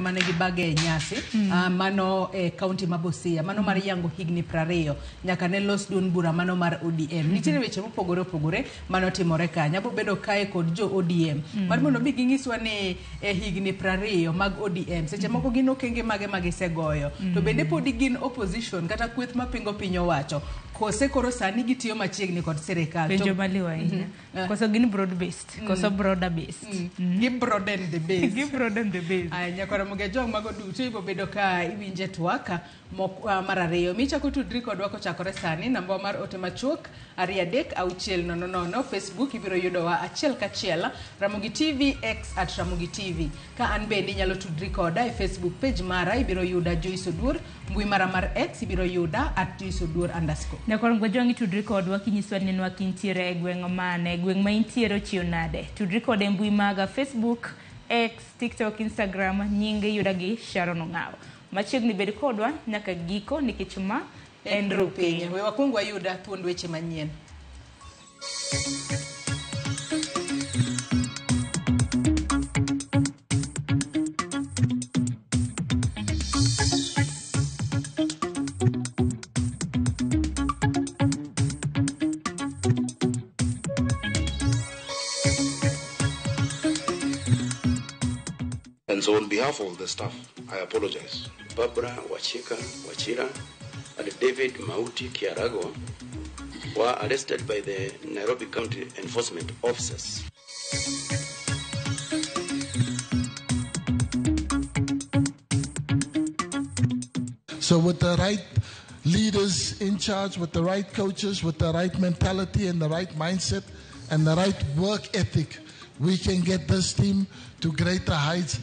Mane gibage e nyasi mano e kaunti ma Busia, mano mar yango higni 20 nyaka ne los duond bura mano mar ODM. Nitiere weche mopogore opogore manotimore kanyo. Abo bedo kae kod jo ODM mar mondo mi ginyiswa ni e higni 20 mag ODM seche moko gin okenge mage ma gisegoyo, to bende podi gin opposition kata kweth mapingo piny owacho, kose koro sani gitiyo machiegni kod sirikal. Penjo maliw ahinya. Koso gin broad based, koso broader based. Gi broaden the base. Gi broaden the base. Aya, nyakwara Mogejong, mago duto ibiro bedo ka iwinje twak mar ariyo. Michako tudri kodwa kochakore sani, namba mar ote machuok 23600, Facebook ibiro yudowa achiel kachiel, Ramogi TV, X at Ramogi TV. Ka an bende inyalo tudri koda e Facebook page mara, ibiro yuda Joyce Oduor, mbui mara mar X ibiro yuda at Joyce Oduor underscore. Nyakwar Mogejong, itudri kodwa kinyiswa ni nenwa kintiere e gweng' mane, gweng' ma intiere ochiew nade. Tudri koda e mbui maga Facebook, X, TikTok, Instagram, nying yuda gi Sharon Ong'awo. Machiegni bed kodwa nyaka giko nikech ma en Rupiny. We wakwong wayuda thuond weche manyien. And so on behalf of the staff, I apologize. Barbara Wachika Wachira and David Mauti Kiarago were arrested by the Nairobi County Enforcement Officers. So with the right leaders in charge, with the right coaches, with the right mentality and the right mindset and the right work ethic, we can get this team to greater heights.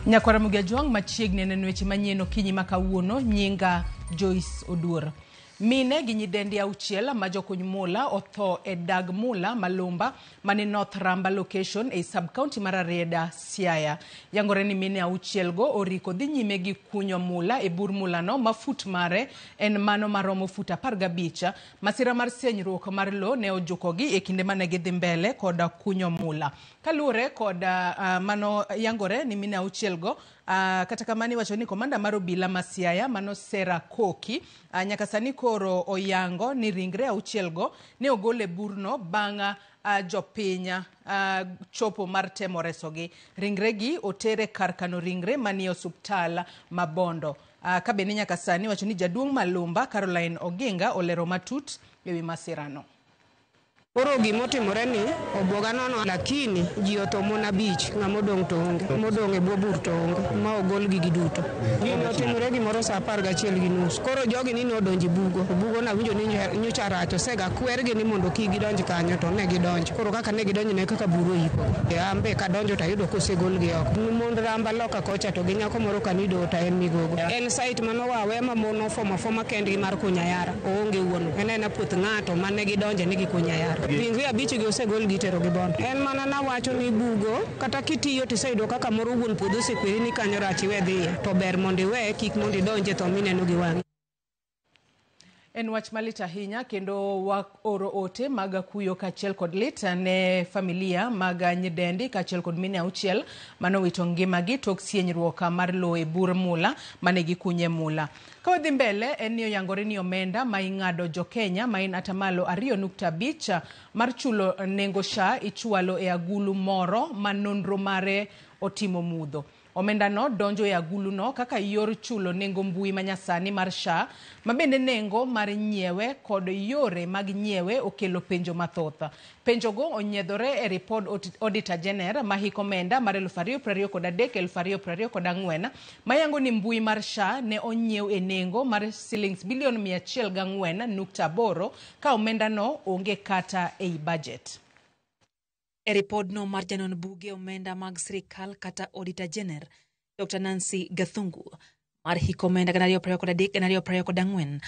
Nyakwara Mugejwang' machiegni neno weche manyien okinyi ma kawuono, nyinga Joyce Oduor. Mine gi nyidendi auchiel ma jokuny mula otho e dag mula Malumba mani North Ramba location ei sub-county mar Rarieda, Siaya. Yangore ni mine auchiel go oriko dhi nyime gi kunyo mula e bur mulano ma fut mare en mano maromo fut 15. Masira mar senyruok mar lo ne ojukogi e kinde mane gidhi mbele kod kunyo mula. Kaluwore kod mano yangore ni mine auchiel go, kata kamano iwacho ni komanda mar obila ma Siaya mano Sera Koki nyaka sani koro oyango ni ringre auchiel go ne ogol e burno bang' jopiny chopo mar temo resogi. Ringregi otere kar kano ringre manie osuptal ma Bondo. Ka bende nyaka sani iwacho ni jaduong' Malumba Caroline Oginga olero matut ewi masirano. Koro gimotimore ni obwoga nono, lakini ji otho mon 5, ng'ama odong' to onge, modong' e bwo bur to onge, ma ogol gi giduto. Gini otimore gimoro saa 11:30. Koro jogi ni nodonjo e bugo, bugo nawinjo ni nyocha rach, osega kwergi ni mondo kik gidonj kanyo, to ne gidonjo. Koro kaka ne gidonjo ne kaka buru oikogi. An be kadonjo to ayudo kosegolgi oko. Mond Ramba loka kocha to gi nyako moro kanido to en migogo. En site manowawe ma mon ofomo afoma kendgi mar kunyo ayara, oonge wuon. En aena puoth ng'ato mane gidonje ni gikunyo ayara. Ringre 5 gi osegol gi itero gi Bondo. En mana nawacho ni bugo kata kitiyo tiseyudo kaka moro wuon puodho osekweri ni kanyo rach iwe dhiye, to ber mondo iwe kik mondo idonje tho mineno gi wang'i. En wach malit ahinya kendo waoro ote mag kuyo kaachiel kod lit ne familia mag nyidendi kaachiel kod mine auchiel manowito ngimagi tok sienyruok mar lowo e bur mula mane gikunye mula. Ka wadhi mbele en ni oyangore ni omenda ma ing'ado jo Kenya ma en atamalo 2.5 mar chulo nengo SHA ichwalo e agulu moro ma nonro mare otimo mudho. Omenda no donjo e agulu no kaka yor chulo nengo mbui manyasani mar SHA, ma bende nengo mar nyiewe kod yore mag nyiewe okelo penjo mathoth. Penjogo onyiedhore e ripod Auditor General ma hik omenda mar 2023 2024 mayango ni mbui mar SHA ne onyiew e nengo mar silings bilion 104.8 ka omenda no onge kata ei budget. E ripodno mar janon buge omenda mag sirikal kata Auditor General Dr. Nancy Gathungu mar hik omenda 2023 2024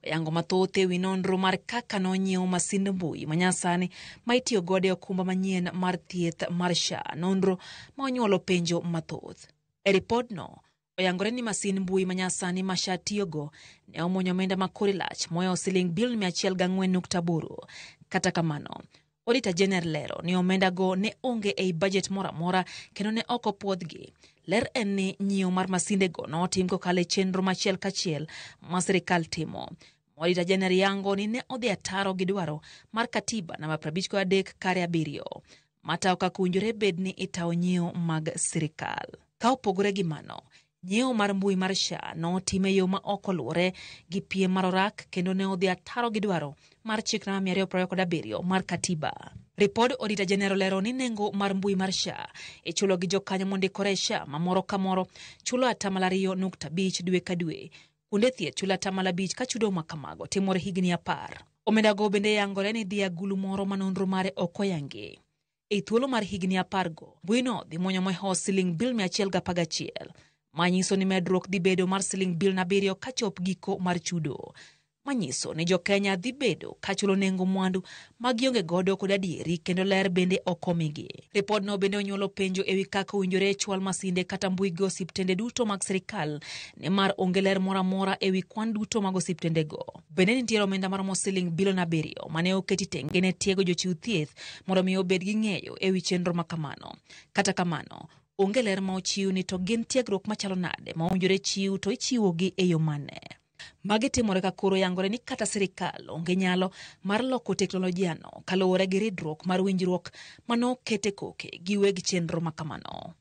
oyango mathoth ewi nonro mar kaka nonyiew masind mbui manyasani ma itiyo godo e okumba manyien mar thieth mar SHA, nonro ma onyuolo penjo mathoth. E ripodno, Oyangore ni masin mbui manyasani ma SHA tiyogo ne omuonyo omenda ma kore lach mohewo siling bilion 104.8. Kata kamano, Auditor General lero ni omenda go ne onge ei bajet moro amora kendo ne ok opwodhgi. Ler en ni nyiewo mar masindego notim kokalo e chenro machiel kachiel ma sirikal timo. Auditor General yango ni ne odhi ataro gi dwaro mar katiba namba 53 kare 7 matayo kaka owinjore bed ni itayo nyiewo mag sirikal. Ka opogore gi mano, nyiewo mar mbui mar SHA notim e yo ma ok oluwore gi piem mar orak kendo ne odhi ataro gi dwaro mar chik namba 227 mar katiba. Ripod Auditor General lero ni nengo mar mbui mar SHA ichulo gi jokanyo mondikore e SHA ma moro ka moro chulo 2.5% dwe ka dwe. Kuonde thieth chulo 5% ka chudo ma kamago timore higni 10. Omendago bende yangore ni dhi agulu moro ma nonro mare ok oyangi. E thuolo mar higni 10 go, mbuino dhi muonyo mohewo siling bilion 111, manyiso ni medruok dhi bedo mar siling bilion 7 kachop giko mar chudo. Manyiso ni jo-Kenya dhi bedo kachulo nengo mwandu ma gionge godo kod adieri kendo ler bende ok omigi. Ripodno bende onyuolo penjo ewi kaka owinjore chwal masinde kata mbui gi osiptende duto mag sirikal nimar onge ler moro amora ewi kwan duto mag osiptendego. Bende nitiere omenda maromo siling bilion 7 mane oketi tenge ne tiego jochiw thieth mondo mi obed gi ng'eyo ewi chenro ma kamano. Kata kamano, onge ler ma ochiw ni to gin tiegruok machalo nade ma owinjore chiw to ichiwogi e yo mane. Magi timore ka koro yangore ni kata sirikal onge nyalo mar loko teknolojia no kaluwore gi ridruok mar winjruok manokete koke gi weg chenro ma kamano.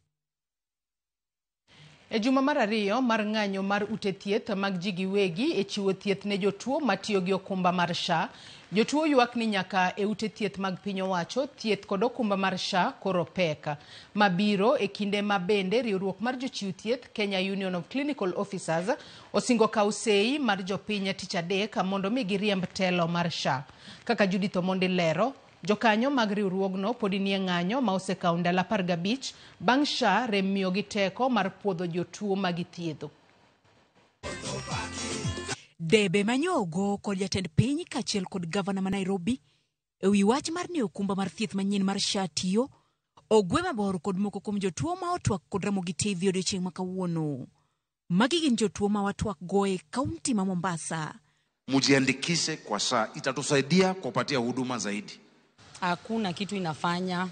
E juma mar ariyo mar ng'anyo mar ute thieth mag ji giwegi e chiwo thieth ne jotuo matiyo gi okumba mar SHA, jotuo ywak ni nyaka e ute thieth mag piny owacho thieth kod okumba mar SHA koro pek. Mabiro e kinde ma bende riwruok mar jochiw thieth Kenya Union of Clinical Officers osingo kawo sei mar jopiny tich adek mondo mi giriemb telo mar SHA. Kaka Judith Omondi lero, jokanyo mag riwruogno podi nie ng'anyo ma osekawo ndalo 15 bang' SHA rem miyogi teko mar puodho jotuo ma githiedho. Debe manyogo kod jatend piny kaachiel kod gavana ma Nairobi ewi wach mar ni okumba mar thieth manyien mar SHA tiyo ogwe mabor kod moko kuom jotuo ma otwak kod Ramogi TV odiochieng' ma kawuono. Magi gin jotuo ma watwak go e kaunti ma Mombasa. Mujiandikishe kwa SHA, itatusaidia kupatia huduma zaidi. Hakuna kitu inafanya,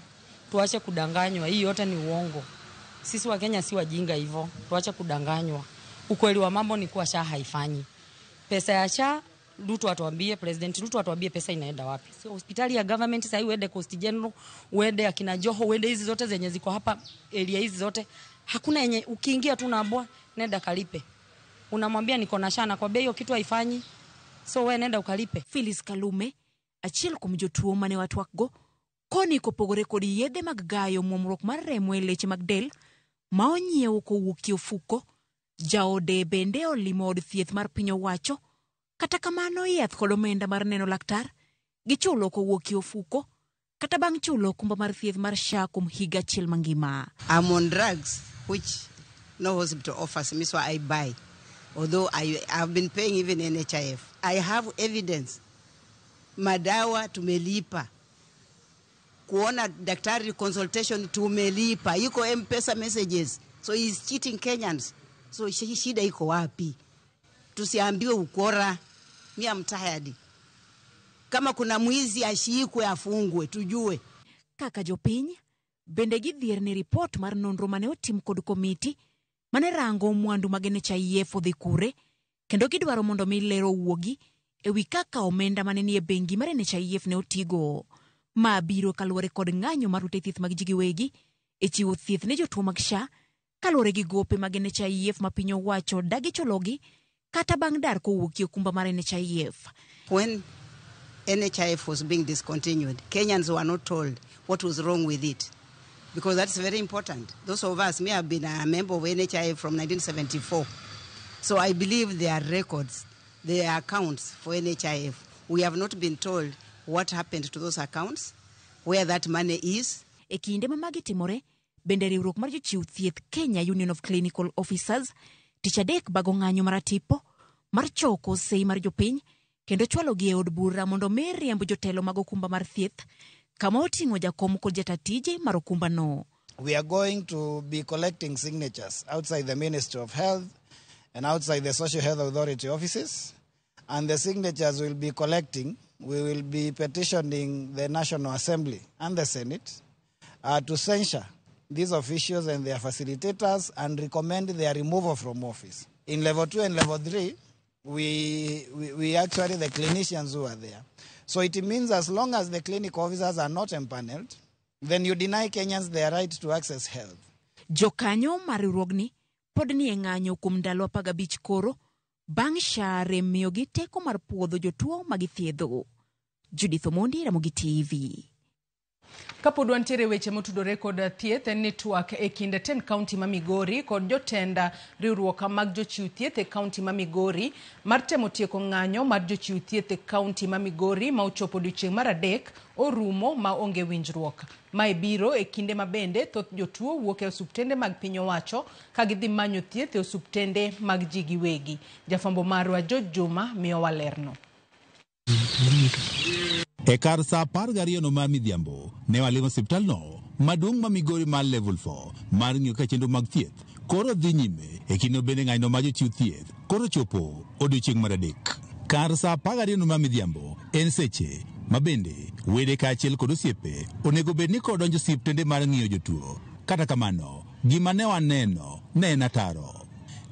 tuache kudanganywa, hii yote ni uongo. Sisi wa Kenya si wajinga hivyo, tuache kudanganywa. Ukweli wa mambo ni kuwa SHA haifanyi. Pesa ya SHA, Ruto atuambie, President Ruto atuambie pesa inaenda wapi. So, hospitali ya government sasa uende Coast General, uende akina Joho, uende hizi zote zenye ziko hapa, area hizi zote. Hakuna yenye ukiingia tu unaambiwa nenda kalipe. Unamwambia niko na SHA, nakwambia hiyo kitu haifanyi. So wewe nenda ukalipe. Phyllis Kalume, achiel kuom jotuo mane watwak go, koni kopogore kod yedhe mag gayo muomruok mar remo e leche mag del ma onyiewo kowuok e ofuko, jaode bende olimo od thieth mar piny owacho. Kata kamano yath kod omenda mar neno laktar gichulo kowuok e ofuko kata bang' chulo okumba mar thieth mar SHA kuom higa achiel mangima. I'm on drugs which no hospital offers me, so I buy. Although I have been paying even NHIF. I have evidence. Madawa tumelipa. Kuona daktari consultation tumelipa. Iko M-Pesa messages. So he's cheating Kenyans. So shida iko wapi? Tusiambiwe ukora. Me, I'm tired. Kama kuna mwizi ashikwe afungwe tujue. Kaka jopiny bende gidhier ni ripot mar nonro mane otim kod komiti mane rango mwandu mag NHIF odhi kure kendo gidwaro mondo mi ler owuogi ewi kaka omenda mane nie bengi mar NHIF ne otigo. Ma biro kaluwore kod ng'anyo mar ute thieth mag ji giwegi e chiwo thieth ne jotuo mag SHA kaluwore gi gope mag NHIF ma piny owacho dagi chulogi kata bang' dar kowuok e okumba mar NHIF. When NHIF was being discontinued, Kenyans were not told what was wrong with it, because that's very important. Those of us, me, have been a member of NHIF from 1974. So I believe there are records, there are accounts for NHIF. We have not been told what happened to those accounts, where that money is. E kinde ma magi timore, bende riwruok mar jochiw thieth Kenya Union of Clinical Officers tich adek bago ng'anyo maratipo mar choko sei mar jopiny kendo chwalogi e od bura mondo mi riemb jotelo mag okumba mar thieth kama oting'o jakom kod jata tije mar okumbano. We are going to be collecting signatures outside the Ministry of Health and outside the Social Health Authority offices. And the signatures we'll be collecting, we will be petitioning the National Assembly and the Senate to censure these officials and their facilitators and recommend their removal from office. In level 2 and level 3, we actually, the clinicians who are there. So it means as long as the clinic officers are not empaneled, then you deny Kenyans their right to access health. Jokanyo mar riwruogni pod ni e ng'anyo kuom ndalo 15 koro bang' SHA rem miyogi teko mar puodho jotuo ma githiedho. Judith Omondi, Ramogi TV. Kapod wantiere weche motudore kod thieth, en ni twak e kind tend kaunti ma Migori kod jotend riwruok mag jochiw thieth e kaunti ma Migori mar temo tieko ng'anyo mar jochiw thieth e kaunti ma Migori ma ochopo odiochieng' mar adek orumo ma onge winjruok. Mae biro e kinde ma bende thoth jotuo wuok e osuptende mag piny owacho ka gidhi manyo thieth e osuptende mag ji giwegi. Jafwambo marwa George Juma miyowa lerno. E kar saa 12 no mar midhiambo, ne walimo osiptalno maduong' ma Migori mar Level 4 mar ng'iyo ka chenro mag thieth koro dhi nyime e kindeno bende ng'anyo mar jochiw thieth koro chopo odiochieng' mar adek. Kar saa 12 no mar midhiambo en seche ma bende wede kaachiel kod osiepe onego bed ni kodonjo osiptende mar ng'iyo jotuo. Kata kamano, gima ne waneno ne en ataro.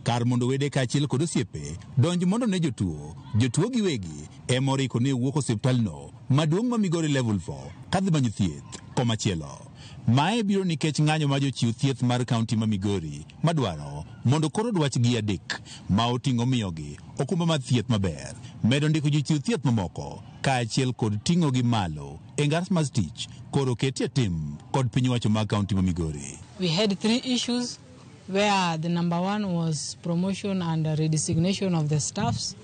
Kar mondo wede kaachiel kod osiepe donj mondo ne jotuo, jotuo giwegi ema oriko ne wuok osiptalno maduong' ma Migori Level 4 kadhi manyo thieth komachielo. Mae biro nikech ng'anyo mar jochiw thieth mar kaunti ma Migori madwaro mondo koro dwachgi adek ma oting'o miyogi okumba mar thieth maber, medo ndiko jochiw thieth mamoko kaachiel kod ting'ogi malo e ngas mar tich koro ketie tim kod piny owacho mag kaunti ma Migori. We had 3 issues where the number 1 was promotion and redesignation of the staffs.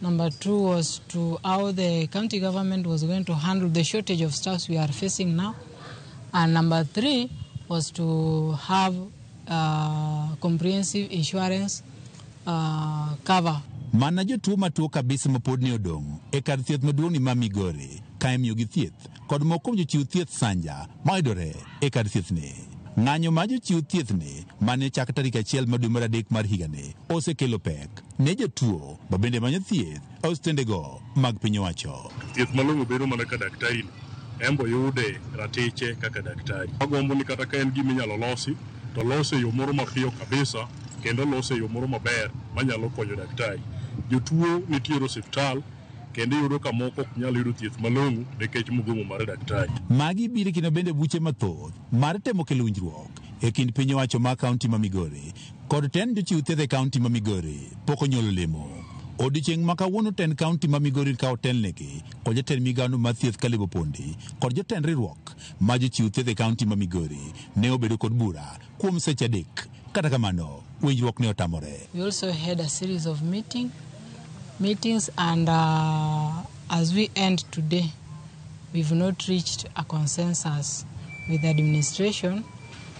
Number 2 was to how the county government was going to handle the shortage of staffs we are facing now. And number 3 was to have comprehensive insurance cover. Mana jotuo matuo kabisa mapod ne odong' e kar thieth maduong' ni ma Migori ka imiyogi thieth kod moko kuom jochiw thieth sanja mayudore e kar thieth ni. Ng'anyo mar jochiw thieth ni mane chak tarik 1 mar dwe mar 3 mar higani osekelo pek ne jotuo ma bende manyo thieth e osiptendego mag piny owacho. Thieth malong'o bedo mana ka daktari no embo yude ratiche kaka daktari. Agombo ni kata ka en gima inyalo losi to lose e yo moro mapiyo kabisa kendo lose e yo moro maber manyalo konyo daktari. Jotuo nitiere osiptal kendo iyudo ka moko ok nyal yudo thieth malong'o nikech mugomo mar daktari. Magi biro kendo bende buche mathoth mar temo kelo winjruok e kind piny owacho mar kaunti ma Migori kod tend jochiw thieth e kaunti ma Migori pok onyuolo lemo. Odiochieng' ma kawuono tend kaunti ma Migori ka otelnegi kod jatend migawono mar thieth Caleb Opondi kod jotend riwruok ma jochiw thieth e kaunti ma Migori ne obedo kod bura kuom seche 3. Kata kamano, winjruok ne otamore. We also had a series of meetings and as we end today, we've not reached a consensus with the administration.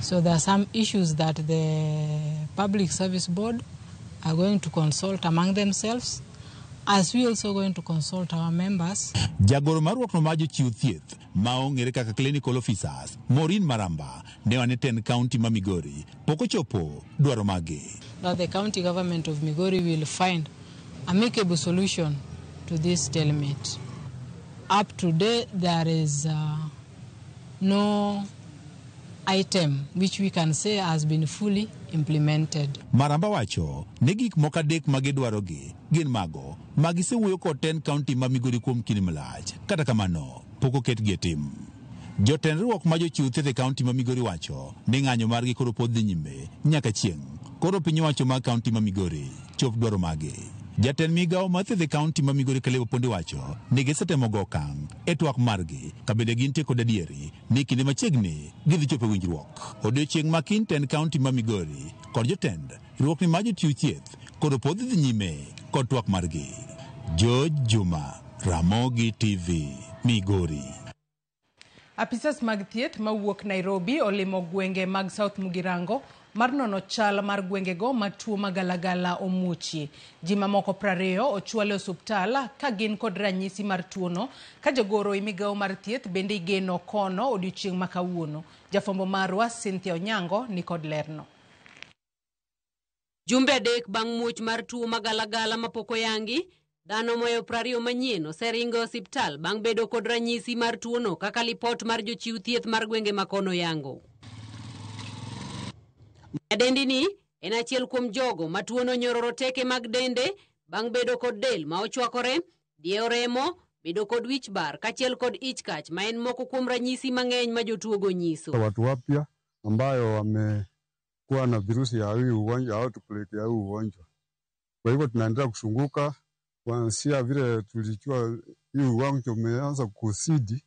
So there are some issues that the Public Service Board are going to consult among themselves, as we also going to consult our members. Jagoro mar riwruok mar jochiw thieth ma ong'ere kaka clinical officers Maureen Maramba ne wane tend kaunti ma Migori pok ochopo dwaro mage. That the county government of Migori will find amicable solution to this stalemate. Up to date, there is no item which we can say has been fully implemented. Maramba wacho ni gik moko adek ma gidwarogi gin mago ma gisewuoyo kod tend kaunti ma Migori kuom kinde malach. Kata kamano, pok oketgi e tim. Jotend riwruok ma jochiw thieth e kaunti ma Migori wacho ni ng'anyo margi koro pod dhi nyime nyaka chieng' koro piny owacho mar kaunti ma Migori chop dwaro mage. Jatend migawo mar thieth e kaunti ma Migori Caleb Opondi wacho ni gisetemo go okang' e twak margi ka bende gintie kod adieri ni kinde machiegni gidhi chopo e winjruok. Odiochieng' ma kiny tend kaunti ma Migori kod jotend riwruok ni mar jochiw thieth koro pod dhi nyime kod twak margi. George Juma, Ramogi TV, Migori. Apisas mag thieth mawuok Nairobi olimo gwenge mag South Mugirango mar nono chal mar gwengego ma tuo magalagala omuochie. Ji mamoko 20 ochwal e osuptal ka gin kod ranyisi mar tuono ka jogoro e migawo mar thieth bende igeno kono odiochieng' ma kawuono. Jafwambo marwa Cynthia Onyango ni kod lerno. Jumbe 3 bang' muoch mar tuo magalagala mapok oyangi, dhano moyo 20 manyien oseringo e osiptal bang' bedo kod ranyisi mar tuono kaka lipot mar jochiw thieth mar gwenge makono yango. Nyadendi ni en achiel kuom jogo ma tuono nyororo teke mag dende bang' bedo kod del ma ochwakore, diewo remo, bedo kod wich bar kaachiel kod ich kach ma en moko kuom ranyisi mang'eny ma jotuogo nyiso. Watu wapya ambayo wamekuwa na virusi ya hii ugonjwa, outbreak ya hii ugonjwa. Kwa hivyo tunaendelea kusunguka kuanzia vile tulijua hii ugonjwa umeanza kuzidi.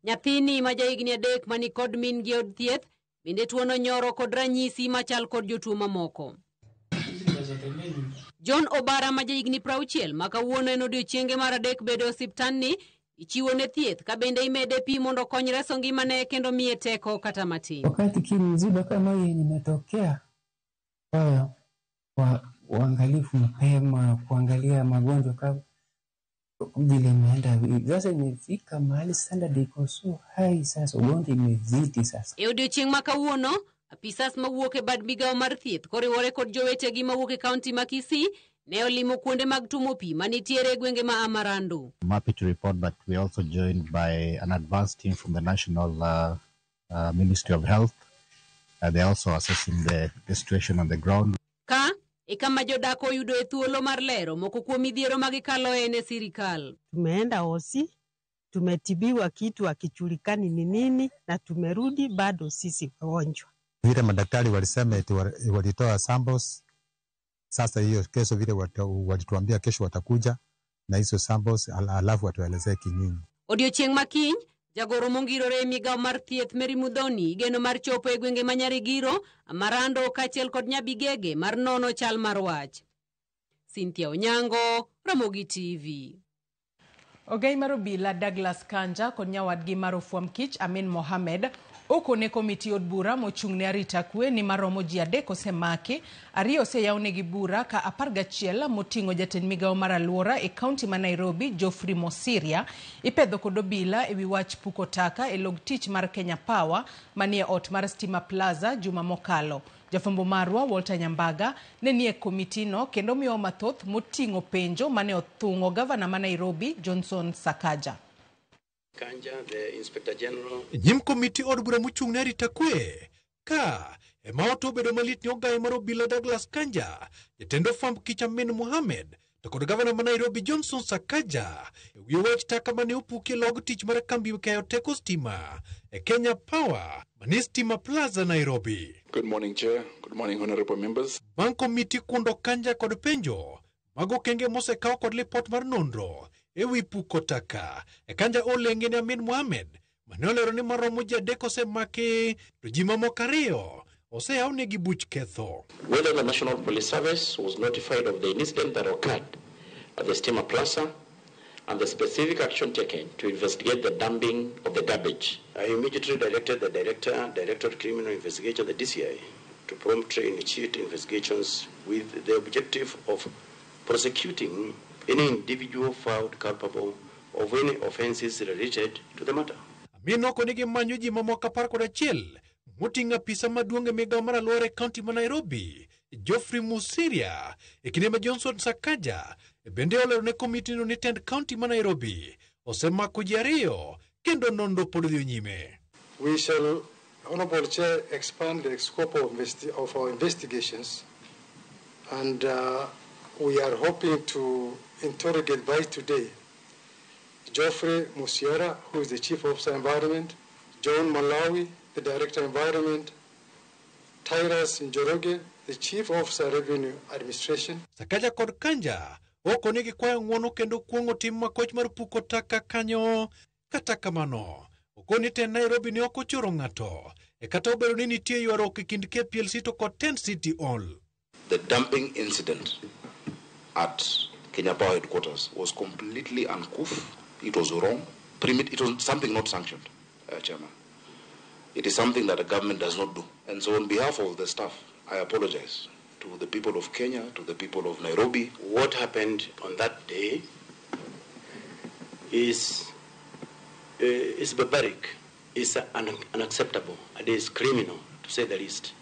Nyathini ma jahigni 3 mani kod min gi od thieth bende tuono nyoro kod ranyisi machal kod jotuo mamoko. John Obara ma jahigni 60 ma kawuono en odiochienge mar 3 bedo e osiptandni ichiwo ne thieth ka bende imede pi mondo okony reso ngimane kendo miye teko kata matin. Wakati kimziba kama hiyo imetokea, wa uangalifu mapema kuangalia magonjwa kama vile imeenda sasa, imefika mahali standard iko so high sasa, ugonjwa imezidi sasa. E odiochieng' ma kawuono, apisas mawuok e bad migawo mar thieth koriwore kod jowetegi mawuok e kaunti ma Kisii ne olimo kuonde mag tumo pi manitiere e gwenge ma Amarando. I'm happy to report that we are also joined by an advanced team from the National Ministry of Health. They are also assessing the situation on the ground. Ka e kama jodak oyudo e thuolo mar lero moko kuom midhiero ma gikaloe ne sirikal. Tumeenda hosi, tumetibiwa kitu hakijulikani ni nini, na tumerudi bado sisi wagonjwa. Vile madaktari walisema eti walitoa samples. Sasa hiyo kesho vile walituambia kesho watakuja na hizo samples alafu watuelezee kinyinyi. Odiochieng' ma kiny, jagoro mongirore e migawo mar thieth Mary Muthoni igeno mar chopo e gwenge ma Nyarigiro, Amarando kaachiel kod Nyabigege mar nono chal mar wach. Cynthia Onyango, Ramogi TV. Ogai mar obila Douglas Kanja kod nyawadgi mar ofwamb kich Amin Mohamed okone komiti od bura mochung' ne arita kwe ni maromo ji 3 osemaki, 2 oseyawnegi bura ka 11 moting'o jatend migawo mar alwora e kaunti ma Nairobi Geoffrey Mosiria ipedho kod obila ewi wach puko taka e log tich mar Kenya Power manie ot mar Stima Plaza juma mokalo. Jafwambo marwa Walter Nyambaga ne nie komitino kendo miyo mathoth moting'o penjo mane othung'o gavana ma Nairobi Johnson Sakaja. Kanja, the Inspector General. Nyim komiti od bura mochung' ne arita kwe ka ema ot obedo malit ni ogaye mar obila Douglas Kanja, jatend ofwamb kich Amin Mohamed to kod gavana ma Nairobi Johnson Sakaja ewi wach taka mane opuki e log tich mar kambi keyo teko stima e Kenya Power manie Stima Plaza Nairobi. Good morning, Chair. Good morning, honorable members. Bang' komiti kundo Kanja kod penjo mag okenge mosekaw kod lipot mar nonro ewi puko taka e Kanja olenge ne Amin Mohamed mane olero ni maromo ji 3 osemaki to ji mamoko 2 oseyawnegi buch ketho. Whether the National Police Service was notified of the incident that occurred at the Stima Plaza and the specific action taken to investigate the dumping of the garbage. I immediately directed the Director of Criminal Investigation, the DCI, to promptly initiate investigations with the objective of prosecuting any individual found culpable of any offenses related to the matter. Amin okone gimanyo ji mamoko 11 moting'o apisa maduong' e migawo mar alwora e kaunti ma Nairobi Geoffrey Mosiria e kinde ma Johnson Sakaja bende olero ne komitino ni tend kaunti ma Nairobi osemako ji 2 kendo nonro pod dhi nyime. We shall, Honorable Chair, expand the scope of our investigations, and we are hoping to interrogate by today Geoffrey Musiera, who is the Chief Officer Environment, John Malawi, the Director Environment, Tyrus Njoroge, the Chief Officer Revenue Administration. Sakaja kod Kanja okone gikwayo ng'uono kendo kuong'o tim makoch mar puko taka kanyo. Kata kamano, okoni tend Nairobi ne ok ochoro ng'ato e kata obedo ni nitie ywaruok e kind KPLC to kod Tent City Hall. The dumping incident at Kenya Power headquarters was completely uncouth. It was wrong. It was something not sanctioned, Chairman. It is something that a government does not do. And so on behalf of the staff, I apologize to the people of Kenya, to the people of Nairobi. What happened on that day is barbaric, is unacceptable, and is criminal, to say the least.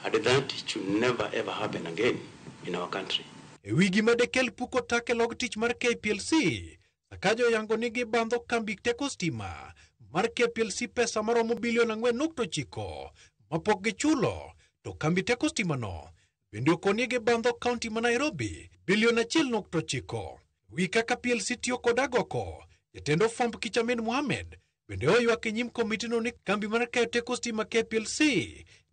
And that should never ever happen again in our country. E wi gima dekel puko take log tich mar KPLC, Sakaja oyango ni gibandho kambi teko stima mar KPLC pesa maromo bilion 4.9 mapok gichulo, to kambi teko stima no bende okoni gibandho kaunti ma Nairobi bilion 1.9. Wi kaka PLC tiyo kod agoko, jatend ofwamb kich Amin Mohamed bende oywak e nyim komitino ni kambi mar kayo teko stima KPLC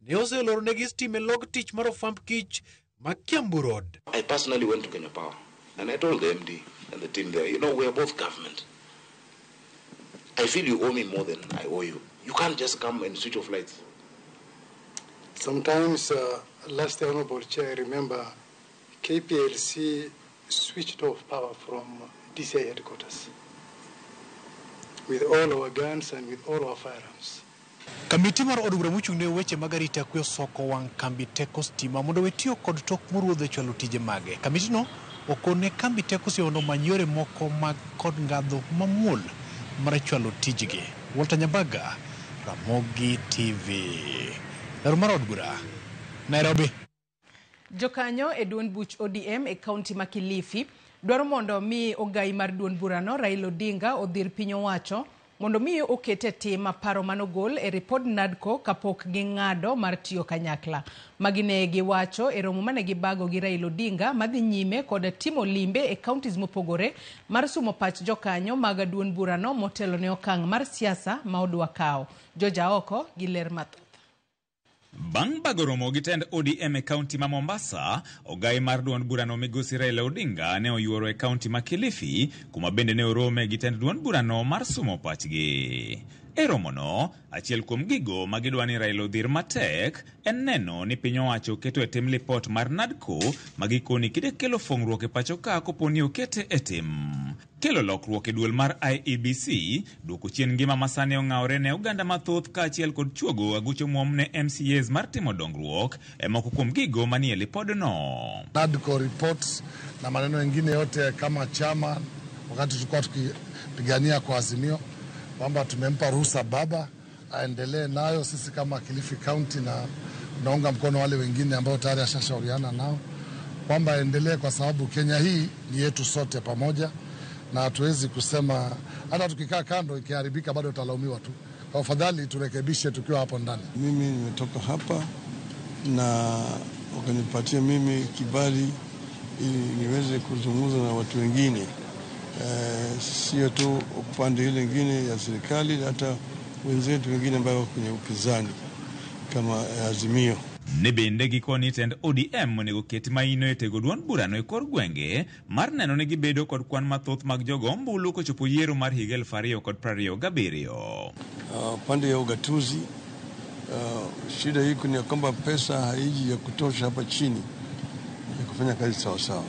ne oseloronegi stima e log tich mar ofwamb kich ma Kiambu Road. I personally went to Kenya Power and I told the MD and the team there, you know, we are both government. I feel you owe me more than I owe you. You can't just come and switch off lights. Sometimes, last year, Honorable Chair, I remember KPLC switched off power from DCI headquarters with all our guns and with all our firearms. Kamiti mar od bura mochung' ne weche mag arita kwe osoko wang' kambi teko stima mondo we tiyo kod tok moruodho e chwalo tije mage. Kamitino okone kambi teko stima mondo omany yore moko mag kod ngadho mamuol mar chwalo tijgi. Walter Nyambaga, Ramogi TV. Lero mar od bura, Nairobi. Jokanyo e duond buch ODM e kaunti ma Kilifi dwaro mondo mi ogai mar duond burano Raila Odinga odhir piny owacho mondo mi oket e tim paro manogol e ripod NADCO kapok ging'ado mar tiyo kanyakla. Magi ne giwacho e romo mane gibago gi Raila Odinga madhi nyime kod timo limbe e counties mopogore mar sumo pach jokanyo mag duond burano motelo ne okang' mar siasa ma odwa kawo. George Aoko gi ler mathoth. Bang' bago romo gi tend ODM e kaunti ma Mombasa, ogai mar duond burano migosi Raila Odinga ne oyuoro e kaunti ma Kilifi, kuma bende ne orome gi tend duond burano mar sumo pachgi. E romono, achiel kuom gigo ma gidwa ni Raila odhir matek en neno ni piny owacho oketo e tim lipot mar NADCO ma gikoni kide kelo fong'ruok e pacho ka kopo ni okete e tim. Kelo lokruok e duol mar IEBC, duoko chien ngima masani ong'awore ne oganda mathoth kaachiel kod chuogo agucho muom ne MCAs mar timo dongruok e moko kuom gigo manie lipodno. NADCO reports na maneno mengine yote kama chama, wakati tulikuwa tukipigania kwa Azimio kwamba tumempa ruhusa baba aendelee nayo. Sisi kama Kilifi County na tunaunga mkono wale wengine ambao tayari ashashauriana nao kwamba aendelee, kwa sababu Kenya hii ni yetu sote pamoja, na hatuwezi kusema hata tukikaa kando ikiharibika bado tutalaumiwa tu. Kwa afadhali turekebishe tukiwa hapo ndani. Mimi nimetoka hapa na wakanipatia mimi kibali ili niweze kuzungumza na watu wengine, sio tu upande ile nyingine ya serikali, hata wenzetu wengine ambao wako kwenye upinzani kama Azimio. Ne bende gikoni tend ODM onego ket maino e tego duond burano e kor gwenge mar neno ni gibedo kod kwan mathoth mag jogo ombulu kochopo yiero mar higa 2027. Pande ya ugatuzi, shida iko ni kwamba pesa haiji ya kutosha hapa chini ya kufanya kazi sawa sawa.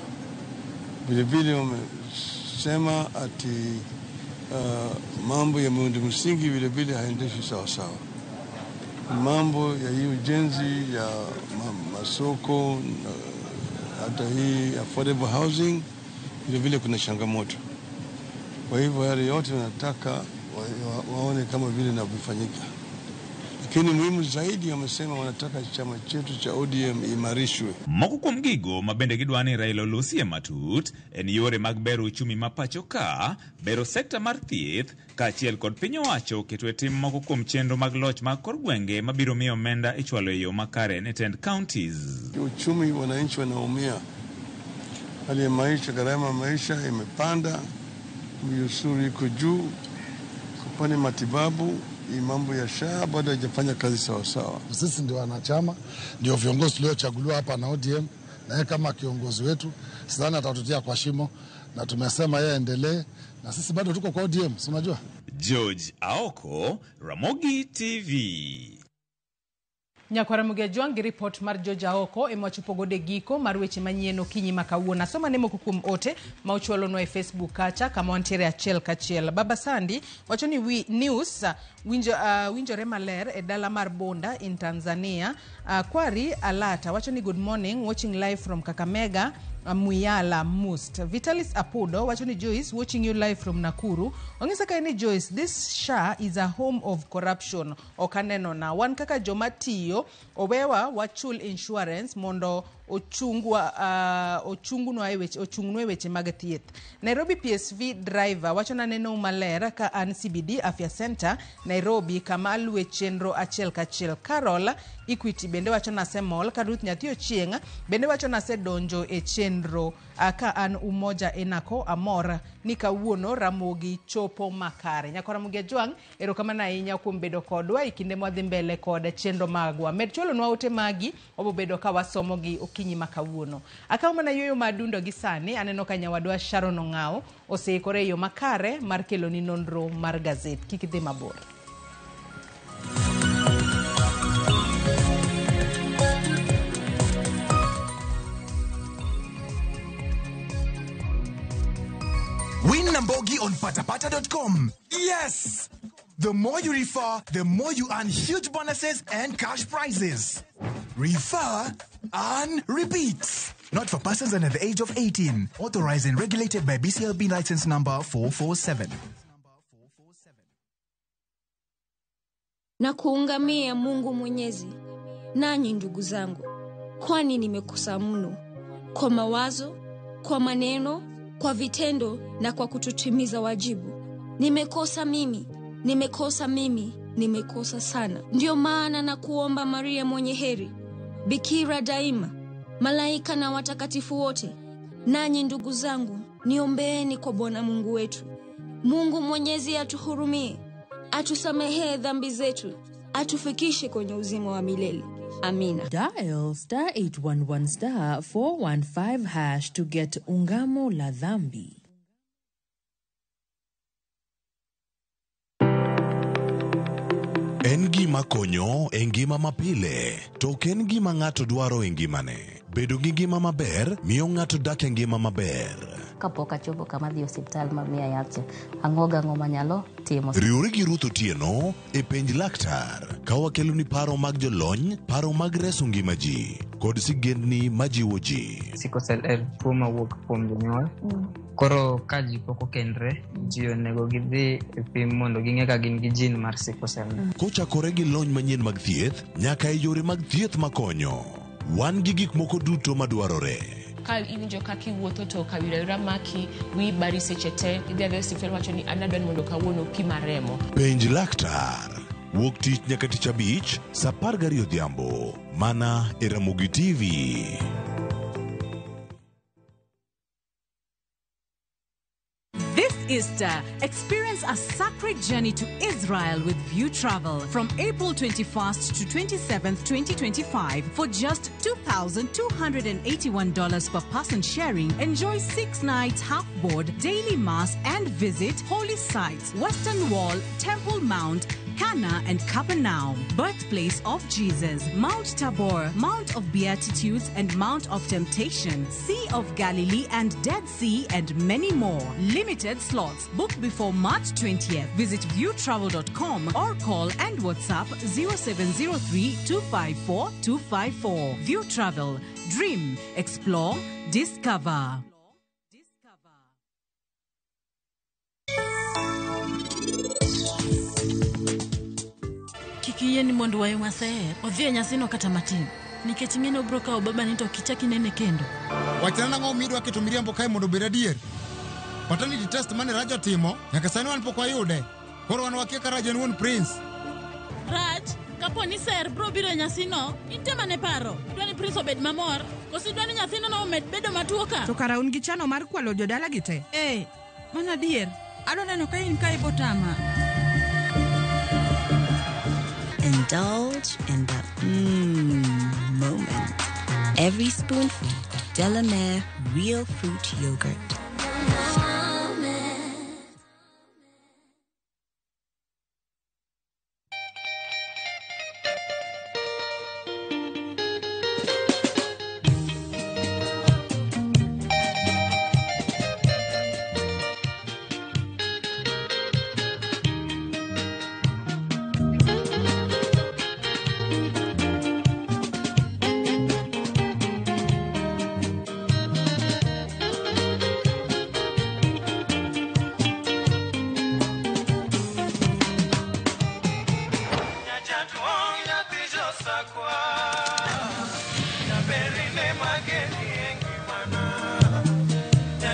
Vile vile wamesema ati mambo ya miundo msingi vile vile haendeshi sawa sawa. Mambo ya hii ujenzi ya masoko, hata hii affordable housing vile vile kuna changamoto. Kwa hivyo yale yote wanataka waone kama vile inavyofanyika. Lakini muhimu zaidi wamesema wanataka chama chetu cha ODM imarishwe. Moko kuom gigo ma bende gidwa ni Raila olosie matut en yore mag bero uchumi ma pacho ka, bero sekta mar thieth kaachiel kod piny owacho keto e tim moko kuom chenro mag loch mag kor gwenge mabiro miyo omenda ichwalo e yo makare ne tend counties. Uchumi wananchi wanaumia, hali ya maisha, gharama ya maisha imepanda, ushuru iko juu, kupande matibabu, mambo ya SHA bado haijafanya kazi sawa sawa. Sisi ndio wanachama, ndio viongozi tuliochaguliwa hapa na ODM, na yeye kama kiongozi wetu sidhani atatutia kwa shimo, na tumesema yeye endelee, na sisi bado tuko kwa ODM, si unajua? George Aoko, Ramogi TV. Nyakwara Mugia Jwang' gi ripot mar George Aoko ema wachopo godo e giko mar weche manyien okinyi ma kawuono. Asoma ne moko kuom ote ma uchwalonwa e Facebook kacha kama wantiere achiel kachiel. Baba Sandi wacho ni wi news winjore maler e dala mar Bunda in Tanzania. Kwari Alata wacho ni good morning, watching live from Kakamega, Muyala Must. Vitalis Apudo wacho ni Joyce, watching you live from Nakuru. Ong'isa kae ni Joyce, this SHA is a home of corruption. Ok aneno na wan kaka joma tiyo owewa wachul insurance mondo ochungnwa e weche mag thieth. Nairobi PSV driver wacho na neno maler ka an CBD Afya Center Nairobi kama aluwe chenro achiel kachiel. Carol Equity bende wacho na asemol. Ka Ruth Nyathi Ochieng' bende wacho na asedonjo e chenro ka an Umoja Enako amor ni kawuono Ramogi chopo makare. Nyakwara Mugia Jwang', erokamano ahinya kuom bedo kodwa e kinde mwadhi mbele kod chenro magwa. Med chwalonwa ote magi, wabobedo ka wasomogi okinyi ma kawuono. Akawo mana yueyo madundo gi sani, aneno ka nyawadwa Sharon Ong'ao oseikore e yo makare mar keloni nonro mar gazet. Kik idhi mabor. Win Nambogi on patapata.com. Yes! The more you refer, the more you earn huge bonuses and cash prizes. Refer, earn, repeat. Not for persons under the age of 18. Authorized and regulated by BCLB license number 447. Na kuungamia Mungu Mwenyezi, nanyi ndugu zangu, kwani nimekosa mno, kwa mawazo, kwa maneno, kwa vitendo na kwa kutotimiza wajibu. Nimekosa mimi, nimekosa mimi, nimekosa sana. Ndio maana na kuomba Maria mwenye heri, Bikira daima, malaika na watakatifu wote, nanyi ndugu zangu, niombeeni kwa Bwana Mungu wetu. Mungu Mwenyezi atuhurumie, atusamehee dhambi zetu, atufikishe kwenye uzima wa milele. Amina. Dial star 811 star 415 hash to get Ungamo la Dhambi. En gima konyo e ngima mapile, to ok en gima ng'ato dwaro e ngimane. Bedo gi ngima maber miyo ng'ato dak e ngima maber. Kapok achopo kama dhi osiptal ma miya yath cha, ang'o gang'o manyalo timo. Riwri gi Ruth Otieno e Penj Laktar ka wakeloni paro mag jolony, paro mag reso ngima ji, kod sigendni majiwo ji. Sickle cell en tuo mawuok kuom jonyuol. Koro ka ji pok okendre, ji onego gidhi e pim mondo ging'e ka gin gi gene mar sickle cell. Kochakore gi lony manyien mag thieth nyaka e yore mag thieth makonyo, wan gi gik moko duto madwarore. Ka iwinjo kaka iwuotho to kawira maki, wiyi bari seche te, idhi adhiya e osiptal wacho ni an adwa ni mondo kawuono pima remo. Penj Laktar wuok tich nyaka tich abich saa 12 odhiambo mana e Ramogi TV. This Easter, experience a sacred journey to Israel with View Travel from April 21st to 27th, 2025 for just $2,281 per person sharing. Enjoy 6 nights half board, daily mass and visit holy sites, Western Wall, Temple Mount, Cana and Capernaum, birthplace of Jesus, Mount Tabor, Mount of Beatitudes and Mount of Temptation, Sea of Galilee and Dead Sea and many more. Limited slots. Book before March 20th. Visit viewtravel.com or call and WhatsApp 0703 254 254. View Travel. Dream, explore, discover. Kik iyie ni mondo wayu maser odhi e nyasino kata matin nikech ing'e ni obiro kawo babani to ok ichak inene kendo. Wachna nang'o midwa keto miriambo kae mondo obed adier? Paternity test mane Raj otimo, nyaka sani wan pok wayude. Koro wan wakia ka Raj en wuon Prince. Raj, kapo ni ser biro biro e nyasino, in mane paro? Idwa ni Prince obed mamor? Koso idwa ni nyathino no omed bedo matuo ka? To kara un gi chano mar kwalo jodala gi te? Eh, mano adier. Adwa neno ka in ka ibotama. Indulge in the moment. Every spoonful of Delamere Real Fruit Yogurt.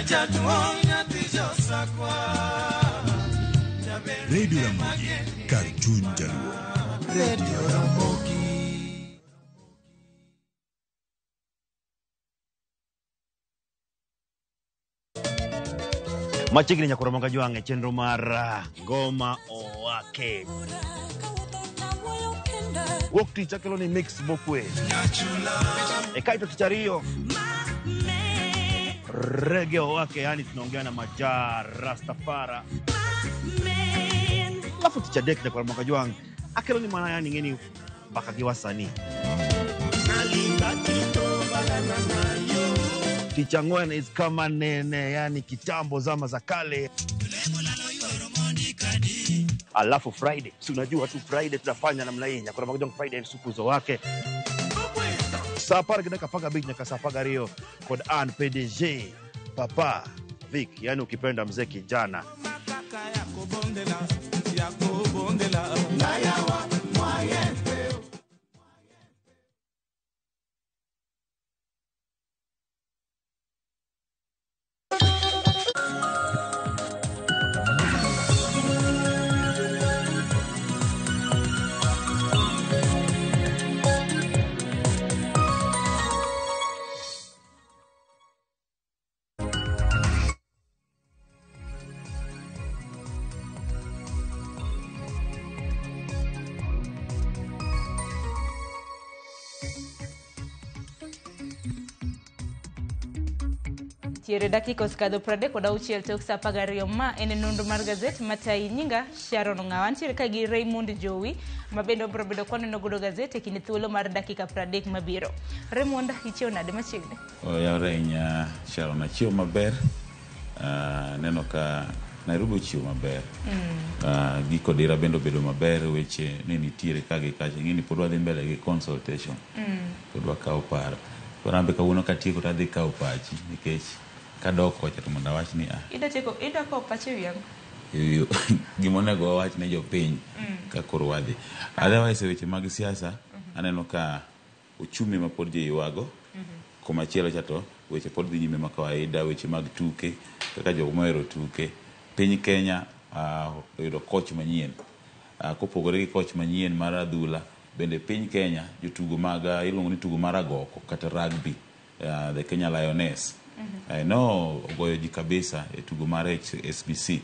Radio Ramogi, kar chuny jaluo. Radio Ramogi. Machiegni nyakoro moga jwang' e chenro mar Ngoma Owake. Wuok tich akelo ni mix mokwe. E kaeto tich ariyo Reggae Owake, yani tunaongea na Maja Rastafara. Alafu tich adek nyakoro moga jwang' akelo ni mana yani ng'eni mbaka gi wasanii. Tich ang'wen is kama nene, yani kitambo zama za kale. Alafu Friday, si unajua tu Friday tunafanya namna hii, nyakoro moga jwang' Friday supu zo wake. Saa apar gi dakika apar gabich nyaka saa apar gariyo kod an PDG Papa Vic, yani ukipenda mzee kijana. Tiere dakika osekadho 36 tok saa 12. Ma en nonro mar gazet matayi. Nyinga Sharon Ong'awa. Antiere ka gi Raymond Jowi ma bende obiro bedo kwaneno godo gazet e kind thuolo mar dakika 30 mabiro. Raymond, ichiew nade machiegni? Oyawre ahinya Sharon, achiew maber. Neno ka Nairobi ochiew maber. Giko dira bende obedo maber, weche ne nitiere ka gi kacha. Ing'e ni pod wadhi mbele gi consultation. Pod wakawo paro. Koro an be kawuono katieko to adhi kawo pachi nikech kadok kocha to mondo awach ni Ida kawo pachi e wi ang'o? Gima onego wawach ne jopiny ka koro wadhi. Otherwise e weche mag siasa aneno ka uchumi ma pod ji ywago. Komachielo cha to weche pod dhi nyime ma kawaida, weche mag tuke kaka jok mohero tuke. Piny Kenya oyudo coach manyien. Kopogore gi coach manyien mar adhula, bende piny Kenya jotugo mag iluongo ni tugo mar agoko kata rugby, the Kenya Lioness. No ogoyo ji kabisa e tugo mar HSBC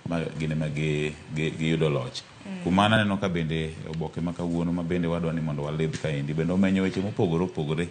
ma gin ema giyudo loch. Kuom mano aneno ka bende oboke ma kawuono ma bende wadwa ni mondo walidh kaendi bende omenyo weche mopogore opogore.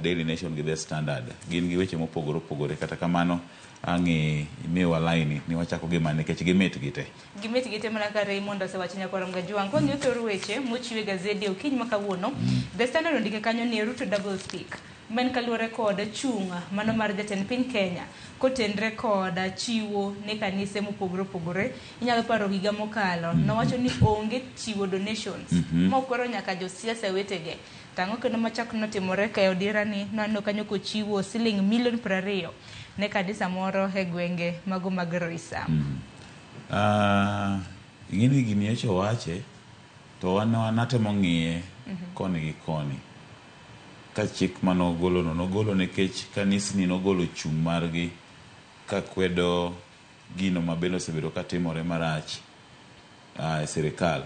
Daily Nation gi The Standard gin gi weche mopogore opogore. Kata kamano ang' imiwa laini ni wachako gi mane nikech gimit gi te. Gimit gi te mana ka Raymond osewacho nyakwar Mgajuang'. Kwang'iyo thor weche mochiw e gazedi okinyi ma kawuono, The Standard ondike kanyo ni Ruto double speak. Ma en kaluwore kod chung' mano mar jatend piny Kenya kotenre kod chiwo ne kanise mopogore opogore. Inyalo paro higa mokalo nowacho ni onge chiwo donations mokwero nyaka josiasa wetege. Tang'o kendo machak notimore ka e odira ni naneno kanyo kochiwo siling milion 20 ne kanisa moro e gwenge mago mag Roysambu. Ing'e ni gini nyocha owache to wan natemo ng'iye koni gi koni. Ka chik manogolo no nogolo nikech kanisni nogolo chung' margi ka kwedo gino ma bende osebedo katimore marach e sirikal.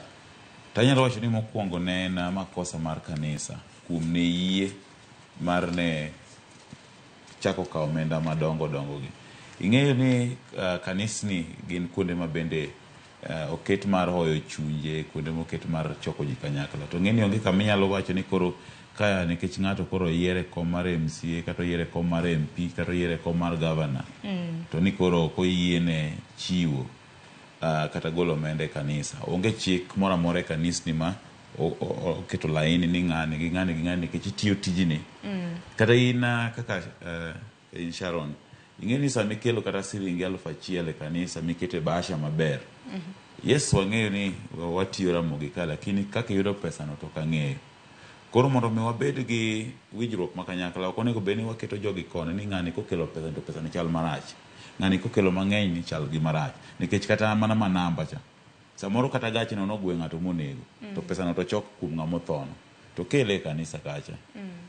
Tanyalo wacho ni mokwongo ne en makosa mar kanisa kuom ne yie mar ne chako kawo omenda madongo dongo gi. Ing'eyo ni kanisni gin kuonde ma bende oket mar hoyo chunje, kuonde moket mar choko ji kanyakla. To ng'eni onge kama inyalo wacho ni koro ka nikech ng'ato koro oyiere kom mar MCA kata oyiere kom mar MP kata oyiere kom mar governor to ni koro ok oyiene chiwo kata golo omenda e kanisa. Onge chik moro amora e kanisni ma oketo laini ni ng'ani gi ng'ani gi ng'ani nikech itiyo tijni. Kata in kaka in Sharon, ing'e ni sama ikelo kata siling 1000 e kanisa mikete bahasha maber. Yes, wang'eyo ni watiyo Ramogi ka, lakini kaka iyudo pesano to ok ang'eyo. Koro mondo mi wabed gi winjruok ma kanyakla, ok onego bed ni waketo jogi koni ni ng'ani kokelo pesa to pesa ni chal marach. Ng'ani kokelo mang'eny ni chal gi marach. Nikech kata mana manamba cha, samoro kata gachno nogwe ng'ato monego, to pesano to chok kuom ng'ama othono. To kele e kanisa kacha.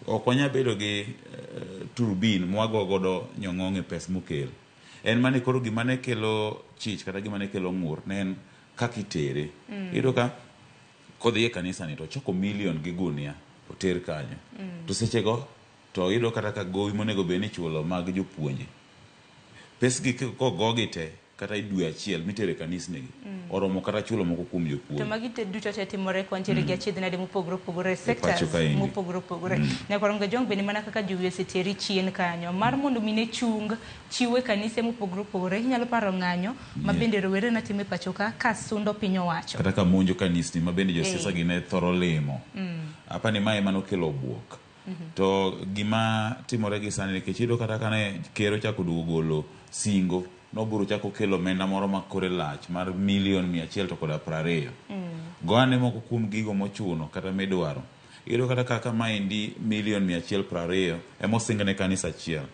Ok wanyal bedo gi turbin mwago godo nyong'ong' e pes mokel. En mane koro gima ne kelo chich kata gima ne kelo ng'ur ne en kaka itere. Iyudo ka kodhi e kanisa ni to ochoko milion gi gunia oter kanyo. To sechego to iyudo kata ka gowi monego bed ni ichulo mag jopuonje. Pesgi kogogi te kata e dwe achiel mitere kanisni gi oromo kata chulo moko kuom jopuonj. To magi te duto te timore kwantiere gi achiedh nade mopogore opogore e sectors pacho kaendi. mopogore opogore. Nyakwar Mgajwang' bende mana kaka jowi oseteri chien kanyo mar mondo mine chung chiwo e kanise mopogore opogore inyalo paro ng'anyo ma bende rowere ne timo e pacho ka ka sundo piny owacho. Kata ka monjo kanisni ma bende josiasa gi ne thoro limo. Apani mae ema nokelo buok. To gima timore gi sani nikech iyudo kata kane ker ochako duogo golo singo nobiro chako kelo omenda moro ma kore lach mar milion 100 to koda 20. Go ane moko kuom gigo mochuno kata midwaro. Iyudo kata kaka maendi milion 120 ema osing ne kanisa achiel.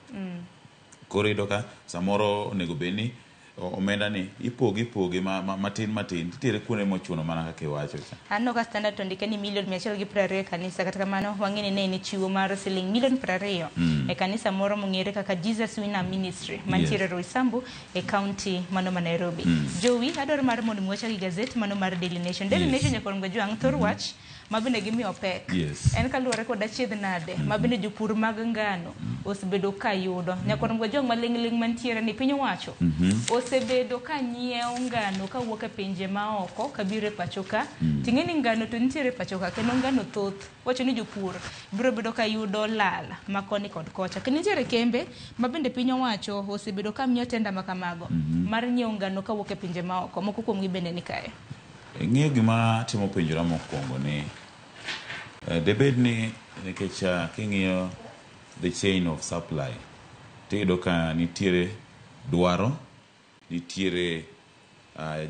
Koro iyudo ka samoro onego bed ni omenda ni ipoge ipoge matin matin titere kuonde mochuno mana kaka iwacho cha. Aneno ka Standard to ndike ni milion 120 e kanisa kata kamano wang'e ni ne en chiwo mar siling milion 20 e kanisa moro mong'ere kaka Jesus Winner Ministry mantiere Roysambu e county mano ma Nairobi. Jowi adwaro mar mondo mi wachak gi gazet mano mar Daily Nation. Daily Nation nyakwar Mgajwang' thor wach ma bende gimiyo pek. En kaluwore kod achiedh nade ma bende jopur mag ngano osebedo ka yudo. Nyakwar Mgajwang' maling'ling' mantiere ni piny owacho osebedo ka nyiewo ngano kawuok e pinje maoko kabiro e pacho ka. Ting'e ni ngano to nitiere e pacho ka kendo ngano thoth. Wacho ni jopur biro bedo ka yudo lal ma koni kod kocha. Kendo nitiere kembe ma bende piny owacho osebedo ka miyo tenda ma kamago mar nyiewo ngano kawuok e pinje maoko. Moko kuomgi bende ni kae. Ing'eyo gima timo penjora mokwongo ni debed ni nikech king'iyo the chain of supply tiyudo ka nitiere dwaro, nitiere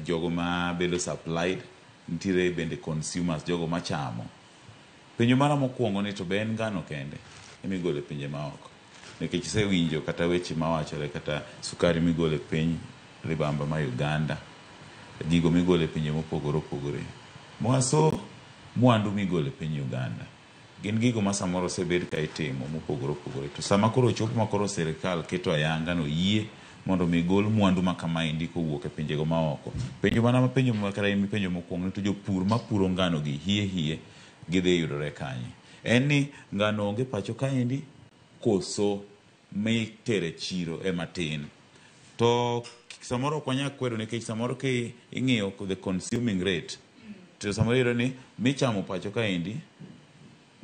jogo ma bedo supplied, nitiere bende consumers, jogo machamo. Penjo mara mokwongo ni to be en ngano kende emigolo e pinje maoko? Nikech isewinjo kata weche mawachore kata sukari migolo e piny libamba ma Uganda, gigo migolo e pinje mopogore opogore. Mwaso mwandu migolo e piny Uganda. Gin gigo ma samoro osebed ka itimo mopogore opogore. To sama koro ochopo ma koro sirikal keto ayanga no yie mondo mi gol mwandu ma kamaendi kowuok e pinjego maoko. Penjo mana mapenjo kata in mipenjo mokwongo ni to jopur mapuro ngano gi hie hie gidhi yudore kanye? En ni ngano onge pacho kaendi koso mitere chiro ema tin. To samoro ok wanyal kwedo nikech samoro ki ing'iyo the consuming rate to samoro iyudo ni michamo pacho kaendi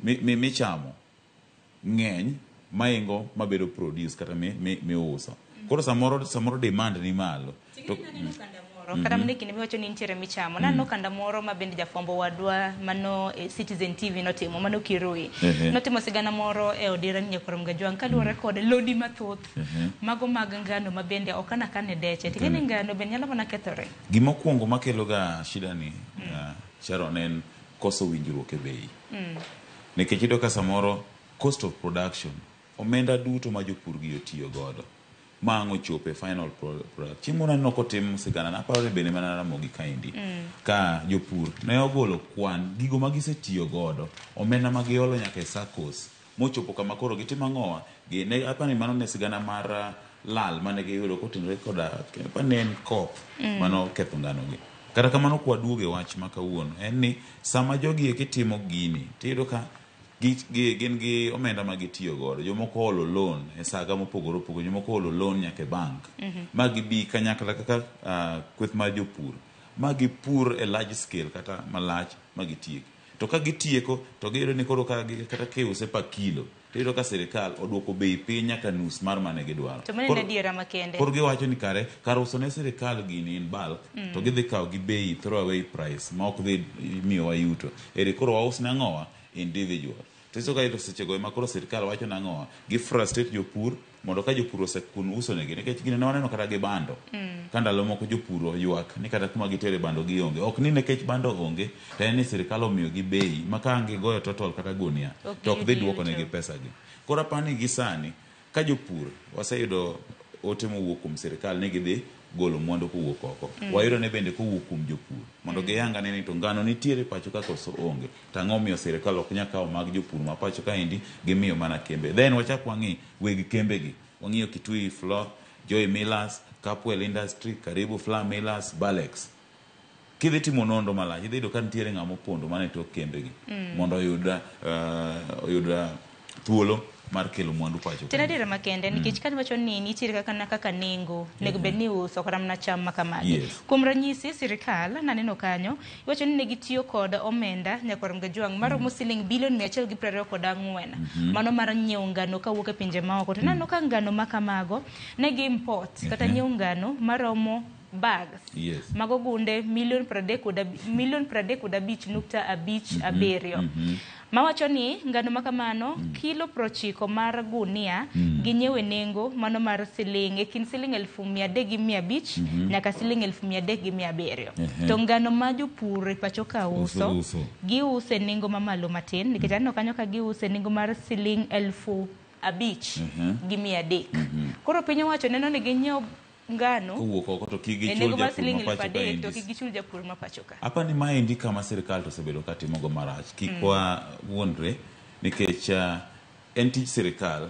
michamo ng'eny maingo mabedo produce kata miuso. Koro samoro demand ni malo. To Kata mana e kinde miwacho ni nitiere michamo. Naneno kanda moro ma bende jafwambo wadwa mano e Citizen TV notimo, mano Kirui. Notimo sigana moro e odira ni Nyakwar Mgajwang' kaluwore kod lodi mathoth mago mag ngano ma bende ok ana kane deche. Ting'e ni ngano bende nyalo mana kethore. Gima okuongo makelo ga shida ni Sharon en koso winjruok e bei. Nikech iyudo ka samoro cost of production omenda duto ma jopur gi otiyo godo ma ang' ochopo e final product. Chieng' moro aneno kotim sigana naparo ni bende mana Ramogi kaendi ka jopur ne ogolo kwan gigo ma gisetiyo godo omenda ma giolo nyaka e SACCOs mochopo kama koro gitimo ang'owa ne aparo ni mano ne sigana mar lal mane giyudo kotenore koda aparo ni en koth mano ketho ngano gi. Kata kamano kwaduogo e wach ma kawuono en ni sama jogi eki timo gini tiyudo ka gin gi omenda ma gitiyo godo. Jomoko olo loan e saga mopogore opogore, jomoko olo loan nyaka e bank. Ma gibi kanyakla kaka kweth mar jopur ma gipur e large scale kata malach ma gitiek. To ka gitieko to giyudo ni koro kata kiuse pa kilo tiyudo ka sirikal oduoko bei piny nyaka nus mar mane gidwaro. To mano en adiera makende. Koro giwacho ni kare kar uso ne sirikal gini in bulk to gidhi kawo gi bei throw away price ma ok dhi miyowa yuto. Eri koro waus ne ang'owa individual. To ka sechego ema koro sirikal wacho nang'owa gi frustrate jopur mondo ka jopur osekun uso negi nikech gini ne waneno kata gi bando. Ka ndalo moko jopur oywak ni kata kuma gitere bando gionge. Ok ni nikech bando onge to en ni sirikal omiyo gi bei ma ka ang' gigoyo total kata gunia to ok dhi duoko negi pesa gi. Koro apani gi sani ka jopur waseyudo ote mowuok kuom sirikal ni gidhi golo mwandu kowuok oko. Wayudo ne bende kowuok kuom jopur mondo giyang ane ni to ngano nitiere pacho ka koso onge. To ang'o miyo sirikal ok nyal kawo mag jopur ma pacho kaendi gimiyo mana kembe. Then wachak wang'i weg kembe gi. Wang'iyo Kitui Flour, Joy Millers, Capwell Industry, Karibu Flour Millers, Balex. Kidhi timo nonro malach, idhi yudo ka nitiere ng'ama opondo mana e tok kembegi mondo oyud oyud thuolo mar kelo mwandu pacho To en adiera makende nikech ka iwacho ni nitiere kaka na kaka nengo onego bed ni iuso kata mana cham ma kamagi. Kuom ranyisi sirikal naneno kanyo iwacho ni ne gitiyo kod omenda nyakwar Mgajwang' maromo siling bilion 124 mano mar nyiewo ngano kawuok e pinje maoko. To naneno ka ngano ma kamago ne gi import kata nyiewo ngano maromo bags mago gunde milion 35.57. Mawacho ni ngano ma kamano kilo 90 mar gunia ginyiewo e nengo mano mar siling e kind siling 350,000 nyaka siling 370,000. To ngano ma jopur e pacho ka uso Uso. giuso e nengo mamalo matin nikech aneno kanyo ka giuso e nengo mar siling 5,300. Koro piny owacho neno ni ginyiewo ngano Kowuok oko to kik e gichul nengo mar japur siling ma pacho 3,000 to kaendi. kik gichul japur ma pacho ka. Apa ni maendi kama sirikal to osebedo ka timogo marach. Kik wawuondre nikech en tij sirikal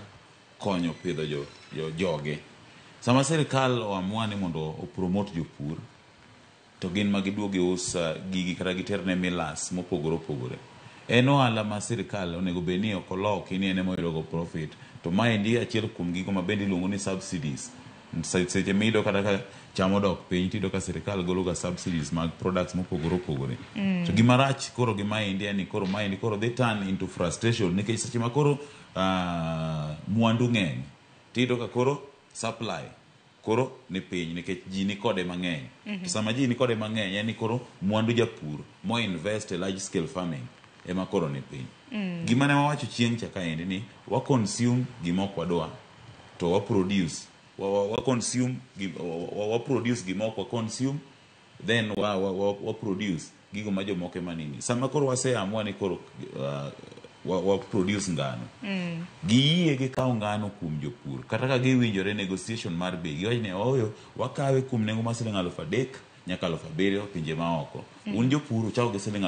konyo pidho joge. Sama sirikal oamua ni mondo opromote jopur, to gin ma giduog gius gigi kata giter ne millers mopogore opogore. En ohala ma sirikal onego bed ni ok oloki ni en ema oyudo go profit. To maendi achiel kuom gigo ma bende iluongo ni subsidies. Seche miyudo kata ka cham odok piny tiyudo ka sirikal golo ga subsidies mag products mopogore opogore. To gima rach koro gi maendi en ni koro maendi koro dhi turn into frustration nikech seche ma koro mwandu ng'eny tiyudo ka koro supply koro ni piny nikech ji ni kode mang'eny. To sama ji ni kode mang'eny en ni koro mwandu japur mo invest e large scale farming ema koro ni piny. Gima ne wawacho chieng' cha kaendi ni wa consume gima ok wadwa to wa produce wa consume wa produce gima ok wa consume then wa produce gigo ma jomoko ema nini. Sama koro waseamua ni koro wa produce ngano, giyie gikawo ngano kuom jopur kata ka giwinjore negotiation mar bei, giwacho ni ooyo wakawe kuom nengo mar siling 3,000 nyaka 7,000 pinje maoko. Un jopur uchako gi siling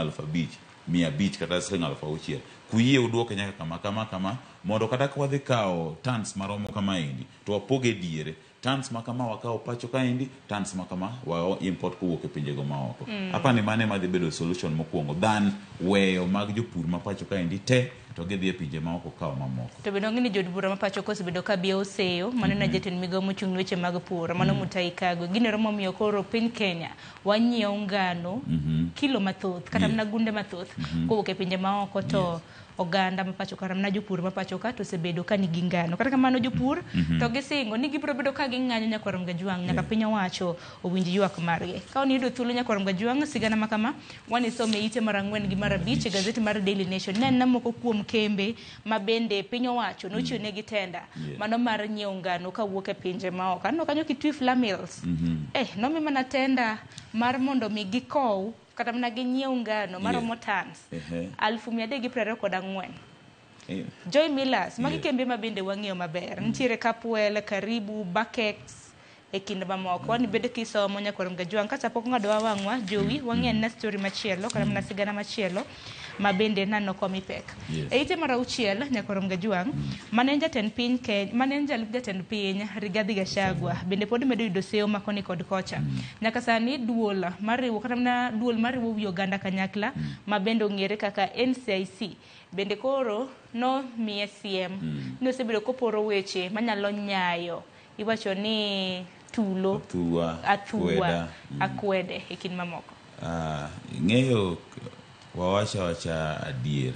5,500 kata siling 6,000, kuyie uduoke nyaka kama kama kama mondo kata ka wadhi kawo tons maromo kamaendi to wapoge diere. Tons ma kama wakawo pacho kaendi, tons ma kama wa import kowuok e pinjego maoko. Apani mano ema dhi bedo solution mokwongo than weyo mag jopur ma pacho kaendi te to gidhi e pinje maoko kawo mamoko. To bende wang'e ni jood bura ma pacho ka osebedo ka biewo seyo mano na jatend migawo mochung' ne weche mag pur mano Mutahi Kagwe. Ginero momiyo koro piny Kenya wanyiewo ngano kilo mathoth kata mana gunde mathoth kowuok e pinje maoko to oganda ma pacho ka mana jopur ma pacho ka to osebedo ka nigi ngano. Kata kamano jopur to gisingo ni gibiro bedo ka ging'anyo nyakwar Mgajwang' nyaka piny owacho owinj ywak margi. Ka on yudo thuolo nyakwar Mgajwang' sigana ma kama wanisome ite mar 4 gi mar 5 e gazeti mar Daily Nation. Ne anena moko kuom kembe ma bende piny owacho nochiwo negi tenda mano mar nyiewo ngano kawuok e pinje maoko. Aneno kanyo Kitui Flour Mills. Nomi mana tenda mar mondo mi gikow kata mana ginyiew ngano maromo tons 324,000. Joy Millers, magi kembe ma bende wang'iyo maber. Nitiere Capwell, Karibu, Bakex e kind mamoko. Wan bedo kisomo nyakwar Mgajwang' ka sapok ng'ado wa wang'wa jowi wang'e na story machielo kata mana sigana machielo ma bende nano komi pek. E ite mar 6 nyakwar Mgajwang' mane en jatend piny Kenya, mane en jalup jatend piny Rigathi Gachagua bende pod medo yudo seyo ma koni kod kocha. Nyaka sani duol mariwo kata mana duol mariwo wi oganda kanyakla ma bende ong'ere kaka NCIC bende koro no miye siem ni osebedo koporo weche manyalo nyayo iwacho ni tulo athua akwede e kind mamoko. Ing'eyo wawacha wacha adier,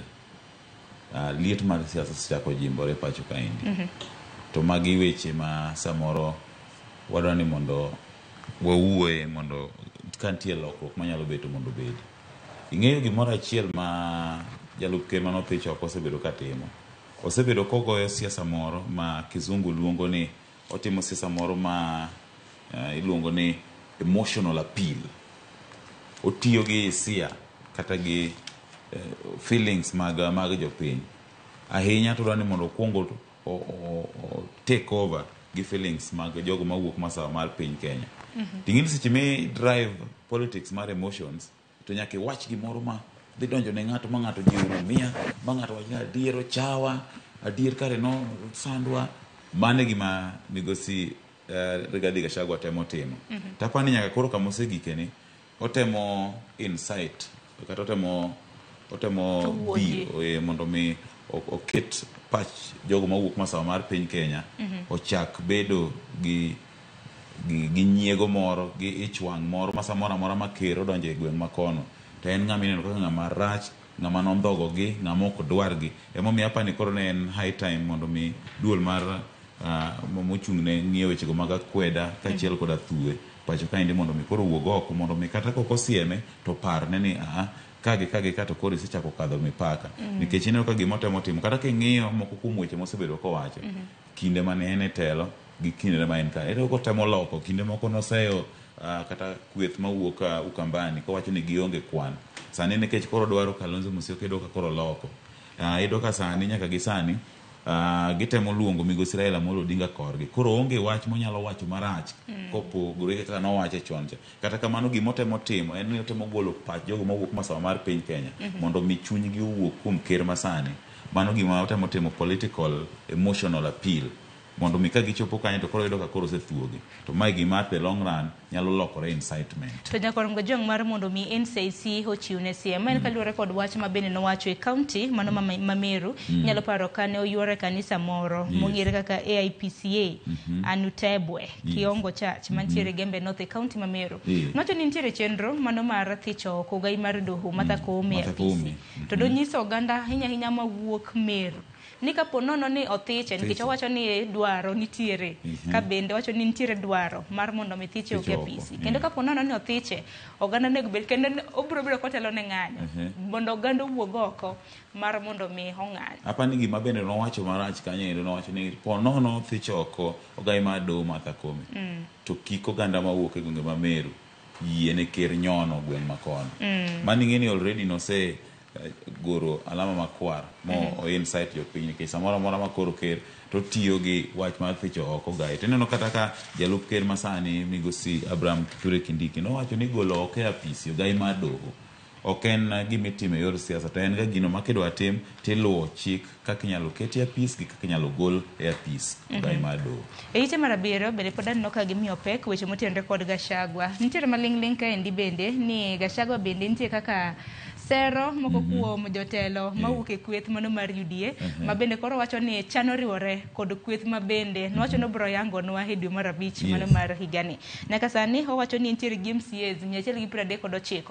liet mar siasa osechako jimbore pacho kaendi. To magi weche ma samoro wadwa ni mondo wawuoye mondo ka nitie lokruok manyalo beto mondo obedi. Ing'eyo gimoro achiel ma jalup ker manothich oko osebedo katimo. Osebedo kogoyo siasa moro ma kizungu luongo ni otimo siasa moro ma iluongo ni emotional appeal. Otiyo gi hisia kata gi feelings mag jopiny. Ahinya to dwani mondo okwongo take over gi feelings mag jogo mawuok masawa mar piny Kenya. Ting'eni seche mi drive politics mar emotions to nyaka iwach gimoro ma dhi donjo ne ng'ato ma ng'ato jiwo mia ma ng'ato wach ni adier ochawa adier kare no sandwa. Mano e gima migosi Rigathi Gachagua temo timo. Tapani nyaka koro kama osegike ni otemo insight kata otemo Owuondi. biro mondo mi oket pach jogo mawuok masawa mar piny Kenya ochak bedo gi nyiego moro, gi ich wang' moro ma samoro amora ma ker odonjo e gweng' ma kono to en ng'ama ineno kaka ng'ama rach, ng'ama nondhogo gi, ng'ama ok dwargi. Emomiyo apani koro ne en high time mondo mi duol mar mochung' ne ng'iyo wechego mag akweda kaachiel koda thue pacho kaendi mondo mi koro owuog oko mondo mi kata kok osieme to parne ni ka gi ka gi ka to koro isechako kadho mipaka. Nikech ineno ka gima otemo timo kata king'iyo moko kuom weche mosebedo kowacho kinde mane en e telo gi kinde ma en ka ero kotemo loko kinde moko noseyo kata kweth mawuok Ukambani kowacho ni gionge kwan. Sani nikech koro dwaro Kalonzo Musyoka iyudo ka koro loko. Iyudo ka sani nyaka gi sani gitemo luongo migosi Raila Amolo Odinga korgi. Koro onge wach monyalo wacho marach kopogore gi kaka nowache chon cha. Kata kamano gima otemo timo en ni otemo golo pach jogo mawuok masawa mar piny Kenya mondo mi chunygi owuok kuom ker masani. Mano gima otemo timo political emotional appeal mondo mi ka gichopo kanyo to koro yudo ka koro osethuogi. To mae gima at the long run nyalo lokore incitement. To Nyakwar Mgajwang' mar mondo mi NCIC ochiwne siem. Ma en kaluwore kod wach ma bende nowacho e county mano ma Meru. Nyalo paro kane oyuore kanisa moro mong'ere kaka AIPCA Anutebwe Kiongo Church mantiere Gembe North e county ma Meru. Nowacho ni nitiere chenro mano mar thicho oko ogai mar doho Martha Koome e apisi. To donyiso oganda ahinya ahinya mawuok Meru ni kapo nono ni othiche nikech owacho ni dwaro nitiere ka bende owacho ni nitiere dwaro mar mondo mi thiche ok e apisi. Kendo kapo nono ni othiche oganda onego bed kendo obiro bedo kotelo ne ng'anyo mondo oganda owuog oko mar mondo mi ong'any. Apani gima bende nowacho marach kanyo endo nowacho ni po nono othiche oko ogai mar doho Martha Koome to kik oganda mawuok e gwenge ma Meru yie ne ker nyono gweng' ma kono. Mano ing'e ni already nose goro alama makwar mo o-incite jopiny nikech samoro amora ma koro ker to tiyo gi wach mar thicho oko ogai. To ineno kata ka jalup ker masani migosi Abraham Kithure Kindiki nowacho ni golo oko e apisi ogai mar doho ok en gima itimo e yor siasa to en ga gino ma kidwa tim tiluwo chik kaka inyalo ket e apis gi kaka inyalo gol e apis ogai mar doho. E ite mar 7 bende pod aneno ka gimiyo pek weche motenore kod Gachagua. Nitiere maling'ling' kaendi bende ni Gachagua bende nitie kaka sero moko kuom jotelo mawuok e kweth mano mar UDA ma bende koro wacho ni chano riwore kod kweth ma bende nowacho ni obiro yangonwa e dwe mar 5 mano mar higani. Nyaka sani owacho ni nitiere gi MCAs 139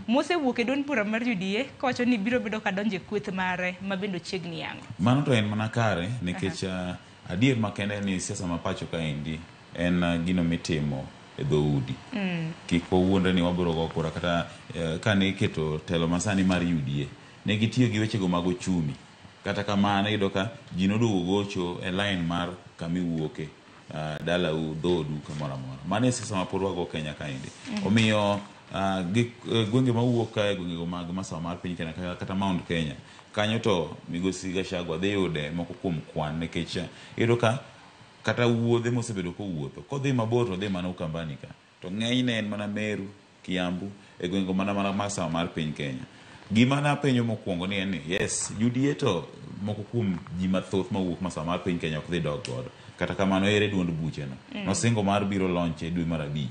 mosewuok e duond bura mar UDA kowacho ni biro bedo kadonjo e kweth mare ma bende ochiegni yango. Mano to en mana kare nikech adier makende ni siasa ma pacho kaendi en gino mitimo e dhoudi. Kik wawuondre ni wabiro go kura kata kane iketo telo masani mar UDA ne gitiyo gi wechego mag ochumi. Kata kamano iyudo ka ji noduogo gocho e line mar kama iwuoke dalau, dhoodu, kamoro amora. Mano e siasa ma pod wago Kenya kaendi. Omiyo gwenge mawuok kae, gwengego mag masawa mar piny Kenya kata Mount Kenya, kanyo to migosi Gachagua dhi yude moko kuom kwan nikech iyudo ka kata wuodhe mosebedo kowuotho kodhi mabor to odhi mana Ukambani ka to ng'enyne en mana Meru, Kiambu e gwenge mana masawa mar piny Kenya. Gima napenjo mokwongo ni en ni yes, UDA to moko kuom ji mathoth mawuok masawa mar piny Kenya ok dhi dok godo. Kata kamano ere duond bucheno. Nosingo mar biro launch e dwe mar 5.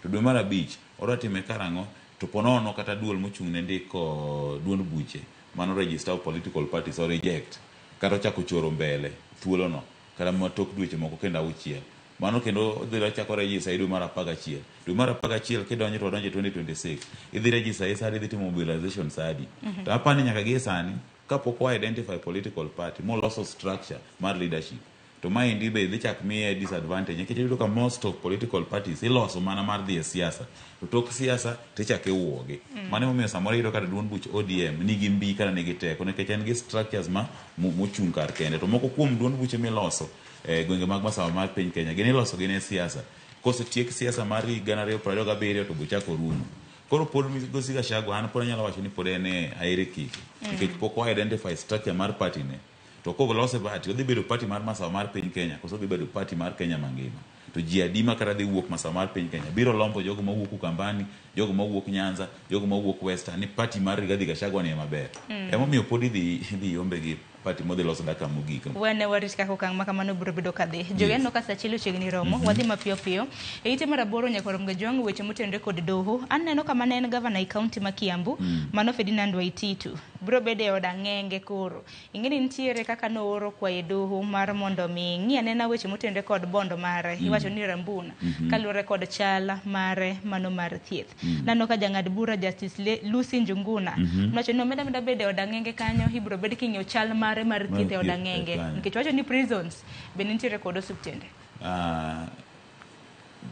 To dwe mar 5 odwa time karang'o to ponono kata duol mochung' ne ndiko duond buche mano register of political parties o reject kata ochako choro mbele thuolono kata ma tok dweche moko kendo 6. Mano kendo odhi chako register e dwe mar 11. Dwe mar 11 kidonjo to wadonjo 2026. Idhi register e sadi, idhi timo mobilization sadi. To apani nyaka gie sani kapok wa identify political party moloso structure mar leadership to maendi be dhi chak miye disadvantage nikech iyudo ka most of political parties iloso mana mar dhi e siasa to tok siasa tichak iwuogi. Mano emomiyo samoro iyudo kata duond buch ODM nigi mbi kata nigi teko nikech en gi structures ma mochung' kar kende. To moko kuom duond buche miloso e gwenge mag masawa mar piny Kenya gin iloso gi ne siasa. Kosetiek siasa mar 2027 to bochako rumo. Koro pod migosi Gachagua an pod anyalo wacho ni pod en e aere kiki nikech pok wa identify structure mar party ne. To kolose party odhi bedo party mar masawa mar piny Kenya koso odhi bedo party mar Kenya mangima. To ji adi ma kata dhi wuok masawa mar piny Kenya biro lombo jogo mawuok Ukambani, jogo mawuok Nyanza, jogo mawuok Western ni party mar Rigathi Gachagua ni ema ber. Emomiyo pod idhi yombe gi party modhi loso dakika mogik. Wane warit kaka okang' ma kamano biro bedo kadhi. Jogi aneno ka sa achiel ochiegni romo, wadhi mapiyo piyo. E ite mar aboro nyaka warom Gajwang' weche motenore kod doho. Aneno kama ne en gavana e kaunti ma Kiambu, mano Ferdinand Waititu. Biro bedo e od ang'enge koro. Ing'e ni nitiere kaka nooro kwayo e doho mar mondo mi ng'i anena weche motenore kod bondo mare. Iwacho ni Rambun kaluwore kod chal mare mano mar thieth. Naneno ka jang'ad bura Justice Lucy Njuguna nowacho ni omeda meda bedo e od ang'enge kanyo ibiro bed king'iyo chal mare mar thieth e od thieth e ang'enge. kanyo. Nikech wacho ni prisons bende nitiere kod osiptende.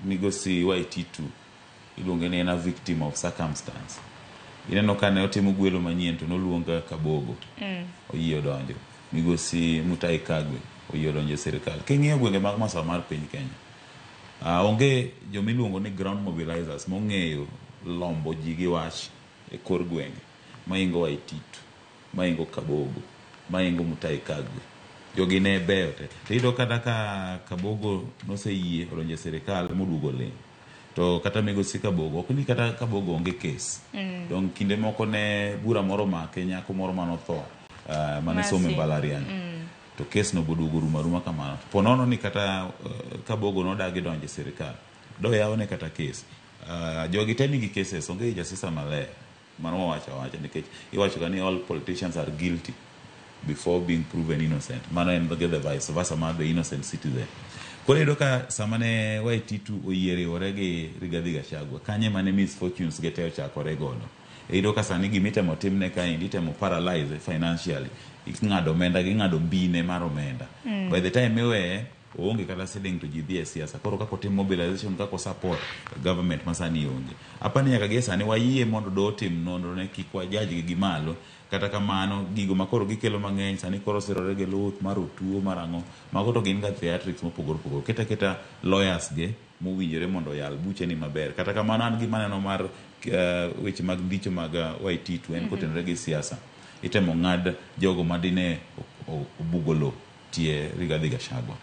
Migosi Waititu iluonge ni en a victim of circumstance. Ineno ka ne otimo gwelo manyien to noluong Kabogo oyie odonjo. Migosi Mutahi Kagwe oyie odonjo e sirikal. King'iyo gwenge mag masawa mar piny Kenya, onge joma iluongo ni ground mobilizers mong'eyo lombo ji gi wach e kor gwenge maingo Waititu, maingo Kabogo, maingo Mutahi Kagwe. Jogi ne beyo te. To iyudo kata ka Kabogo noseyie odonjo e sirikal moduogo ling'. To kata migosi Kabogo, ok ni kata Kabogo onge kes. Dong kinde moko ne bura moro omake nyako moro manotho mane somo e Mercy. mbalariany. To kes no boduogo rumo aruma kamano. Po nono ni kata Kabogo nodagi donjo e sirikal. Doyawne kata kes. Jogi te nigi cases, onge jasiasa maler. Mano wawacho awacha nikech iwacho ga ni all politicians are guilty before being proven innocent. Mano en the vice versa mar the innocent citizen. Koro iyudo ka sama ne Waititu oyie riwore gi Rigathi Gachagua, kanye mane misfortunes ge te ochakore godo. Iyudo ka sani gimitemo timne kaendi itemo paralyze financially. Ing'ado omenda ging'ado mbine mar omenda. By the time iweye, oonge kata siling to ji dhi e siasa. Koro kaka otim mobilization, kaka support government masani onge. Apani nyaka gie sani wayie mondo doho otim nonro ne kik wajudge gi gi malo. Kata kamano, gigo makoro gikelo mang'eny sani koro osirore gi luth mar otuo mar ang'o. Mago to gin ga theatrics mopogore opogore. Keta keta lawyers ge mowinjore mondo oyal buche ni maber. Kata kamano an gima aneno mar weche mag ndicho mag Waititu en kotenore gi siasa. Itemo ng'ad jogo madine obugo lo tie Rigathi Gachagua.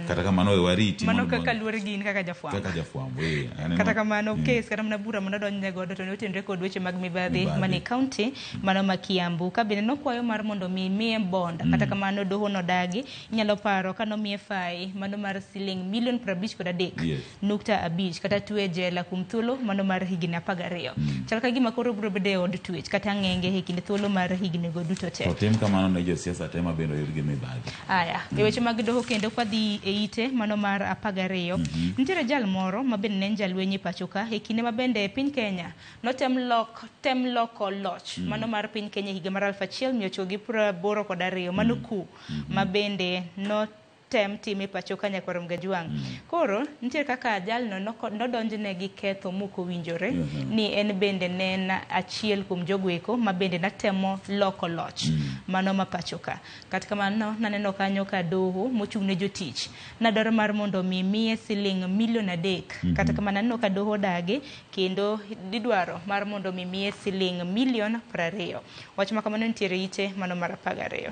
Kata kamano we wariti Mano mondo kaka luore gi in kaka jafwambo. kaka jafwambo eh, aneno- Kata kamano kes kata mana bura manodonjne godo to ne otenore kod weche mag mibadhi Mibadhi. mane kaunti mano ma Kiambu. Ka bende nokwayo mar mondo mi miye bond kata kamano doho nodagi. Inyalo paro ka nomiye fai mano mar siling milion 53 nukta 5 kata twe jela kuom thuolo mano mar higni 12. Chal ka gima koro biro bedo e od twech kata ang'enge e kind thuolo mar higni go duto te. To tim kamano ne josiasa te ma bende oyud gi mibadhi. Aya, e weche mag doho kendo kwadhi e ite mano mar 12. Nitiere jal moro ma bende ne en jalweny e pacho ka e kinde ma bende piny Kenya notem lok tem loko loch mano mar piny Kenya e higa mar 1982 mano ku ma bende notem tim e pacho ka nyakwar Mgajwang'. Koro nitiere kaka jalno nodonjne gi ketho mok owinjore ni en bende ne en achiel kuom jogo eko ma bende natemo loko loch mano ma pacho ka. Kata kamano naneno kanyo ka doho mochung' ne jotich nadwaro mar mondo mi miye siling milion 3. Kata kamano aneno ka doho odagi kendo gidwaro mar mondo mi miye siling milion 20. Wach ma kamano nitiere ite mano mar 12.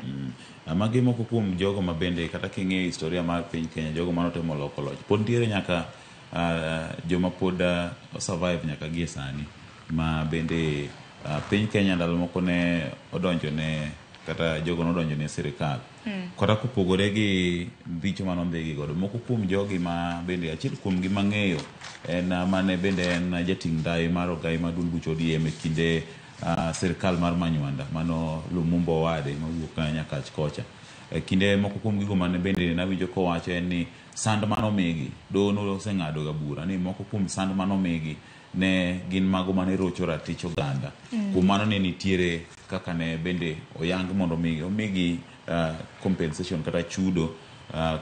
Magi moko kuom jogo ma bende kata king'iyo historia mar piny Kenya, jogo manotemo loko loch. Pod nitiere nyaka joma pod survive nyaka gie sani ma bende piny Kenya ndalo moko ne odonjo ne kata jogo nodonjo ne sirikal. Kata kopogore gi richo manondhigi godo, moko kuom jogi ma bende achiel kuom gi mang'eyo en mane bende en jating' ndai mar ogai mar duond buch ODM e kinde sirikal mar Manywanda mano Lumumba Owade mawuok Nyakach kocha. E kinde moko kuom gigo mane bende nawinjo kowacho en ni sand manomigi, doho noseng'ado ga bura ni moko kuom sand manomigi ne gin mago mane rocho ratich oganda. Kuom mano ne nitiere kaka ne bende oyang mondo omigi compensation kata chudo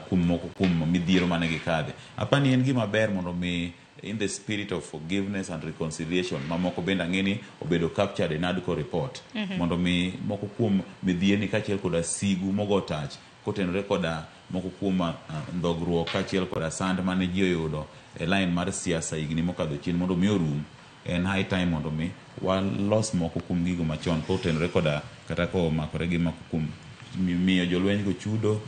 kuom moko kuom midhiero mane gikadhe. Apani en gima ber mondo mi in the spirit of forgiveness and reconciliation mamoko bende ang'e ni obedo captured e NADCO report mondo mi moko kuom midhierni kaachiel koda sigu mogo tach kotenore koda moko kuom ndhogruok kaachiel koda sand mane ji oyudo e line mar siasa higni mokadho chien mondo mi orum. En high time mondo mi walos moko kuom gigo machon kotenore koda kata komakore gi moko kuom miyo jolweny go chudo,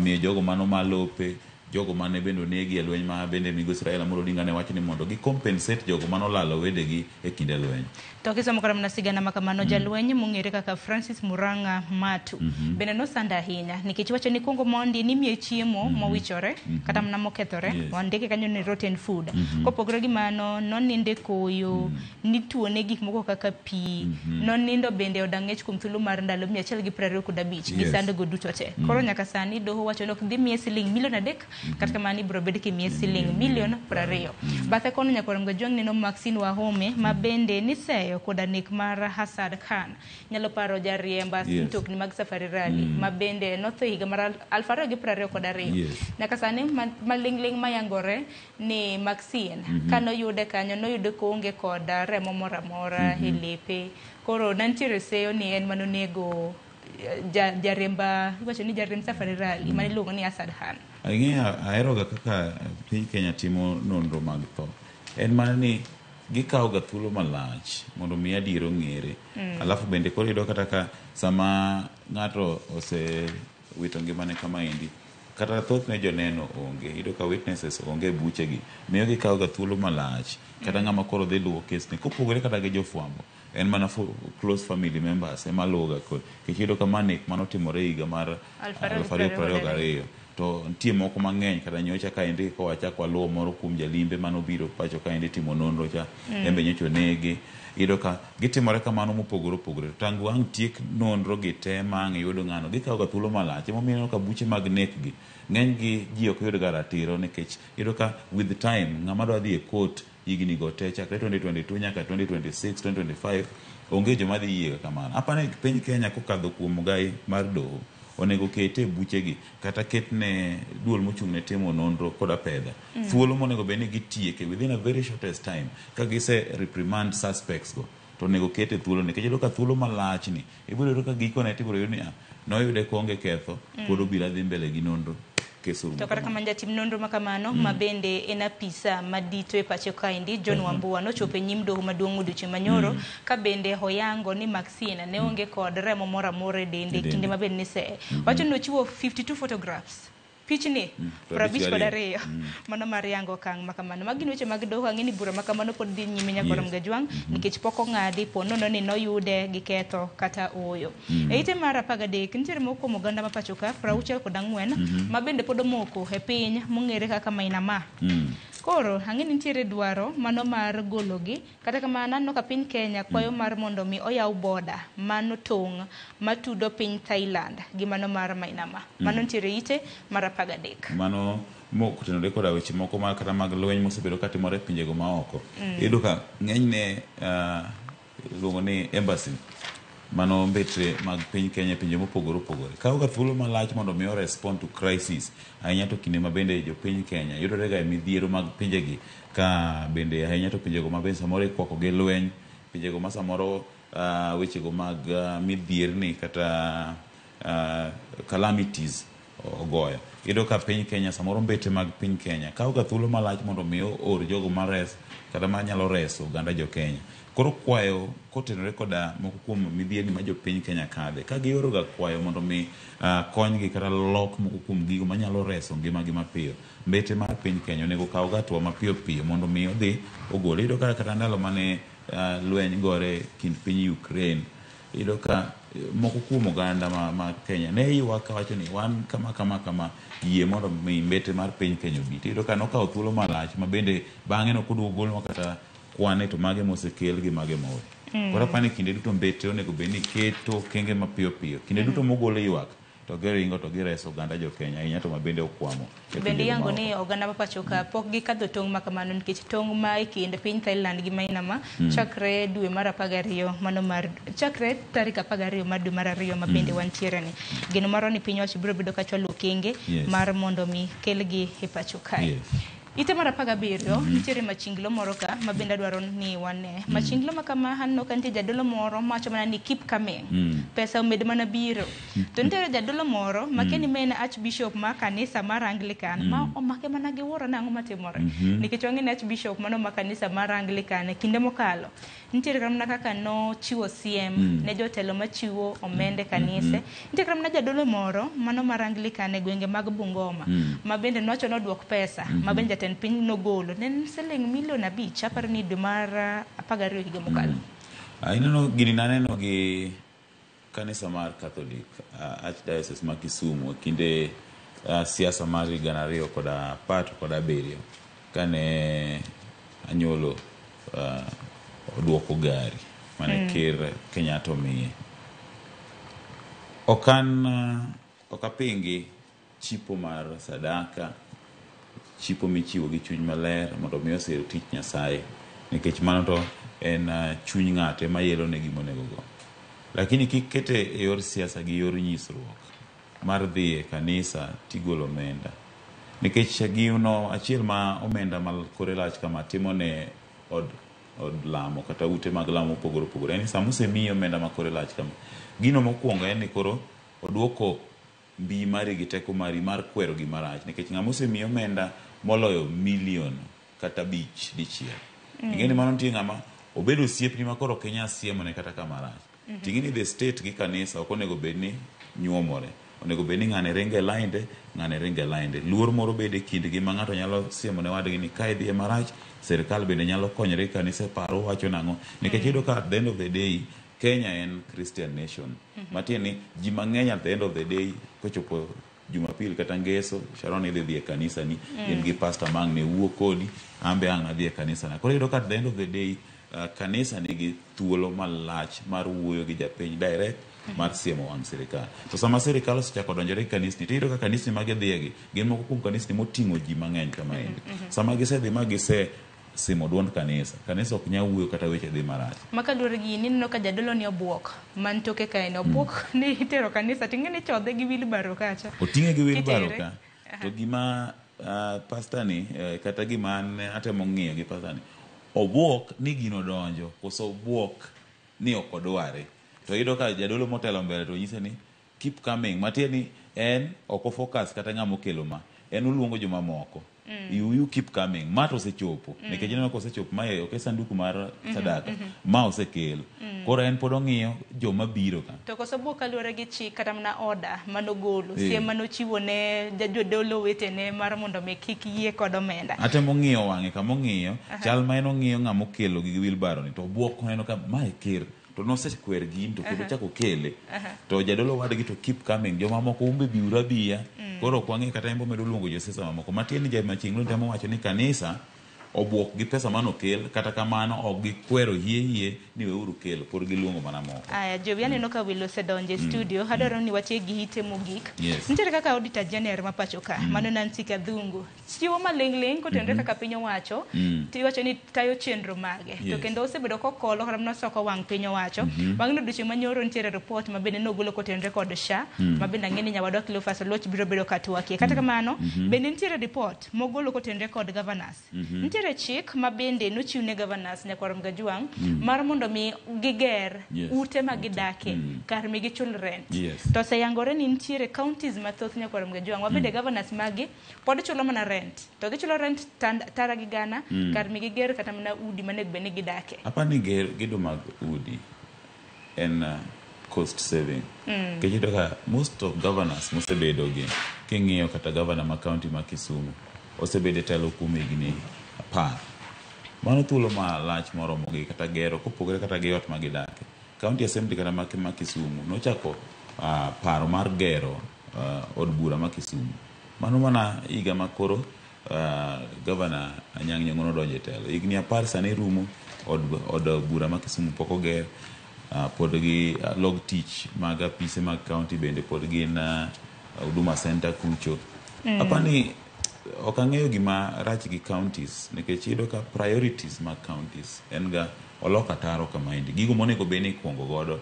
miyo jogo mano ma lope. jogo mane bende onegi e lweny ma bende migosi Raila Amolo Odinga ne wacho ni mondo gi compensate jogo mane olalo wedegi e kinde lweny. To kisomo kata mana sigana ma kamano, jalweny mong'ere kaka Francis Murang'a Matu bende nosando ahinya nikech wacho ni kuongo mondi nimiye chiemo mowichore kata mana mokethore. Wandike kanyo ni rotten food. Kopogore gi mano, noninde koyo, nituone gik moko kaka pi, nonindo bende e od ang'ech kuom thuolo mar ndalo 125 gi sand go duto te. Koro nyaka sani doho wacho ni ok dhi miye siling milion 3, kata kamano ibiro bed kimiye siling milion 20. Bathe kono Nyakwar Mgajwang' neno Maxine Wahome ma bende niseyo koda nek mar Hassan Khan. Nyalo paro jariemba mtokni mag Safari Rally ma bende notho e higa mar 2022. Nyaka sani maling'ling' mayangore ni Maxine kanoyude kanyo noyude koonge kod remo moro amora e lepe. Koro nantiere seyo ni en manonego jariemba, iwacho ni jariemb Safari Rally mane iluongo ni Asad Khan. Ang'eyo aheroga kaka piny Kenya timo nonro mag tho. En mana ni gikawo ga thuolo malach mondo mi adiera ong'ere. Alafu bende koro iyudo kata ka sama ng'ato osewito ngimane kamaendi, kata thothne joneno onge, iyudo ka witnesses onge e buchegi, miyo gikawo ga thuolo malach. Kata ng'ama koro dhi luwo kes ni kopogore kata gi jofwambo, en mana close family members ema luwo ga kod. Nikech iyudo ka ma nek manotimore e higa mar 2022. To nitie moko mang'eny kata nyocha kaendi ka wachako waluwo moro kuom jalimbe manobiro pacho kaendi timo nonro cha, en be nyocha onege. Iyudo ka gitimore kamano mopogore opogore. To tangu ang' tiek nonro gi te ma ang' iyud ng'ano, gikawo ga thuolo malach. Emomiyo ineno ka buche mag nek gi, ng'eny gi ji ok yud ga ratiro nikech iyudo ka with time ng'ama dwa dhi e court higni go te chakre 2022 nyaka 2026, 2025 onge joma dhi yie ga kamano. Apani ni piny Kenya kokadho kuom ogai mar doho onego kete e buchegi kata ketne duol mochung' ne timo nonro kod apedha thuolo monego bed ni gitieke within a very shortest time ka gise reprimand suspects go to onego kete thuolo nikech iyudo ka thuolo malach ni ibiro yudo ka gikone tibiro yud ni ah, noyude koonge ketho pod obiro dhi mbele gi nonro kes orumo To kata kamano. kamano jatim nonro ma kamano ma bende en apisa madito e pacho kaendi John Wambua nochopo e nyim doho maduong' odiochieng' manyoro ka bende oyango ni Maxine ne onge kod remo moro amora e dende E dende. kinde ma bende niseye. Wacho ni nochiwo 52 photographs pichni 52 mano mar yango okang' ma kamano. Magi gin weche mag doho. Ang'e ni bura ma kamano pod dhi nyime Nyakwar Mgajwang' nikech pok ong'adi po nono ni noyude gi ketho kata ooyo. E ite mar 13 nitiere moko kuom oganda ma pacho ka 64 ma bende pod omoko e piny mong'ere kaka Myanmar. Koro ang'e ni nitiere dwaro mano mar gologi, kata kamano aneno ka piny Kenya kwayo mar mondo mi oyaw boda mano tong' matudo piny Thailand gi mano mar Myanmar. Mano nitiere ite mar 13. Mano motenore koda weche moko ma kata mag lweny mosebedo katimore e pinjego maoko. Iyudo ka ng'enyne iluongo ni embassy mano mbetre mag piny Kenya e pinje mopogore opogore kawo ga thuolo malach mondo mi o respond to crisis ahinya to kinde ma bende jopiny Kenya yudore ga e midhiero mag pinjegi ka bende ahinya to pinjego ma bende samoro ikwako gi lweny, pinjego ma samoro wechego mag midhierni kata calamities ogoyo. Iyudo ka piny Kenya samoro mbete mag piny Kenya kawo ga thuolo malach mondo mi oor jogo mares kata manyalo reso oganda jo Kenya. Koro kwayo kotenore koda moko kuom midhierni ma jopiny Kenya kadhe, ka gioro ga kwayo mondo mi konygi kata lok moko kuom gigo manyalo reso ngimagi mapiyo, mbete mar piny Kenya onego kaw ga hatua mapiyo piyo mondo mi odhi ogol. Iyudo ka kata ndalo mane lweny gore kind piny Ukraine, iyudo ka moko kuom oganda ma Kenya ne ywak kawacho ni wan kama kama kama yie mondo mi mbete mar piny Kenya obi. Iyudo ka nokawo thuolo malach ma bende bang'e nok oduogo golnwa kata kwane to mage mosekel gi mage mowe. Koro apani ni kinde duto mbete onego bed ni keto okenge mapiyo piyo. Kinde duto mogol ywak to giringo to gireso oganda jo Kenya ahinya to ma bende okwamo e Bende pinjego iyango maoko. ni oganda ma pacho ka pok gikadho tong' ma kamano nikech tong' ma e kind piny Thailand gi Myanmar chakre dwe mar 12 mano mar chakre tarik 12 mar dwe mar 2 ma bende wantiere ni. Geno marwa ni piny owacho biro bedo ka chwalo okenge mar mondo mi kelgi e pacho kae. Ite mar 17 nitiere machinglo moro ka ma bende adwaro ni wane. Machinglo ma kama aneno ka nitie jadolo moro mawacho mana ni keep coming. Pesa omed mana biro. To nitiere jadolo moro ma kia ni ma en archbishop ma kanisa mar Anglican ma omake mana gi wuoro ni ang'o matimore. Nikech wang'e ni archbishop mano ma kanisa mar Anglican e kinde mokalo nitiere kata mana kaka nochiwo siem ne jotelo machiwo omenda e kanise. Nitie kata mana jadolo moro mano mar Anglican e gwenge mag Bungoma ma bende nowacho ni oduok pesa ma bende jatend piny nogolo ne en siling milion 5 aparo ni dwe mar 12 higa mokalo. Ineno gini naneno gi kanisa mar Catholic Archdiocese ma Kisumu e kinde siasa mar 2017 kane Anyolo oduoko gari mane Ker Kenyatta omiye. Ok an ok apingi chipo mar sadaka, chipo michiwo gi chuny maler mondo mi osir tich Nyasaye, nikech mano to en chuny ng'ato ema yelo ne gima onego go. Lakini kik kete e yor siasa gi yor nyisruok mar dhi e kanisa tigolo omenda. Nikech gino achiel ma omenda ma kore lach kama timo ne od lamo kata ute mag lamo mopogore opogore en ni sama osemiyi omenda ma kore lach kama, gino mokwongo en ni koro oduoko mbi mari gi teko mari mar kwero gima rach. Nikech ng'ama osemiyi omenda moloyo milion kata 5 dichiel. Ing'e ni mano nitie ng'ama obedo osiepni ma koro ok inyal siemone kata kama rach. Ting'e ni the state gi kanisa ok onego bed ni nyuomore. Onego bed ni ng'ane ringo e line, ng'ane ringo e line. Luor moro bede e kindgi ma ng'ato nyalo siemo ne wadgi ni kae idhiye marach, sirikal bende nyalo konyore gi kanisa e paro wacho nang'o. Nikech iyudo ka at the end of the day, Kenya en Christian nation. Matiende ni ji mang'eny at the end of the day kochopo Jumapil kata Ngeso, Sharon idhi dhi e kanisa ni, in gi pastor ma ang' ne wuo kodi, an be ang' adhi e kanisa na. Koro iyudo ka at the end of the day, kanisa nigi thuolo malach mar wuoyo gi japiny direct mar siemo wang' sirikal. To sama sirikal osechako donjore gi kanisni, to iyudo ka kanisni ma gidhiye gi, gin moko kuom kanisni moting'o ji mang'eny kamaendi. Sama gisedhi ma gise simo duond kanisa, kanisa ok nyal wuoyo kata weche dhi marach. Ma kaluwore gi in, ineno ka jadolo ni obuok man toke kae ni obuok ni itero kanisa to ing'e ni ichodhe gi wheelbarrow kacha. Oting'e gi wheelbarrow Kitere. ka. To gima pastor ni kata gima an atemo ng'iyo gi pastor ni, obuok ni gino donjo koso obuok ni ok odware. To iyudo ka jadolo motelo mbele to nyise ni keep coming, matiende ni en ok o focus kata ng'ama okelo ma, en oluongo jomamoko. You keep coming, ma to osechopo. Nikech ineno ka osechopo, mae ok e sanduku mar sadaka, ma osekel. Koro en pod ong'iyo joma biro ka. To koso buok kaluwore gi chik kata mana order manogolo, siem manochiwo ne jodolo wetene mar mondo mi kik yie kod omenda. Atemo ng'iyo wang'e kama ong'iyo, chal ma en ong'iyo ng'ama okelo gi wheelbarrow ni, to obuok koneno ka mae ker, to nosekwer gini to kendo ochako okele. To jadolo wadgi to keep coming, jomamoko umbe biuru abiya. Koro ok wang'e kata en bo medo luongo josiasa mamoko. Matiende ni jamachinglo temo wacho ni kanisa obuok gi pesa manokel, kata kamano ok gikwero hie hie ni weuru kelo, pod giluongo mana moko. Aya, Jowi, aneno ka welo osedonjo e studio. Adwaro ni watiek gi ite mogik. Nitiere kaka Auditor General ma pacho ka, mano Nancy Gathungu, chiwo maling'ling' kotenore kaka piny owacho, tiwacho ni tayo chenro mage. To kendo osebedo kokolo kata mana soko wang' piny owacho. Bang' odiochieng' manyoro nitiere report ma bende nogolo kotenore kod SHA, ma bende ang'e ni nyawadwa Cleophas Oluoch biro bedo ka twakie. Kata kamano, bende nitiere report mogolo kotenore kod governors. Nitiere chik ma bende nochiw ne governors nyakwar Mgajuang' mar mondo mi giger ute ma gidake kar mi gichul rent. To oseyangore ni nitiere counties mathoth nyakwar Mgajuang' ma bende governors magi pod chulo mana rent. To gichulo rent tara gi gana kar mi giger kata mana udi manego bed ni gidake. Apani gedo mag udi en cost saving. Nikech iyudo ka most of governors mosebedo gi, king'iyo kata governor ma county ma Kisumu osebedo e telo kuom higni 10. Mano thuolo malach moromo gi kata gero kopogore kata gi ot ma gidake. County Assembly kata ma Kisumu nochako paro mar gero od bura ma Kisumu. Mano mana higa ma koro Governor Anyang' Nyong'o nodonjo e telo. Higni 10 sani rumo, od bura ma Kisumu pok oger. Pod gi log tich mag apise mag county bende pod gin Huduma Center kucho. Apani ok ang'eyo gima rach gi counties, nikech iyudo ka priorities mag counties en ga olok ataro kamaendi. Gigo monego bed ni ikuongo godo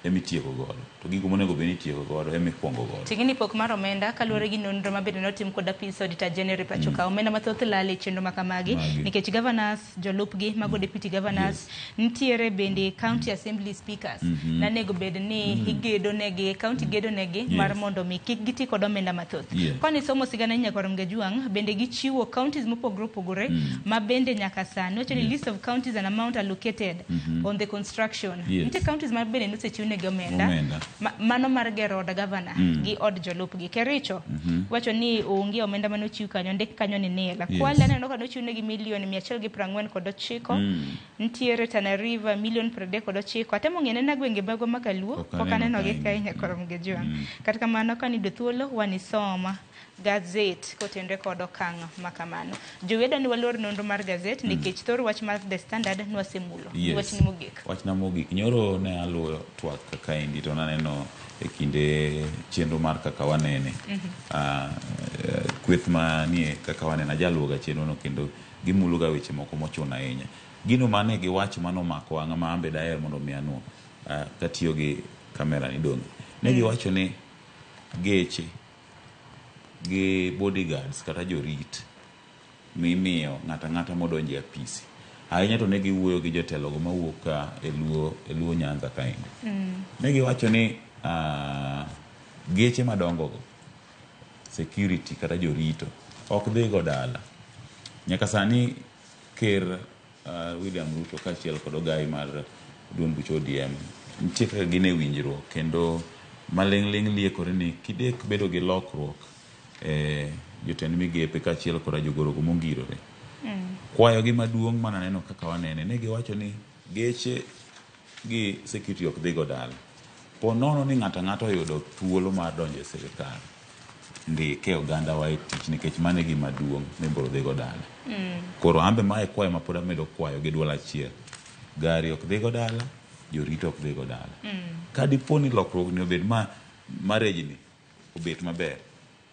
Emitieko godo. To gigo monego bed ni itieko godo emikwongo godo. Ting'ni pok mar omenda kaluwore gi nonro ma bende notim kod apis Auditor General e pacho ka. Omenda mathoth lal e chenro ma kamagi Magi. Nikech governors, jolupgi, mago deputy governors, nitiere bende county assembly speakers nanego bed ni igedo negi, county gedo negi mar mondo mi kik giti kod omenda mathoth. Koni somo sigana Nyakwar Mgajwang' bende gichiwo counties mopogore opogore ma bende nyaka sani wacho ni list of counties and amount allocated on the construction. Nitie counties ma bende nosechiwnegi omenda Omenda. Mano mar gero od gavana gi od jolupgi. Kericho wacho ni onge omenda mane ochiw kanyo, ndik kanyo ni nil. Kwale aneno ka nochiwnegi milion 149. Nitiere Tana River milion 39. Atemo ng'e nena gwenge magwa ma Kaluo, Pok pok aneno aneno gi kaendi. kae Nyakwar Mgajwang'. Kata kamano ka niyudo thuolo wanisoma gazet kotenre kod okang' ma kamano. Joweda ni walor nonro mar gazet nikech thor wach mar The Standard nwasemulo. Wachni mogik. Wachna mogik. Nyoro ne aluwo twak kaendi to naneno e kinde chenro mar kaka wanene. Kweth manie kaka wanene ajaluwoga chenro no kendo gimuloga weche moko mochuno ahinya. Gino mane giwacho manomako wang'a ma an be daher mondo mi anwo katiyo gi kamera ni donge. Ne giwacho ni geche gi bodyguards kata jorit mimiyo ng'ato ang'ata modonjo e apisi. Ahinya to ne giwuoyo gi jotelogo mawuok ka e Luo Nyanza kaendi. Ne giwacho ni geche madongo go security kata jorito ok dhigo dala. Nyaka sani ker William Ruto kaachiel kod ogai mar duond buch ODM nitie kaka gin e winjruok kendo maling'ling' liekore ni kidek bedo gi lokruok e jotend migepe kaachiel koda jogorogo mongirore. Kwayogi maduong' mananeno kaka wanene ne giwacho ni geche gi security ok dhigo dala. Po nono ni ng'ato ang'ata oyudo thuolo mar donjo e sirikal, ndike ogandawa e tich nikech mano e gima duong' mibiro dhigo dala. Koro an be mae kwayo ma pod amedo kwayo gi duol achiel. Gari ok dhigo dala, jorito ok dhigo dala. Ka dipo ni lokruok ni obed ma marriage ni obet maber,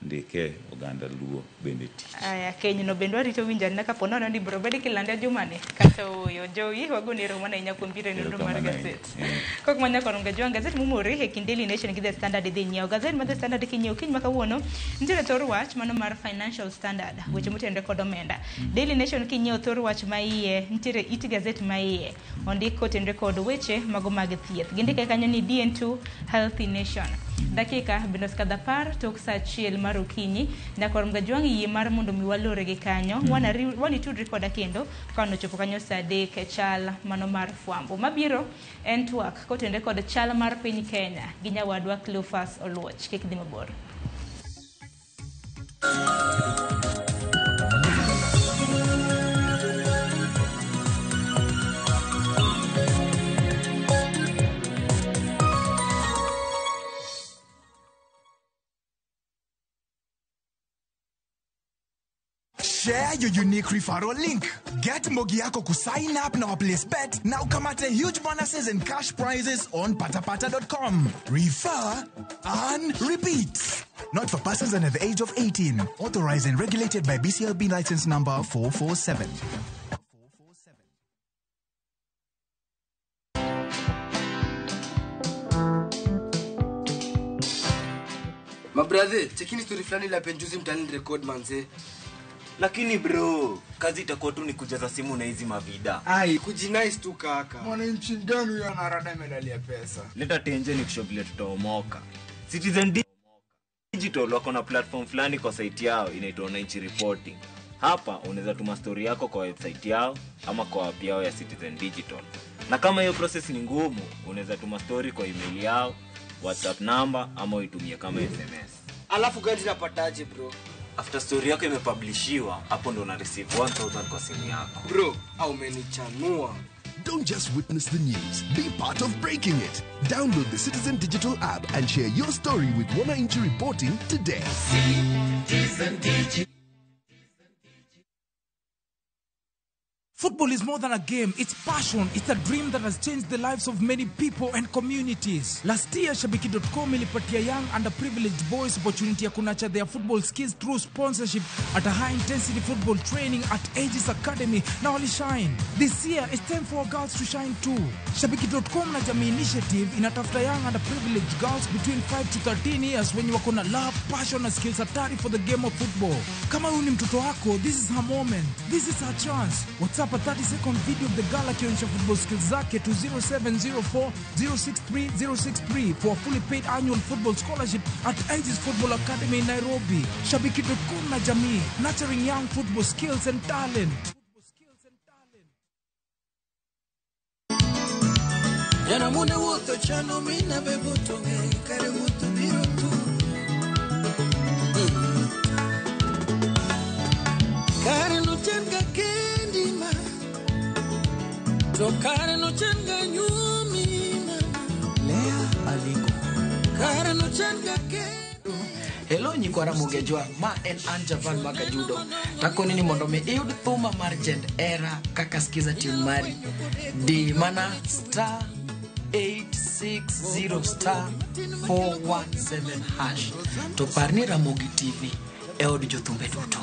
ndike oganda Luo bende tich. Aya, keny no bende warito winjo anena kapo nono ni biro bed kilande jumani kata ooyo. Jowi, wagoni erokamano ahinya kuom biro e nonro mar Erokamano ahinya. gazet. Kok ma Nyakwar Mgajwang', gazet momore e kind Daily Nation gi The Standard idhi nyiewo. Gazet mar The Standard kinyiewo kiny ma kawuono, nitiere thor wach mano mar Financial Standard, weche motenore kod omenda. Daily Nation kinyiewo thor wach ma iye, nitiere it gazet ma iye, ondik kotenore kod weche mago mag thieth. Gindike kanyo ni DN2 Healthy Nation. Dakika bende osekadho 10 tok saa 1 mar okinyi. Nyakwar Mgajwang' yie mar mondo mi walore gi kanyo. Wanitudri koda kendo ka ochopo kanyo saa 3 chal mano mar fwambo. Mabiro en twak kotenore kod chal mar piny Kenya gi nyawadwa Cleophas Oluoch. Kik dhi mabor. Share your unique referral link. Get Mbogi yako kusign up na waplace bet na ukamate huge bonuses and cash prizes on patapata.com. Refer and repeat. Not for persons under the age of 18. Authorized and regulated by BCLB license number 447. Mabrathe, chekini story fulani la penjuzi mtaani record manze. Lakini bro, kazi itakuwa tu ni kujaza simu na hizi mavida. Ai, kujinice tu kaka. Mwananchi gani huyo anarada medali ya pesa? Leta tenje ni kusho vile tutaomoka. Citizen Digital wako na platform fulani kwa site yao inaitwa Wananchi Reporting. Hapa unaweza tuma story yako kwa website yao ama kwa app yao ya Citizen Digital. Na kama hiyo process ni ngumu, unaweza tuma story kwa email yao, WhatsApp number ama uitumie kama SMS. Alafu gani napataje bro? After story yako imepublishiwa, hapo ndo una receive 1000 kwa simu yako. Bro, au umenichanua. Don't just witness the news, be part of breaking it. Download the Citizen Digital app and share your story with Wananchi Reporting today. Citizen Digital. Football is more than a game, it's passion, it's a dream that has changed the lives of many people and communities. Last year, Shabiki.com ilipatia young underprivileged boys opportunity ya kunurture their football skills through sponsorship at a high-intensity football training at Aegis Academy na walishine. This year, it's time for our girls to shine too. Shabiki.com na Jamii Initiative inatafuta young underprivileged girls between 5 to 13 years wenye wako na love, passion na skills hatari for the game of football. Kama huyu ni mtoto wako, this is her moment. This is her chance. WhatsApp a 30-second video of the girl akionyesha football skills zake to 0704 063 063 for a fully paid annual football scholarship at Aegis Football Academy in Nairobi. Shabiki.com na Jamii, nurturing young football skills and talent. Jana mune wuotho chano mina be butonge kare wuotho biro tu. Kare no chenga kendi ma, to kare no chenga nyumi ma. Lea Aliko. Kare no chenga kendi. Hello nyikwa Ramogi Ajwang', ma en an Javan Makajudo. Takoni ni mondo mi iyud thuma mar Jend Era kaka skiza tune mari. Di mana star 860 star 417 hash. To par ni Ramogi TV e od jothumbe duto.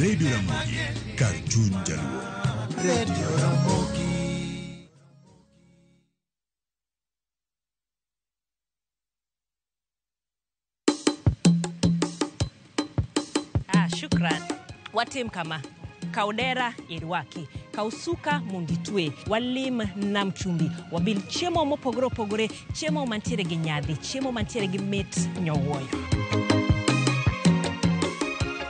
Radio Ramogi, kar chuny Jaluo. Radio Ramogi. Ah, shukran. Watim kama kaudera irwaki kausuka munditwe walim nam chumbi wabil chiemo mopogore opogore, chiemo mantiere gi nyadhi, chiemo mantiere gi mit nyowuoyo.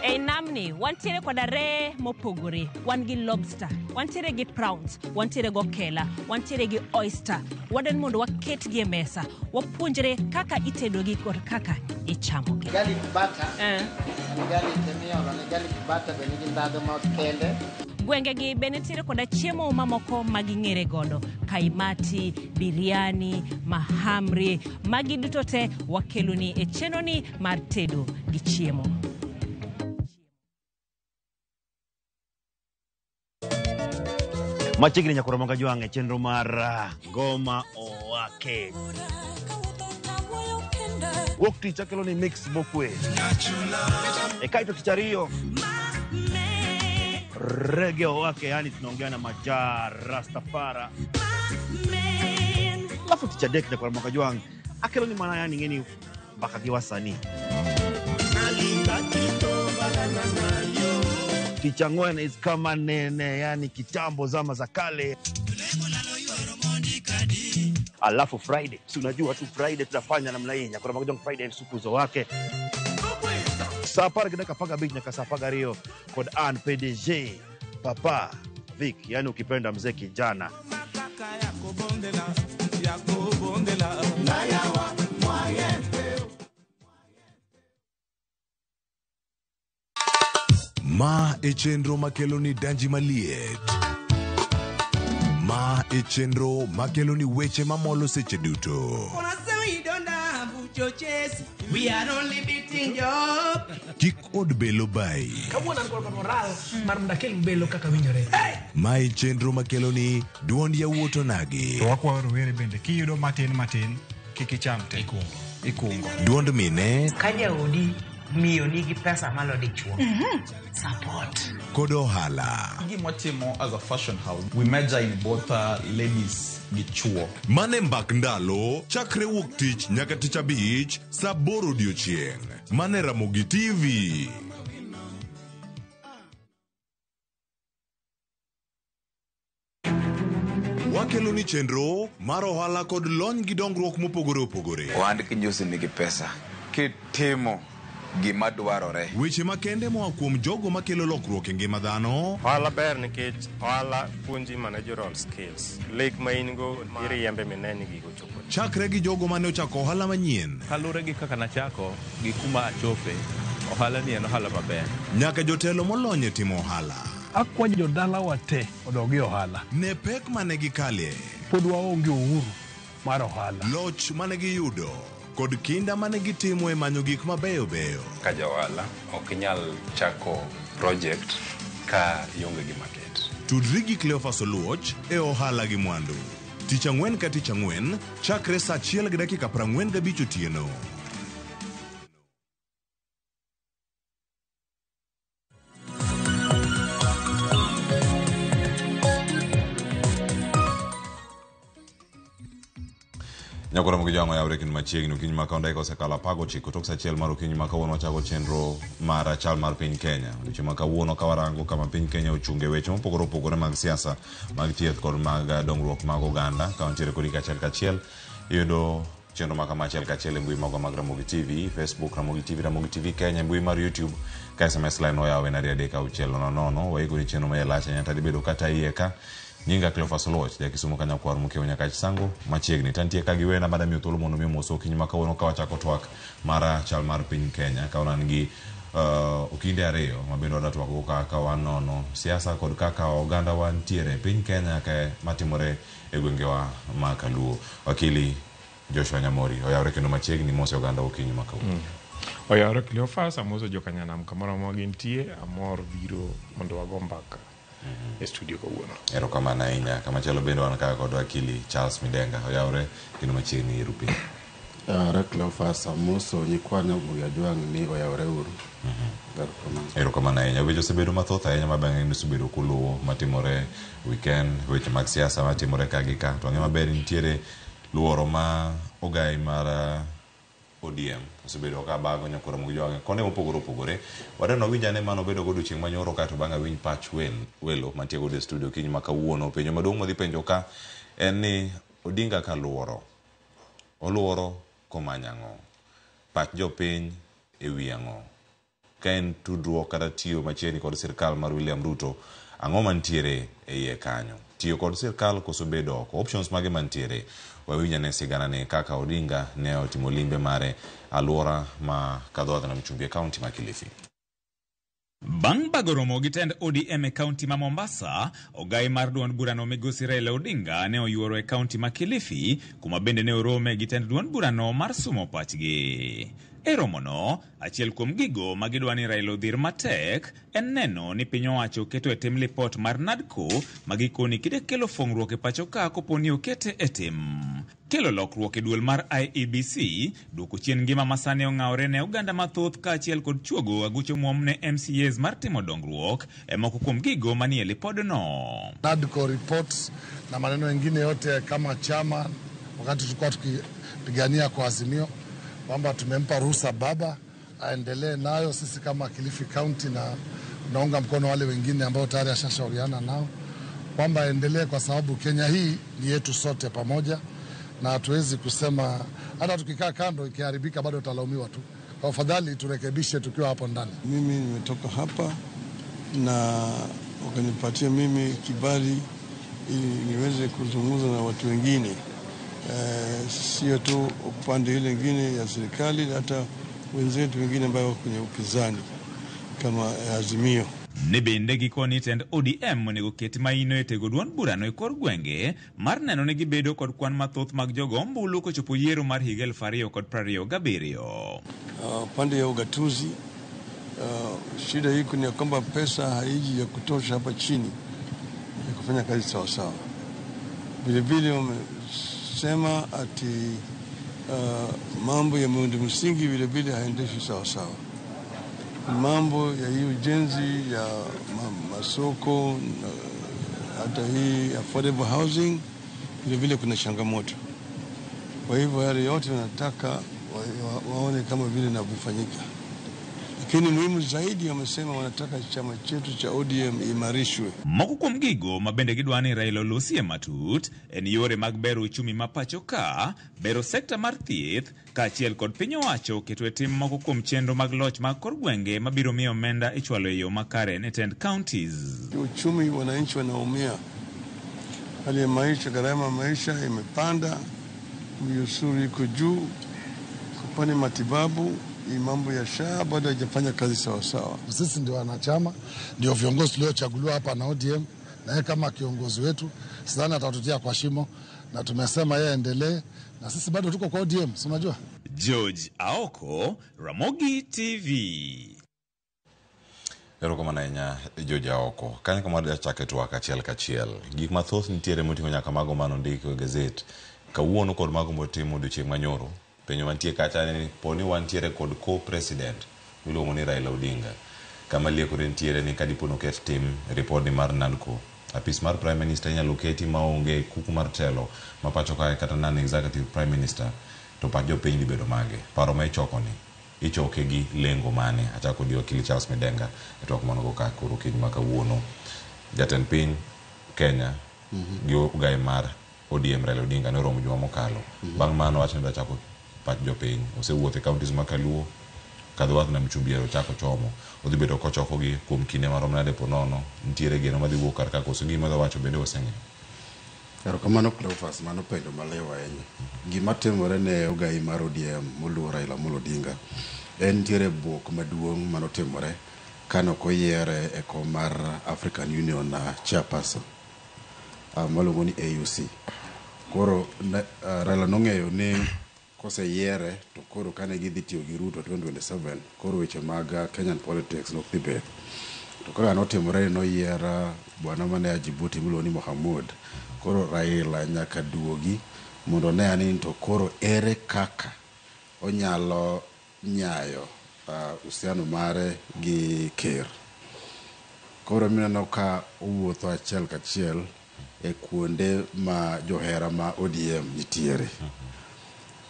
Ei namni wantiere koda ree mopogore, wan gi lobster, wantiere gi prawns, wantiere gi okela, wantiere gi oyster. Wadwani mondo waketgi e mesa, wapuonjre kaka itedogi kod kaka ichamogi. Garlic butter. En garlic miolo ne garlic butter be nigi ndhadhu ma kende. Gwengegi be nitiere koda chiemo mamoko ma ging'ere godo, kaimati, biryani, mahamri. Magi duto te wakeloni e chenroni mar tedo gi chiemo. Machiegni nyakoro Ramogi Ajwang' e chenro mar Ngoma Owake. Wuok tich akelo ni mix mokwe. E kaito tich ariyo Reggae Owake, yani tunaongea na Maja Rastafara. Alafu tich adek nyakoro Ramogi Ajwang' akelo ni mana yani ng'eni mbaka gi wasanii. Tich ang'wen is kama nene, yani kitambo zama za kale. Alafu Friday, si unajua tu Friday tunafanya namna hii. Nyakoro Ramogi Ajwang' Friday msukuzo wake. Saa 10:15 nyaka saa 12 kod an PDG Papa Vic, yani ukipenda mzee kijana. Ma e chenro makelo ni danji maliet. Ma e chenro makelo ni weche mamolo seche duto. We are only beating job. Kik od belo bai. Kawuono an kod moral mar mondo akel belo kaka winjore. Ma e chenro makelo ni duond yawuot onagi. To wakwayo rowere bende kiyudo matin matin kik icham te. Ikungo. Duond mine Ka jaodi miyo nigi pesa malo dichuo. Support. kod ohala. Gima watimo as a fashion house, we major in both ladies gi chuo. Mane mbak ndalo chakre wuok tich nyaka tich abich saa 8 odiochieng'. Mane Ramogi TV. wakelo ni chenro mar ohala kod lony gi dongruok mopogore opogore. Ohand kinyosi nigi pesa kitimo gima dwarore. Weche makende moa kuom jogo makelo lokruok e ngima dhano. Ohala ber nikech ohala puonji managerial skills. Lek ma in go iriembe mine ni gigo chopo. Chakre gi jogo mane ochako ohala manyien. Kaluwore gi kaka nachako gi kuma achope, ohala ni en ohala maber. Nyaka jotelo molony e timo ohala. Akwayo jodalawa te odog e ohala. Ne pek mane gikalie. Pod waonge uhuru mar ohala. Loch mane giyudo kod kinda mane gitimo e manyo gik mabeyo beyo. Ka ja ohala ok inyal chako project ka ionge gi market. Tudri gi Cleophas Oluoch e ohala gi mwandu. Tich ang'wen ka tich ang'wen, chakre saa 1:45 otieno. Nyakora mogi jwang'o yawre kendo machiegni okinyi ma kawuono dakika osekalo 19 tok saa 1 mar okinyi ma kawuono wachako chenro mar chal mar piny Kenya. Odiochieng' ma kawuono ka warango kama piny Kenya ochunge weche mopogore opogore mag siasa, mag thieth kod mag dongruok mag oganda. Ka wantiere kodi kachiel kachiel, iyudo chenro ma kama achiel kachiel e mbui magwa mag Ramogi TV, Facebook Ramogi TV, Ramogi TV Kenya, e mbui mar YouTube, ka SMS line oyaw en 23600. Waikoni chenro ma iye lach ahinya to adibedo kata iye ka. Nyinga Cleophas Oluoch, ja Kisumu ka nyakwar Mokeo Nyakach Sango, machiegni. Tantie ka gi wena mada miyo thuolo mondo mi omoso okinyi ma kawuono ka wachako twak mar chal mar piny Kenya. Ka wan gi okinde ariyo ma bende wadwa twak go kaka wanono siasa kod kaka oganda wantiere e piny Kenya ka matimore e gwengewa ma Kaluo. Wakili Joshua Nyamori oyawre kendo machiegni mose oganda okinyi ma kawuono. Oyawre Cleophas, amoso jokanyanam kamoro amora gintie, amor biro mondo wago mbaka e studio kawuono. Erokamano ahinya. Kamachielo bende wan kaka kod wakili Charles Midenga oyawre kendo machiegni ir piny. Oyawre Cleophas, amoso nyikwa Nyabuga Jwang' ni oyawre uru. Erokamano ahinya. Weche osebedo mathoth ahinya ma bang'e osebedo kuluwo matimore weekend, weche mag siasa matimore ka gi ka. To ang'e maber nitiere luoro ma ogai mar ODM osebedo ka bago nyakora mogi jwang'e konde mopogore opogore. Wadwaro winj ane mano bedo godo chieng' manyoro kaeto bang'e awinj pach welo mantie godo e studio kiny ma kawuono. Penjo maduong' madhi penjo ka en ni Odinga ka luoro, oluoro komanyo ang'o? Pach jopiny e wi ang'o? Ka en tudruok kata tiyo machiegni kod sirkal mar William Ruto, ang'o mantiere e iye kanyo? Tiyo kod sirkal koso bedo oko? Options mage mantiere? Wawinj ane sigana ni kaka Odinga ne otimo limbe mare alwora ma Kadhodha na Mchumbi e kaunti ma Kilifi. Bang' bago romo gi tend ODM e kaunti ma Mombasa, ogai mar duond burano migosi Raila Odinga ne oyuoro e kaunti ma Kilifi, kuma bende ne orome gi tend duond burano mar sumo pachgi. E romono, achiel kuom gigo ma gidwa ni Raila odhir matek en neno ni piny owacho oketo e tim lipot mar NADCO ma gikoni kide kelo fong'ruok e pacho ka kopo ni okete e tim. Kelo lokruok e duol mar IEBC, duoko chien ngima masani ong'awore ne oganda mathoth kaachiel kod chuogo agucho muom ne MCAs mar timo dongruok e moko kuom gigo manie lipodno. NADCO reports na maneno mengine yote kama chama, wakati tulikuwa tukipigania kwa Azimio kwamba tumempa ruhusa baba aendelee nayo. Sisi kama Kilifi County na tunaunga mkono wale wengine ambao tayari ashashauriana nao kwamba aendelee, kwa sababu Kenya hii ni yetu sote pamoja, na hatuwezi kusema hata tukikaa kando ikiharibika bado tutalaumiwa tu. Kwa afadhali turekebishe tukiwa hapo ndani. Mimi nimetoka hapa na wakanipatia mimi kibali ili niweze kuzungumza na watu wengine. Sio tu upande ile nyingine ya serikali, hata wenzetu wengine ambao wako kwenye upinzani kama Azimio. Ne bende gikoni tend ODM onego ket maino e tego duond burano e kor gwenge mar neno ni gibedo kod kwan mathoth mag jogo ombulu kochopo yiero mar higa 2027. Pande ya ugatuzi, shida iko ni kwamba pesa haiji ya kutosha hapa chini ya kufanya kazi sawa sawa. Vile vile wamesema ati mambo ya miundo msingi vile vile haendeshi sawa sawa. Mambo ya hii ujenzi ya masoko, hata hii affordable housing vile vile kuna changamoto. Kwa hivyo yale yote wanataka waone kama vile inavyofanyika. Lakini muhimu zaidi, wamesema wanataka chama chetu cha ODM imarishwe. Moko kuom gigo ma bende gidwa ni Raila olosie matut en yore mag bero uchumi ma pacho ka, bero sekta mar thieth, kaachiel kod piny owacho keto e tim moko kuom chenro mag loch mag kor gwenge mabiro miyo omenda ichwalo e yo makare ne tend counties. Uchumi, wananchi wanaumia, hali ya maisha, gharama ya maisha imepanda, ushuru iko juu, kupani matibabu, hii mambo ya SHA bado haijafanya kazi sawasawa. Sisi ndio wanachama, ndio viongozi tuliochaguliwa hapa na ODM, na yeye kama kiongozi wetu sidhani atatutia kwa shimo, na tumesema yeye aendelee, na sisi bado tuko kwa ODM, si unajua. George Aoko, Ramogi TV. Erokamano ahinya George Aoko. Kanyo kama wadwa chake twak achiel kachiel. Gik mathoth nitiere moting'o nyaka mago manondik e gazet kawuono kod mago motimo odiochieng' manyoro. Penjo mantie kacha ni poni wantiere kod co-president miluongo ni Raila Odinga. Kama liekore nitiere ni kadipo noket tim ripod ni mar NADCO. Apis mar Prime Minister inyalo keti maonge kuku mar telo ma pacho kae kata non-executive Prime Minister to pach jopiny dhi bedo mage. Paro ma ichoko ni ichoke gi lengo mane? Achako di wakili Charles Midenga e twak manogo ka koro okinyi ma kawuono. Jatend piny Kenya gi ogai mar ODM Raila Odinga ne oromo juma mokalo. Bang' mano wach ni dwa chako pach jopiny. Osewuotho e counties ma Kaluo, Kadhowath na Mchumbiero ochako chomo. Odhi bedo kochokogi kuom kinde marom nade po nono. Nitiere geno madhi wuok kar ka koso gima odhi wacho bende waseng'eyo. Erokamano Cleophas, mano penjo maliw ahinya. Gima timore ne ogai mar ODM moluor Raila Amolo Odinga en nitiere buok maduong' manotimore kane ok oyiere e kom mar African Union chairperson maluongo ni AUC. Koro Raila nong'eyo ni koseyiere to koro kane gidhi tiyo gi Ruto 2027 koro weche mag Kenyan politics nok dhi bet. To kaka notimore ni noyier bwana mane a Djibouti miluongo ni Mohamud. Koro Raila nyaka duogi mondo one ane ni to koro ere kaka onyalo nyayo uhusiano mare gi ker. Koro mineno ka owuotho achiel kachiel e kuonde ma johera ma ODM nitiere.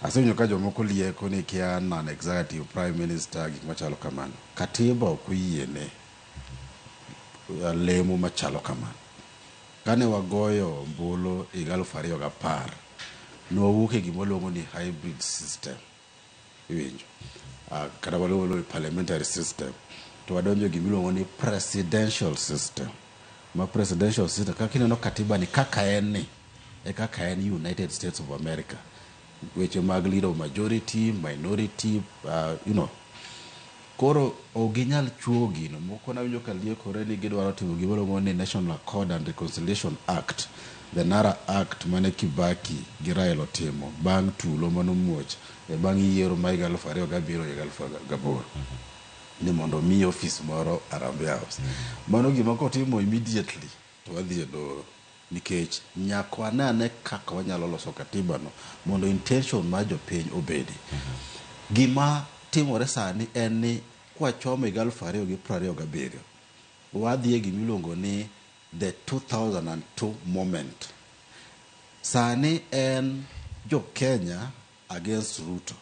Asewinjo ka jomoko lieko ni kia non-executive prime minister gik machalo kamano. Katiba ok oyiene lemo machalo kamano. Kane wagoyo ombulu higa 2010, nwawuok e gima waluongo ni hybrid system. Iwinjo? Kata waluongo ni parliamentary system. To wadonjo e gima iluongo ni presidential system. Ma presidential system, kaka ineno katiba ni kaka en ni, e kaka en United States of America. Weche mag leader of majority, minority, Koro ok ginyal chuo gino. Moko nawinjo ka liekore ni gidwaro timo gima iluongo ni National Accord and Reconciliation Act, the NARA Act mane Kibaki gi Raila otimo bang' tulo manomuoch e bang' yiero ma higa 2007 higa 2008 ni mondo omiyi ofis moro Harambee House. Mano gima kotimo immediately to wadhi e doho nikech nyaka wane ane kaka wanyalo loso katiba no mondo intention mar jopiny obedi. Gima timore sani en ni kwachomo higa 2027 wadhi e gima iluongo ni the 2002 moment. Sani en jo Kenya against Ruto.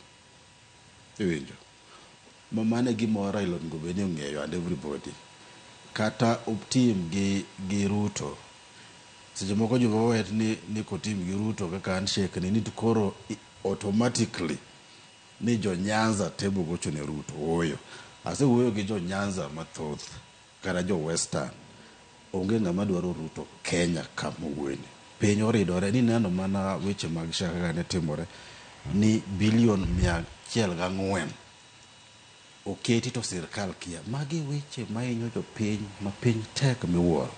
Iwinjo? Ma mano e gima Raila onego bed ni ong'eyo and everybody. Kata otim gi Ruto. Seche moko joma wet ni kotim gi Ruto kaka handshake ni to koro automatically ni jo Nyanza te bogocho ne Ruto. Ooyo. Asewuoyo gi jo Nyanza mathoth kata jo Western. Onge ng'ama dwaro Ruto Kenya kama owuoyeni. Piny oridore ni neno mana weche mag SHA kaka ne timore ni bilion 104 oketi to sirkal kia. Magi weche mahinyo jopiny ma piny tek miwuoro.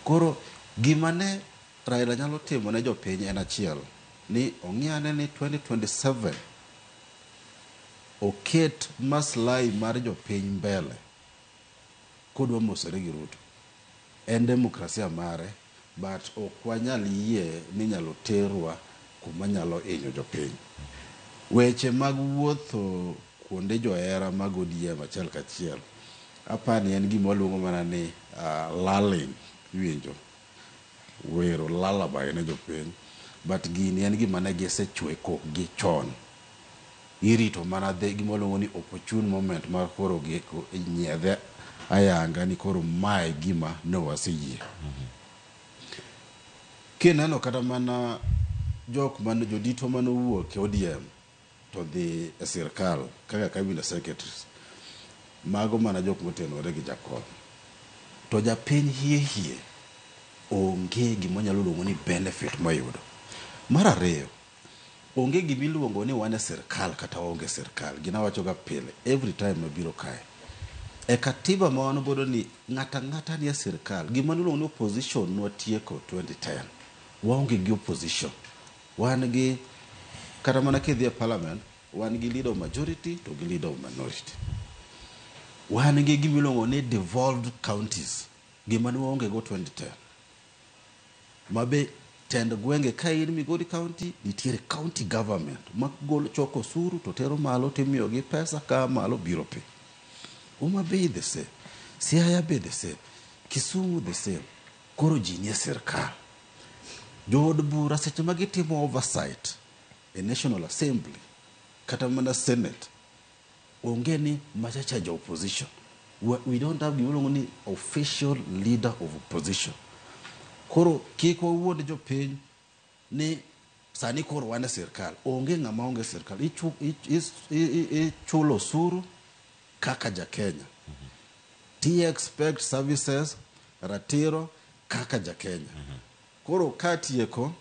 Koro gima ne Raila nyalo timo ne jopiny en achiel ni ong'i ane ni 2027 oket maslahi mar jopiny mbele kodwa mosore gi Ruto. En demokrasia mare but ok wanyal yie ni inyalo terwa kuma nyalo hinyo jopiny. Weche mag wuotho kuonde johera mag ODM achiel kachiel apani en gima waluongo mana ni lulling iwinjo wero lullaby ne jopiny but gini en gima ne gisechweko gi chon. Irito mana the gima waluongo ni opportune moment mar koro gi nyiedhe ayanga ni koro mae gima ne waseyie. Kineno kata mana jok mane jodito mane owuok e ODM to dhi e sirkal kaka cabinet secretaries, mago mana jok motenore gi jakom. To japiny hie hie onge gima wanyalo luongo ni benefit moyudo. Mar ariyo, onge gima iluongo ni wan e sirkal kata waonge e sirkal. Gina wachoga pile every time mabiro kae. E katiba ma wan godo ni ng'ata ang'ata nie sirkal, gima niluongo ni opposition nwatieko 2010. Waonge gi opposition. Wan gi kata mana kidhi e parliament, wan gi leader of majority to gi leader of minority. Wan gi gima iluongo ni devolved counties, gima ne waonge go 2010. Mabe tend gwenge ka in Migori County, nitiere county government ma golo choko osuru to tero malo timiyogi pesa ka malo biro piny. Homa Bay the same, Siaya be the same, Kisumu the same. Koro ji nie sirkal. Jood bura seche ma gitimo oversight e National Assembly kata mana Senate, onge ni machacha jo opposition. We don't have gima iluongo ni official leader of opposition. Koro kik wawuond jopiny ni sani koro wan e sirkal. Onge ng'ama onge e sirkal. Ichulo osuru kaka ja Kenya. Ti expect services ratiro kaka ja Kenya. Koro katieko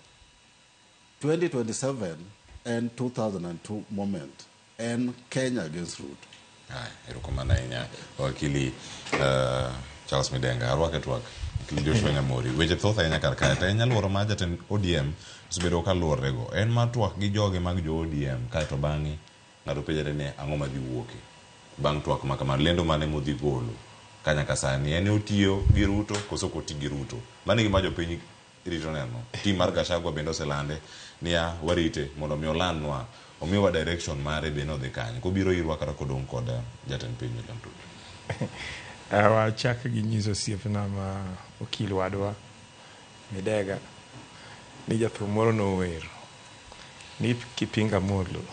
2027 en 2002 moment. En Kenya against Ruto. Haya, erokamano ahinya wakili Charles Midenga. Arwake twak. Wakili Joshua Nyamori. Weche thoth ahinya kar kae. To ahinya luoro mar jatend ODM osebedo ka luorrego. En mar twak gi joge mag jo ODM kaeto bang'e ng'ato penjore ni ang'o madhi wuoke bang' twak ma kamano. Lendo mane modhi golo ka nyaka sani en otiyo gi Ruto koso ok oti gi Ruto. Mano e gima jopiny rito neno. Team mar Gachagua bende oselande niya warite mondo mi olandnwa omiwa direction mare be nodhi kanye kobiro irwa kata kodong' kod jatend piny William Ruto. Wachak gi nyiso osiepna ma okil wadwa Midega ni jathum moro nower ni kipinga Amolo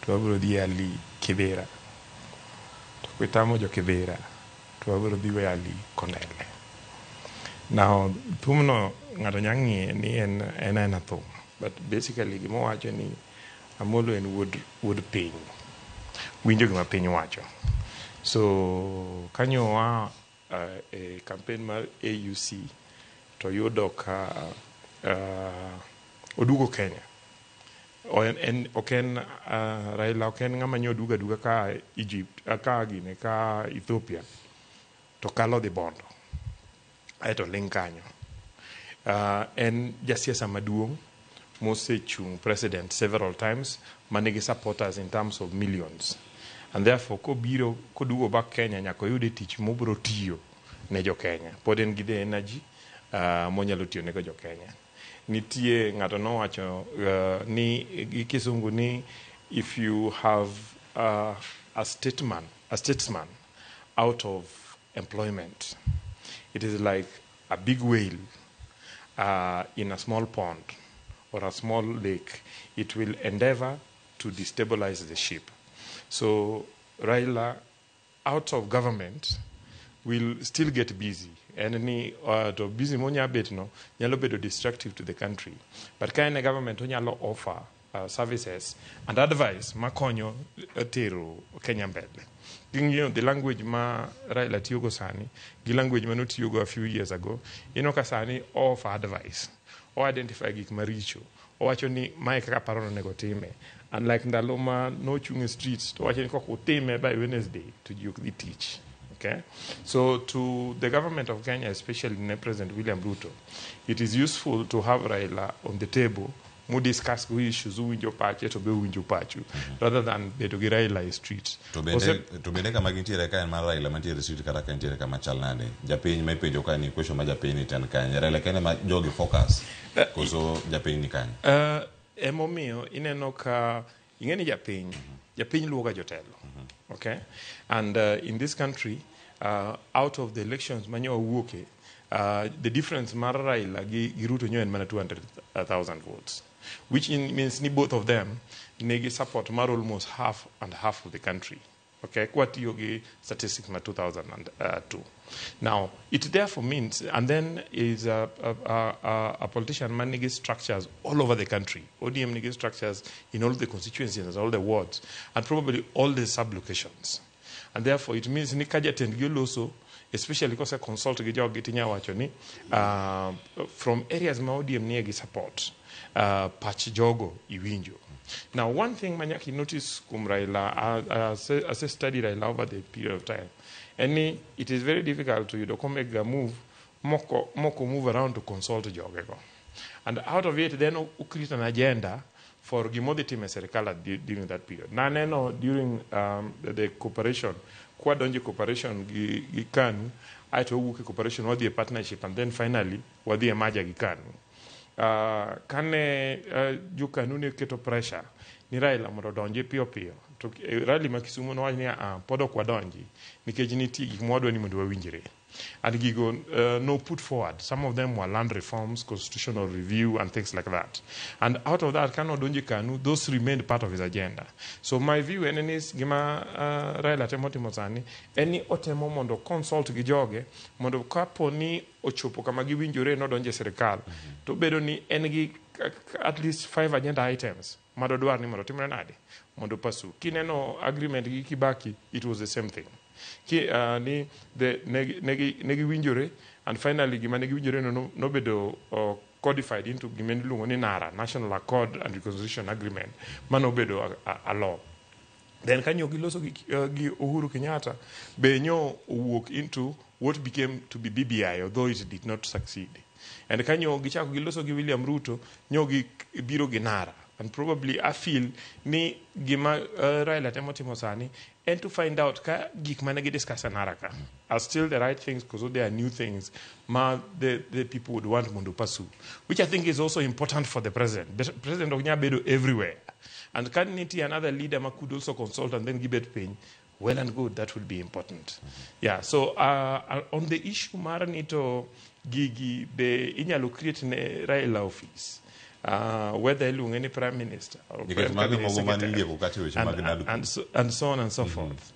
to wabiro dhi ali Kibera to kitamo jo Kibera to wabiro dhi ali Kondele. Now thumno ng'ato nya ng'iye ni en aena thum, but basically gima owacho ni Amolo en wuod piny, winjo gima piny wacho. So kanyo wa e campaign mar AUC to yudo ka oduogo Kenya. Ok en Raila ok en ng'ama nyo duogo aduoga ka Egypt ka gine ka Ethiopia to kalo dhi Bondo aeto ling kanyo. En jasiasa maduong' mosechung' president several times manigi supporters in terms of millions, and therefore kobiro koduogo back Kenya nyaka oyude tich mobiro tiyo ne jo Kenya. Pod en gi the energy monyalo tiyo nego jo Kenya. Nitie ng'ato nowacho ni gi kisungu ni if you have a statesman out of employment, it is like a big whale in a small pond or a small lake. It will endeavor to destabilize the ship. So Raila, out of government, will still get busy. And ni to busy monya bet no nyalo bedo destructive to the country. But ka en e government onyalo offer services and advice makonyo tero Kenya mbele. King'iyo the language ma Raila tiyogo sani gi language mane otiyogo a few years ago, ineno ka sani o offer advice, o identify gik maricho, owacho ni mae kaka paro onego time. Unlike ndalo ma nochung' e streets to owacho ni kok utime by Wednesday to ji ok dhi tich. Okay? So to the government of Kenya, especially President William Ruto, it is useful to have Raila on the table mu discuss go issues uwinjo pache to be uwinjo pachu, rather than bedo gi Raila e street. To bende kama gintiere ka en mar Raila mantiere e street kata ka entiere kama chal nade? Japiny ma ipenjo ka ni question ma japiny ni to en kanye? Raila kende ma jogi focus koso japiny ni kanye? Emomiyo ineno ka ing'e ni japiny luwo ga jotelo. Okay? And in this country, out of the elections manyo wawuoke, The difference mar Raila gi Ruto nyo en mana 200,000 votes, which means ni both of them nigi support mar almost half and half of the country. Okay, kwatiyo gi statistics ma 2002. Now, it therefore means, and then is a politician man nigi structures all over the country. ODM nigi structures in all the constituencies and all the wards, and probably all the sub-locations. And therefore, it means ni ka jatendgi oloso, especially kose consult gi jogi tinya wacho ni from areas ma ODM nie gi support, pach jogo iwinjo. Now, one thing ma nyaka notice kuom Raila, as I study Raila over the period of time, en ni it is very difficult to yudo komake ga move moko move around to consult jogego. And out of it, then o create an agenda for gimodhi timo e sirikal during that period. Naneno during the cooperation, kwadonjo e cooperation gi KANU, aeto wawuok e cooperation wadhi e partnership, and then finally wadhi e merger gi KANU. Kane jo KANU ne keto pressure ni Raila mondo odonji piyo piyo, to rally ma Kisumu nowacho ni pod ok wadonji nikech nitie gik mwadwa ni mondo wawinjre. And gigo no put forward. Some of them were land reforms, constitutional review, and things like that. And out of that, kano donji KANU, those remained part of his agenda. So my view en ni gima Raila temo timo sani, en ni otemo mondo consult gi joge, mondo kapo ni ochopo kama giwinjore nodonje e sirikal, to bedo ni en gi at least 5 agenda items madodwar ni mondo timre nade, mondo pursue. Kineno agreement gi Kibaki, it was the same thing. Ki, ni the negi winjore, and finally gima negi winjore no nobedo codified into gima iluongo ni NARA, National Accord and Reconciliation Agreement, mano obedo a law. Then kanyo giloso gi Uhuru Kenyatta, be nyo owuok into what became to be BBI, although it did not succeed. And kanyo gichako giloso gi William Ruto, nyo gi biro gi NARA. And probably I feel ni gima Raila temo timo sani en to find out ka gik mane gi discuss e NARA ka are still the right things, because there are new things ma the people would want mondo pursue, which I think is also important for the president. The president ok nyal bedo everywhere. And can nitie another leader ma could also consult and then give it piny, well and good, that would be important. Yeah, so on the issue mar ni to gigi be inyalo create ne Raila office, whether iluonge ni prime minister or Nikech prime mago cabinet mogo mane secretary, irieko kacha weche mag NADCO. And so on and so forth.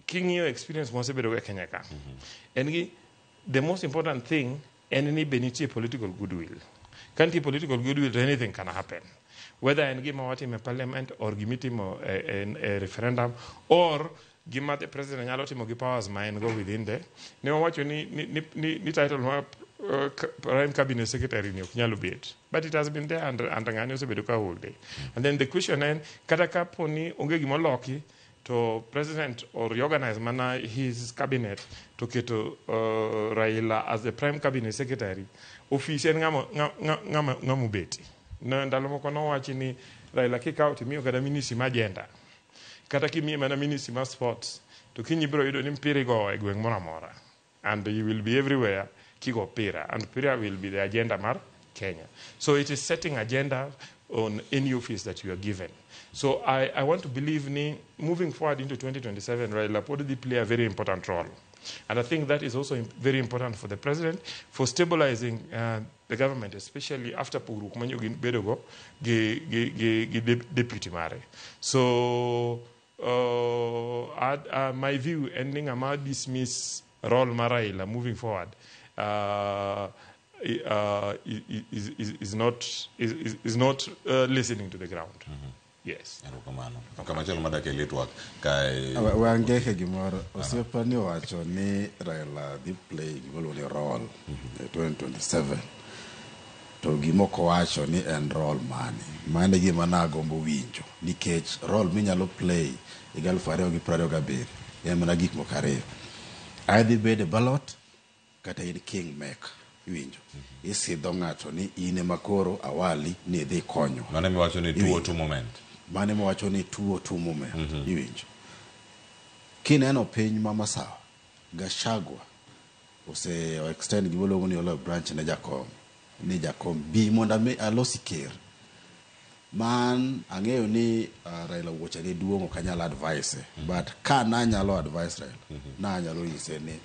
King'iyo experience mwasebedo go e Kenya ka, en gi the most important thing en ni be nitie political goodwill. Ka nitie political goodwill, to anything can happen. Whether en gima watimo e parliament or gimitimo e referendum or gima the president nyalo timo gi powers ma en go within the ne wawacho ni title mar prime cabinet secretary ni ok nyalo bet, but it has been there and ng'ani osebedo ka holde. And then the question en kata kapo ni onge gimoloki to president or reorganize mana his cabinet to keto Raila as the prime cabinet secretary, office en ng'ama obeti. No, ndalo moko nowachi ni Raila kikawo timiyo kata ministry mar gender, kata kimiye mana ministry mar sports, to kiny ibiro yudo ni mpira igoyo e gweng' moro amora, and you will be everywhere kigo pira, and pira will be the agenda mar Kenya. So it is setting agenda on any office that you are given. So I want to believe ni moving forward into 2027, Raila pod dhi play a very important role. And I think that is also very important for the president, for stabilizing the government, especially after pogruok manyo gi bedo go gi deputy mare. So my view, en ni ng'ama dismiss role mar Raila moving forward is not listening to the ground. Yes. Erokamano. Kamachielo madak e litwak kae. We angeke gimoro. Osiepa ni owacho ni Raila dhi play gimiluongo ni role e 2027. To gimoko wacho ni en role mane? Mano e gima nagombo winjo. Nikech role minyalo play higa 2027 en mana gik moko ariyo. Idhi bedo e ballot kata in kingmaker. Iwinjo. Isidho ng'ato ni in ema koro awali ni idhi konyo. Mano emiwacho ni 202 moment. Mano emiwacho ni 202 moment. Iwinjo. Kineno piny ma Masawa, Gachagua ose extend gima iluongo ni olive branch ne Jakom. Ni Jakom bi mondo alosi ker. Man ang'eyo ni Raila wuoche ne duong' ok anyal advise. But ka nanyalo advise Raila, nanyalo nyise ni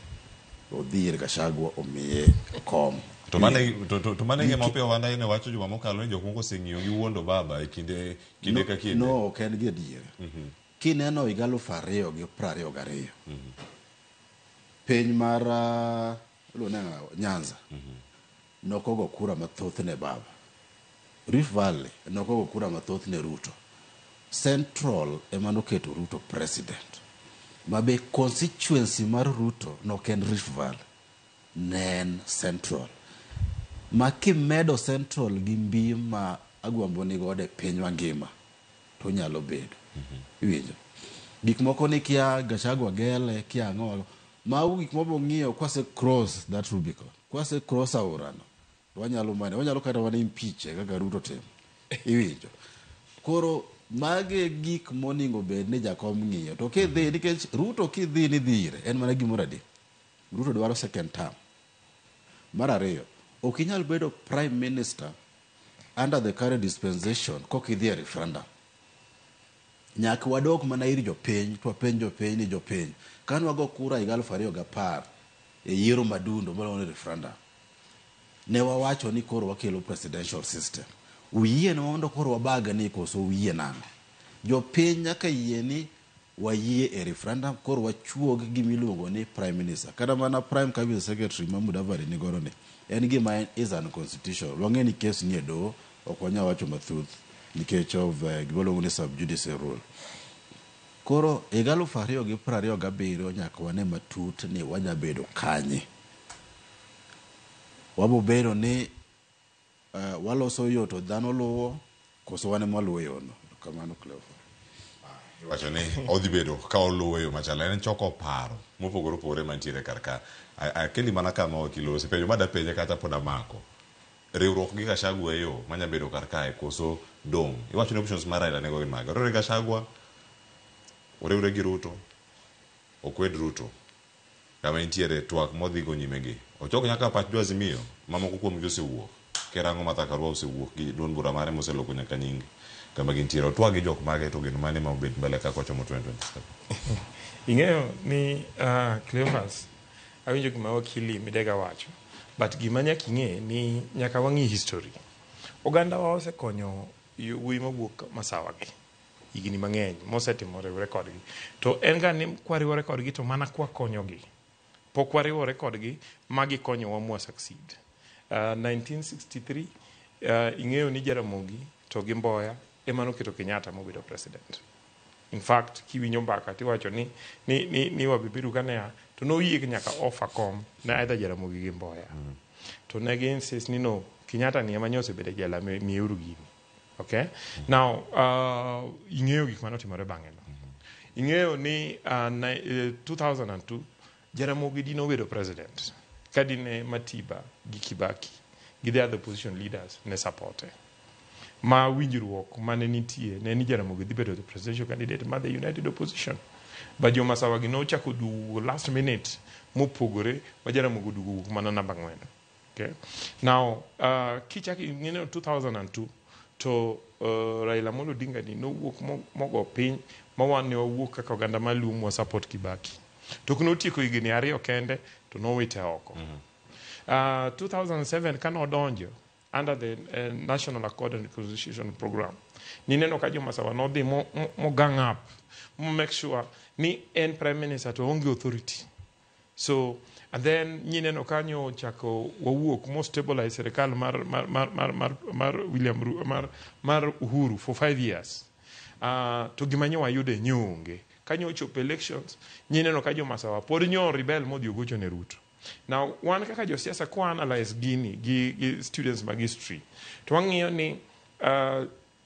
Odhi ir Gachagua omiye kom. To mane to mane gima Opiyo Wandayi ne wacho juma mokalo ni jok moko oseng'iyo gi wuondo baba e kinde kinde ka kinde. No, ok en gi adier. Kineno higa 2022, piny mar iluongo ni ang'o? Nyanza nokogo kura mathoth ne baba. Rift Valley nokogo kura mathoth ne Ruto. Central ema noketo Ruto president. Ma be constituency mar Ruto nok en Rift Valley, ne en Central. Ma kimedo Central gi mbi ma Agwambo ni godo e pinywa ngima, to onyalo bedo. Iwinjo? Gik moko ni kia Gachagua gele, kia ang'o. Mago gik mabiro ng'iyo kwase cross that Rubicon. Kwase cross aora no, to wanyalo mane, wanyalo kata mana impeach kaka Ruto timo. Iwinjo? Koro magi e gik monego bed ni jakom ng'iyo. To kidhi, nikech Ruto kidhi ni dhi ire, en mana gimoro adek. Ruto dwaro second term. Mar ariyo, ok inyal bedo prime minister under the current dispensation kok idhi e referendum. Nyaka wadok mana ir jopiny, to wapenj jopiny ni jopiny. Kane wago kura higa 2010 e yiero madundo miluongo ni referendum, ne wawacho ni koro wakelo presidential system. Uyie mondo koro wabag ni koso uyie nang'o? Jopiny nyaka yie ni wayie e referendum koro wachuog gima iluongo ni prime minister. Kata mana prime cabinet secretary ma Mudavadi ni godo ni en gima is unconstitutional. Wang'e ni kes ni e doho, ok wanyal wacho mathoth nikech of gima iluongo ni sub judice rule. Koro higa 2027 nyaka wane matut ni wanya bedo kanye. Wabo bedo ni waloso yo to dhano luwo, koso wan ema waluwo yo no. Kamano Cleophas. Iwacho ni odhi bedo ka oluwo yo machalo en choko paro mopogore opogore mantiere kar ka. Akeli mana kama wakilosi penjo madapenje kata pod amako. Riwruok gi Gachagua e yo manya bedo kar kae koso dong'. Iwacho ni options mar Raila nego gin mage. Oriwre gi Gachagua, oriwre gi Ruto, okwed Ruto. Kama intiere twak modhi go nyime gi. Ochok nyaka pach jo Azimio mamoko kuom gi osewuok. Kerango Martha Karua osewuok gi duond bura mare moseloko nyaka nying kama gintiere. Otwag gi jok mage to geno mane ma obet mbele kaka ochomo 2027. Ing'eyo ni Cleophas, awinjo gima wakili Midega wacho, but gima nyaka ing'e ni nyaka wang'i history. Oganda wa osekonyo wuoyi mawuok Masawa gi higni mang'eny mosetimo riwre kodgi. To en ga ni kwariwore kodgi to mana kwakonyogi. Pok wariwore kodgi ma gikonyowa mwa succeed. 1963 ing'eyo ni Jaramogi to gi Mboya ema noketo Kenyatta mobedo president. In fact, kiwinjo mbaka tiwacho ni Wabeberu kane a to noyie nyaka offer kom ne either Jaramogi gi Mboya. To ne gi insist ni no, Kenyatta ni ema nyosebedo e jela miyeuru gini. Okay? Now, ing'eyo gik manotimore bang'e no. Ing'eyo ni 2002 Jaramogi dine obedo president ka dine Matiba gi Kibaki gi the other opposition leaders ne supporte. Ma winjruok mane nitie ne ni Jaramogi dhi bedo the presidential candidate mar the United Opposition. But jo Masawa gi nochako duogo last minute mopogore ma Jaramogi oduogo wuok mana namba 4. Okay? Now, kichako ing'eyo 2002 to Raila Amolo Odinga ni nowuok mogo piny ma wan ne wawuok kaka oganda maluo mwa support Kibaki. To notieko higni 2 kende to nowite oko. 2007 kane odonjo under the National Accord and Reconciliation Program, nineno ka jo Masawa nodhi mo gang up mo make sure ni en prime minister to onge authority. So, and then nyineno kanyo chako wawuok mo stabilize sirikal mar William Ru, mar Uhuru for 5 years. To gima nyo wayudo nyo onge. Kanyo ochopo elections, nyineno ka jo Masawa pod nyo rebel modhi ogocho ne Ruto. Now, wan kaka josiasa kwa analyze gini gi students mag history, to wang'iyo ni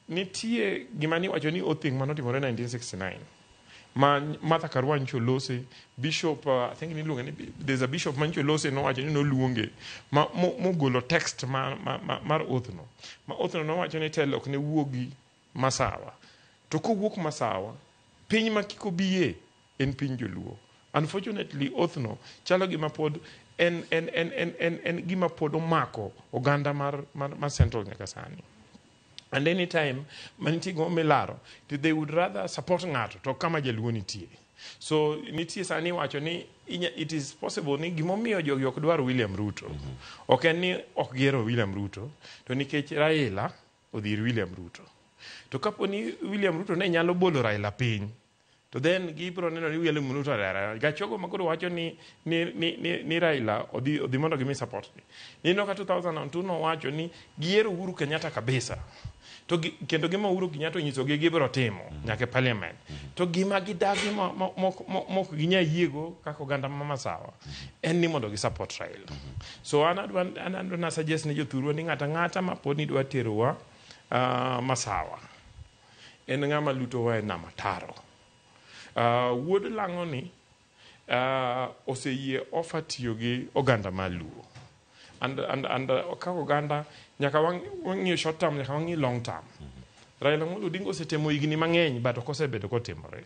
nitie gima niwacho ni oath manotimore 1969 ma Martha Karua nyicho lose bishop, I think niluonge ni there's a bishop manyicho lose nowacho ni noluonge ma mogolo text mar oath no ma oath no nowacho ni telo ok ne wuogi Masawa to kowuok Masawa piny ma kik obiye en piny joluo. Unfortunately oath no chalo gima pod en gima pod omako oganda mar Central nyaka sani. And any time manitie gima milaro, they would rather support ng'ato to kama jaluo nitie. So nitie sani iwacho ni it is possible ni gimomiyo jogi ok dwar William Ruto ok en ni ok gihero William Ruto, to nikech Raila odhi ir William Ruto. To kapo ni William Ruto ne nyalo bolo Raila piny, to then gibiro neno ni William Ruto Raila. Gachogo ma koro wacho ni Raila odhi mondo gimi support ni. Nino ka 2002 nowacho ni giyiero Uhuru Kenyatta kabisa. To kendo gima Uhuru Kenyatta onyisogi gibiro timo nyaka e parliament. To gima gidagi mok ginyal yiego kaka oganda ma Masawa en ni mondo gi support Raila. So an adwa na suggest ni jothurwa ni ng'ata ng'ata ma pod ni dwa terowa Masawa en ng'ama lutowa e nam ataro. Wuod Lang'o ni oseyie offer tiyo gi oganda mar Luo. And kaka oganda nyaka wang'iyo short term, nyaka wang'i long term. Raila Amolo Odinga osetemo higni mang'eny but ok osebedo kotimore.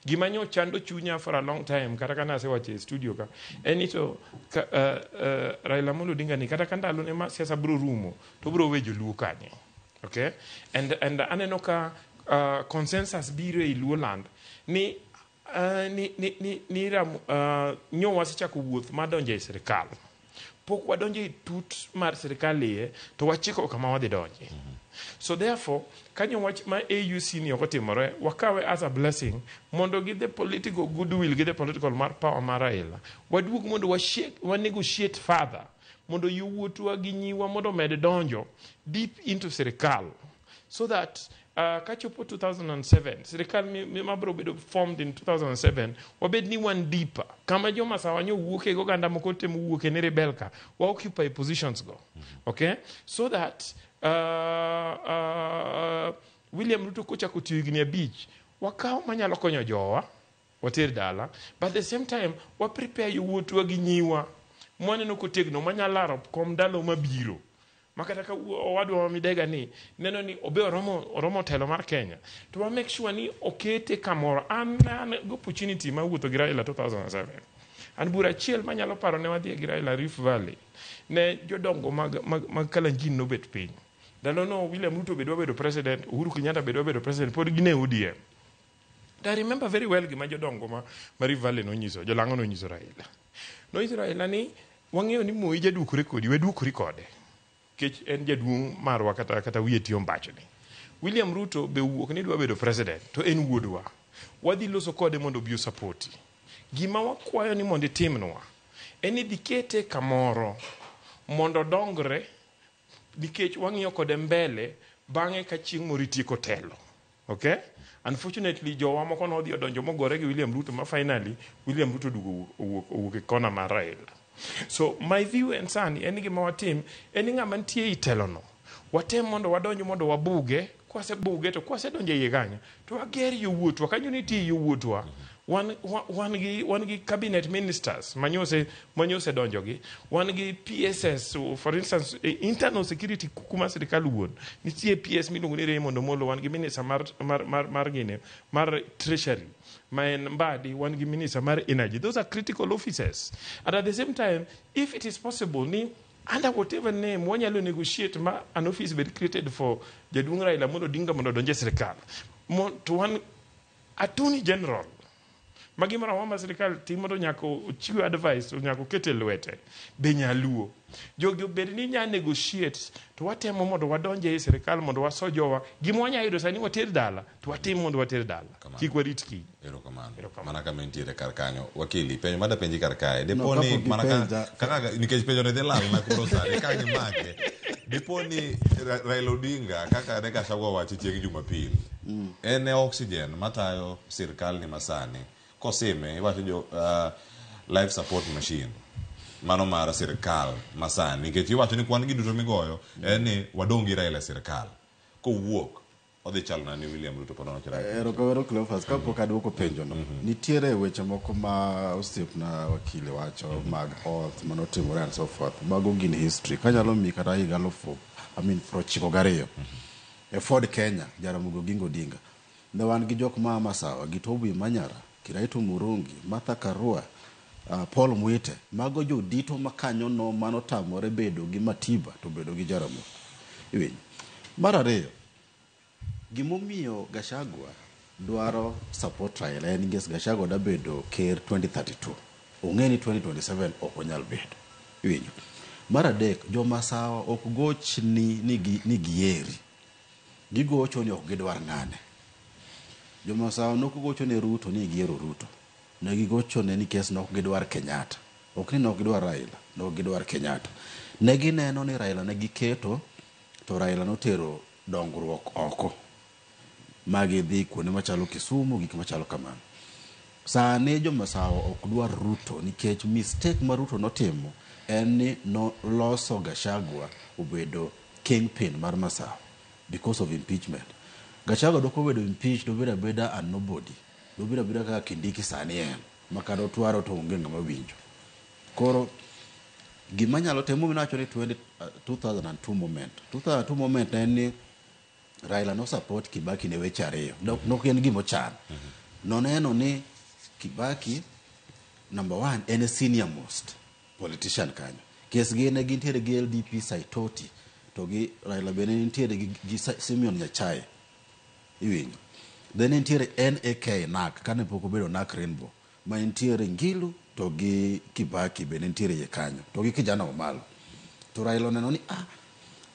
Gima nyo chando chunya for a long time kata ka nasewacho e studio ka en ni to Raila Amolo Odinga ni kata ka ndalone ma siasa biro rumo to biro we joluo kanye. Okay? And aneno ka consensus biro ei Luo land ni nyo wasechako wuoth mar donjo e sirikal. Pok wadonjo e tut mar sirikal iye to wachiko kama wadhi donje. So therefore, kanyo wach ma AUC ni ok otimore, wakawe as a blessing mondo gi the political goodwill gi the political mar power mar Raila. Waduog mondo wa negotiate further mondo yowuotwa gi nyiwa mondo omed donjo deep into sirikal so that kachopo 2007 sirikal mabiro bedo formed in 2007 wabed ni wan deeper kama joma sawa nyo wuoke go oganda moko temo wuoke ni rebel ka wa occupy positions go, okay, so that William Ruto kochako tiyo higni 5 wakaw manyalo konyo jowa water dala, but at the same time wa prepare yowuotwa gi nyiwa mwaneno kotegno manyalo laro kom ndalo mabiro makata ka owadwa ma Midega ni neno ni obe oromo telo mar Kenya to wa make sure ni okete kamoro. An go opportunity ma wuotho gi Raila 2007 an bura achiel manyalo paro ne wadhi gi Raila Rift Valley ne jodongo mag Kalenjin nobet piny ndalono. William Ruto be dwa bedo president, Uhuru Kenyatta be dwa bedo president, pod gin e ODM. I remember very well gima jodongo ma Rift Valley nonyiso jolang'o nonyiso Raila. Nonyiso Raila ni wang'eyo ni Moi jaduokore kodi, we duokori kode nikech en jaduong' marwa kata wiye tiyo mbachni. William Ruto be wuok ni dwa bedo president to en wuodwa, wadhi loso kode mondo obi osapoti. Gima wakwayo ni mondo itimnwa en ni dhi kete kamoro mondo odongre nikech wang'iyo kode mbele bang'e ka chieng' moro itieko telo. Okay? Unfortunately, jowa moko nodhi odonjo mogore gi William Ruto ma finally William Ruto oduogo owuok e kona mar Raila. So my view en sani en ni gima watim en ni ng'ama nitie e telono watem mondo wadonj mondo wabuge, kwasebuge to kwasedonjo e iye kanyo to wager yowuotwa kanyo nitie yowuotwa wan gi cabinet ministers manyose donjogi, wan gi PSS, for instance internal security kuma sirikal wuon nitie PS miluongo ni Raymond Omolo, wan gi minister mar gine mar treasury ma en Mbadi, wan gi minister mar energy. Those are critical offices, and at the same time if it is possible ni under whatever name wanyalo negotiate ma an office bed created for jaduong' Raila Amolo Odinga mondo odonj e sirikal to wan attorney general ma gimoro amora ma sirikal timo to nyaka ochiw advice to nyaka oket e lwete be nyaluo jogi obed ni nya negotiate to watemo mondo wadonj ei sirikal mondo waso jowa gima wanya yudo sani water dala to watim mondo water dala kik warit kiny. Erokamano. Mana kama entiere kar kanyo wakili penjo mada penji kar kae dipo ni mana kaka nikech penjo ne dhi lal na koro sani ka gimake dipo ni Raila Odinga kaka ne Gachagua wacho chieng' Jumapil en e oxygen matayo sirikal ni masani kosime iwacho jo life support machine mano mar sirikal masani nikech iwacho ni kwan gi duto migoyo en ni wadong' gi Raila e sirikal kowuok odhi chalo na ni William Ruto pod onocho Raila. Erokamano Cleophas, kapok aduoko penjono, nitiere weche moko ma osiepna wakili wacho mag oath manotimore and so forth. Mago gin history. Kanyalo miyi kata higa 1992 e Ford Kenya, Jaramogi Oginga Odinga. Ne wan gi jok maa Masawa, Gitobu Manyara, Kiraitu Murungi, Martha Karua, Paul Mwite. Mago jodito makanyono manotamore bedo gi Matiba to bedo gi Jaramogi. Iwinjo? Mar ariyo, gimomiyo Gachagua dwaro support Raila en nikech Gachagua dwa bedo ker 2032. Ong'e ni 2027 ok onyal bedo. Iwinjo? Mar adek, jomasawa ok gochni ni gieri. Gigocho ni ok gidwar ng'ane. Jomasawa nok gocho ne Ruto ni giero Ruto. Ne gigocho ne nikech nok gidwar Kenyatta. Ok ni nok gidwar Raila, nok gidwar Kenyatta. Ne gineno ni Raila ne giketo to Raila notero dongruok oko. Ma gidhi kuonde machalo Kisumu, gik machalo kamano. Sani jomasawa ok dwar Ruto nikech mistake ma Ruto notimo en ni noloso Gachagua obedo kingpin mar Masawa because of impeachment. Gachagua dok obedo impeached, obedo abeda a nobody. Dobedo abeda kaka Kindiki sani en, ma kata otwaro to onge ng'ama winjo. Koro gima nyalo timo minawacho ni 2002 moment. 2002 moment en ni Raila no support Kibaki ne weche ariyo. Nok en gima ochan. Noneno ni Kibaki number one en e senior most politician kanyo. Kes gi ne gintiere gi LDP Saitoti to gi Raila bende nitiere gi Simeon Nyachae. Iwinjo. Then nitiere NAK NAK kane pok obedo NAK Rainbow ma nitiere Ngilu to gi Kibaki bende nitiere iye kanyo to gi kijana Omalo. To Raila oneno ni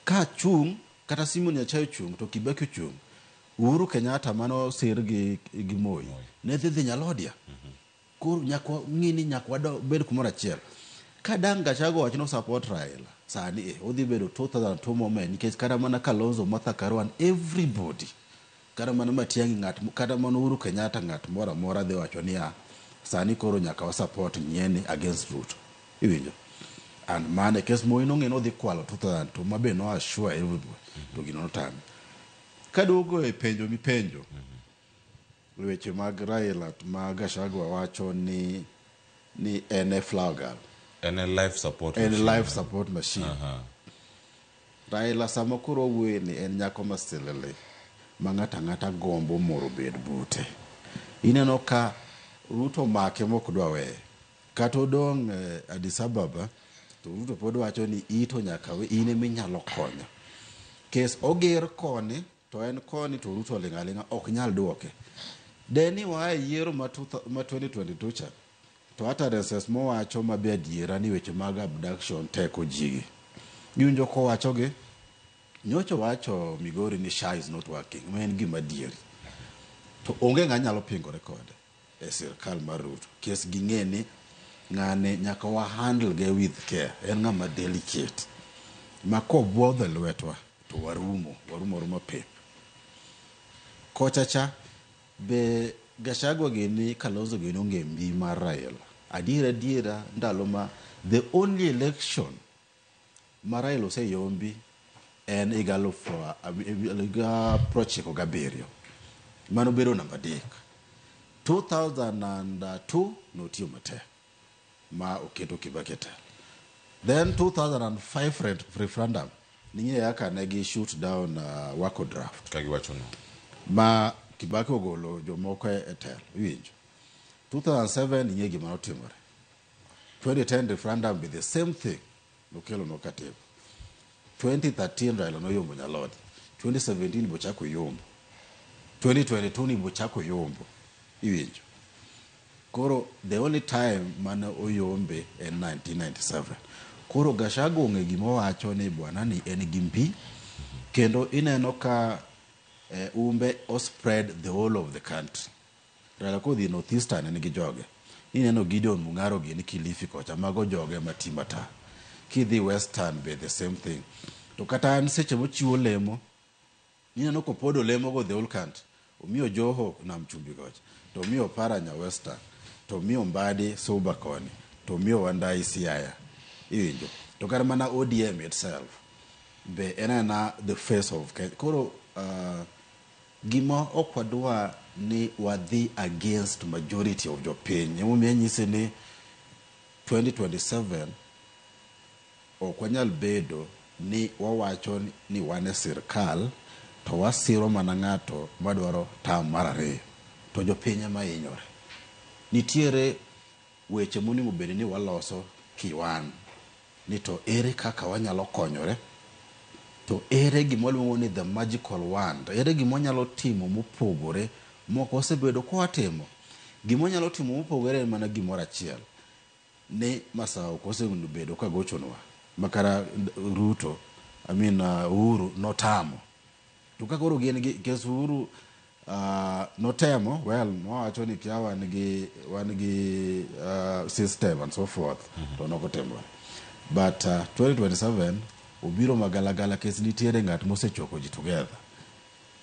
ka chung' kata Simeon Nyachae ochung' to Kibaki ochung', Uhuru Kenyatta mano sir gi Moi ne dhi Nyalodia. Koro nyaka wang'i ni nyaka wabed kumoro achiel. Ka dang' Gachagua wacho no support Raila sani odhi bedo 2002 moment nikech kata mana Kalonzo, Martha Karua and everybody, kata mana Matiang'i ng'at, kata mana Uhuru Kenyatta ng'at moro amora dhi wacho niya sani koro nyaka wa support Nyieni against Ruto. Iwinjo? And mane kes Moi nong'e ni odhi kwalo 2002 ma be no assure everybody to gino notame. Kaduogo e penjo mipenjo, weche mag Raila ma Gachagua wacho ni en e flower girl. En e life support En machine. life support machine. Raila sama koro owuoye ni en nyako masilili ma ng'ato ang'ata gombo moro obed bute. Ineno ka Ruto make mok dwa weye. Kata odong' Addis Ababa to Ruto pod wacho ni ito nyaka we in ema inyalo konyo. Kes oger koni to en koni to Ruto oling' aling'a ok nyal duoke. De ni waa e yiero ma 2022 cha to utterances mowacho mabe adiera ni weche mag abduction teko jigi. Iwinjo kowacho gi nyocha wacho Migori ni SHA is not working ma en gima adieri. To onge ng'a nyalo pingore kode e sirkal mar Ruto. Kes ging'e ni ng'ane nyaka wa handle ge with care. En ng'ama delicate. Ma kobuodho e lwetwa to warumo aruma pep. Kocha cha be Gachagua gini Kalonzo gini onge mbi mar Raila. Adiera adiera ndalo ma the only election ma Raila oseyombi en higa 97. Mano bedo namba 3. 2002 notiyo matek ma oketo Kibaki e telo. Then 2005 referendum ning'e kaka ne gi shoot down Wako draft. Ka giwacho no. Ma Kibaki ogolo jomoko e telo, iwinjo. 2007 ing'e gima notimore. 2010 referendum be the same thing nokelo no katiba. 2013 Raila noyombo Nyalodi. 2017 bochako yombo. 2022 ni bochako yombo. Iwinjo. Koro the only time mane oyombe en 1997. Koro Gachagua ong'e gima owacho ni bwana ni en gi mbi kendo ineno ka umbe o spread the whole of the country. Raila kodhi North Eastern en gi joge. Ineno Gideon Mung'aro gini Kilifi kocha mago joge mati mata. Kidhi Western be the same thing. To kata an seche mochiwo lemo, ineno kopodo lemo go the whole country. Omiyo Joho Nam Chumbi kocha, to omiyo Paranya Western, to omiyo Mbadi Suba koni, to omiyo Wandai Siaya. Iwinjo. To kata mana ODM itself be en ena the face of Kenya. Koro gima ok wadwa ni wadhi against majority of jopiny. Emomiyo anyise ni 2027 ok wanyal bedo ni wawacho ni wan e sirkal to wasiro mana ng'ato madwaro tam mar ariyo to jopiny ema hinyore. Nitiere weche monego bed ni waloso kiwan ni to ere kaka wanyalo konyore to ere gima waluongo ni the magical wand, ere gima wanyalo timo mopogore Moko osebedo kowatimo. Gima wanyalo timo mopogore en mana gimoro achiel. Ni Masawa ok osebedo ka gochonwa. Makara Ruto, I mean Uhuru notamo. To ka koro gin gi kes Uhuru notemo, well, nowacho ni kia wan gi wan gi system and so forth, to nokotimore. But 2027 obiro magalagala kes nitiere ng'at mosechoko ji together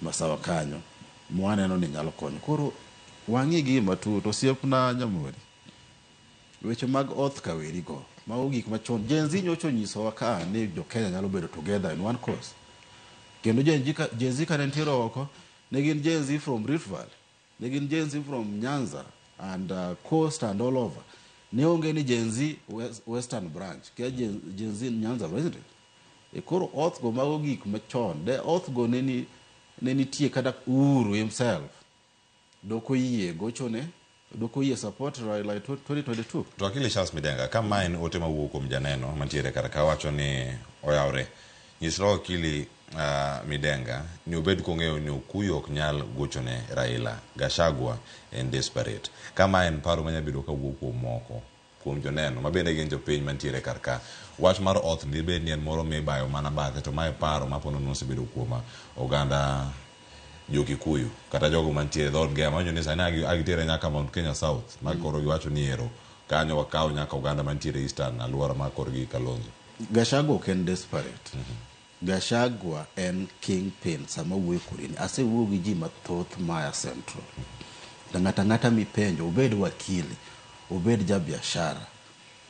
Masawa kanyo mwaneno ni nyalo konyo. Koro wang'i gi matut osiepna Nyamori. Weche mag oath kaweri go mago gik machon. Gen Z nyocha onyisowa ka ni jo Kenya nyalo bedo together in one cause. Kendo Gen Z ka, Gen Z ka ne nitiere oko, ne gin Gen Z from Rift Valley, ne gin Gen Z from Nyanza and Coast and all over. Ne onge ni Gen Z Western branch, kia Gen Z Nyanza, isn't it? E koro oath go mago gik machon. De oath go ne ni ne nitie kata Uhuru himself dok oyie gochone dok oyie support Raila e 2022. To Wakili Charles Midenga, ka ma en ote mawuok kuom janeno mantiere kar ka wacho ni oyawre, nyisra Wakili Midenga ni obed kong'eyo ni Okuyu ok nyal gochone Raila, Gachagua en desperate. Ka ma en paro manya bedo kawuok kuom moko kuom joneno ma bende gin jopiny mantiere kar ka. Wach mar oath ni bed ni en moro mibayo mana bathe to mae paro ma ponono osebedo kuom oganda jo Kikuyu kata jogo mantiere dhood Gema manyo ni sani agitere nyaka Mount Kenya South ma koro giwacho ni ero kanyo wakaw nyaka oganda mantiere Eastern alwora ma korgi Kalonzo. Gachagua ok en desperate. Gachagua en kingpin sama wuoyo kodi ni. Asewuoyo gi ji mathoth maya Central. To ng'ato ang'ata mipenjo, obed wakili, obed ja biashara,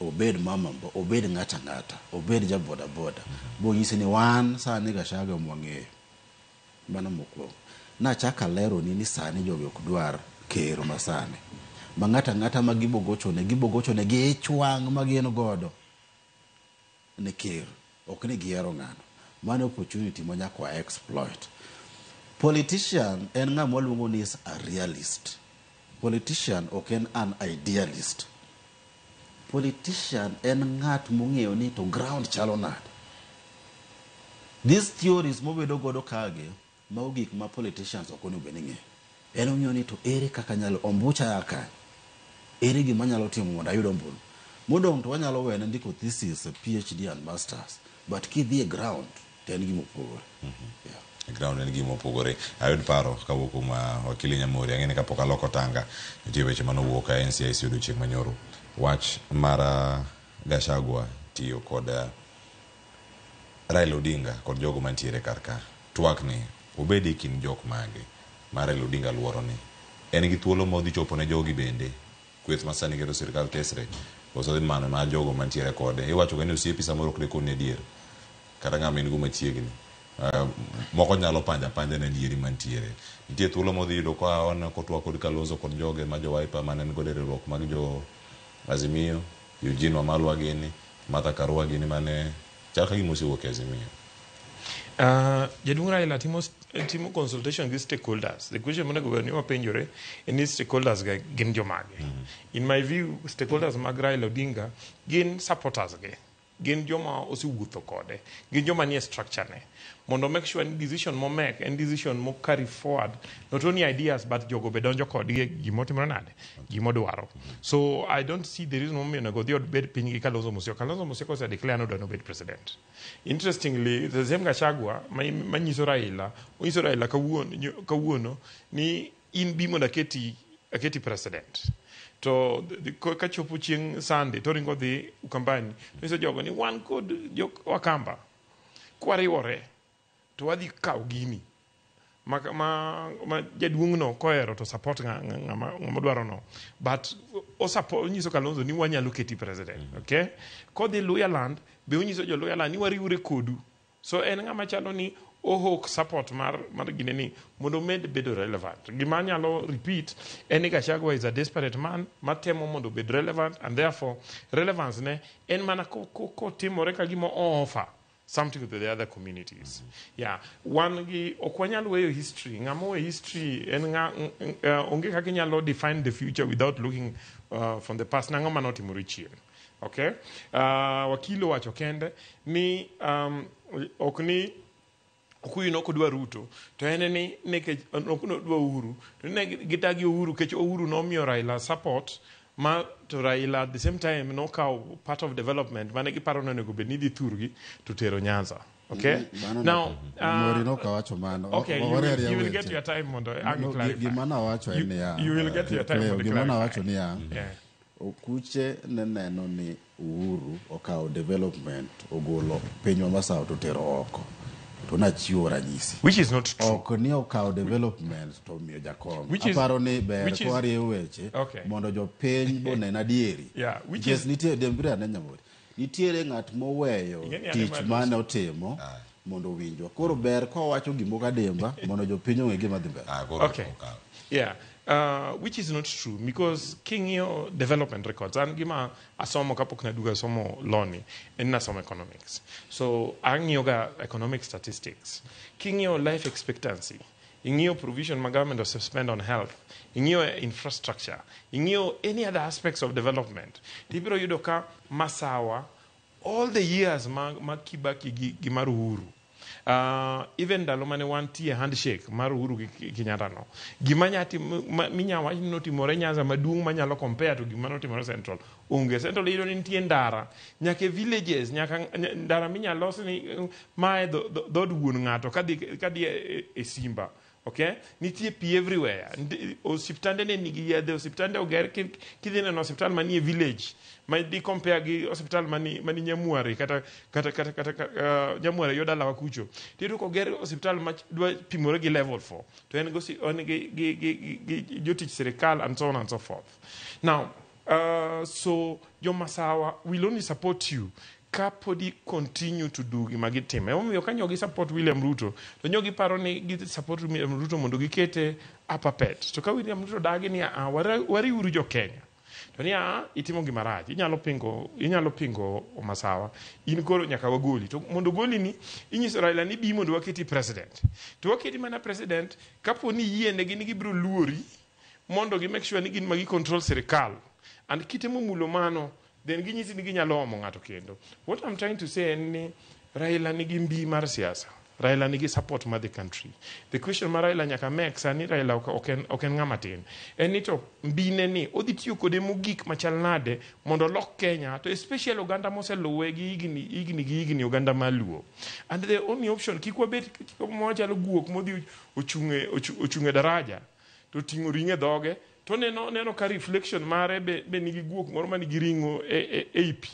obed mama mbo, obed ng'ato ang'ata, obed ja boda boda, bonyisi ni wan sani Gachagua mwang'eyo. Mano mokwongo. Nachako aleroni ni sani jogi ok dwar ker masani. Ma ng'ato ang'ata ma gibogochone, gibogochone gi ich wang' ma gin godo ne ker. Ok ni gihero ng'ano. Mano opportunity ma nyaka wa exploit. Politician en ng'ama waluongo ni is a realist. Politician ok en an idealist. Politician en ng'at mong'eyo ni to ground chalo nade. These theories mobedo godo kagi, mago gik ma politicians ok onego bed ni ng'eyo. En ong'eyo ni to ere kaka anyalo, ombucha ya kanye? Ere gima anyalo timo mondo ayud ombulu? Modong' to wanyalo wene ndiko thesis, PhD and masters. But kidhi e ground, to en gima opogore. Yeah. Ground en gima opogore. Ayud paro kawuok kuom Wakili Nyamori. Ang'e ni kapok aloko tanga, nitie weche manowuok e NCIC odiochieng' manyoro. Wach mar Gachagua tiyo kod Raila Odinga kod jogo mantiere kar ka. Twak ni obed e kind jok mage ma Raila Odinga luoro ni en gi thuolo ma odhi chopo ne jogi bende kweth ma sani keto sirikal tesre koso dhi mano ma jogo mantiere kode. Iwacho ga ni osiepi samoro ok dekoni adier kata ng'ama in go machiegni. Moko nyalo panja panja ne adieri mantiere. Nitie thuolo modhi yudo ka on kotwak kod Kalonzo kod joge ma jo Wiper mane en godo e riwruok mag jo Azimio, Eugene Wamalwa gini, Martha Karua gini mane chal ka gima osewuok e Azimio. Jaduong' Raila timo consultation gi stakeholders. The question monego bed ni wapenjore en ni stakeholders ga gin jomage. In my view, stakeholders mag Raila Odinga gin supporters ge. Gin joma osewuotho kode. Gin joma nie structure ne. Mondo make sure ni decision momek en decision mo carry forward not only ideas but jogo be donjo kodgi e gimotimore nade, gimodwaro. So I don't see the reason momiyo onego odhi obed piny gi Kalonzo Musyoka. Kalonzo Musyoka ose declare ni odwa nobed president. Interestingly, the same Gachagua manyiso Raila, onyiso Raila kawuono ni in bi mondo aketi president. To kachopo chieng' Sunday to ringo dhi Ukambani, to nyiso jogo ni wan kod jo Wakamba, kwariwore to wadhi kawo gini. Ma jaduong' no kohero to support ng'ama dwaro no. But onyiso Kalonzo ni wanyalo keti president. Okay? Kodhi Luhyaland, be onyiso jo Luhyaland ni wariwre kodu. So en ng'ama chalo ni ohok support mar gine ni mondo omed bedo relevant. Gima anyalo repeat en ni Gachagua is a desperate man matemo mondo obed relevant, and therefore relevance ne en mana kotimore ka gima o offer something to the other communities. Yeah, wan gi ok wanyal weyo history. Ng'ama owe history en onge kaka inyalo define the future without looking from the past. Nang'o manotimore chien? Okay? Wakili owacho kende ni ok ni Okuyu ne ok odwa Ruto to en ni nikech ok nodwa Uhuru to ne gidagi Uhuru kech Uhuru nomiyo Raila support ma to Raila at the same time nokawo part of development mane giparo ni onego bed ni dhi thurgi to tero Nyanza. Okay? Mano Now, Mori nok awacho mano. Okay, you will get your time mondo ang' No, clarify. Gima nawacho en niya. You will get your time Cleo, mondo Gima clarify. nawacho niya. Yeah. Okuche ne neno ni Uhuru okawo development ogolo pinywa masawa to tero oko. To nachiwo ranyisi. Which is not true. Ok ni okawo development to omiyo jakom. Aparo ni ber kowarieyo weche Okay. mondo jopiny bonen adieri. Yeah, which Nikech is nitie dembire ane Nyamori. Nitiere ng'at moweyo Ing'e ni an tich ema mane otimo mondo owinjwa. Koro ber kowacho gimoko adimba mondo jopiny ong'e gima dhi mbele. Okay. Yeah, which is not true because king'iyo development records an gima asomo kapok naduogo asomo law ni en nasomo economics. So ang'iyo ga economic statistics. King'iyo life expectancy, ing'iyo provision ma government ose spend on health, ing'iyo infrastructure, ing'iyo any other aspects of development, tibiro yudo ka Masawa all the years ma Kibaki gi mar Uhuru even ndalo mane wantie handshake mar Uhuru gi Kenyatta no gima minya wach ni notimore Nyanza maduong' manyalo compare to gima notimore Central onge. Central iyudo ni nitie ndara nyaka e villages, nyaka ndara minya los ni mae dhood wuon ng'ato kadhi e Simba. Okay? Nitie pi everywhere. Osiptande ne nigi yedhe, osiptande oger kidhi neno osiptal manie village ma di compare gi osiptal mani Nyamware kata Nyamware yo dalawa kucho. Tiyudo koger osiptal ma dwa pimore gi level 4 to en gi jotich sirikal and so on and so forth. Now, so jomasawa will only support you ka podi continue to do gima gitimo. Emomiyo ka nyogi support William Ruto, to nyogi paro ni gi support William Ruto mondo gikete a puppet. To ka William Ruto dagi ni a wariuru jo Kenya. To ni a itimo gima rach, inyalo pingo Masawa, in koro nyaka wagoli. To mondo goli ni inyiso Raila ni bi mondo waketi president. To waketi mana president kapo ni yienegi ni gibiro luori mondo gi make sure ni gin magi control sirikal. And kitemo mulo mano, then ginyisi ni ginyalo omo ng'ato kendo. What I'm trying to say en ni Raila nigi mbi mar siasa. Raila nigi support mar the country. The question mar Raila nyaka mek sani Raila ok en ng'ama tin. En ni to mbine ni odhi tiyo kode mogik machal nade mondo olok Kenya, to especially oganda moseluwe gi higni gi higni oganda maluo. And the only option kik wabed machalo guok modhi ochung' e daraja to ting'o ring'o e dhoge to neno ka reflection mare be nigi guok moro manigi ring'o e pi.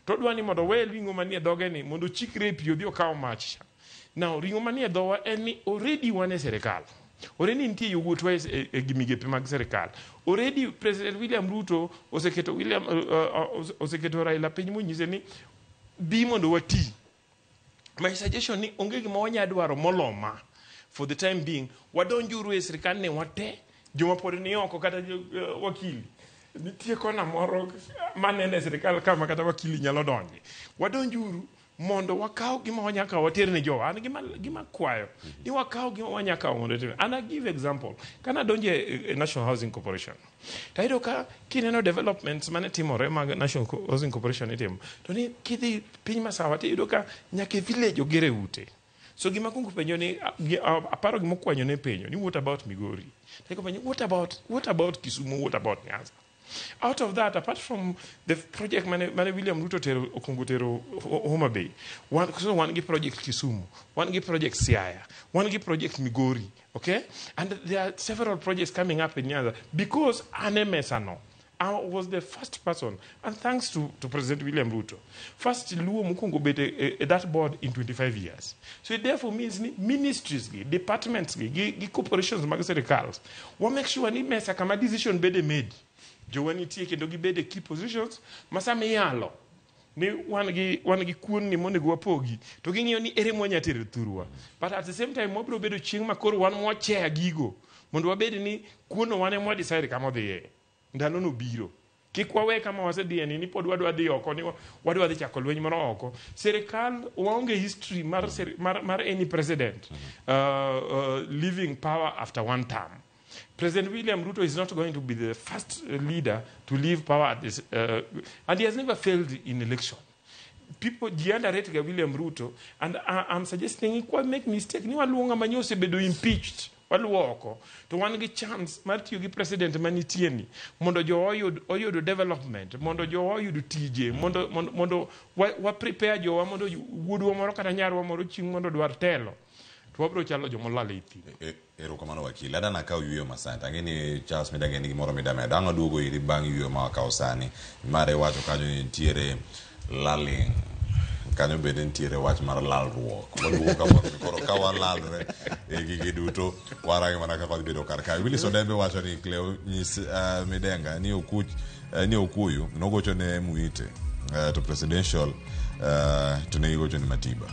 To dwa ni mondo owe ring'o manie dhoge ni mondo ochikre e pi odhi okaw mach. Now, ring'o manie dhowa en ni already wan e sirikal. Already nitie yowuotwa e migepe mag sirikal. Already President William Ruto oseketo Raila piny monyise ni bi mondo wati. My suggestion ni onge gima wanya dwaro moloma for the time being. Wadonjuru e sirikal ne wate. Joma pod ni oko kata wakili nitie kona moro manene e sirikal kama kata wakili nyalo donje. Wadonjuru mondo wakaw gima wanyakawo water ne jowa. An gima kwayo ni wakaw gima wanyakawo mondo water. And I give example. Kana donje e National Housing Corporation, tayudo ka kineno developments mane timore mag National Housing Corporation itimo, to ni kidhi piny Masawa tiyudo ka nyaka e village ogere ute. So gima kuongo penjo ni aparo gima okwanyo ne penjo ni what about Migori? Taiko penjo what about Kisumu, what about Nyanza? Out of that, apart from the project mane William Ruto tero okungo tero Homa Bay, one gi project Kisumu, one gi project Siaya, one gi project Migori, okay? And there are several projects coming up in Nyanza because anemesano. I was the first person, and thanks to President William Ruto, first Luo Mukungo bete that board in 25 years. So it therefore means ni ministries, departments, gi corporations mag sirikal, wa make sure ni mesa kama decision bede made. Jowa nitie kendo gibede key positions, masama iyalo ni wan gi kuon ni monego wapogi, to ging'iyo ni ere mwanya tero thurwa. But at the same time, wabiro bedo chieng' ma koro wan mwachea gigo, mondo wabed ni kuono wan ema wadecide kama odhiye. Ndalo no biro. Kik wawe kama wasedhiye ni pod wadwa dhi oko, ni wadwa dhi chako lweny moro oko. Sirikal waonge history mar any president leaving power after one term. President William Ruto is not going to be the first leader to leave power at this, and he has never failed in election. People ji underrate ga William Ruto and I'm suggesting ni kwa make mistake ni waluwo ng'ama nyo osebedo impeached waluwo oko to wan gi chance mar tiyo gi president manitie ni mondo jowa oyud development, mondo jowa oyud tije, mondo wa prepare jowa mondo wuodwa moro kata nyarwa moro chieng' mondo dwar telo to wabiro chalo jomolal ei thim. Erokamano wakili. Adwa nakaw yueyo masani. Ang'e ni Charles Midagi nigi gimoro midamedo. Ang' aduogo iri bang' yueyo ma wakawo sani. Mare iwacho kanyo ni nitiere laling. Kanyo bende nitiere wach mar lalruok. Waduogo ka mondo koro ka walalre e gigi duto warange mana kaka wadhi bedo kar kae. Willis Odembe wacho ni Cleo nyis Midenga ni okuch ni Okuyu nogocho ne Muite to presidential to ne gigocho ne Matiba.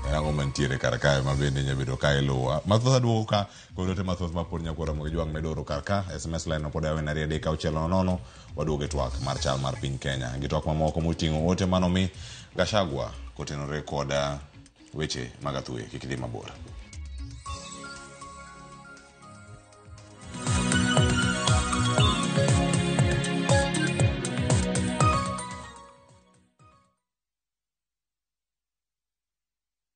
En ang'o mantiere kar kae ma bende nyalo bedo ka iluwa. Mathoth aduogo ka kod ote mathoth ma pod nyakwara Ramogi Jwang' medo oro kar ka. SMS line no pod yawe 2 3 6 0 waduogo e twak mar chal mar piny Kenya gi twak mamoko moting'o ote manomi Gachagua kotenore kod weche mag athuye. Kik idhi mabor.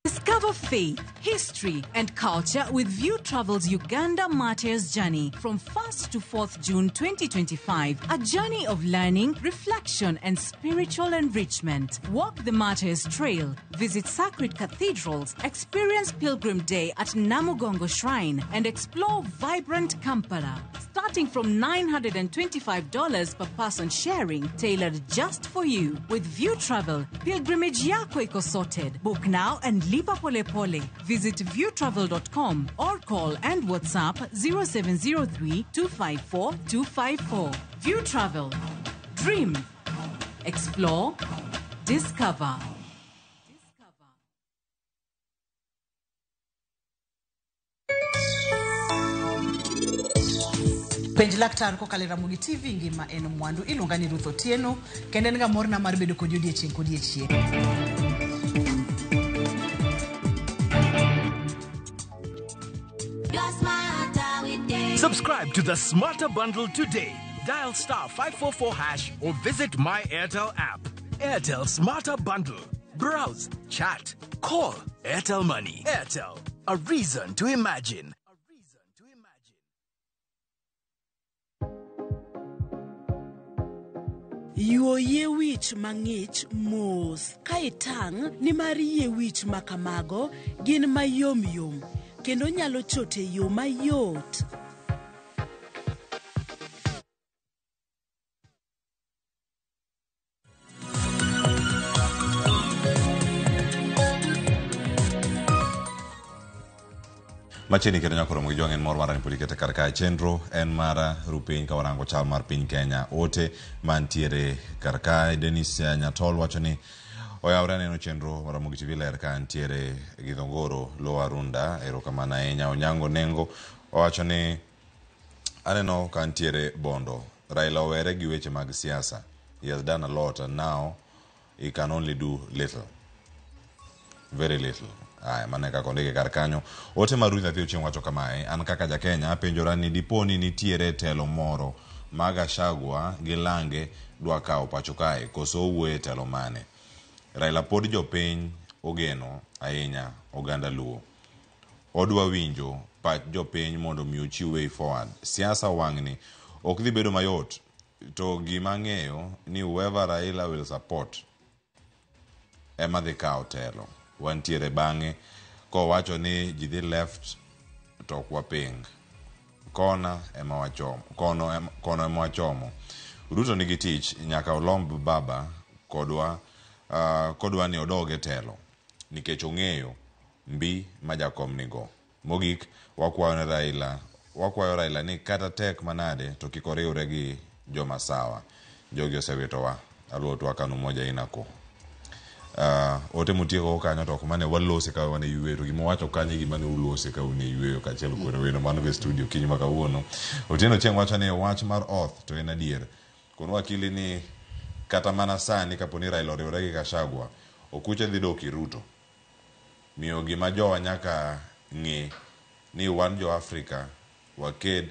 Discover faith, history, and culture with View Travel's Uganda Martyrs Journey from 1st to 4th June 2025. A journey of learning, reflection, and spiritual enrichment. Walk the Martyrs Trail, visit sacred cathedrals, experience Pilgrim Day at Namugongo Shrine, and explore vibrant Kampala. Starting from $925 per person sharing, tailored just for you. With View Travel, pilgrimage yako iko sorted. Book now and lipa pole pole. Visit viewtravel.com or call and WhatsApp 0703 254 254. View Travel. Dream. Explore. Discover. Penj laktar kokalo e Ramogi TV ngima en mwandu. Iluonga ni Ruth Otieno kendo en ga morna mar bedo kodi odiechieng' kodiechieng'. Subscribe to the Smarter Bundle today. Dial star 544 hash or visit My Airtel app. Airtel Smarter Bundle. Browse, chat, call. Airtel Money. Airtel, a reason to imagine. Yuo yie wich mang'ich mos ka itang' nimar yie wich ma kamago gin mayom yom kendo nyalo chot e yo mayot. Machiegni kendo nyaka romo gi jwang' en mor mara ni pod ikete kar kae chenro en mar rupiny ka warango chal mar piny Kenya ote mantiere kar kae Dennis Nyatol wacho ni oyawre aneno chenro mar Ramogi TV ler ka ntiere gi Dhongoro Lower Runda erokamano ahinya Onyango Nengo owacho ni aneno ka ntiere Bondo Raila owere gi weche mag siasa he has done a lot and now he can only do little very little. Aya, mano e kaka ondike kar kanyo. Ote mar Ruth Nyathi Ochieng' wacho kamae, an kaka ja Kenya apenjora ni dipo ni nitiere telo moro ma Gachagua gi lange dwa kawo pacho kae koso owuoyo e telo mane? Raila pod jopiny ogeno ahinya oganda Luo. Odwa winjo pach jopiny mondo mi ochiw way forward. Siasa wang'ni ok dhi bedo mayot to gima ang'eyo ni whoever Raila will support ema dhi kawo telo. Wantiere bang'e kowacho ni ji dhi left to ok waping. Kona ema wachomo, kono, kono ema wachomo. Ruto nigi tich nyaka olomb baba kodwa kodwa ni odog e telo nikech ong'eyo mbi ma jakom nigo. Mogik wakwayo ne Raila, wakwayo Raila ni kata tek manade to kik oriwre gi joma sawa. Jogi osewitowa. Aluo twak an umoja inako. Ote mutieko kanyo to ok mane walose ka wan e yueyo to gima wacho kanyo e gima ne ulose ka un e yueyo kaachiel kod wendo man go e studio kiny ma kawuono. Otieno Chieng' wacho ni wach mar oath to en adier. Kon wakili ni kata mana sani kapo ni Raila oriwore gi Gachagua, okuche dhi dok ir Ruto. Miyo gima jowa nyaka ng'e ni wan jo Afrika waked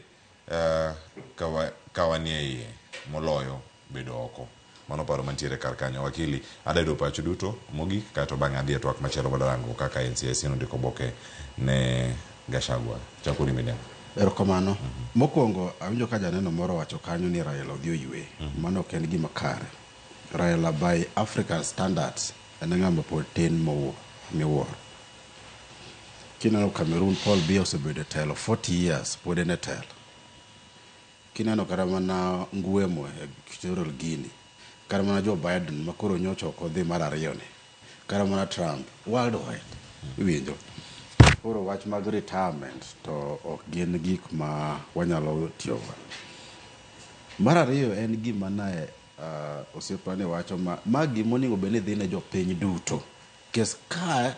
ka wanie iye moloyo bedo oko. Mano paro mantiere kar kanyo. Wakili, adayudo pachu duto mogik kaeto bang'e adhi e twak machielo mondo kaka NCIC nondiko oboke ne Gachagua. Chakuri Midian. Erokamano. Mokwongo awinjo ka janeno moro wacho kanyo ni Raila odhi oywe. Mano ok en gima kare. Raila by African standards en ng'ama pod tin miwuoro. Kineno Cameroon, Paul Biya osebedo e telo 40 years pod en e telo. Kineno kata mana Nguema e Equatorial Guinea, kata mana Joe Biden ma koro nyocha ok odhi mar ariyo ni, kata mana Trump, worldwide. Iwinjo? Koro wach mag retirement to ok gin gik ma wanyalo tiyogo. Mar ariyo en gima ne osiepna ni wacho ma gima onego bed ni dhi ne jopiny duto. Kes ka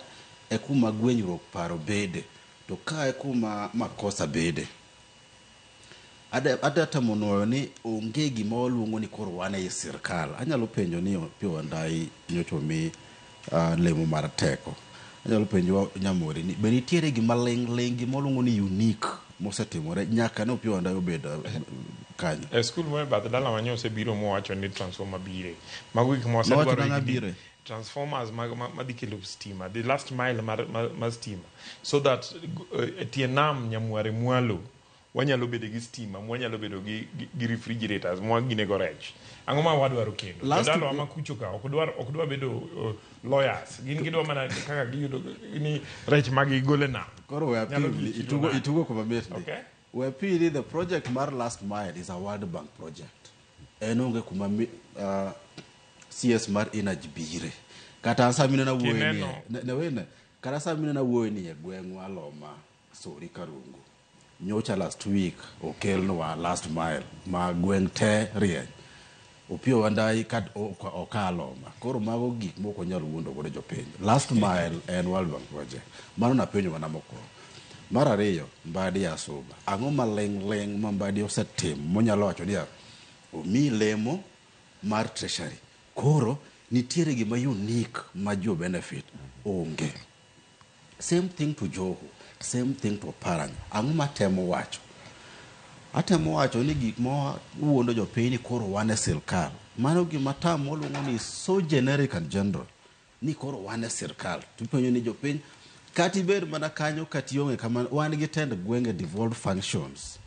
e kuma gwenyruok paro bede, to ka e kuma makosa bede. Ada temo nuoyo ni onge gima waluongo ni koro wan ei sirkal. Anyalo penjo ni Opiyo Wandayi nyocha omi lemo mar teko. Anyalo penjo Nyamori ni be nitiere gima ling' ling' gima waluongo ni unique mosetimore nyaka ne Opiyo Wandayi obed kanyo. E skul mo e bath dala wa osebiro mowacho ni transformer bire. Mago gik ma Nowacho wasedwaro nang'o higni. bire? Transformers madhi kelo stima, the last mile mar stima. So that e tie nam Nyamware mwalo wanyalo bedo gi stima, mwanyalo bedo gi refrigerators, mwaginego rech. Ang'o ma wadwaro kendo? Jodalawa ma kucho ka ok dwar bedo lawyers. Gin gidwa mana kaka giyudo ni rech ma gigolo e nam. Koro we Nyalo apil dhi ni chiro itugo nade? itugo kuma mit ndi. Okay. We apil ni the project mar last mile is a World Bank project. En onge kuma CS mar energy bire. Kata sa minena wuoyo ni Kineno. ne wene kata sa minena wuoyo ni e gweng'wa Loma Sori Karungu. Nyocha last week okelnwa last mile ma gweng' te rieny. Opiyo Wandayi kat okalo ma. Koro mago gik mok wanyal wuondo godo jopiny. Last mile en World Bank project. Mano napenjo mana mokwongo. Mar ariyo, Mbadi Asuba. Ang'o ma ling' ling' ma Mbadi osetimo monyalo wacho niya, omi lemo mar treasury. Koro nitiere gima unique ma jo benefit onge. Same thing to Joho, same thing to Oparanya. Ang'o matemo wacho? Atemo wacho ni gik ma wuondo jopiny ni koro wan e sirkal. Mano gima tam waluongo ni so generic and general. Ni koro wan e sirkal. Tipenjo ni jopiny kata ibed mana kanyo kata ionge kamano, wan gi tend gwenge devolved functions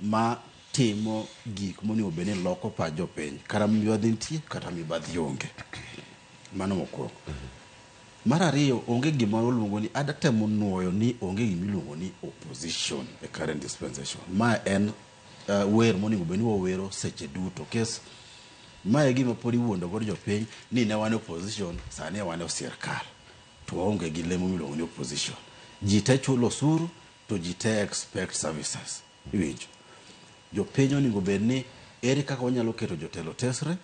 ma timo gik monego bed ni loko pach jopiny. Kata mibadhi nitie kata mibadhi onge. Mano mokwongo. Mar ariyo, onge gima waluongo ni ada temo nuoyo ni onge gima iluongo ni opposition e current dispensation. Ma en wer monego bed ni wawero seche duto. Kes ma e gima pod iwuondo godo jopiny ni ne wan e opposition, sani wan e sirkal. To waonge gi lemo miluongo ni opposition. Ji te chulo osuru to ji te expect services. Iwinjo? Jopiny onego bed ni ere kaka wanyalo keto jotelo tesre,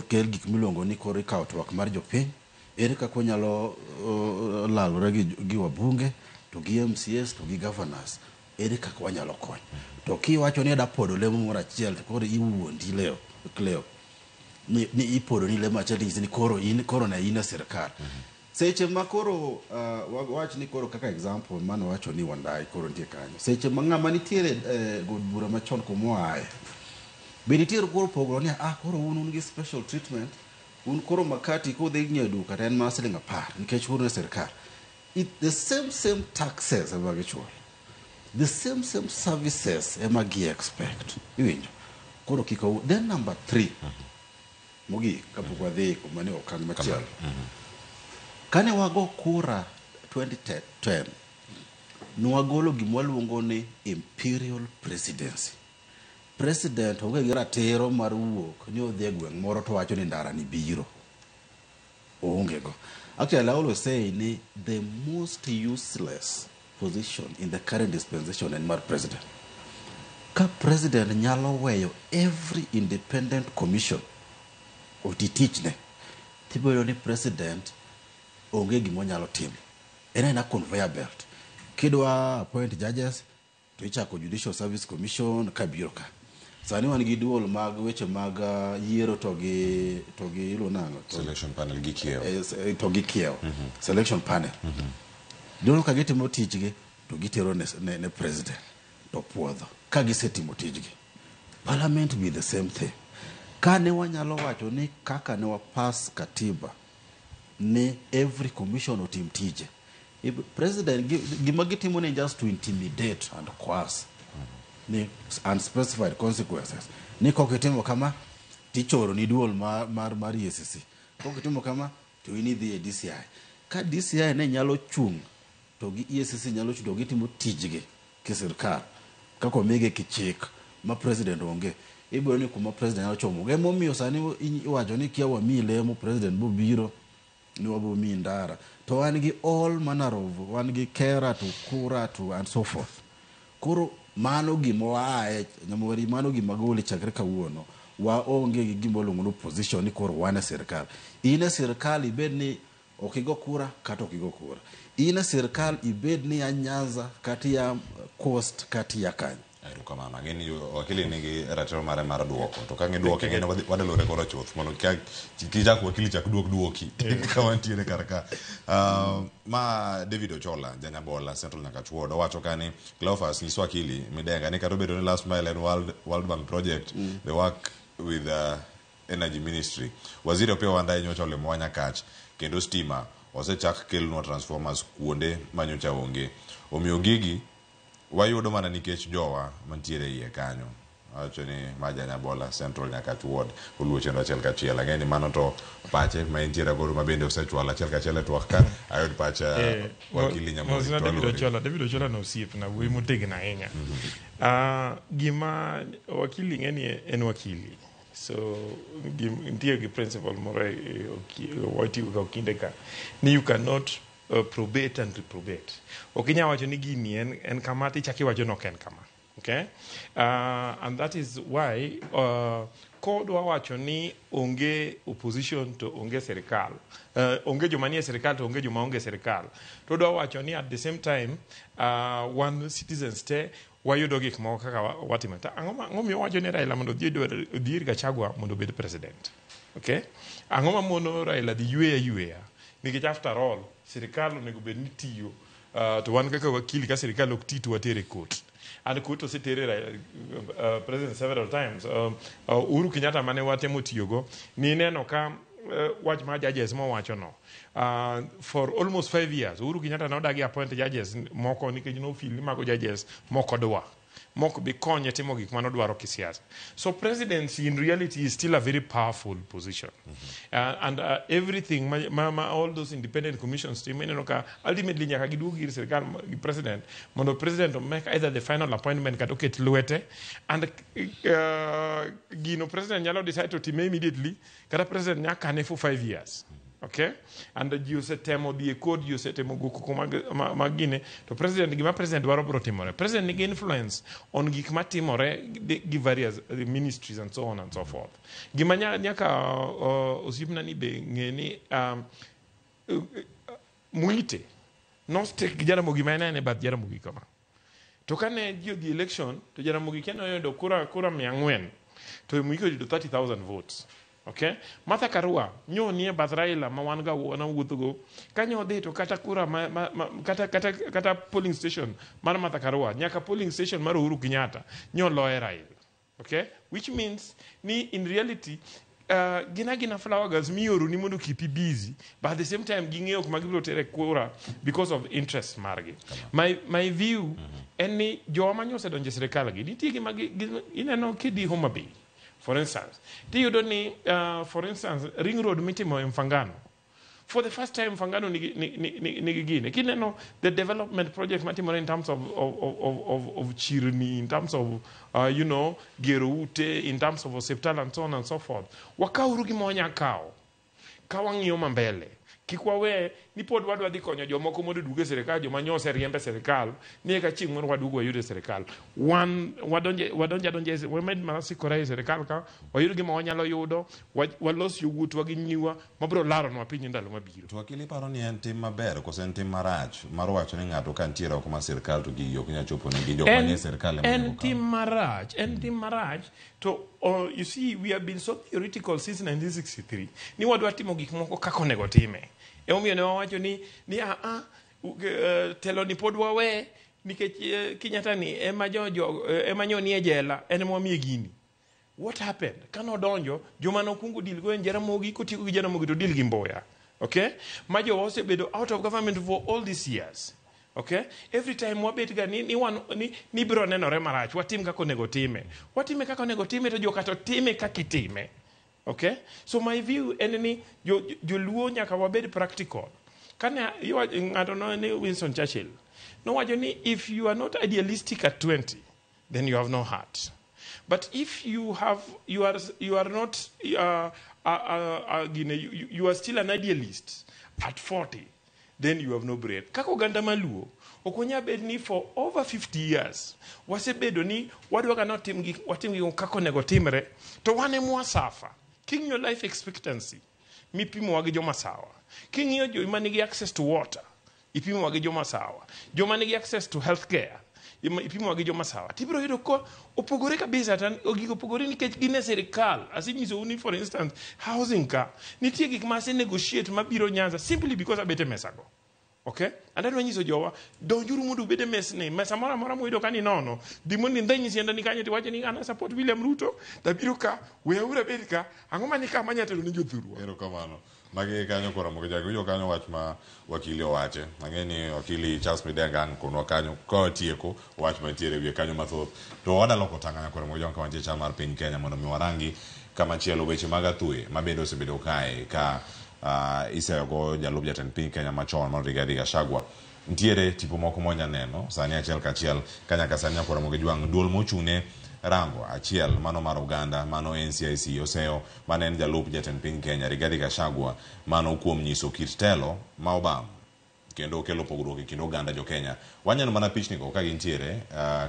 kel gik miluongo ni koro ikawo twak mar jopiny, ere kaka wanyalo lalore gi wabunge to gi MCAs to gi governors, ere kaka wanyalo konyo. To kiwacho ni ada podo lemo moro achiel to koro iwuondi leo, Cleo. Ni ipodo ni lemo achiel ting'isi ni koro in koro ne in e sirkal. Seche ma koro wach ni koro kaka example mane wacho ni Wandayi koro nitie kanyo. Seche ma ng'ama nitiere god bura machon kumoaye. Be nitiere koro pogruok ni koro un gi special treatment, un koro makati kudhi ng'iewo duka to en mana siling 10 nikech un e sirkal. The same taxes ema gichulo. The same services ema gi expect. Iwinjo? Koro kik Then number 3. Mogik kapok wadhi kuma ni okang' machielo. Kane wago kura 2010, nwagolo gima waluongo ni imperial presidency. President onge gi ratiro mar wuok ni odhi e gweng' moro to wacho ni ndara ni biro. Oonge go. Actually, I always say ni the most useless position in the current dispensation en mar president. Ka president nyalo weyo every independent commission oti tichne, tibiro ni president onge gima onyalo timo. En aena conveyor belt. Kidwa appoint judges, to ichako Judicial Service Commission ka biro ka. Sani wan gi duol mag weche mag yiero to gi iluongo nang'o? Selection panel gi kiewo. To gi kiewo. Selection panel. Duol ka gitimo tichgi to gitero ne president to puodho ka gisetimo tijgi. Parliament be the same thing. Kane wanyalo wacho ni kaka ne wapas katiba ni every commission otim tije. President gima gitimo ni just to intimidate and coerce ni unspecified consequences. Ni kokitimo kama tichoro ni duol mar EACC. Kokitimo kama to in idhi e DCI. Ka DCI ne nyalo chung' to gi EACC nyalo chung' to gitimo tijgi ki sirkal kaka omigi kichik ma president onge. Ibiro ni kuma president nyalo chomo. Emomiyo sani iwacho ni kia wamiyi lemo president bobiro ni wabo miyi ndara. To wan gi all manner of, wan gi kera to kura to and so forth. Koro mano gima waaye, Nyamweri, mano gima goli chakre kawuono. Waonge gi gima iluongo ni opposition ni koro wan e sirkal. In e sirkal ibed ni ok igo kura kata ok igo kura. In e sirkal ibed ni ya Nyanza kata ya Coast kata ya kanye. Erokamano. Ang'e ni wakili nigi ratiro mare mar duoko. To ka giduoke ng'e ni wadalore koro chuth mondo kichak wakili chak duok duoki ka wantiere kar ka. Ma David Ochola, Janyabola, Central Nyakach Ward, owacho ka ni Cleophas nyiso wakili Midenga ni kata obedo ni last mile en World Bank project, they work with Energy Ministry. Waziri Opiyo Wandayi nyocha olimowa Nyakach kendo stima osechak kelnwa transformers kuonde manyocha onge. Omiyo gigi wayudo mana nikech jowa mantiere iye kanyo. Awacho ni ma Janyabola Central Nyakach Ward oluwo chenro achiel kachiel. Ang'e ni mano to pache ma entiere godo ma bende osechwalo achiel kachiel e twak ka ayud pach wakili Nyamori. Mosna David Ochola, David Ochola no osiepna, wuoyi motegno ahinya. Gima wakili ng'e ni en wakili. So nitie gi principle moro watiyo ga okinde ka ni you cannot probate and reprobate. Ok inyal wacho ni gini en kama tichako iwacho ni ok en kama. Okay? And that is why kodwa wacho ni onge opposition to onge sirikal. Onge joma nie sirikal to onge joma onge sirikal. To dwa wacho ni at the same time wan citizens te wayudo gik moko kaka watimo. To ang'o miyo wacho ni Raila mondo odhi ir Gachagua mondo obed president? Okay? Ang'o ma mono Raila dhi yweyo ayweya? Nikech after all, sirikal onego bed ni tiyo. To wan kaka wakili ka sirikal ok ti to watere court. And court osetere president several times. Uhuru Kenyatta mane watemo tiyogo, ni neno ka wach mar judges mowacho no. For almost 5 years, Uhuru Kenyatta nodagi appoint judges moko nikech nofeel ni mago judges moko dwa. Mok bi konye timo gik manodwaro kisiasa. So presidency in reality is still a very powerful position. And everything, ma all those independent commissions timo, ineno ka ultimately nyaka giduog ir sirikal gi president, mondo president make either the final appointment kata oket lwete. And gino president nyalo decide to time immediately, kata president nyaka kane for 5 years. Okay? And ji osetemo dhi e court, ji osetemo go koko mag gine, to president, gima president dwaro biro timore. President nigi influence on gik matimore gi various ministries and so on and so forth. Gima nyaka osiepna ni be ng'e ni Muite nostik gi Jaramogi ma en e bath Jaramogi kama. To kane ji odhi election, to Jaramogi kia noyudo kura 400, to Muite oyudo 30,000 votes. Okay? Martha Karua nyo nie bath Raila ma wan ga wanawuotho go. Kanyo odhi to kata kura ma kata polling station mar Martha Karua nyaka polling station mar Uhuru Kenyatta nyo loye Raila. Okay? Which means ni in reality gina flower girls mioro ni mondo keep busy, but at the same time ging'eyo kuma gibiro tere kura because of interest margi. My view en ni jowa manyo osedonjo e sirikal gi nitie gima ineno kidhi Homa Bay. For instance, tiyudo ni for instance ring road mitimo e Mfangano. For the first time Mfangano nigi gine. Kineno the development project matimore in terms of chirni, in terms of you know, gero ute, in terms of osiptal and so on and so forth. Wakauru gima wanya kawo. Ka wang'iyo mambele. Kik wawe ni pod wadwa dhi konyo jomoko mondo oduog e sirikal, joma nyo oseriemb e sirikal, ni eka chieng' moro waduog wayud e sirikal. Wan wadonj adonja, wamed mana sikore e sirikal ka, wayud gima wanyalo yudo, walos yowuotwa gi nyiwa, mabiro laronwa piny ndalo mabiro. To wakili paro ni en tim maber koso en tim marach mar wacho ni ng'ato ka nitiere oko mar sirikal to gigi ok nyal chopo negi jok manie sirikal ema En tim marach, en tim marach to you see we have been so theoretical since 1963 ni wadwa timo gik moko kaka onego time. Emomiyo ne wawacho ni telo ni pod wawe nikech Kenyatta ni ema ema nyo nie jela en ema wamiye gini. What happened? Kane odonjo, joma nokwongo deal go en Jaramogi, kotieko gi Jaramogi to deal gi Mboya. Okay? Ma jowa osebedo out of government for all these years. Okay? Every time wabet ga ni, ni, wan, ni, ni biro nenore marach, watim kaka onego time. Watime kaka onego time to joka to time kaka itime. Okay? So my view en ni joluo nyaka wabed practical. Kane ng'ato no ni Winston Churchill nowacho ni if you are not idealistic at 20, then you have no heart. But if you have, you are not, you, you are still an idealist at 40, then you have no brain. Kaka oganda maluo, ok wanyal bet ni for over 50 years, wasebedo ni wadwa ga notim gik, watim gik kaka onego timre, to wan ema wasafa. King'iyo life expectancy, mipimowa gi joma sawa. King'iyo joma nigi access to water, ipimowa gi joma sawa. Joma nigi access to healthcare, ipimowa gi joma sawa. Tibiro yudo ko opogore kabisa, to gigo opogore nikech gin e sirikal. Asenyisou ni for instance, housing ka, nitie gik ma ase negotiate mabiro Nyanza simply because abet e mesa go. Okay? And adwa nyiso jowa, donjuru mondo ubed e mesni. Mesa moro amora muyudo ka ni nono, dhi mondo indheny siandani kanyo tiwacho ni an support William Ruto, tabiro ka, weyauru abed ka, ang'o mani ka manya tero ni jothurwa. Erokamano. Magi kanyo koro Ramogi Jagi, winjo kanyo wach ma wakili owache. Ang'e ni wakili Charles Midenga ang' konwa kanyo ka watieko wach mantiere e wiye kanyo mathoth. To wadwa loko tang'anya koro Ramogi Jagi ka wantie chal mar piny Kenya mondo mi warangi kama chielo weche mag athuye ma bende osebedo kae ka iseyogo jalup jatend piny Kenya machon mano Rigathi Gachagua. Nitiere tipo moko mwanya neno sani achiel kachiel ka nyaka sani nyakwa Ramogi Jwang' duol mochung'ne rango achiel mano mar oganda mano NCIC oseyo mane en jalup jatend piny Kenya Rigathi Gachagua mano kuom nyiso kit telo ma obam kendo kelo pogruok e kind oganda jo Kenya. Waneno mana pichni go ka gintiere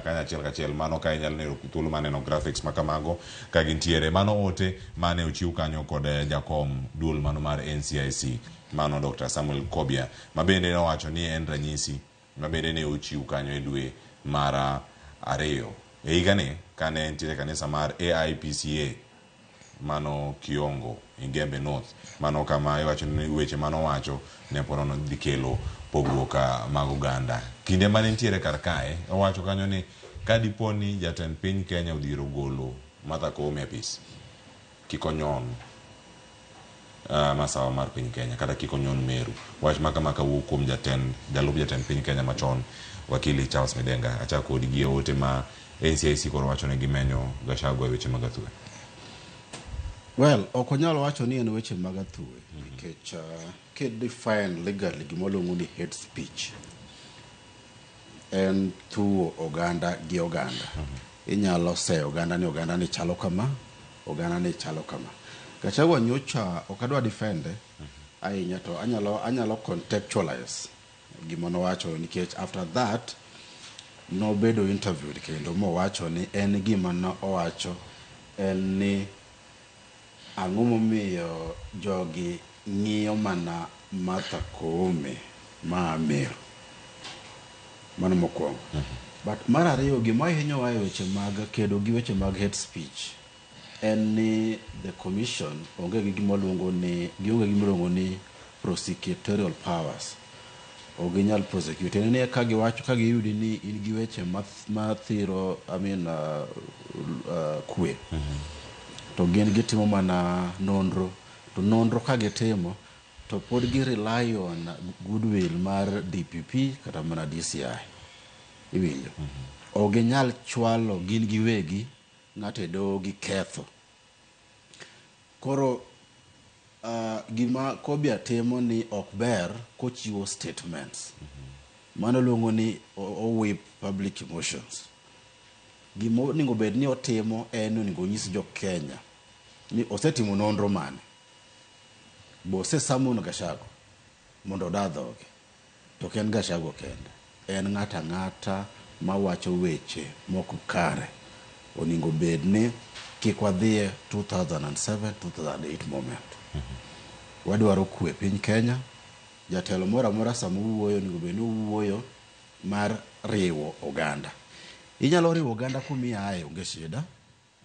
kanyo achiel kachiel mano ka inyalo neno thuolo mar neno graphics ma kamago ka gintiere. Mano ote mane ochiw kanyo kod jakom duol mano mar NCIC mano Dr. Samuel Kobia ma bende nowacho ni en ranyisi ma bende ne ochiw kanyo e dwe mar ariyo e higani kane entiere e kanisa mar AIPCA mano Kiongo Igembe North mano kama iwacho ni weche manowacho ne porono dhi kelo pogruok mag oganda. Kinde mane nitiere kar kae owacho kanyo ni ka dipo ni jatend piny Kenya odhiero golo Martha Koome e apis kik onyon masawa mar piny Kenya kata kik onyon Meru. Wach ma kama kawuok kuom jatend jalup jatend piny Kenya machon wakili Charles Midenga. Achako kodi gi ote ma NCIC koro wacho ni gimenyo Gachagua e weche mag athuwe. Well, ok onyal wacho ni en weche mag athuwe nikech ki define legally gima waluongo ni hate speech en thuwo oganda gi oganda. Inyalo seyo oganda ni oganda ni chalo kama, oganda ni chalo kama. Gachagua nyocha ok adwa defend ahinya to anyalo contextualize gima nowacho nikech after that nobedo interviewed kendo mowacho ni en gima ne owacho en ni ang'o momiyo jogi ng'iyo mana Martha Koome ma Meru. Mano mokwongo. But mar ariyo gima hinyowa e weche mag kedo gi weche mag hate speech en ni the commission onge gi gima waluongo ni gionge gi gima iluongo ni prosecutorial powers. Ok ginyal prosecute. En ni ka giwacho ka giyudi ni in gi weche mathiro I mean kwe to gin gitimo mana nonro to nonro ka gitimo to pod gi rely on goodwill mar DPP kata mana DCI. Iwinjo? Ok ginyal chwalo gin giwegi ng'ato e doho gi ketho. Koro gima Kobia timo ni ok ber kochiwo statements. Mano luongo ni o whip public emotions. Gima onego bed ni otimo en ni onego onyis jo Kenya ni osetimo nonro mane. Bo ose summon Gachagua mondo oda dhoge. To ok en Gachagua kende. En ng'ato ang'ata mawacho weche mok kare. Onego bed ni kik wadhiye 2007 2008 moment. Wadwaro kwe piny Kenya. Jatelo moro amora sama owuoyo onego bed ni owuoyo mar riwo oganda. Inyalo riwo oganda kumiaye onge shida.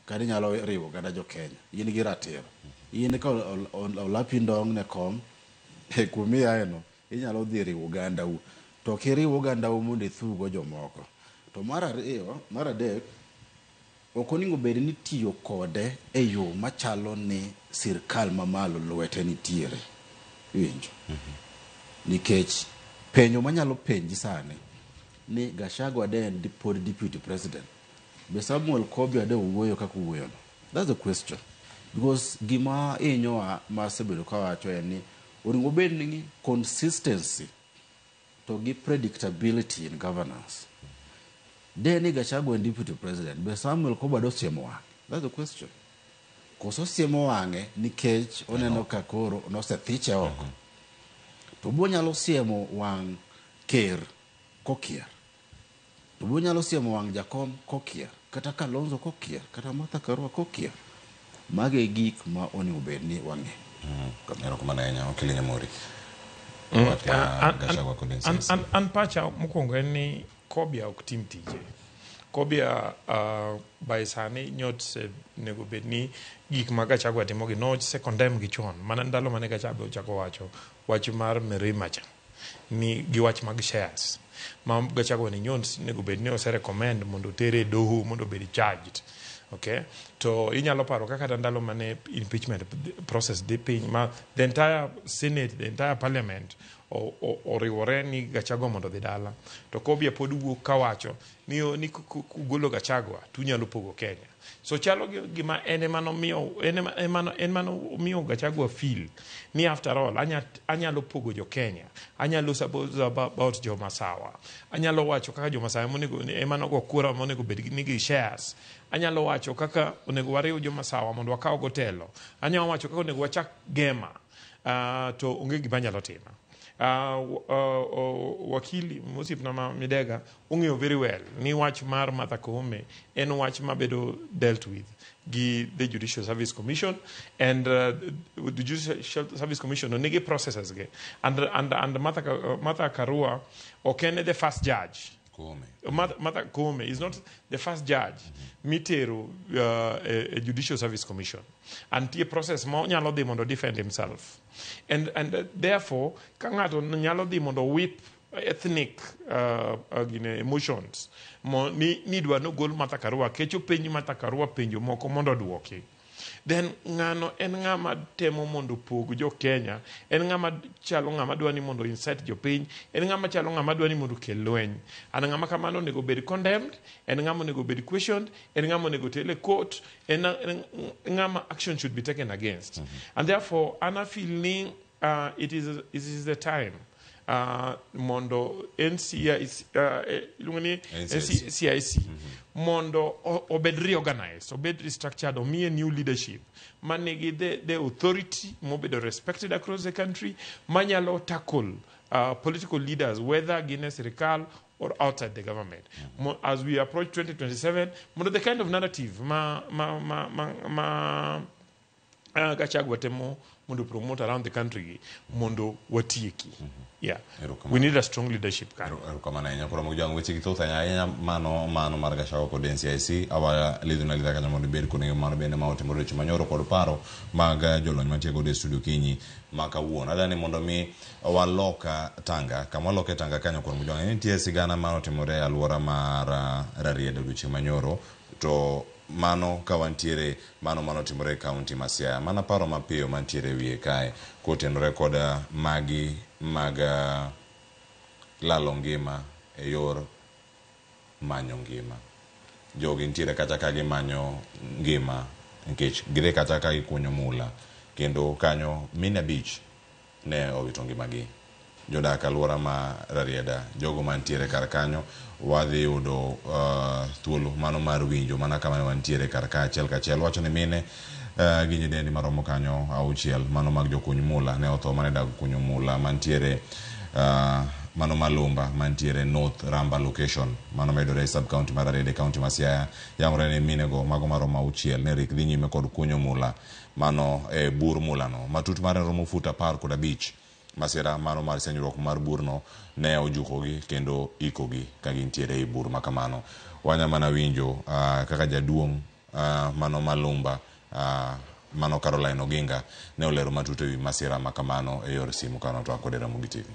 Kata inyalo riwo oganda jo Kenya. In gi ratiro. In ka olapi ndong' ne kom kumiaye no inyalo dhi riwo oganda u. To ok iriw oganda u mondo ithugo jomoko. To mar ariyo, mar adek, Ok onego bed ni tiyo kode e yo machalo ni sirkal mamalo lwete nitiere. Iwinjo? Nikech penjo manyalo penji sani ni Gachagua de en pod deputy president, be Samuel Kobia de owuoyo kaka owuoyono? That's the question. Because gima hinyowa ma asebedo kawacho en ni onego bed ni consistency to gi predictability in governance. De ni Gachagua en deputy president, be Samuel Kobia dosiemo wang'e? That's the question. Koso siemo wang'e nikech oneno ka koro nosethiche oko. To bo nyalo siemo wang' ker kokier. To bo nyalo siemo wang' jakom kokier. Kata Kalonzo kokier. Kata Martha Karua kokier. Mago e gik ma onego bed ni wang'e. Erokamano ahinya, Okili Nyamori. Wach ma Gachagua kod NCIC. An pacha mokwongo en ni Kobia ok tim tije. Kobia by sani nyot nego bed ni gik ma Gachagua timogi nose condemn gi chon mana ndalo mane Gachagua ochako wacho wach mar mirima cha ni gi wach mag shares ma Gachagua ni nyot nego bed ni ose recommend mondo otere e doho mondo obed charged. Okay, to inyalo paro kaka kata ndalo mane impeachment process dhi piny ma the entire senate, the entire parliament oriwore ni Gachagua mondo odhi dala, to Kobia pod wuok kawacho ni kugolo Gachagua tunyalo pogo Kenya. So chalo gima en ema nomiyo en ema Gachagua feel ni after all anyalo pogo jo Kenya, anyalo suppose about jo Masawa, anyalo wacho kaka jo Masawa monego ema nogo kura monego bed ni gi shares, anyalo wacho kaka onego wariw jo Masawa mondo wakaw go telo, anyalo wacho kaka onego wachak gema, to onge gima nyalo timo. Wakili mosiepna ma Midega ong'eyo very well ni wach mar Martha Koome en wach mabedo dealt with gi the Judicial Service Commission, and the Judicial Service Commission nigi processes ge, and Martha Karua ok en the first judge. Koome. Martha Koome is not the first judge mitero a Judicial Service Commission, and nitie process ma onyalo dhi mondo defend himself, and therefore ka ng'ato nyalo dhi mondo whip ethnic gine emotions mo ni dwa nogol Martha Karua kecho penj Martha Karua penjo moko mondo oduoki, then ng'ano en ng'ama temo mondo pog jo Kenya, en ng'ama chalo ng'ama dwa ni mondo incite jopiny, en ng'ama chalo ng'ama dwa ni mondo okel lweny. An ng'ama kamano onego bed condemned, en ng'ama onego bed questioned, en ng'ama onego tel e court, en ng'ama action should be taken against. And therefore an I feel ni it is the time mondo NCIC iluongo ni NCIC mondo obed reorganized, obed restructured, omiye new leadership manigi the authority mobedo respected across the country, manyalo tackle political leaders whether gin e sirikal or outside the government. As we approach 2027, mondo the kind of narrative ma Gachagua temo mondo promote around the country mondo watieki. Yeah. We need a strong leadership. Erokamano ahinya. Koro mojang weche gi thoth ahinya mano mar Gachagua kod NCIC awa lidho na lidha kanyo mondo ibed kod ng'eyo mano bende ma otimore weche manyoro kod paro mag jolony mantie godo e studio kinyi ma kawuono. Adani mondo mi walok Tanga, kama waloke Tanga kanyo kod mojang nitie sigana ma otimore e alwora mar Rarieda odiochieng' manyoro, to mano ka wantiere mano timore e kaunti ma Siaya. Mana paro mapiyo mantiere e wiye kae kotenore kod magi mag lalo ngima e yor manyo ngima. Jogi nitiere kata ka gimanyo ngima nikech gidhi kata ka gikunyo mula, kendo kanyo mine 5 ne owito ngimagi. Jodak alwora ma Rarieda, jogo mantiere kar kanyo, wadhi yudo thuolo mano mar winjo mana kama ne wantiere kar ka achiel kachiel. Wacho ni mine gi nyidendi maromo kanyo 6 mano mag jokuny mula ne otho mane dag kunyo mula mantiere mano Malumba mantiere North Ramba location mano medore e sub county mar Rarieda, county ma Siaya. Yangore ni mine go mago maromo 6 ne rik dhi nyime kod kunyo mula mano e bur mulano matut mare romo fut 15. Masira mano mar senyruok mar burno ne ojukogi kendo ikogi ka gintiere ei bur makamano. Wanya mana winjo kaka jaduong' mano Malumba mano Caroline Oginga ne olero matut ewi masira makamano e yor simu kano twak kod Ramogi TV.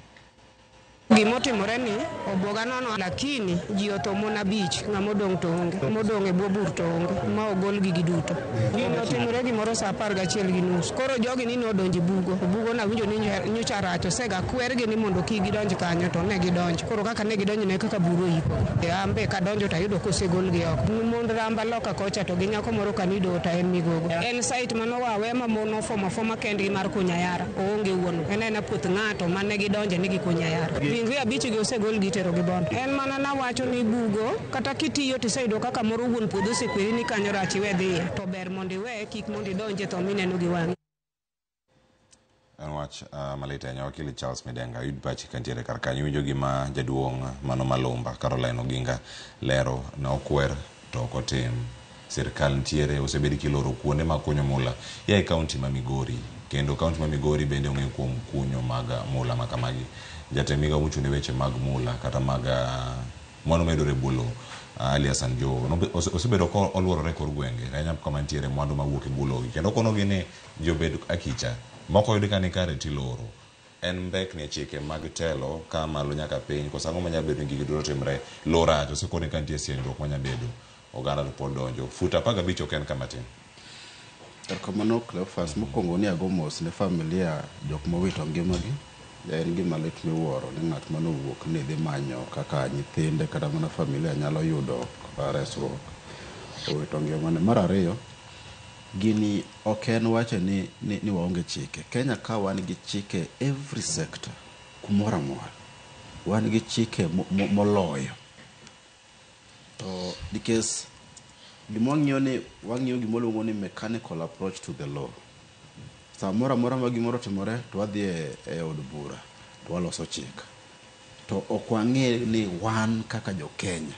Gimotimore ni obwoga nono, lakini ji otho mon 5, ng'ama odong' to onge, modong' e bwo bur to onge, ma ogol gigi duto. Gini otimore gimoro sa 11:30. Koro jogi ni nodonjo e bugo, bugo nawinjo ni nyocha rach, osega kwergi ni mondo kik gidonj kanyo, to ne gidonjo. Koro kaka ne gidonjo ne kaka buru oikogi. An be kadonjo to ayudo kosegolgi oko. Mond Ramba loka kocha to gi nyako moro kanido to en Migogo. En site manowawe ma mon ofomo afoma kendgi mar kunyo ayara, oonge wuon. En aena puoth ng'ato mane gidonje ni gikunyo ayara. Ringre 5 gi osegol gi itero gi Bondo. En mana nawacho ni bugo kata kitiyo tiseyudo kaka moro wuon puodho osekweri ni kanyo rach iwe dhiye, to ber mondo iwe kik mondo idonje tho mineno gi wang'i. En wach malit ahinya. Wakili Charles Midenga, yud pachi kantiere kar kanyo. Iwinjo gima jaduong' mano Malumba Caroline Oginga lero na okwer to ok otim. Sirkal nitiere osebed kiloro kuonde mag kunyo mula ya e kaunti ma Migori, kendo kaunti ma Migori bende ong'eyo kuom kunyo mag mula ma kamagi. Jatend migao mochung' ne weche mag mula kata mag mwandu mayudore e bwo lowo, Ali Hassan Joho, osebedo ka oluorore e kor gwenge ahinya kama nitiere mwandu mawuok e bwo lowo gi, kendo okonogi ni ji obed akicha moko oyud ka ni kare tiloro. En mbekni e chike mag telo ka malo nyaka piny, koso ang'o manyalo bedo ni gigi duto timre? Lowo rach, osekone ka nitie sienyruok manyalo bedo, oganda to pod donjo. Fut 15 ok en kama tin. Erokamano Cleophas, mokwongo ni ago mos ne familia jok mowito ngimagi. En gima lit miwuoro ni ng'at mane owuok ni dhi manyo kaka nyithinde kata mana familia nyalo yudo resruok owito ngimane. Mar ariyo, gini ok en wacho ni waonge chike. Kenya ka wan gi chike every sector, kumoro amora. Wan gi chike moloyo. To nikech gima wang'iyo ni wang'iyo gima waluongo ni mechanical approach to the law. Samoro amora ma gimoro otimore to wadhi e od bura to waloso chik. To ok wang'e ni wan kaka jo Kenya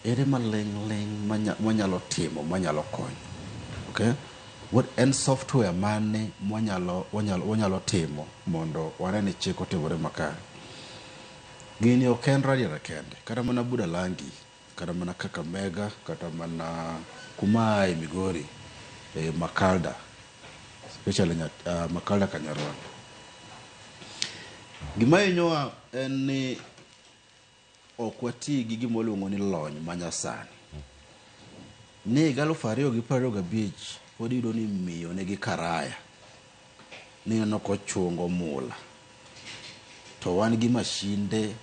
ere maling' ling' mwanyalo timo mwanyalo konyo. Okay? What en software mane mwanyalo timo mondo wane ni chik otimore makare. Gini ok en Rarieda kende, kata mana Budalangi, kata mana Kakamega, kata mana kuma ae Migori, Makalda, especially Makalda Kanyarwanda. Gima hinyowa en ni ok wati gi gima waluongo ni lony manyasani. Ni higa 2025 pod iyudo ni miyo nigi karaya, ni ineno kochungo mula. To wan gi mashinde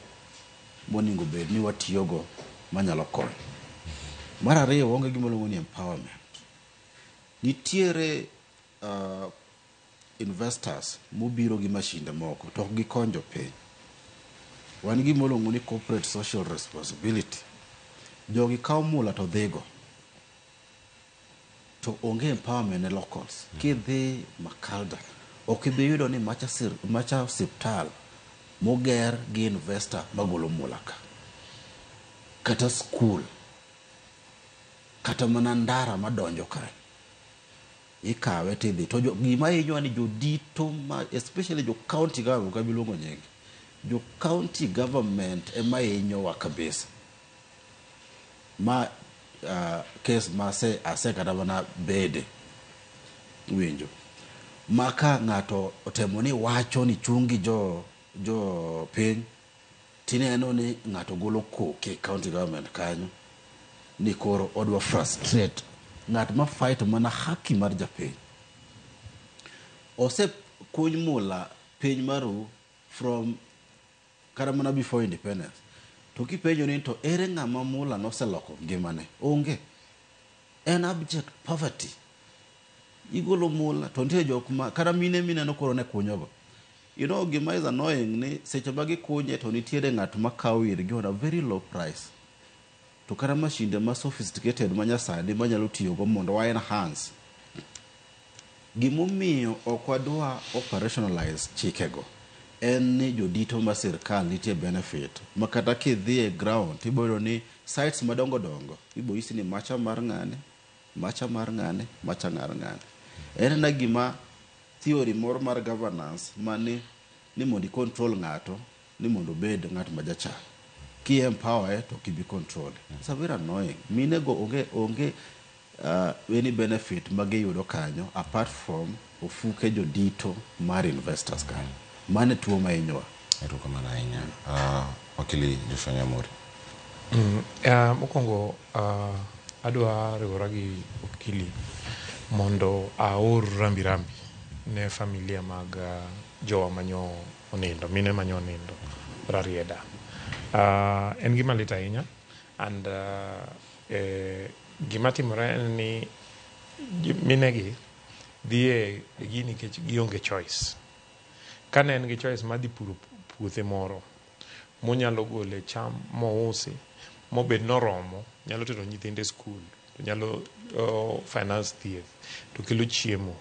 monego bed ni watiyogo manyalo konyo. Mar ariyo, waonge gima waluongo ni empowerment. Nitiere investors mobiro gi mashinde moko to ok gikony jopiny. Wan gi gima waluongo ni corporate social responsibility. Jogi kawo mula to dhigo. To onge empowerment ne locals. Kidhi Makalda, ok ibi yudo ni macha osiptal moger gi investor magolo mula ka. Kata skul, kata mana ndara madonjo kanyo. Ikawe tidhi. To gima hinyowa ni jodito ma, especially jo county government, ok abi luongo nying. Jo county government ema hinyowa kabisa. Ma case ma ase kata mana bede winjo. Ma ka ng'ato otemo ni wacho ni chungi jo piny, tineno ni ng'ato golo koke county government kanyo ni koro odwa frustrate ng'at ma fight mana haki mar japiny. Ose kuny mula piny maru from kata mana before independence. To kipenjo ni to ere ng'ama mula noseloko ngimane? Onge. En abject poverty. Igolo mula to nitie jok ma kata mine mineno koro ne kunyogo. You know, gima is annoying ni seche ma gikunye to nitiere ng'at ma kawo irgi on a very low price. To kata mashinde ma sophisticated ma nyasani manyalo tiyogo mondo wa enhance. Gimomiyo ok wadwa operationalize chikego en ni jodito ma sirkal nitie benefit ma kata kidhi e ground tibiro yudo ni sites madongo dongo ibo nyisi ni macha mar ng'ane, macha mar ng'ane, macha mar ng'ane. En ena gima theory moro mar governance mani ni mondo i control ng'ato ni mondo obed ng'at ma jachan. Ki empower to ok ibi control. It's a very annoying. Mine go onge any benefit ma giyudo kanyo apart from ofuke jodito mar investors kanyo. Mano e tuo ma hinyowa. Erokamano ahinya. Wakili Joshua Nyamori. Mokwongo adwa riwora gi okili mondo aor rambirambi ne familia mag jowa manyo onindo, mine manyo onindo Rarieda. En gima lit ahinya and gima timore en ni minegi dhi e gini nikech gionge choice. Kane en gi choice mar dhi puro puothe moro monyalo gole cham mousi mobed noromo, nyalo tero nyithinde skul, to nyalo finance thieth, to kelo chiemo,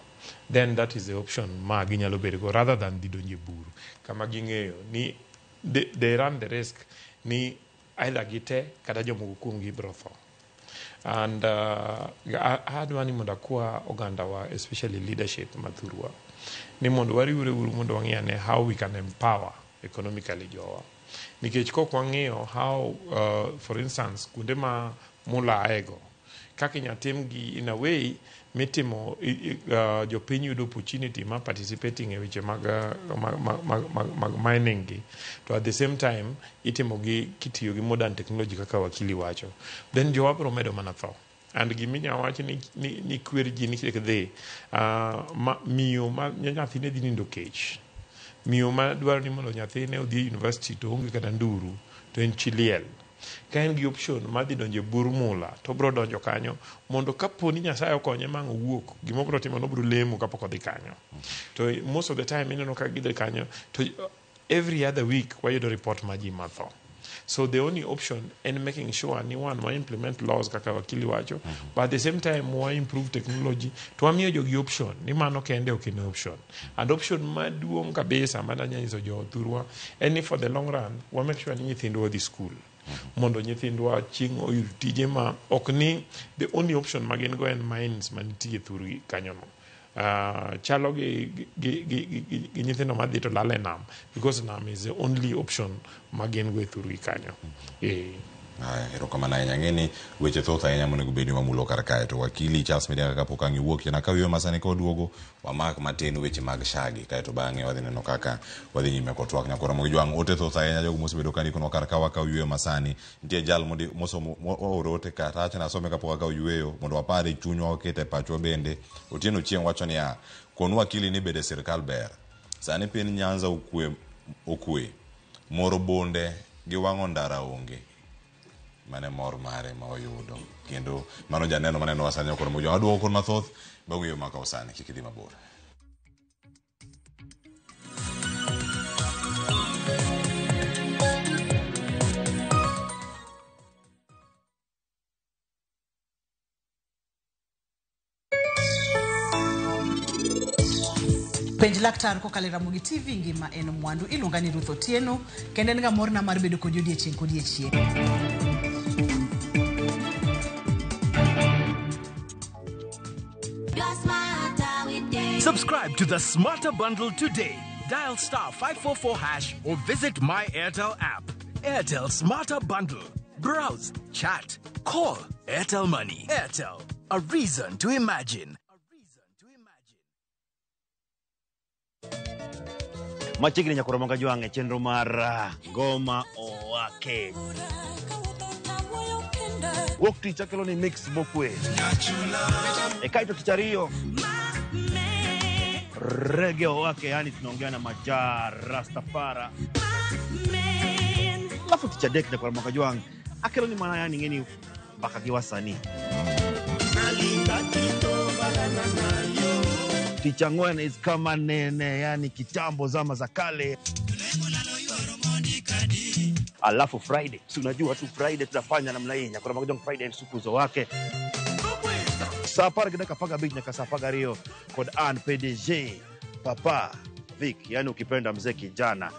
then that is the option ma ginyalo bedo go rather than dhi donjo e buru kama ging'eyo ni they run the risk ni either gite kata jomoko kuomgi biro tho. And adwa ni mondo akwa ogandawa, especially leadership mathurwa, ni mondo wariwre uru mondo wang'i ane how we can empower economically jowa, nikech kok wang'iyo how for instance kuonde ma mula aego kaka inya timgi in a way mitimo jopiny yudo opportunity mar participating e weche mag mining gi, to at the same time itimo gi kitiyo gi modern technology kaka wakili wacho, then jowa biro medo mana tho. And giminya wach ni kwer ji ni kik dhi miyo ma nyathine dhi nindo kech, miyo ma dwaro ni mondo nyathine odhi e university to onge kata nduru, to en chi liel, ka en gi option mar dhi donjo e bur mula to obiro donjo kanyo mondo kapo ni Nyasaye okonye ma ang' owuok, gima obiro timo nobiro lemo kapok odhi kanyo. To most of the time ineno ka gidhi kanyo to every other week wayudo report ma ji matho. So the only option en making sure ni one, wa implement laws kaka wakili wacho, but at the same time wa improve technology to wamiyo jogi option ni mano kende ok en option. And option maduong' kabisa madanya nyiso jo thurwa en ni for the long run wa make sure ni nyithindwa odhi school mondo nyithindwa chieng' oyud tije ma ok ni the only option ma gin go en mines manitie thurgi kanyono. Chalo gi nyithindo madhi to lal e nam because nam is the only option ma gin go e thurgi kanyo. Haya, erokamano ahinya. Ang'e ni weche thoth ahinya monego bed ni wamulo kar kae, to wakili Charles Midiaka kapok ang' iwuok chien akaw yo masani koduogo wamak matin weche mag shagi, kaeto bang'e wadhi neno kaka wadhi nyime kod twak. Nyakoro Ramogi Jwang' ote thoth ahinya jogo mosebedo ka ndikonwa kar ka wakaw yueyo masani. Nitie jal mosomo mooro ote ka tawacho ni asome kapok akaw yueyo mondo wapar e chunywa wakete e pachwa bende. Otieno Chieng' wacho niya, kon wakili ni bedo e sirkal ber. Sani piny Nyanza okwe, moro bonde gi wang'o ndara onge. Mane mor mare ma oyudo kendo mano janeno maneno sani Nyakoro Ramogi Jwang'. Aduogo kod mathoth bang' yueyo makawo sani, kik idhi mabor. Penj laktar kokalo e Ramogi TV ngima en mwandu. Iluonga ni Ruth Otieno kendo en ga morna mar bedo kodi odiechieng' kodiechieng'. Subscribe to the Smarter Bundle today. Dial star 544 hash or visit My Airtel app. Airtel Smarter Bundle. Browse, chat, call. Airtel Money. Airtel, a reason to imagine. Machiegni Nyakoro Ramogi Jwang' e chenro mar Ngoma Owake. Wuok tich akelo ni mix mokwe. E kaeto tich ariyo rege owake, yani tunaongea na Maja Rastafara. Alafu tich adek Nyakoro Ramogi Jwang' akelo ni mana yani ng'eni mbaka gi wasanii. Tich ang'wen is kama nene, yani kitambo zama za kale. Alafu Friday, si unajua tu Friday tunafanya namna hii. Nyakoro Ramogi Jwang' Friday en sukuzo wake. Saa 10:15 nyaka saa 12 kod an PDG Papa Vic, yani ukipenda mzee kijana.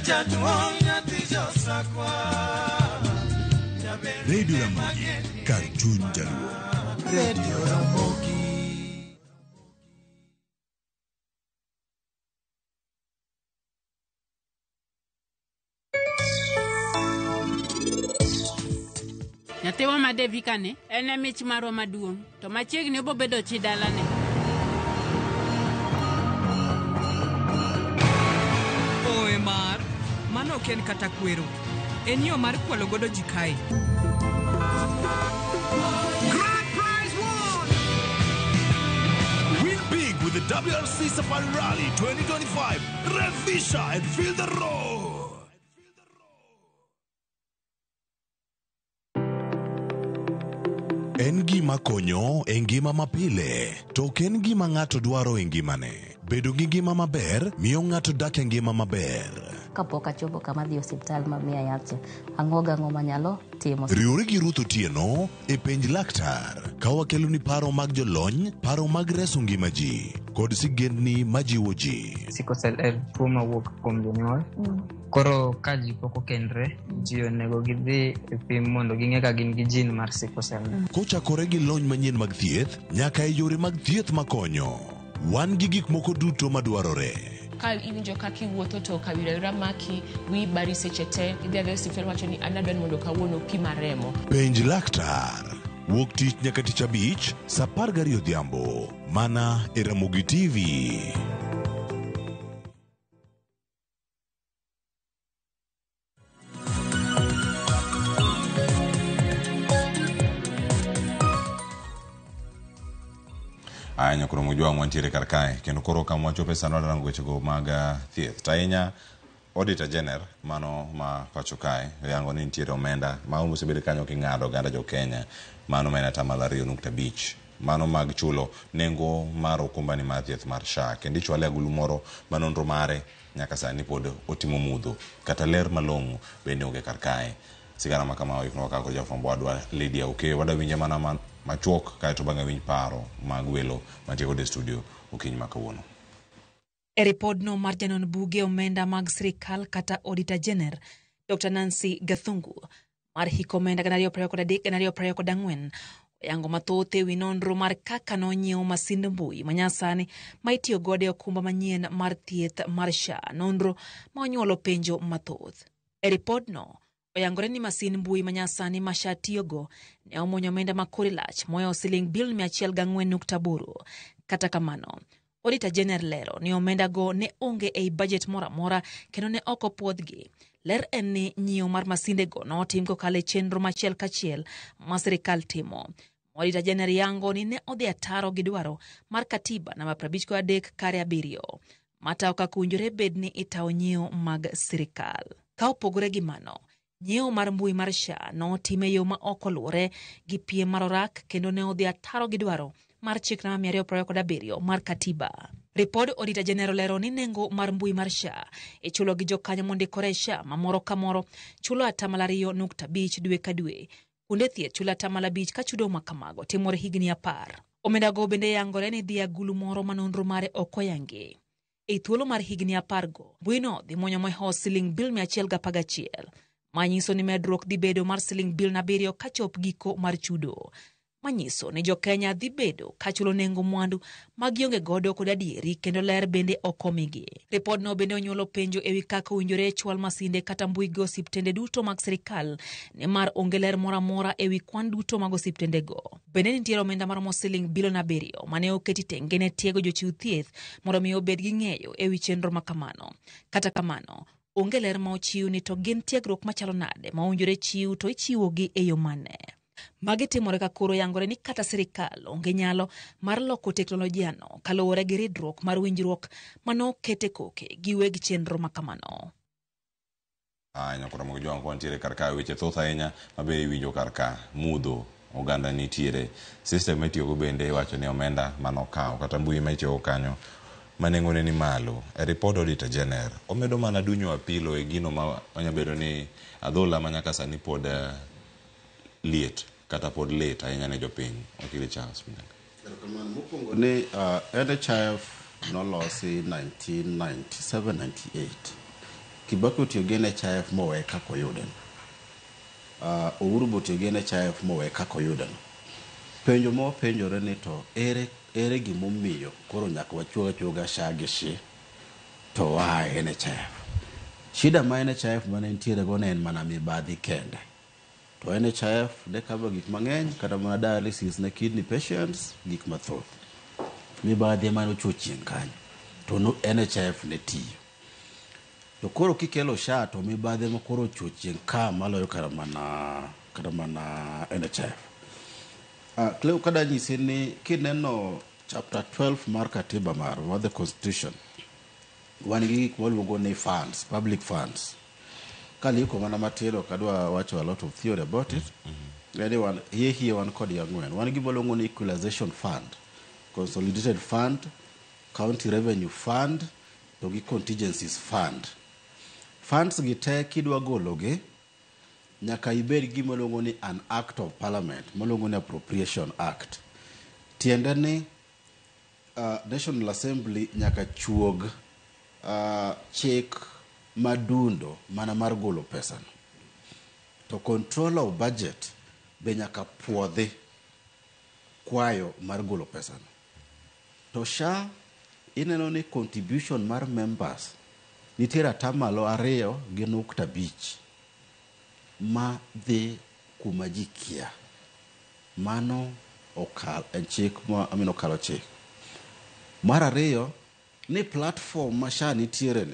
Jaduong' nyathi josakwa. Radio Ramogi, kar chuny jaluo. Radio Ramogi. Nyathiwa ma Devika ni en e mich marwa maduong' to machiegni obo bedo chi dalane. Oe mar, mano ok en kata kwero. En yo mar kwalo godo ji kae. Grand prize won! Win big with the WRC Safari Rally 2025. Revisha and feel the roar. En gima konyo e ngima mapile, to ok en gima ng'ato dwaro e ngimane. Bedo gi ngima maber miyo ng'ato dak e ngima maber. Kapok achopo kama adhi e osiptal ma miya yath cha, ang'o gang'o manyalo timo. Riwri gi Ruth Otieno e penj laktar ka wakeloni paro mag jolony, paro mag reso ngima ji, kod sigendni majiwo ji. Sickle cell en tuo mawuok kuom jonyuol. Koro ka ji pok okendre, ji onego gidhi e pim mondo ging'e ka gin gi gene mar sickle cell. Kochakore gi lony manyien mag thieth nyaka e yore mag thieth makonyo. Wan gi gik moko duto madwarore. Ka iwinjo kaka iwuotho to kawira wira maki, wiyi bari seche te, idhi adhiya e osiptal wacho ni an adwa ni mondo kawuono pima remo. Penj laktar. Wuok tich nyaka tich abich, saa 12 odhiambo. Mana e Ramogi TV. Aya nyakoro mujwang' wantiere kar kae kendo koro kama wachope sani warango wechego mag thieth to ahinya Auditor General mano ma pacho kae oyango ni nitiere omenda ma osebed kanyo king'ado oganda jo Kenya mano ma en atamalo 2.5 mano mag chulo nengo mar okumbani mar thieth mar SHA kendo ichwale agulu moro ma nonro mare nyaka sani pod otimo mudho kata ler malong'o bende onge kar kae. Sigana ma kama oiknwa ka kod jafwambo wadwa Lydia Okeyo wadwa winje mana machuok kaeto bang'e winj paro mag welo mantie godo e studio okinyi ma kawuono. E ripodno mar janon buge omenda mag sirikal kata Auditor General Dr. Nancy Gathungu mar hik omenda 2023-2024 oyango mathoth ewi nonro mar kaka nonyiew masind mbui manyasani ma itiyo godo e okumba manyien mar thieth mar SHA, nonro ma onyuolo penjo mathoth. E ripodno oyangore ni masin mbui manyasani ma SHA tiyogo ne omuonyo omenda ma kore lach mohewo siling bilion 104.8. Kata kamano, Auditor General lero ni omenda go ne onge ei bajet moro amora kendo ne ok opwodhgi. Ler en ni nyiewo mar masindego notim kokalo e chenro machiel kachiel ma sirikal timo. Auditor General yango ni ne odhi ataro gi dwaro mar katiba namba 53 kare 7 matayo kaka owinjore bed ni itayo nyiewo mag sirikal. Ka opogore gi mano, nyiewo mar mbui mar SHA notim e yo ma ok oluwore gi piem mar orak kendo ne odhi ataro gi dwaro mar chik namba 227 mar katiba. Ripod Auditor General lero ni nengo mar mbui mar SHA ichulo gi jokanyo mondikore e SHA ma moro ka moro chulo 2.5% dwe ka dwe. Kuonde thieth chulo 5% ka chudo ma kamago timore higni 10. Omendago bende yangore ni dhi agulu moro ma nonro mare ok oyangi. E thuolo mar higni 10 go, mbuino dhi muonyo mohewo siling bilion 111, manyiso ni medruok dhi bedo mar siling bilion 7 kachop giko mar chudo. Manyiso ni jo-Kenya dhi bedo kachulo nengo mwandu ma gionge godo kod adieri kendo ler bende ok omigi. Ripodno bende onyuolo penjo ewi kaka owinjore chwal masinde kata mbui gi osiptende duto mag sirikal nimar onge ler moro amora ewi kwan duto mag osiptendego. Bende nitiere omenda maromo siling bilion 7 mane oketi tenge ne tiego jochiw thieth mondo mi obed gi ng'eyo ewi chenro ma kamano. Kata kamano, onge ler ma ochiw ni to gin tiegruok machalo nade ma owinjore chiw to ichiwogi e yo mane. Magi timore ka koro yangore ni kata sirikal onge nyalo mar loko teknolojia no kaluwore gi ridruok mar winjruok manokete koke gi weg chenro ma kamano. Ahinya koro mogo jwang' wantiere kar ka weche thoth ahinya mabe iwinjo kar ka mudho oganda nitiere system mitiyogo bende iwacho ni omenda manokawo kata mbui ma itiyogo kanyo ma nengone ni malo. E ripod Auditor General omedo mana dunyo apilo e gino ma onya bedo ni adhola ma nyaka sani pod liet kata pod lit ahinya ne jopiny. Wakili Charles Mnyanga. Erokamano. Mokwongo ni NHIF nolosi 1997-98. Kibaki otiyo gi NHIF mowe kaka oyude no. Uhuru be otiyo gi NHIF mowe kaka oyude no. Penjo ma wapenjore ni to ere ere gimomiyo koro nyaka wachuog achuoga SHA gi SHI to waa e NHIF. Shida ma NHIF mane nitiere go ne en mana mibadhi kende. To NHIF ne cover gik mang'eny kata mana dialysis ne kidney patients gik mathoth. Mibadhi ema nochuo chieng' kanyo. To no, NHIF ne tiyo. To koro kikelo SHA to mibadhi ema koro ochuo chieng' ka maloyo kata mana NHIF. Cleo kada nyisi ni kineno chapter 12 mar katiba marwa, the constitution, wan gi gik mwaluongo ni funds, public funds. Kaliko mana matin ok adwa wacho a lot of theory about it. Yani wan hie hie wan kod ang'wen. Wan gi gima ni equalization fund, consolidated fund, county revenue fund, to gi contingencies fund. Funds gi te kidwa gologi nyaka ibed gima iluongo ni an act of parliament, maluongo ni appropriation act. Tiende ni National Assembly nyaka chuog chik madundo mana mar golo pesano. To control of budget be nyaka puodhi kwayo mar golo pesano. To SHA ineno ni contribution mar members nitiere 2.5% ma dhi kuma ji kia. Mano okal en chik ma I mean okalo chik. Mar ariyo ni platform ma SHA nitiere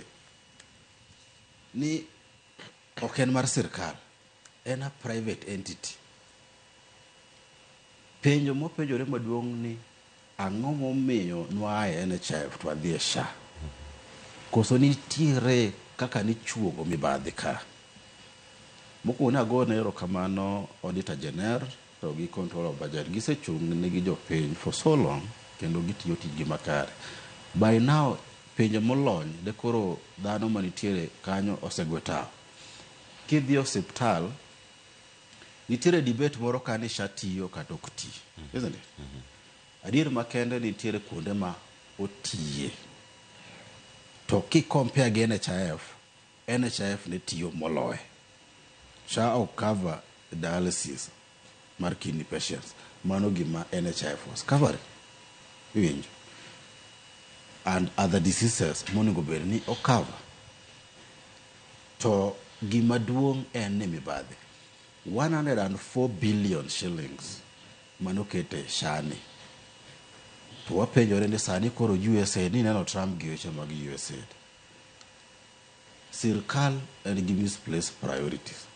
ni ok en mar sirkal, en a private entity. Penjo mopenjore maduong' ni ang'o momiyo nwa e NHIF to wadhi e SHA? Koso nitiere kaka nichuogo mibadhi ka? Mokwongo ne agone erokamano Auditor General to gi Controller of Budget. Gisechung' nigi jopiny for so long kendo gitiyo tijgi makare. By now pinje molony de koro dhano manitiere kanyo osegwe tawo. Kidhi e osiptal, nitiere debate moro ka ni SHA tiyo kata ok ti. Isn't it? Adier makende nitiere kuonde ma otiye. To ki compare gi NHIF, NHIF ne tiyo moloye. SHA ok cover dialysis mar kidney patients. Mano gima NHIF was covering. Iwinjo? And other diseases monego bed ni o cover. To gima duong' en ni mibadhi. 104 billion shillings manokete SHA ni. To wapenjore ni sani koro USAID ni neno Trump gi weche mag USAID. Sirkal en gi misplaced priorities.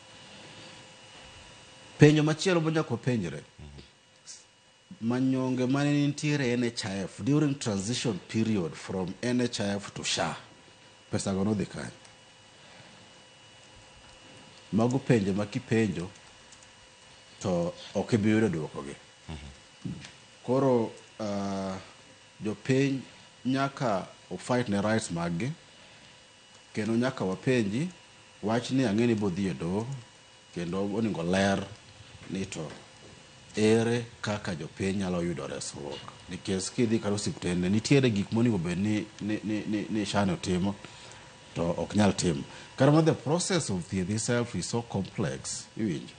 Penjo machielo manyaka wapenjre. Manyonge mane nitiere NHIF during transition period from NHIF to SHA. Pesa go nodhi kanye? Mago penjo ma kipenjo to ok ibi yudo dwokogi. Koro jopiny nyaka ofight ne rights mag gi kendo nyaka wapenji wach ni ang'e ni bodhi e doho kendo onego ler ni to ere kaka jopiny nyalo yudo resruok nikech kidhi kata osiptende nitiere gik monego bed ni SHA no timo to ok nyal timo. Kata mana the process of thieth itself is so complex, iwinjo.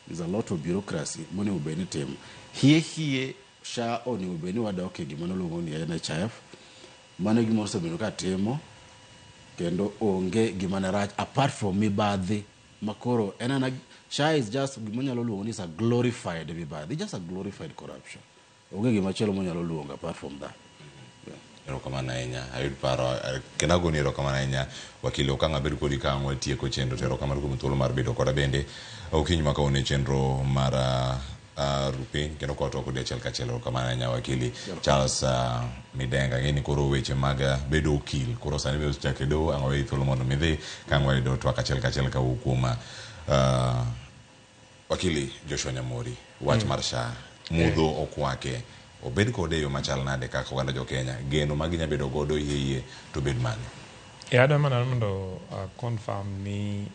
There's a lot of bureaucracy monego bed ni timo. Hie hie SHA onego bed ni wadok e gima noluongo ni NHIF. Mano e gima osebedo ka timo kendo onge gima ne rach apart from mibadhi makoro en ana SHA is just gima nyalo luongo ni is a glorified mibadhi, just a glorified corruption. Onge gima chielo monyalo luongo apart from that. Erokamano ahinya, ayud paro kendo agoni erokamano ahinya wakili okang' abed kodi ka ang' watieko chenro to erokamano kuom thuolo mar bedo koda bende okinyi ma kawuono e chenro mar rupiny kendo kwa twak kodi achiel kachiel. Erokamano ahinya wakili Charles Midenga. Ang'e ni koro weche mag bedo okil koro sani be osechako e doho, ang' waweyi thuolo mondo midhi ka ang' wayudo twak achiel kachiel kawuok kuom wakili Joshua Nyamori. Wach mar SHA mudho okwake obed kode e yo machal nade kaka oganda jo Kenya geno ma ginya bedo godo yie yie to bed mane? E adwa mana mondo confirm ni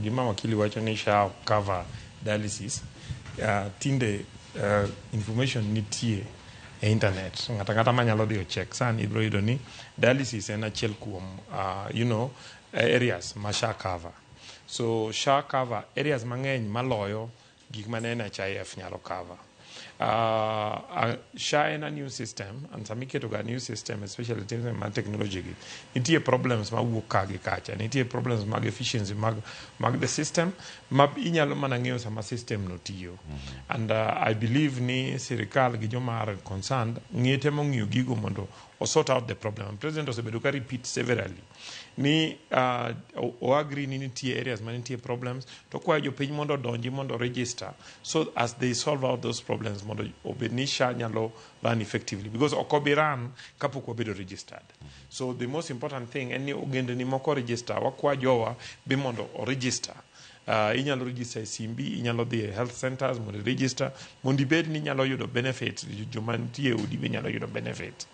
gima wakili wacho ni SHA ok cover dialysis, tinde information nitie e internet, ng'ato ang'ata manyalo dhi ocheck sani ibiro yudo ni dialysis en achiel kuom areas ma SHA cover. So SHA cover areas mang'eny maloyo gik mane NHIF nyalo cover. SHA en a new system, and sama iketo ga new system, especially things mag technology gi, nitie problems mawuok ka gi kacha, nitie problems mag efficiency mag the system ma inyalo mana ng'eyo sama system no tiyo. And I believe ni sirikal gi joma are concerned ng'iye temo ng'iyo gigo mondo o sort out the problem. President osebedo ka repeat severally ni o agree ni nitie areas ma nitie problems, to kwayo jopiny mondo odonji mondo register so as they solve out those problems mondo obed ni SHA nyalo run effectively, because ok obi run kapok wabedo registered. So the most important thing en ni ogendni moko register, wakwa jowa be mondo o register. Inyalo register e simbi, inyalo dhi e health centers mondo i register, mondo ibed ni inyalo yudo benefit. Joma nitie e udi be nyalo yudo benefit.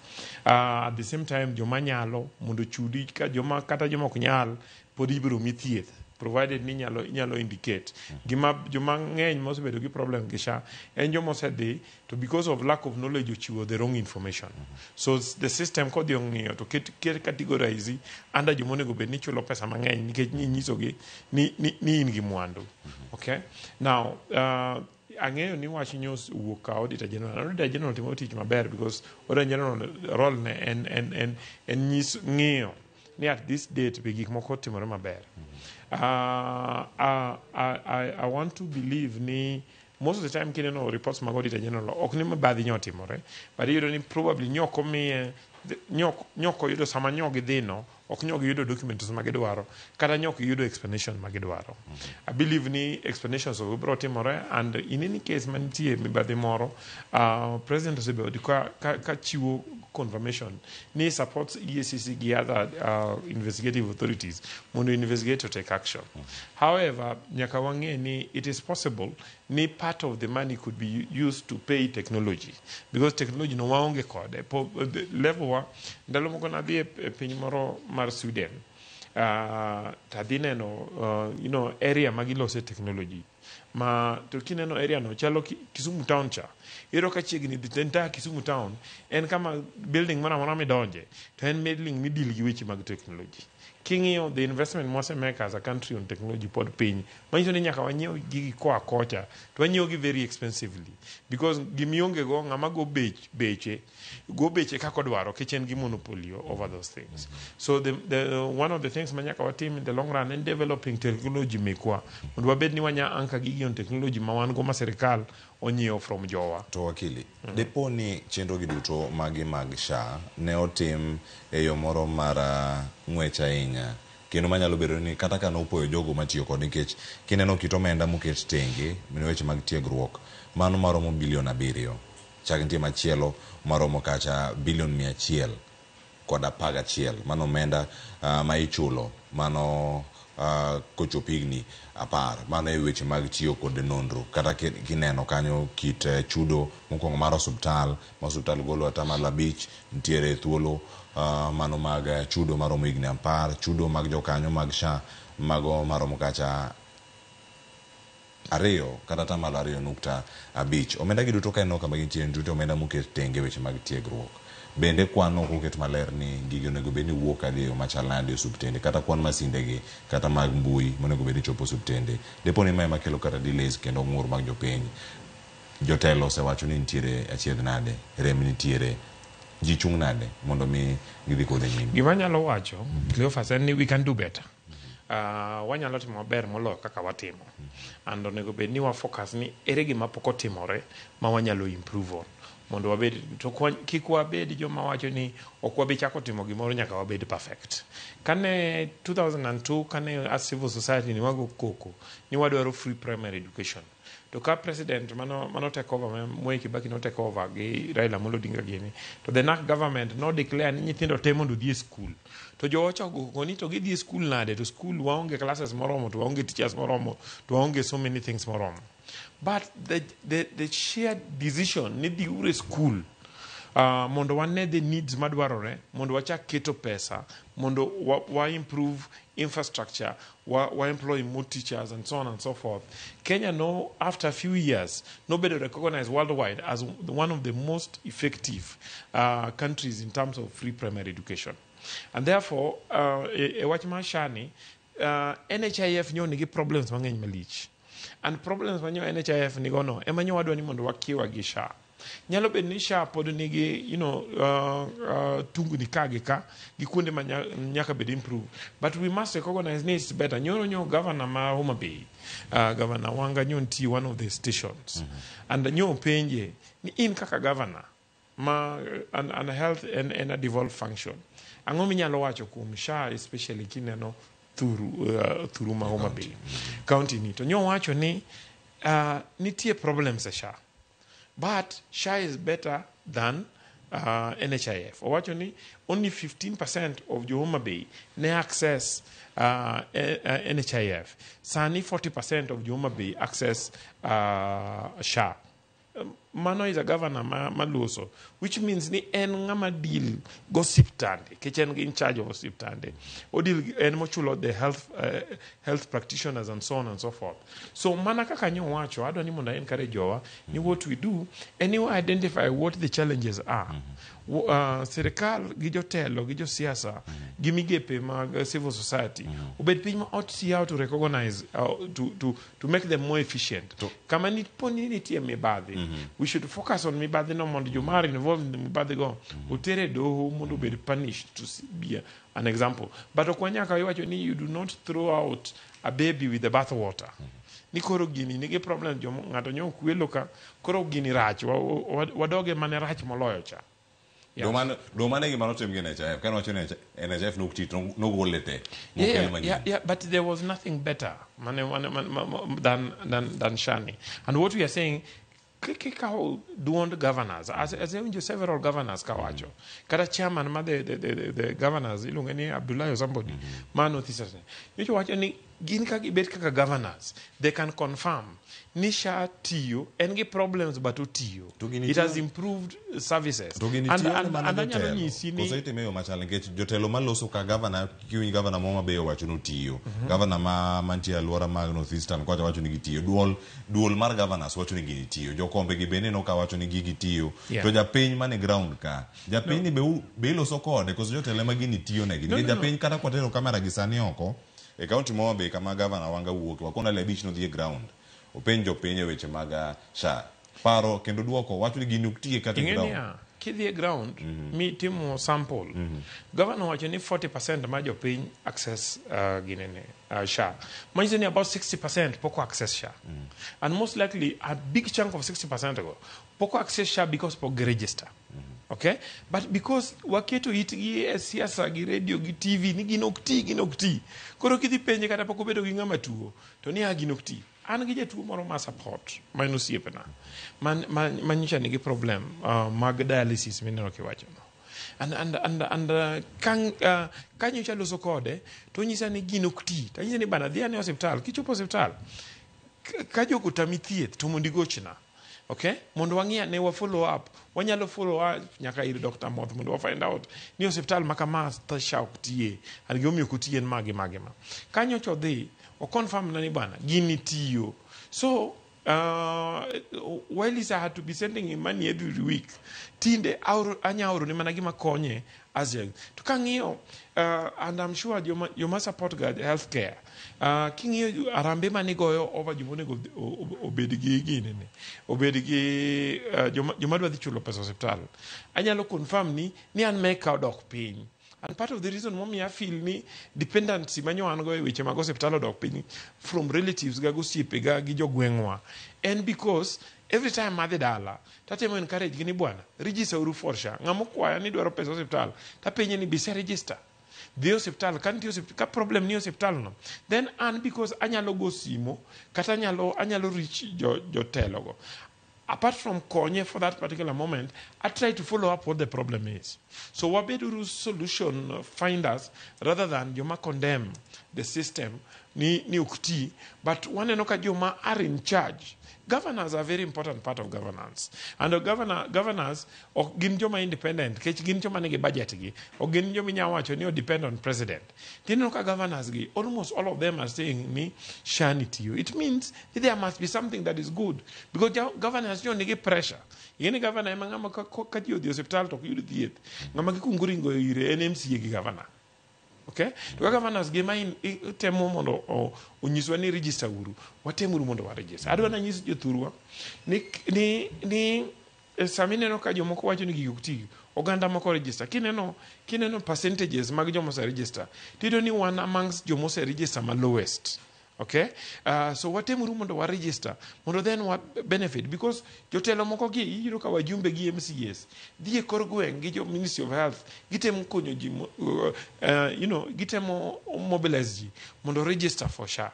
At the same time, joma nyalo mondo ochudi, ka joma kata joma ok nyal pod ibiro mi thieth, provided ni inyalo indicate gima. Joma ng'eny mosebedo gi problem gi SHA en joma osedhi to because of lack of knowledge ochiwo the wrong information. So the system kodhi ong'iyo to ket categorize under joma onego bed ni chulo pesa mang'eny nikech ni inyisogi ni in gi mwandu. Okay, now ang'eyo ni wach news wuok ka Auditor General. Auditor General timo tich maber, because Auditor General role ne en nyis ng'iyo ni at this date be gik moko otimore maber. I want to believe ni most of the time kineno reports mag Auditor General, ok ni mibadhi nyo otimore, but iyudo ni probably nyok omiye nyok oyudo sama nyo gidhi no, ok nyo giyudo documents ma gidwaro kata nyok giyudo explanation ma gidwaro. I believe ni explanations go biro timore, and in any case manitie mibadhi moro, president osebedo ka chiwo confirmation ni supports EACC gi other investigative authorities mondo investigate to take action. However, nyaka wang'e ni it is possible ni part of the money could be used to pay technology, because technology no waonge kode. The level wa ndalo moko nadhi e piny moro mar Sweden, tadhi neno area ma gilose technology ma to kineno area no chalo Kisumu town cha, iyudo ka chiegni the entire Kisumu town en kama building moro amora midonje to en building midil gi weche mag technology. King'iyo the investment mwasemake as a country on technology pod piny, manyiso ni nyaka wanyiew gigi koa kocha, to wanyiew gi very expensively, because gimionge go ng'ama go bech beche go beche kaka odwaro nikech en gi monopoly over those things. So the one of the things ma nyaka watim in the long run en developing technology mekwa mondo wabed ni wanya anchor gigi on technology ma wan go ma sirikal onyiewo from jowa. To wakili, dipo ni chenro gi duto magi mag SHA ne otim e yo moro mar ng'wech ahinya, kendo manyalo bedo ni kata ka nopoyo jogo matiyo kod, nikech kineno kit omenda moket tenge ne weche mag tiegruok, mano maromo bilion 7, chak nitie machielo maromo kacha bilion 111, mano omenda ma ichulo mano kochopo higni 10, mano e weche mag tiyo kod nonro. Kata kineno kanyo kit chudo mokwongo mar osuptal ma osuptal golo 5% nitiere thuolo mano mag chudo maromo higni 10, chudo mag jokanyo mag SHA mago maromo kacha 2 kata 2.5%. Omenda gi duto ka ineno kama gintie, nitie omenda moket tenge weche mag tiegruok. Bende kwan ok oket maler ni gigi onego bed ni wuok kadhi e yo machal nade e osuptende, kata kwan masinde gi kata mag mbui monego bed ni chopo osuptende. Dipo ni mae ema kelo kata delays kendo ng'ur mag jopiny. Jotelo osewacho ni nitiere achiedh nade, rem nitiere, ji chung' nade mondo mi gidhi kode nyime? Gima anyalo wacho, Cleophas, en ni we can do better. Wanyalo timo maber moloyo kaka watimo, and onego bed ni wa focus ni ere gima pok otimore ma wanyalo improve on mondo wabed to kik wabed joma wacho ni ok wabi chako timo gimoro nyaka wabed perfect. Kane 2002 kane as civil society ni wago koko ni wadwaro free primary education, to ka president mano take over Mwai Kibaki no take over gi Raila Amolo Odinga gini, to the NARC government no declare ni nyithindo te mondo odhi e school, to jowacho go ni to gidhi e school nade to school waonge classes moromo, to waonge teachers moromo, to waonge so many things moromo. But the shared decision ni dhiuru e school. Mondo wane the needs madwarore mondo wachak keto pesa mondo wa improve infrastructure, wa employ more teachers and so on and so forth. Kenya no, after a few years, nobedo recognized worldwide as one of the most effective countries in terms of free primary education. And therefore, e wach mar SHA ni, NHIF nyo nigi problems mang'eny malich. And problems manyo NHIF nigo no, ema nyo wadwa ni mondo wakiwa gi SHA. Nyalo bedo ni SHA pod nigi, tungni ka gi ka, gi kuonde ma nyaka bed improve. But we must recognize ni it's better. Nyoro nyo governor ma Homa Bay, Governor Wanga nyo nitie one of the stations. And nyo penje ni in kaka governor, ma and health and a devolved function. Ang'o minyalo wacho kuom SHA, especially kineno thuru ma Homa Bay county ni? To nyo wacho ni nitie problems e SHA, but SHA is better than NHIF. Owacho ni only 15% of jo Homa Bay ne access NHIF. Sani 40% of jo Homa Bay access SHA. Mano is a governor maluso, which means ni en ng'ama deal go osiptande, kech en in charge of osiptande. O deal en mochulo the health practitioners and so on and so forth. So mana kaka nyo wacho, adwa ni mondo encourage jowa ni what we do, en ni identify what the challenges are. Sirikal gi jotelo gi josiasa gi migepe mag civil society obed piny ma ot see how to recognize, to make them more efficient. Kama ni poni nitie mibadhi, we should focus on mibadhi no mondo joma are involved in mibadhi go otere doho mondo obed punished to be an example. But ok wanyaka iwacho ni you do not throw out a baby with the bath water. Ni koro gini nigi problem, jomo ng'ato nyo kwelo ka koro gini rach, wadoge mane rach moloyo cha. Yeah. Do mane gima notim gi NHIF kane wacho ni NHIF nok ti to nogole te mokel manyien. Yeah, but there was nothing better than SHA ni. And what we are saying, kikawo duond governors, as awinjo several governors kawacho, kata chairman ma the governors iluonge ni Abdullahi or somebody, ma North Eastern. Nyocha wacho ni gin ka gibet kaka governors, they can confirm ni SHA tiyo, en gi problems but otiyo. Gini It has improved services. To gini And, tiyo ne and, mana and anyalo jotelo nyisi ni koso itime e yo machal nikech jotelo maloso ka gavana kiwinj gavana ma Homa Bay owacho ni otiyo, gavana ma mantie e alwora mag North Eastern kocha wacho ni gitiyo, duol mar governors wacho ni gini tiyo, jokombe gi bende noka wacho ni gigi tiyo, to japiny mane ground ka japiny ni be iloso kode koso jotelo ema gini tiyo negi? No, Nikech no, no. japiny kata kwatero kamera gi sani oko e kaunti ma Homa Bay kama gavana Wanga wuoke wakona le abich nodhi e ground openj jopiny e weche mag SHA paro kendo duoko wacho ni gini ok tiye kata e Ing'e ground. niya, kidhi e ground mitimo sample, governor wacho ni 40% mar jopiny access ginene SHA, manyiso ni about 60% pok access SHA. And most likely a big chunk of 60% go pok access SHA because pok giregister. Okay, but because waketo itgi e siasa gi radio gi TV ni gino ok ti, gino ok ti, koro kidhi penje kata pok obedo gi ng'ama tuo to ni a gino ok ti. An gi jatuo moro ma support ma en osiepna man nyocha nigi problem mag dialysis mineno kiwachono and ka nyocha loso kode to onyisa ni gino ok ti, to anyise ni bana dhi ane osiptal. Kichopo osiptal ka jogo tami thieth to mondo igochna, okay, mondo wang'i ane wa follow up, wanyalo follow up nyaka ir Dr. Moth mondo wa find out ni osiptal ma kama ta SHA ok tiye and gimomiyo ok otiye en magi magi ma kanyocha odhi o confirm na ni bana gini tiyo. So while I had to be sending him money every week, tinde anya oro ne mana gima konye as a to kang'iyo, and I'm sure joma support ga healthcare, king'iyo arambe manigoyo over joma onego obed gi ginene obed gi joma dwa dhi chulo pesa osiptal, anyalo confirm ni an meka odok piny. And part of the reason momiyo I feel ni dependency manyo an go e weche mag osiptal odok piny from relatives ga gosiepe ga gi jogweng'wa en because every time adhi dala tatemo encourage gi ni bwana register uru for SHA. Ng'ama okwaya ni dwaro pesa osiptal tapenje ni bise register dhi osiptal ka nitie ka problem ni osiptal no, then an because anyalo go simo kata anyalo reach jotelo go. Apart from konye for that particular moment, I try to follow up what the problem is. So wabeduru solution finders rather than joma condemn the system ni ok ti, but waneno ka joma are in charge. Governors are very important part of governance, and the governors ok gin joma independent, nikech gin joma nigi budget gi, ok gin joma inya wacho ni o depend on president. Tineno ka governors gi, almost all of them are saying ni SHA ni tiyo. It means that there must be something that is good, because governors jo nigi pressure. Ing'e ni governor ema ng'ama ka ji odhi e osiptal to ok yud thieth, ng'ama gikungo ringo ire en MCA gi governor. Okay? To ka governors gi ma temo mondo onyiswa ni register uru, watemuru mondo wa register. Adwa nanyis jothurwa ni sama ineno ka jomoko wacho ni gigi ok ti, oganda moko register. Kineno percentages mag joma ose register, tiyudo ni wan amongst joma ose register ma lowest. Okay? So watemuru mondo wa register, mondo then wa benefit, because jotelo moko gi iyudo ka wajumbe gi MCAs dhi e kor gweng' gi jo Ministry of Health, gitemo konyo ji, gitemo mobilize ji mondo register for SHA.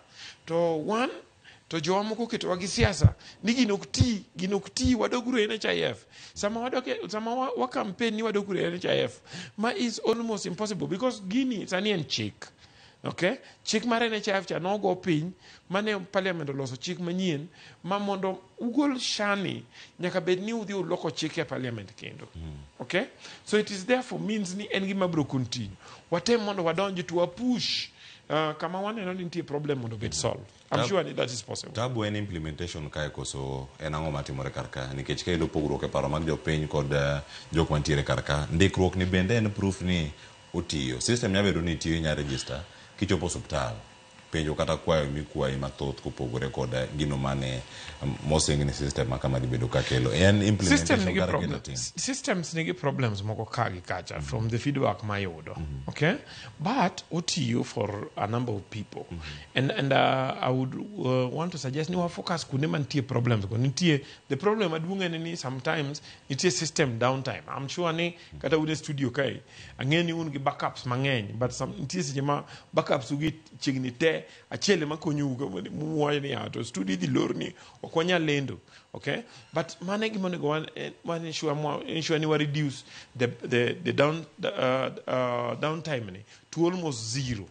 To one, to jowa moko oketowa gi siasa ni gino ok ti, gino ok ti, wadoguru e NHIF. Sama wadok e, sama wa campaign ni wadoguru e NHIF, ma is almost impossible, because gini sani en chik. Okay? Chik mar NHIF cha nogo piny mane parliament oloso chik manyien ma mondo ugol SHA ni nyaka bed ni udhi uloko chik e parliament kendo. Okay? So it is therefore means ni en gima biro continue. Watem mondo wadonj to push kama waneno ni nitie problem mondo obed solved. I'm sure that is possible. Tabu en implementation kae koso en ang'o matimore kar ka? Nikech ka iyudo pogruok e paro mag jopiny kod jok mantiere kar ka, ndikruok ni bende en proof ni otiyo. System nyalo bedo ni tiyo, inya register, kichopo osuptal, penjo kata kwayo mikwayi mathoth kopogore kod gino mane mosing ni system ma kama dhi bedo kakelo. En System implementation nigi kar problem. keto tim. Systems nigi problems moko ka gi kacha from the feedback mayudo. Okay? But otiyo for a number of people. And I would want to suggest ni wa focus kuonde mantie problems go. Nitie the problem maduong' en ni sometimes nitie system downtime. I'm sure ni kata un e studio kae, ang'e ni un gi backups mang'eny, but some, nitie seche ma backups ugi chiegni te, achiel ema konyou muwacho ni to studio idhi lorni, ok wanyal lendo. Okay? But mano e gima onego wan ensure ni wa reduce the downtime ni to almost zero.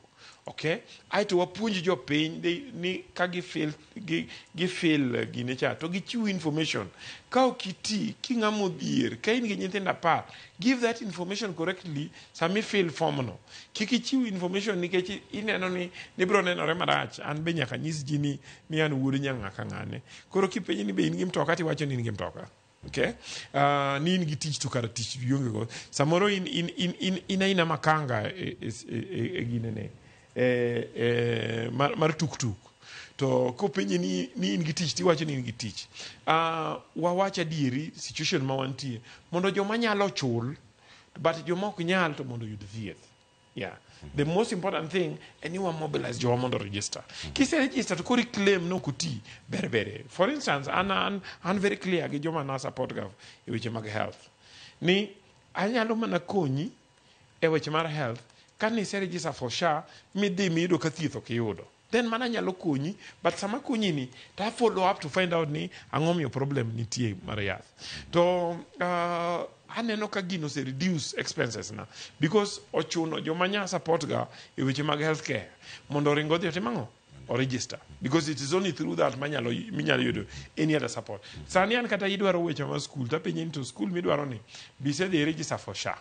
Okay? Aeto wapuonj jopiny ni ka gi fill gine cha to gichiw information. Ka ok iti, king'ama odhier, ka in gi nyithindo 10, give that information correctly sama i fill form no. Kik ichiw information nikech ineno ni nibiro nenore marach. An be nyaka nyis ji ni an wuod nyang'a ka ng'ane. Koro kipenji ni be in gi mtoka tiwacho ni in gi mtoka. Okay? Ni in gi tich to kara tich ionge go. Samoro in aina makanga e ginene. E mar tuk-tuk. To kopenji ni in gi tich tiwacho ni in gi tich. Wawach adieri situation ma wantie mondo joma nyalo chul, but joma ok nyal to mondo oyud thieth. Yeah. The most important thing en ni wa mobilize jowa mondo register. Kise register to koro claim no ok oti ber bere. For instance, an very clear gi joma na support ga e weche mag health. Ni anyalo mana konyi e weche mar health ka nise register for SHA midhi miyudo ka thieth ok iyudo. Then mana nyalo konyi, but sama konyi ni to I follow up to find out ni ang'o miyo problem nitie mar yath. To aneno ka gino ose reduce expenses na because ochuno joma nya support ga e weche mag healthcare mondo oring odhi otim ang'o? O register, because it is only through that manyalo minyalo yudo any other support. Sani an kata idwaro weche mag school tapenji ni to school midwaro ni be isedhi register for SHA.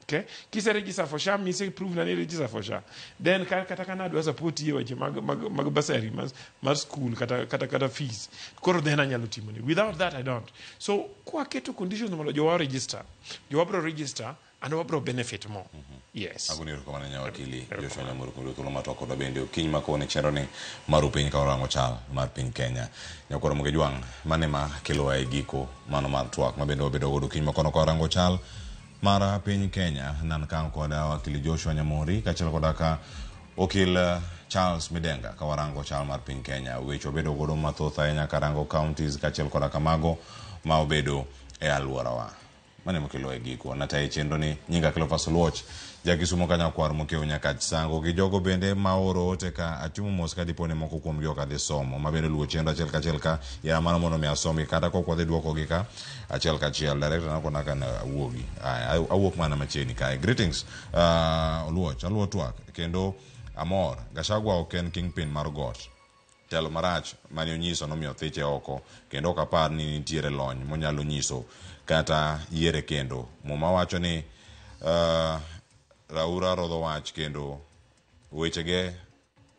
Okay? Kise register for SHA, mise prove na ni register for SHA. Then kata kana adwa support e weche mag bursary mar school kata fees. Koro then anyalo timoni. Without that I don't. So kwa keto conditions mondo jowa register. Jowa bro register and wabro benefit more. Yes. Agoni erokamano ne wakili Joshua Nyamoro kuom thuolo matwak kodwa bende okinyi ma kawuono e chenro ni mar piny ka orango chal mar piny Kenya. Nyakwar Muge Jwang' mane ma kelowa e giko mano mar twak ma bende wabedo godo okinyi ma kawuono ka warango chal mar piny Kenya nan kan koda wakili Joshua Nyamori kaachiel koda ka okil Charles Midenga ka warango chal mar piny Kenya. Weche wabedo godo mathoth ahinya karango counties kaachiel koda kamago ma obedo e alworawa. Mane mokelo e giko nataye chenro ni nyinga Cleophas Oluoch jakisumo ka nyakwar mokiewo nyakach sango gi jogo bende ma oro ote ka atimo mos ka dipo ni moko kuomgi ok adhi somo ma bende luwo chenro achiel kachiel ka ya mano mondo mi asomgi kata kok wadhi duokogi ka achiel kachiel director nakona ka awuogi. Aya, awuok mana machiegni kae. Greetings, Oluoch aluwo twak kendo. Amor, Gachagua ok en kingpin mar got. Telo marach mane onyiso nomiyo thiche oko kendo ok apar ni nitiere lony monyalo nyiso kata yiere kendo. Muma wacho ni Raura rodho wach kendo wechege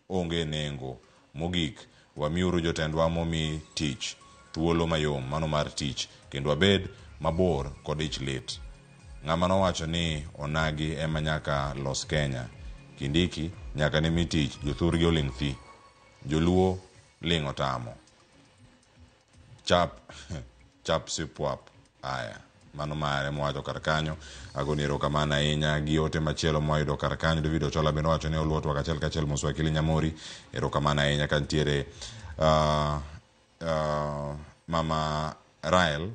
onge nengo. Mogik, wamiuru jotendwa momi tich thuolo mayom mano mar tich kendo wabed mabor kod ich lit. Ng'ama nowacho ni onagi ema nyaka los Kenya. Kindiki nyaka ne mi tich, jothurgi oling' thi. Joluo ling' otamo. Chap chap sipwap. Aya, mano mare mowacho kar kanyo. Agoni erokamano ahinya gi ote machielo mwayudo kar kanyo. David Ochola bende owacho ni oluwo twak achiel kachiel mos wakili Nyamori. Erokamano ahinya ka nitiere Mama Rael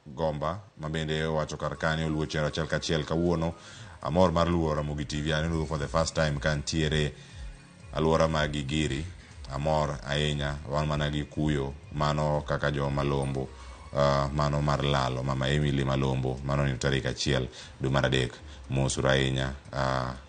Gomba ma bende owacho kar kanyo oluwo chenro achiel kachiel kawuono. Amor mar luwo Ramogi TV aneno for the first time ka nitiere alwora mag Gigiri. Amor ahinya, wan mana gi kuyo mano kaka joma Malombo mano mar lalo Mama Emily Malombo mano ni tarik 1 dwe mar 3. Mosuru ahinya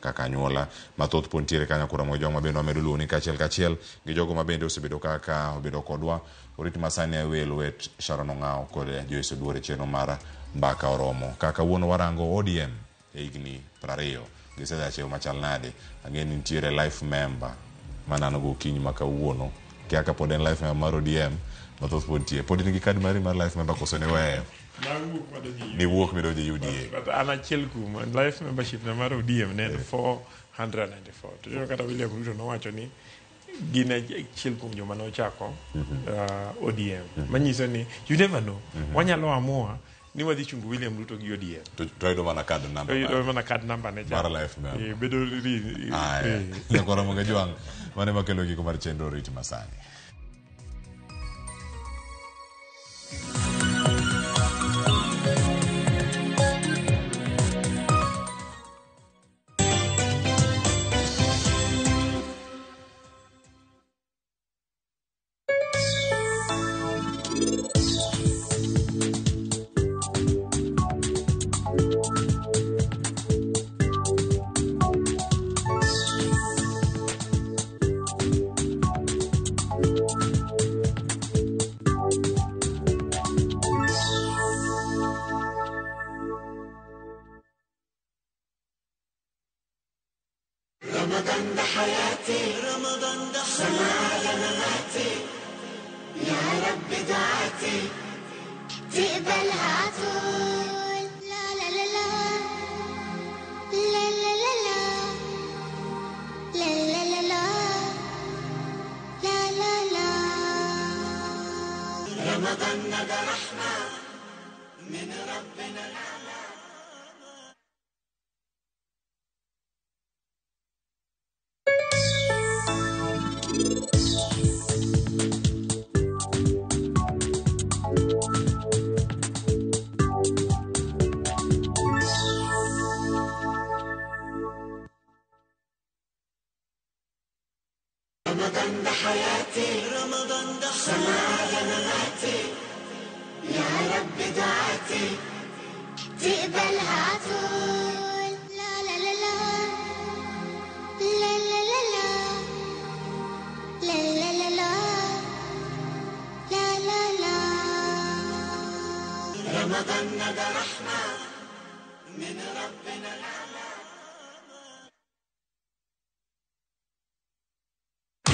kaka anyuola mathoth pod nitiere kanyo kura mogo joma bende wamedo luwo ni kachiel kachiel gi jogo ma bende osebedo kaka obedo kodwa. Orit masani e lwet Sharon Ong'awo kod Joyce Oduor e chenro mar Mbaka Oromo. Kaka wuono warango ODM e higni 20 gisedhi e machal nade. Ang'e ni nitiere life member manano gokinyi ma kawuono. Kia ka pod en life member mar ODM mathoth pod nitie. Pod in gi kad mari mar life member koso ne weyo? Niwuok midonjo e UDA. But an achiel kuom life membership na mar ODM ne en 494. To iyudo kata William Ruto nowacho ni gin achiel kuom joma nochako ODM. Manyiso ni you never know. Wanyalo amua ni wadhi chungo William Ruto gi ODM. To yudo mana card number. Yudo mana card number ne cha. Mar life member. Bedo Aya. Nyakwara Ramogi Ajwang', mano ema kelo giko mar chenro Rit Masani. رمضان ده حياتي، رمضان ده سنة على مماتي، يا رب دعاتي تقبلها عطول. لا لا لا لا لا لا لا لا لا لا لا لا لا لا. رمضان ده رحمة من ربنا الأعلى. رمضان ده حياتي، رمضان ده سنة على مماتي، يا رب دعاتي تقبلها عطول. لا لا لا لا لا لا لا لا لا لا لا لا لا لا. رمضان ده رحمة من ربنا الأعلى.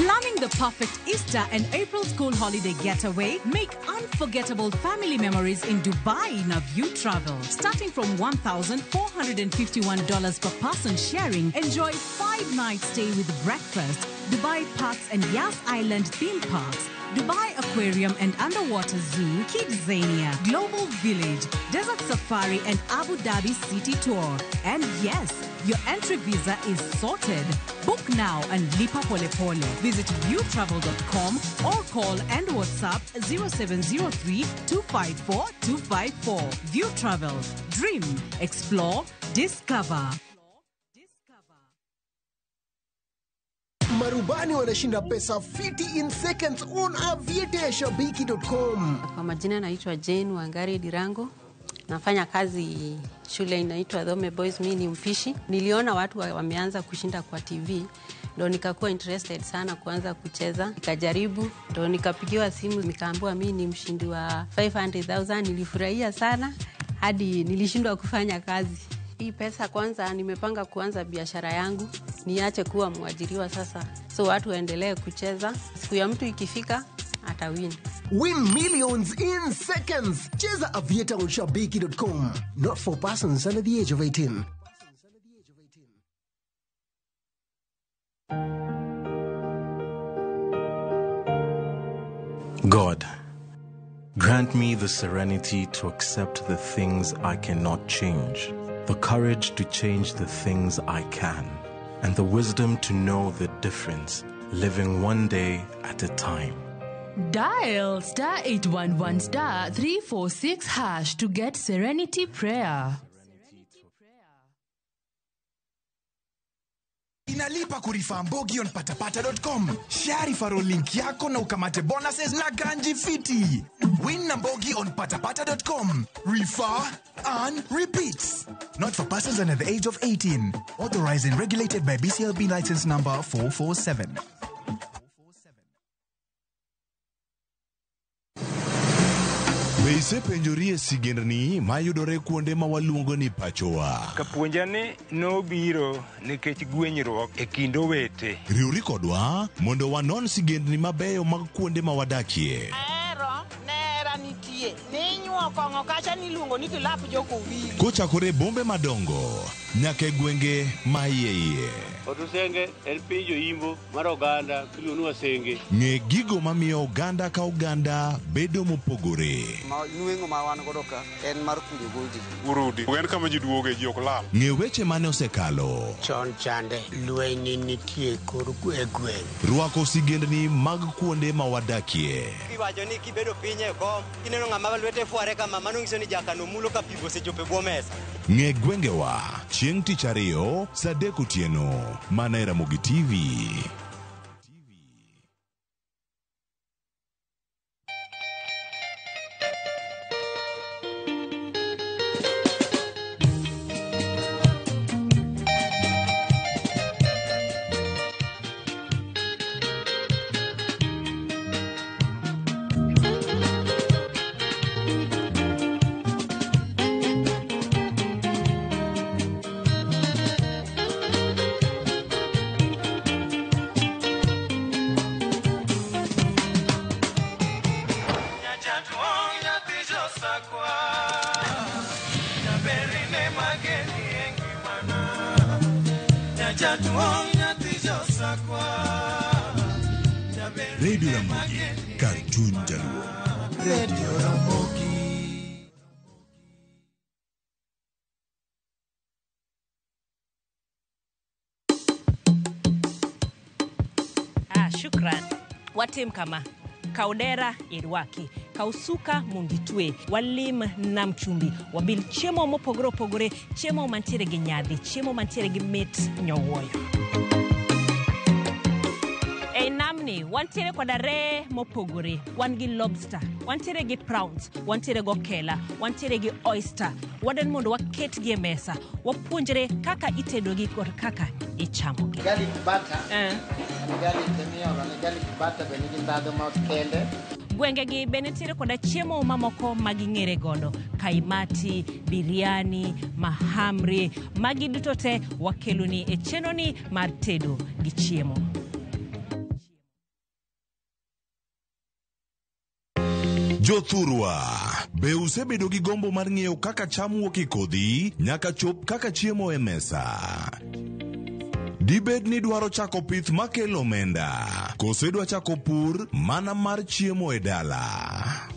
Planning the perfect Easter and April school holiday getaway? Make unforgettable family memories in Dubai in a View Travel. Starting from $1,451 per person sharing, enjoy 5-night stay with breakfast, Dubai Parks and Yas Island theme parks, Dubai Aquarium and Underwater Zoo, Kidzania, Global Village, Desert Safari and Abu Dhabi City Tour. And yes, your entry visa is sorted. Book now and lipa pole pole. Visit viewtravel.com or call and WhatsApp 0703 254 254. View Travel. Dream, explore, discover. Marubani wanashinda pesa fiti in seconds on aviateashabiki.com. Kwa majina naitwa Jane Wangari Dirango. Nafanya kazi shule inaitwa Dhome Boys, mimi ni mpishi. Niliona watu wameanza kushinda kwa TV, ndo nikakuwa interested sana kuanza kucheza. Nikajaribu, ndo nikapigiwa simu nikaambiwa mimi ni mshindi wa 500,000. Nilifurahia sana hadi nilishindwa kufanya kazi. Hii pesa kwanza nimepanga kuanza biashara yangu, niache kuwa mwajiriwa sasa. So watu waendelee kucheza. Siku ya mtu ikifika atawin. Win millions in seconds. Cheza Aviator on Shabiki.com. Not for persons under the age of 18. God, grant me the serenity to accept the things I cannot change, the courage to change the things I can, and the wisdom to know the difference, living one day at a time. Dial star 811 star 346 hash to get Serenity Prayer. Inalipa kurifa Mbogi on patapata.com. Share referral link yako na ukamate bonuses na ganji fiti. Win na Mbogi on patapata.com. Refer, earn, repeat. Not for persons under the age of 18. Authorized and regulated by BCLB license number 447. Be isepenjorie sigendni mayudore kuonde ma waluongo ni pachowa? Kapuonja ni nobiro nikech gwenyruok e kind owete. Riwri kodwa mondo wanon sigendni mabeyo mag kuonde ma wadakie. Ahero nera nitie ninyuo kong'o kacha niluongo ni kilap jokowili. Kochakore e bombe madongo nyaka e gwenge ma iye iye. Otusenge en piny joimbo mar oganda miluongo ni Wasenge. Ng'e gigo mamiyo oganda ka oganda bedo mopogore. Nweng'o ma wan godo ka en mar kunjo goji. Urudi en kama ji duoge ji ok lal. Ng'e weche mane osekalo. Chon chande lweny nitie kor e gweng'. Rwako sigendni mag kuonde ma wadakie. Iwacho ni kibedo piny e kom kineno ng'ama lwete fware kama mano nyiso ni jakano mulo ka pi osechopo e bwo mesa. Ng'e gwengewa chieng' tich ariyo saa 3 otieno mana e Ramogi TV. Radio Ramogi, kar chuny Jaluo. Radio Ramogi. Ah, shukran. Watim kama. Kaw dera irwaki, kaw suka mondo itwe, walim nam chumbi, wabil chiemo mopogore opogore, chiemo mantiere gi nyadhi, chiemo mantiere gi mit nyowuoyo. Ei namni wantiere koda reye mopogore, wan gi lobster, wantiere gi prawns, wantiere gi okela, wantiere gi oyster. Wadwaro mondo waketgi e mesa, wapuonjre kaka itedogi kod kaka ichamogi. Garlic butter. Garlic miolo ne garlic butter be nigi ndhadhu ma kende. Gwengegi be nitiere koda chiemo mamoko ma ging'ere godo, kaimati, biryani, mahamri, magi duto te wakeloni e chenroni mar tedo gi chiemo. Jothurwa, be usebedo gi gombo mar ng'eyo kaka cham wuok e kodhi nyaka chop kaka chiemo e mesa? Dibed ni dwaro chako pith makelo omenda, koso idwa chako pur mana mar chiemo e dala?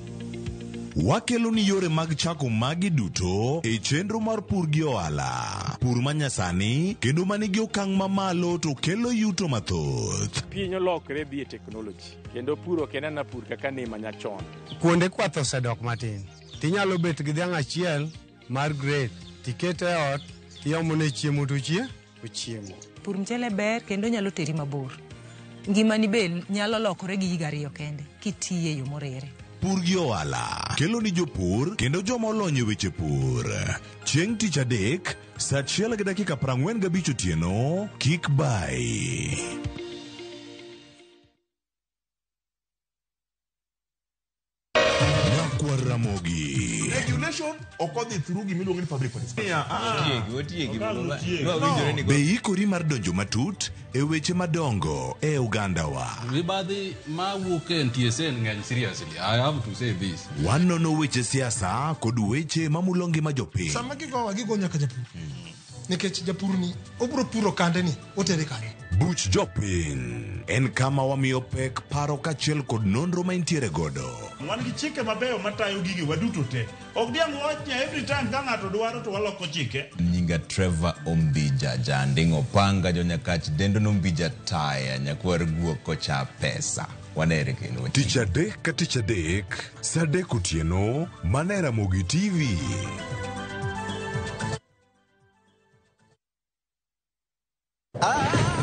Wakelo ni yore mag chako magi duto e chenro mar pur gi ohala. Pur manyasani kendo manigi okang' mamalo to kelo yuto mathoth. Piny olokre dhi e teknoloji kendo pur ok en ana pur kaka ne manyachon. Kuonde kwath osedok matin. Tinyalo bet gi dhiang' achiel mar grade, tikete e ot, tiomone chiemo to ochiemo. Pur mchele ber kendo nyalo teri mabor. Ngimani be nyalo lokore gi higa ariyo kende kitiye e yo moriere. Pur gi ohala kelo ni jopur kendo joma olony e weche pur. Chieng' tich adek, saa achiel gi dakika 45 otieno, kik bai. Nyakwar Ramogi. Regulation ok odhi through gima iluongo ni public participation. Otiegi, otiegi. No. Be ikori mar donjo matut e weche madongo e ogandawa? Mibadhi mawuok e NTSA ng'eny seriously. I have to say this. Wanono weche siasa kod weche mamulo ngima jopiny. Sama gigowa gigo nyaka japur. Nikech japur ni obiro puro kande ni otere kanye. Buch jopiny en kama wamiyo pek paro kaachiel kod nonro ma intiere godo. Wan gi chike mabeyo matayo gige waduto te. Ok diang' wach ni every time ka ng'ato dwaro to waloko chike. Nyinga Trevor Ombija, janding' opanga, jonyakach dendo nombija taya, nyakwar guok kocha pesa. Wanere kendo. Tich adek ka tich adek, saa adek otieno, mana e Ramogi TV.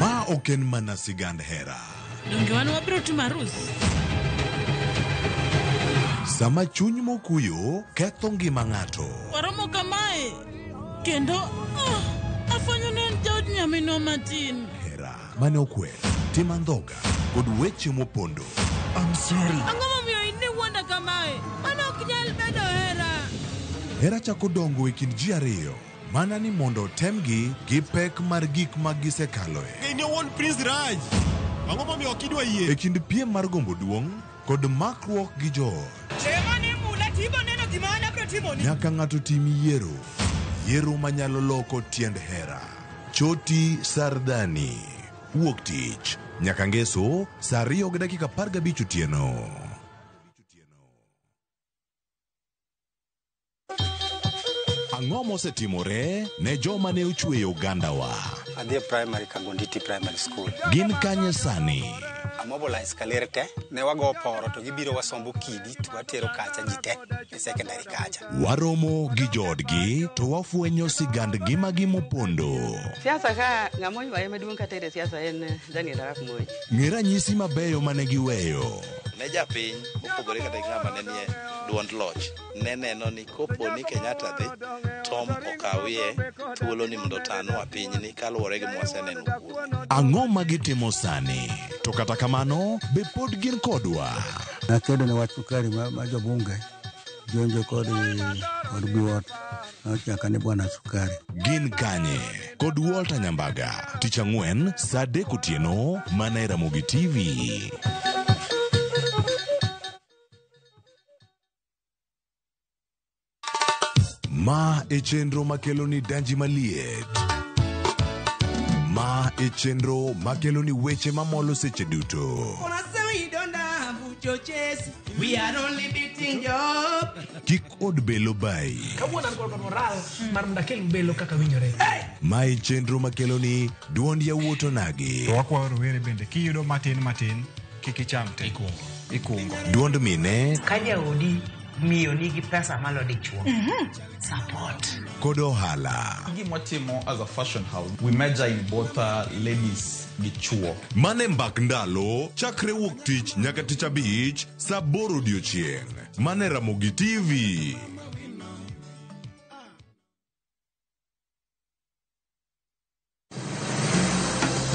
Ma ok en mana sigand hera. Donge wan wabiro timo arus? Sama chuny mokuyo ketho ngima ng'ato. Waromo kamae kendo afwenyo ni en jaod nyaminwa matin. Hera mane okwer, tim andhoga kod weche mopondo. I'm sorry. Ang'o momiyo in iwuonda kamae? Mano ok nyal bedo hera. Hera chako dongo e kind ji ariyo mana ni mondo otemgi gi pek mar gik ma gisekaloe. In owuon Prince Raj. Ang'o momiyo ok idwa yie? E kind piem mar gombo duong' kod makruok gi joot. Chiemo ni mula tibo neno gima an abiro timoni. Nyaka ng'ato tim yiero. Yiero manyalo loko tiend hera. Choti Sardani. Wuok tich. Nyaka ngeso saa 2:15 otieno. Ang'o mosetimore ne joma ne ochweyo ogandawa? Adhi e primary Kagonditi Primary School. Gin kanye sani? Amobilize kaler te, ne wago poro to gibiro wasombo kidi to watero kacha ji te e secondary kacha. Waromo gi joodgi to wafwenyo sigand ngimagi mopondo. Siasa ka ng'ama oywaye maduong' katere siasa en Daniel Arap Moi. Ng'e ranyisi mabeyo mane giweyo. Ne japiny mopogore kata gi ng'ama ne nie duond loch ne neno ni kopo ni Kenyatta dhi Tom okawie thuolo ni mondo otanwa pinyni kaluwore gi mwaseneno kuome. Ang'o ma gitimo sani? To kata kamano, be pod gin kodwa? Nakedo ne wach sukari ma jobunge jonjo kod Biwott nochaka ni bwana sukari. Gin kanye? Kod Walter Nyambaga. Tich ang'wen saa 3 otieno mana e Ramogi TV. Ma e chenro makelo ni danji maliet. Ma e chenro makelo ni weche mamolo seche duto. We are only beating job. Kik od belo bai. Kawuono an kod moral mar mondo akel belo kaka winjore. Ma e chenro makelo ni duond yawuot onagi. To wakwayo rowere bende kiyudo matin matin kik icham te. Ikungo. Duond mine Ka jaodi miyo nigi pesa malo dichuo. Support. Kod ohala. Gima watimo as a fashion house, we major in both ladies gi chuo. Mane mbak ndalo chakre wuok tich nyaka tich abich saa 8 odiochieng'. Mane Ramogi TV.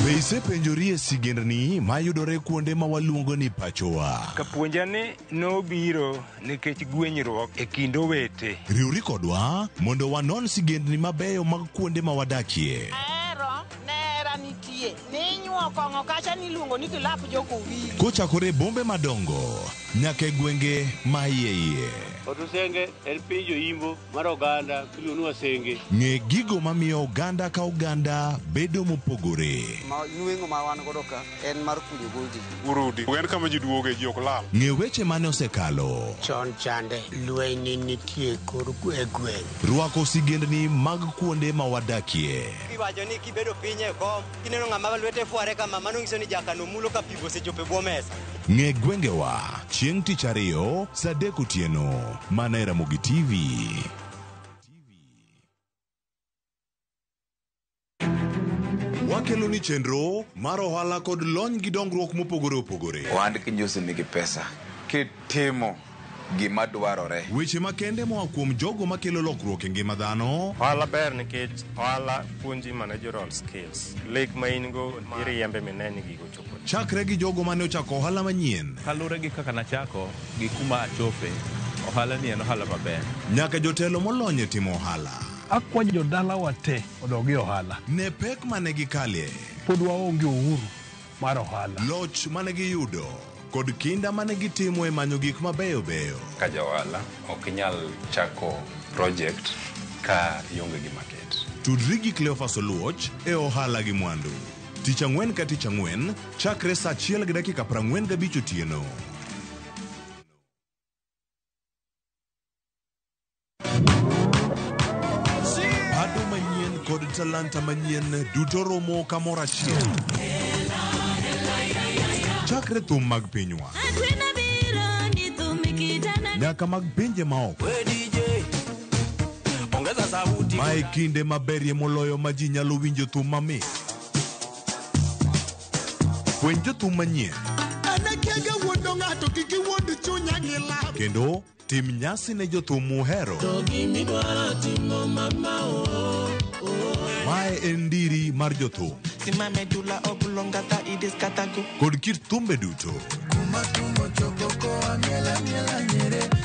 Be isepenjori e sigendni mayudore kuonde ma waluongo ni pachowa? Kapuonja ni nobiro nikech gwenyruok e kind owete. Riwri kodwa mondo wanon sigendni mabeyo mag kuonde ma wadakie. Ahero nera nitie ninyuo kong'o kacha niluongo ni kilap jokowili. Kochakore e bombe madongo nyaka e gwenge ma iye iye. Otusenge en piny joimbo mar oganda miluongo ni Wasenge. Ng'e gigo mamiyo oganda ka oganda bedo mopogore. Ma nweng'o ma wan godo ka en mar kunyo goldi. Urudi. En kama ji duoge ji ok lal. Ng'e weche mane osekalo. Chon chande lweny nitie kor e gweng'. Rwako sigendni mag kuonde ma wadakie. Iwacho ni kibedo piny e kom, kineno ng'ama lwete fware kama, mano nyiso ni jakano mulo ka pi osechopo e bwo mesa. Ng'e gwengewa chieng' tich ariyo saa 3 otieno mana e Ramogi TV. Wakelo ni chenro mar ohala kod lony gi dongruok mopogore opogore. Ohand kinjosi nigi pesa. Kitimo gima dwarore. Weche makende moa kuom jogo makelo lokruok e ngima dhano. Ohala ber nikech ohala puonji managerial skills. Lek ma in go iriembe mine ni gigo chopo. Chakre gi jogo mane ochako ohala manyien. Kaluwore gi kaka nachako gi kuma achope, ohala ni en ohala maber. Nyaka jotelo molony e timo ohala. Akwayo jodalawa te odog e ohala. Ne pek mane gikalie. Pod waonge uhuru mar ohala. Loch mane giyudo kod kinda mane gitimo e manyo gik mabeyo beyo. Ka ja ohala ok inyal chako project ka ionge gi market. Tudri gi Cleophas Oluoch e ohala gi mwandu. Tich ang'wen ka tich ang'wen chakre saa 1:45 otieno. Pado manyien kod talanta manyien duto romo kamoro achiel. Chakre thum mag pinywa nyaka mag pinje maoko. Mae kinde maberie moloyo ma ji nyalo winjo thum mamit. Fweny jothum manyien kendo tim nyasi ne jothum muhero. Mae en ndiri mar jothum kod kit thumbe duto.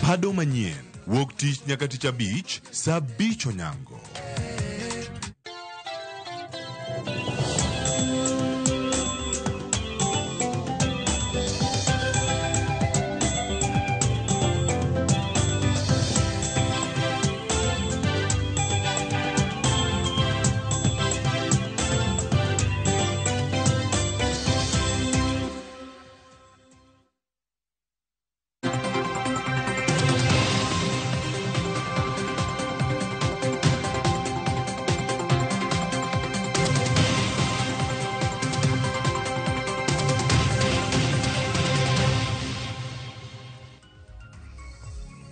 Pado manyien wuok tich nyaka tich abich saa 5 onyango.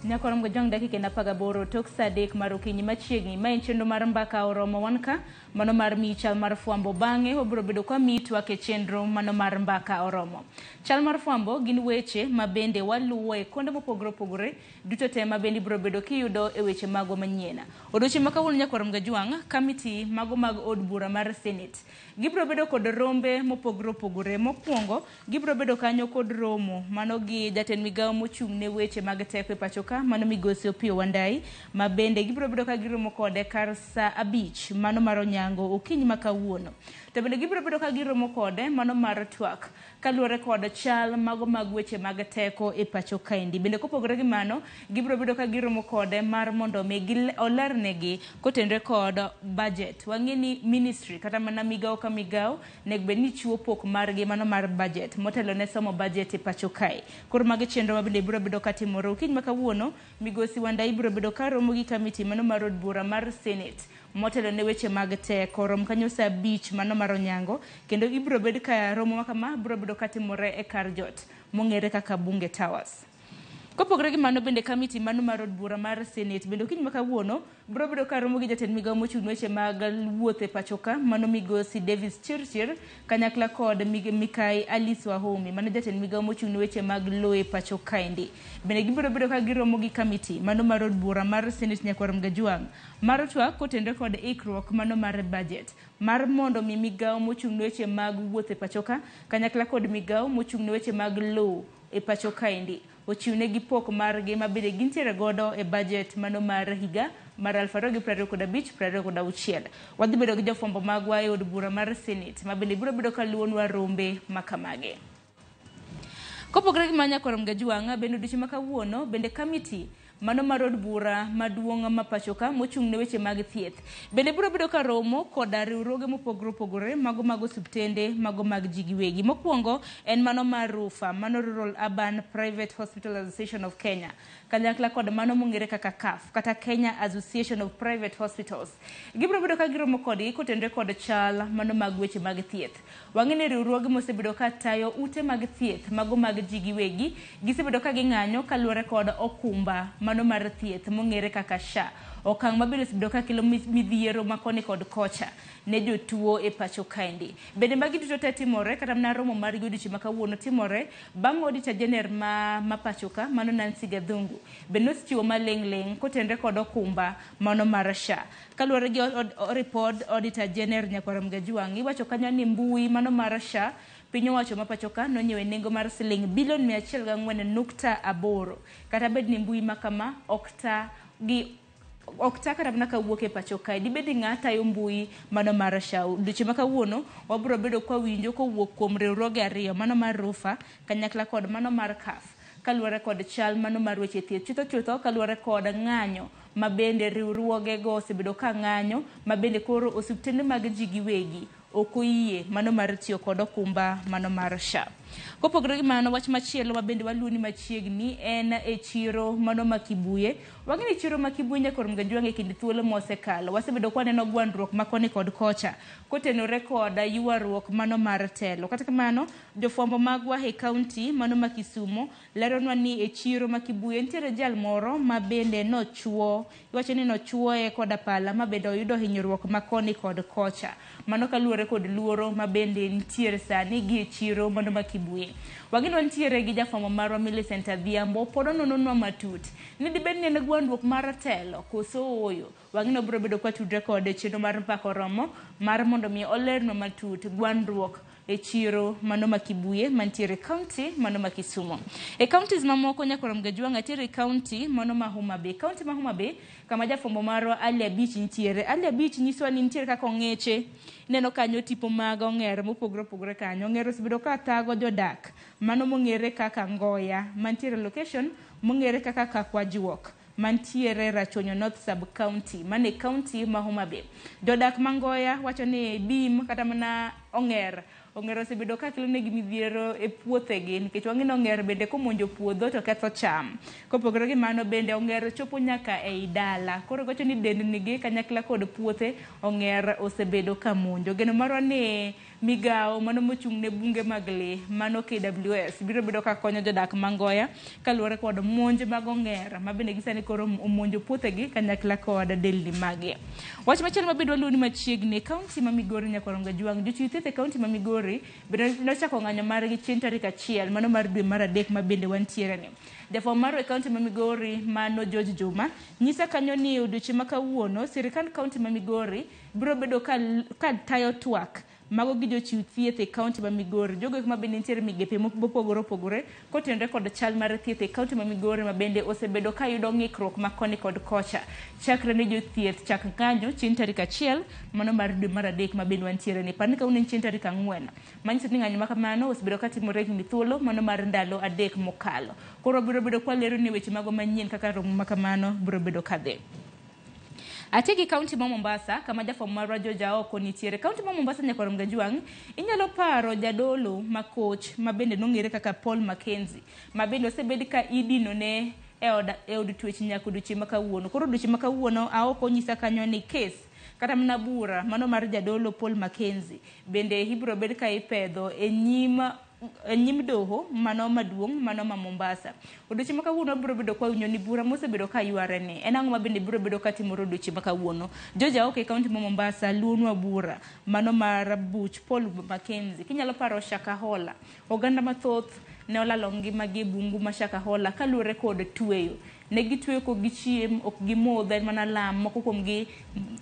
Nyakorom gojong dakika en 18 tok saa 3 mar okinyi machiegni. Ma en chenro mar mbaka oromo wan ka mano mar miyi chal mar fwambo. Bang'e wabiro bedo kwa miyi twak e chenro mano mar mbaka oromo. Chal mar fwambo gin weche ma bende waluwo e konde mopogore opogore duto te ma bende ibiro bedo kiyudo e weche magwa manyien. Odiochieng' ma kawuono nyakorom gajwang' kamiti mago mag od bura mar Senate gibiro bedo kod rombe mopogore opogore. Mokwongo gibiro bedo kanyo kod romo mano gi jatend migawo mochung' ne weche mag teko e pacho ka mano migosi Opiyo Wandayi, ma bende gibiro bedo ka giromo kode kar saa 5 mano mar onyango okinyi ma kawuono. To bende gibiro bedo ka giromo kode mano mar twak kaluwore kod chal mago mag weche mag teko e pacho kaendi. Bende kopogore gi mano, gibiro bedo ka giromo kode mar mondo mi olernegi kotenore kod budget. Wang'e ni ministry kata mana migawo ka migawo nego bed ni chiwo pok margi mano mar budget motelo ne somo budget e pacho kae. Koro magi chenro ma bende biro bedo katimore okinyi ma kawuono. Migosi Wandayi biro bedo ka romo gi kamiti mano mar od bura mar Senate motelo ne weche mag teko. Rom kanyo saa 5 mano mar onyango, kendo ibiro bed ka romo ma kama biro bedo katimore e kar jot mong'ere kaka Bunge Towers. Kopogore gi mano bende kamiti mano mar od bura mar Senate bende okinyi ma kawuono biro bedo ka romo gi jatend migawo mochung' ne weche mag wuoth e pacho ka mano migosi Davis Chirchir kanyakla kod Mikai Alice Wahome mano jatend migawo mochung' ne weche mag lowo e pacho kaendi. Bende gibiro bedo ka giromo gi kamiti mano mar od bura mar Senate nyakwar Mgajwang' mar twak kotenore kod ikruok mano mar budget mar mondo mi migawo mochung' ne weche mag wuoth e pacho ka kanyakla kod migawo mochung' ne weche mag lowo e pacho kaendi ochiwnegi pok margi ma bende gintiere godo e budget mano mar higa mar 2025-2026. Wadhi bedo gi jofwambo magwa e od bura mar Senate ma bende biro bedo kaluwonwa rombe makamage. Kopogore gi mano nyakwar Mgajwang' bende odiochieng' ma kawuono bende kamiti mano mar od bura maduong' ma pacho ka mochung' ne weche mag thieth bende biro bedo ka romo koda riwruoge mopogore opogore mago mag osiptende mago mag ji giwegi. Mokwongo en mano mar RUPHA, mano Rural Urban Private Hospital Association of Kenya, kanyakla kod mano mong'ere kaka CAF kata Kenya Association of Private Hospitals. Gibiro bedo ka giromo kodgi kotenore kod chal mano mag weche mag thieth. Wang'e ni riwruoge mosebedo ka tayo ute mag thieth mago mag ji giwegi gisebedo ka ging'anyo kaluwore kod okumba mano mar thieth mong'ere kaka SHA. Okang' mabende osebedo ka kelo midhiero ma koni kod kocha ne jotuo e pacho kaendi. Bende magi duto te timore kata mana romo margi odiochieng' ma kawuono timore bang' Auditor General ma pacho ka mano Nancy Gathungu bende osechiwo maling' ling' kotenre kod okumba mano mar SHA. Kaluwore gi ripod Auditor General Nyakwar Mgajwang', iwacho kanyo ni mbui mano mar SHA piny owacho ma pacho ka nonyiewo e nengo mar siling bilion 104.8, kata bed ni mbui ma kama ok ta gi ok ta kata mana kawuok e pacho kae. Dibed ni ng'a tayo mbui mano mar SHA? Odiochieng' ma kawuono wabiro bedo kwa winjo kowuok kuom riwruoge ariyo, mano mar RUPHA kanyakla kod mano mar CAF, kaluwore kod chal mano mar weche thieth chutho chutho, kaluwore kod ng'anyo ma bende riwruogego osebedo ka ng'anyo, ma bende koro osiptende mag ji giwegi ok oyie mano mar tiyo kod okumba mano mar SHA. Kopogore gi mano, wach machielo ma bende waluwo ni machiegni en e chiro mano ma Kibuye. Wang'e ni chiro ma Kibuye Nyakwar Mgajwang' e kind thuolo mosekalo wasebedo ka waneno gwandruok ma koni kod kocha kotenore kod ywaruok mano mar telo. Kata kamano, jofwambo magwa e kaunti mano ma Kisumo leronwa ni e chiro ma Kibuye nitiere jal moro ma bende nochuo, iwacho ni nochuoye koda pala ma bende oyudo hinyruok ma koni kod kocha. Mano kaluwore kod luoro ma bende nitiere sani gi e chiro mano ma Kibuye. Wageno nitiere gi jafwambo marwa Millicent Adhiambo pod onononwa matut ni dibed ni en gwandruok mar telo koso ooyo. Wang'ino biro bedo kwa tudre kode chenro mar Mbaka Oromo mar mondo mi olernwa matut gwandruok e chiro mano ma Kibuye mantiere kaunti mano ma Kisumo. E counties mamoko Nyakwar Mgajwang' atiere kaunti mano ma Homa Bay. Kaunti ma Homa Bay kama jafwambo marwa Ali Abich nitiere. Ali Abich nyisowa ni nitiere kaka ong'eche. Ineno kanyo tipo mag ong'er mopogore opogore kanyo. Ong'er osebedo ka thago jodak mano mong'ere kaka Ngoya mantiere location mong'ere kaka Kakwajuok mantiere Rachuonyo North Sub County mane kaunti ma Homa Bay. Jodak ma Ngoya wacho ni bim kata mana ong'er osebedo ka kelo negi midhiero e puothegi nikech wang'e ni ong'er bende komonjo puodho to ketho cham. Kopogore gi mano bende ong'er chopo nyaka ei dala. Koro giwacho ni dendnigi kanyakla kod puothe ong'er osebedo ka monjo. Geno marwa ni migawo mano mochung' ne bunge mag lee mano KWS biro bedo ka konyo jodak ma Ngoya kaluwore kod monj mag ong'er ma bende gisani koro omonjo puothegi kanyakla kod delni magi. Wach machielo ma bende waluwo ni machiegni e kaunti ma Migori Nyakwar Mgajwang', jochiw thieth e kaunti ma Migori bende nochako ng'anyo margi chieng' tarik 1 mano mar dwe mar 3 ma bende wantiere ni. Jafwambo marwa e kaunti ma Migori mano George Juma nyisa kanyo ni odiochieng' ma kawuono sirikand kaunti ma Migori biro bedo ka tayo twak mago gi jochiw thieth e kaunti ma Migori, jogo eko ma bende nitiere migepe mopogore opogore kotenore kod chal mar thieth e kaunti ma Migori ma bende osebedo ka yudo ng'ikruok ma koni kod kocha chakre ne jothieth chak ng'anyo chieng' tarik 1 mano mar dwe mar 3 ma bende wantiere ni. Par ni kawuono en chieng' tarik 4 manyiso ni ng'anyo ma kamano osebedo ka timore e kind thuolo mano mar ndalo 3 mokalo. Koro biro bedo kwa lero ni weche mago manyien kaka romo ma kamano biro bedo kadhi. Atigi kaunti ma Mombasa kama jafwambo marwa George Aoko nitiere. Kaunti ma Mombasa Nyakwar Mgajwang' inyalo paro jadolo ma koch ma bende nong'ere kaka Paul Mackenzie ma bende osebed ka idino ne e od twech nyaka odiochieng' ma kawuono. Koro odiochieng' ma kawuono Aoko nyisa kanyo ni kes kata mana bura mano mar jadolo Paul Mackenzie bende ibiro bed ka ipedho e nyim doho mano maduong' mano ma Mombasa. Odiochieng' ma kawuono biro bedo kwa winjo ni bura mosebedo ka yware ni en ang'o ma bende biro bedo ka timore odiochieng' ma kawuono. George Aoko e kaunti ma Mombasa luonwa bura mano mar buch Paul Mackenzie. Kinyalo paro Shakahola, oganda mathoth ne olalo ngimagi e bungu ma Shakahola kaluwore kod tweyo. Ne gitweyo kok gichiem, ok gimodho, en mana lam. Moko kuomgi,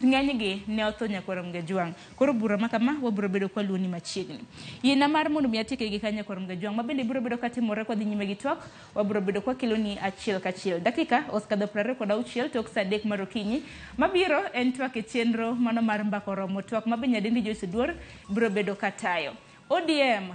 ng'enygi ne otho Nyakwar Mgajwang'. Koro bura ma kama wabiro bedo kwa luwo ni machiegni. Yiena mar mondo mi atieke gi ka Nyakwar Mgajwang' ma bende biro bedo katimore kwa dhi nyime gi twak, wabiro bedo kwa kelo ni achiel kachiel. Dakika osekadho 26 tok saa 3 mar okinyi. Mabiro en twak e chenro mano mar Mbaka Oromo, twak ma be nyadendi Joyce Oduor biro bedo katayo. ODM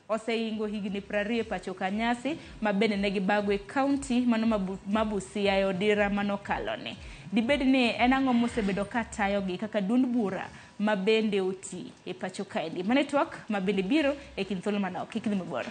oseingo higni 20 pacho ka nyasi ma bende ne gibago e kaunti mano ma Busia e odira mano kalone. Dibed ni en ang'o mosebedo ka tayogi kaka duond bura ma bende oti e pacho kaendi. Mano e twak ma bende biro e kind thuolo manok. Kik idhi mabor.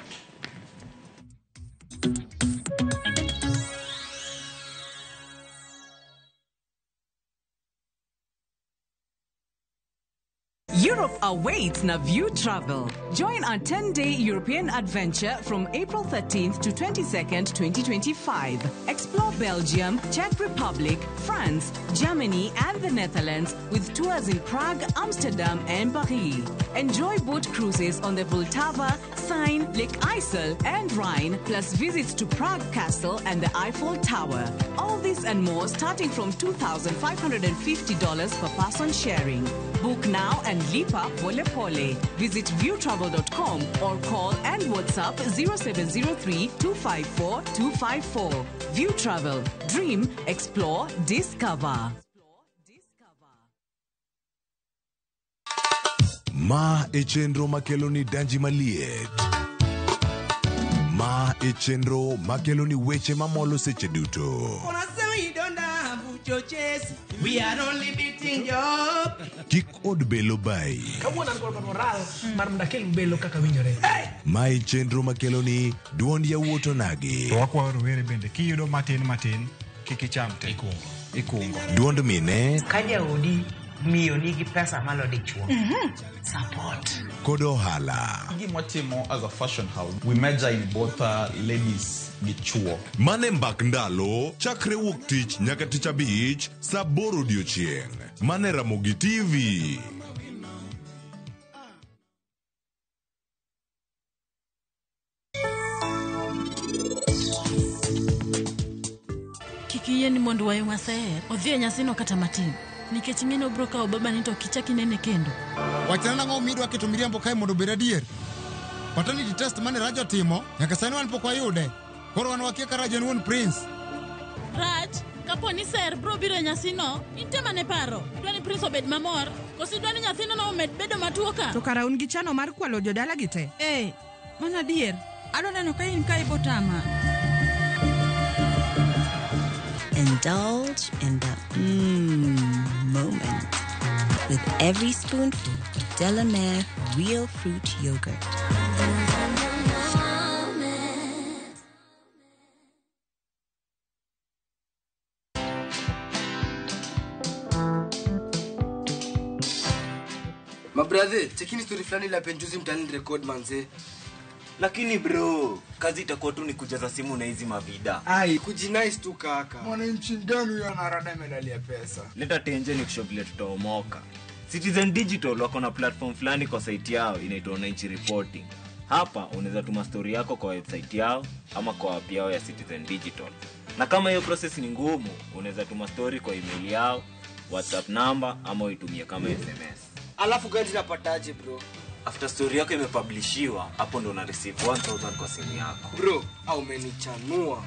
Europe awaits Naview Travel. Join our 10-day European adventure from April 13th to 22nd, 2025. Explore Belgium, Czech Republic, France, Germany, and the Netherlands with tours in Prague, Amsterdam, and Paris. Enjoy boat cruises on the Vltava, Seine, Lake Isel, and Rhine, plus visits to Prague Castle and the Eiffel Tower. All this and more starting from $2,550 per person sharing. Book now and lipa pole pole. Visit viewtravel.com or call and WhatsApp 0703 254 254. View Travel. Dream, explore, discover. Ma e chenro makelo ni danji maliet. Ma e chenro makelo ni weche mamolo seche duto. We are only beating job. Kik od belo bai. Kawuono an kod moral mar mondo akel belo kaka winjore. Ma e chenro makelo ni duond yawuot onagi. To wakwayo rowere bende kiyudo matin matin kik icham te. Ikungo. Duond mine Ka jaodi miyo nigi pesa malo dichuo. Support. Kod ohala. Gima watimo as a fashion house, we major in both ladies gi chuo. Mane mbak ndalo chakre wuok tich nyaka tich abich saa 8 odiochieng'. Mane Ramogi TV. Kik iyie ni mondo wayu maser odhi e nyasino kata matin nikech ing'e ni obiro kawo babani to ok ichak inene kendo. Wachna nang'o midwa keto miriambo kae mondo obed adier? Paternity test mane Raj otimo, nyaka sani wan pok wayude. Koro wan wakia ka Raj en wuon Prince. Raj, kapo ni ser biro biro e nyasino, in temane paro. Idwa ni Prince obed mamor, koso idwa ni nyathino no omed bedo matuo ka? To kara un gi chano mar kwalo jodala gi te? Eh, mano adier. Adwa neno ka in ka ibotama. Indulge in the moment with every spoonful of Delamere Real Fruit Yogurt. Mabrother, chekini story fulani la penjuzi mtaani record manze. Lakini bro, kazi itakuwa tu ni kujaza simu na hizi mavida. Ai, kujinice tu kaka. Mwananchi gani huyo anarada medali ya pesa? Leta tenje ni kusho vile tutaomoka. Citizen Digital wako na platform fulani kwa site yao inaitwa Wananchi Reporting. Hapa unaweza tuma story yako kwa website yao ama kwa app yao ya Citizen Digital. Na kama hiyo process ni ngumu, unaweza tuma story kwa email yao, WhatsApp number ama uitumie kama SMS. Alafu gani napataje bro? After story yako imepublishiwa, hapo ndo una receive 1000 kwa simu yako. Bro, au umenichanua.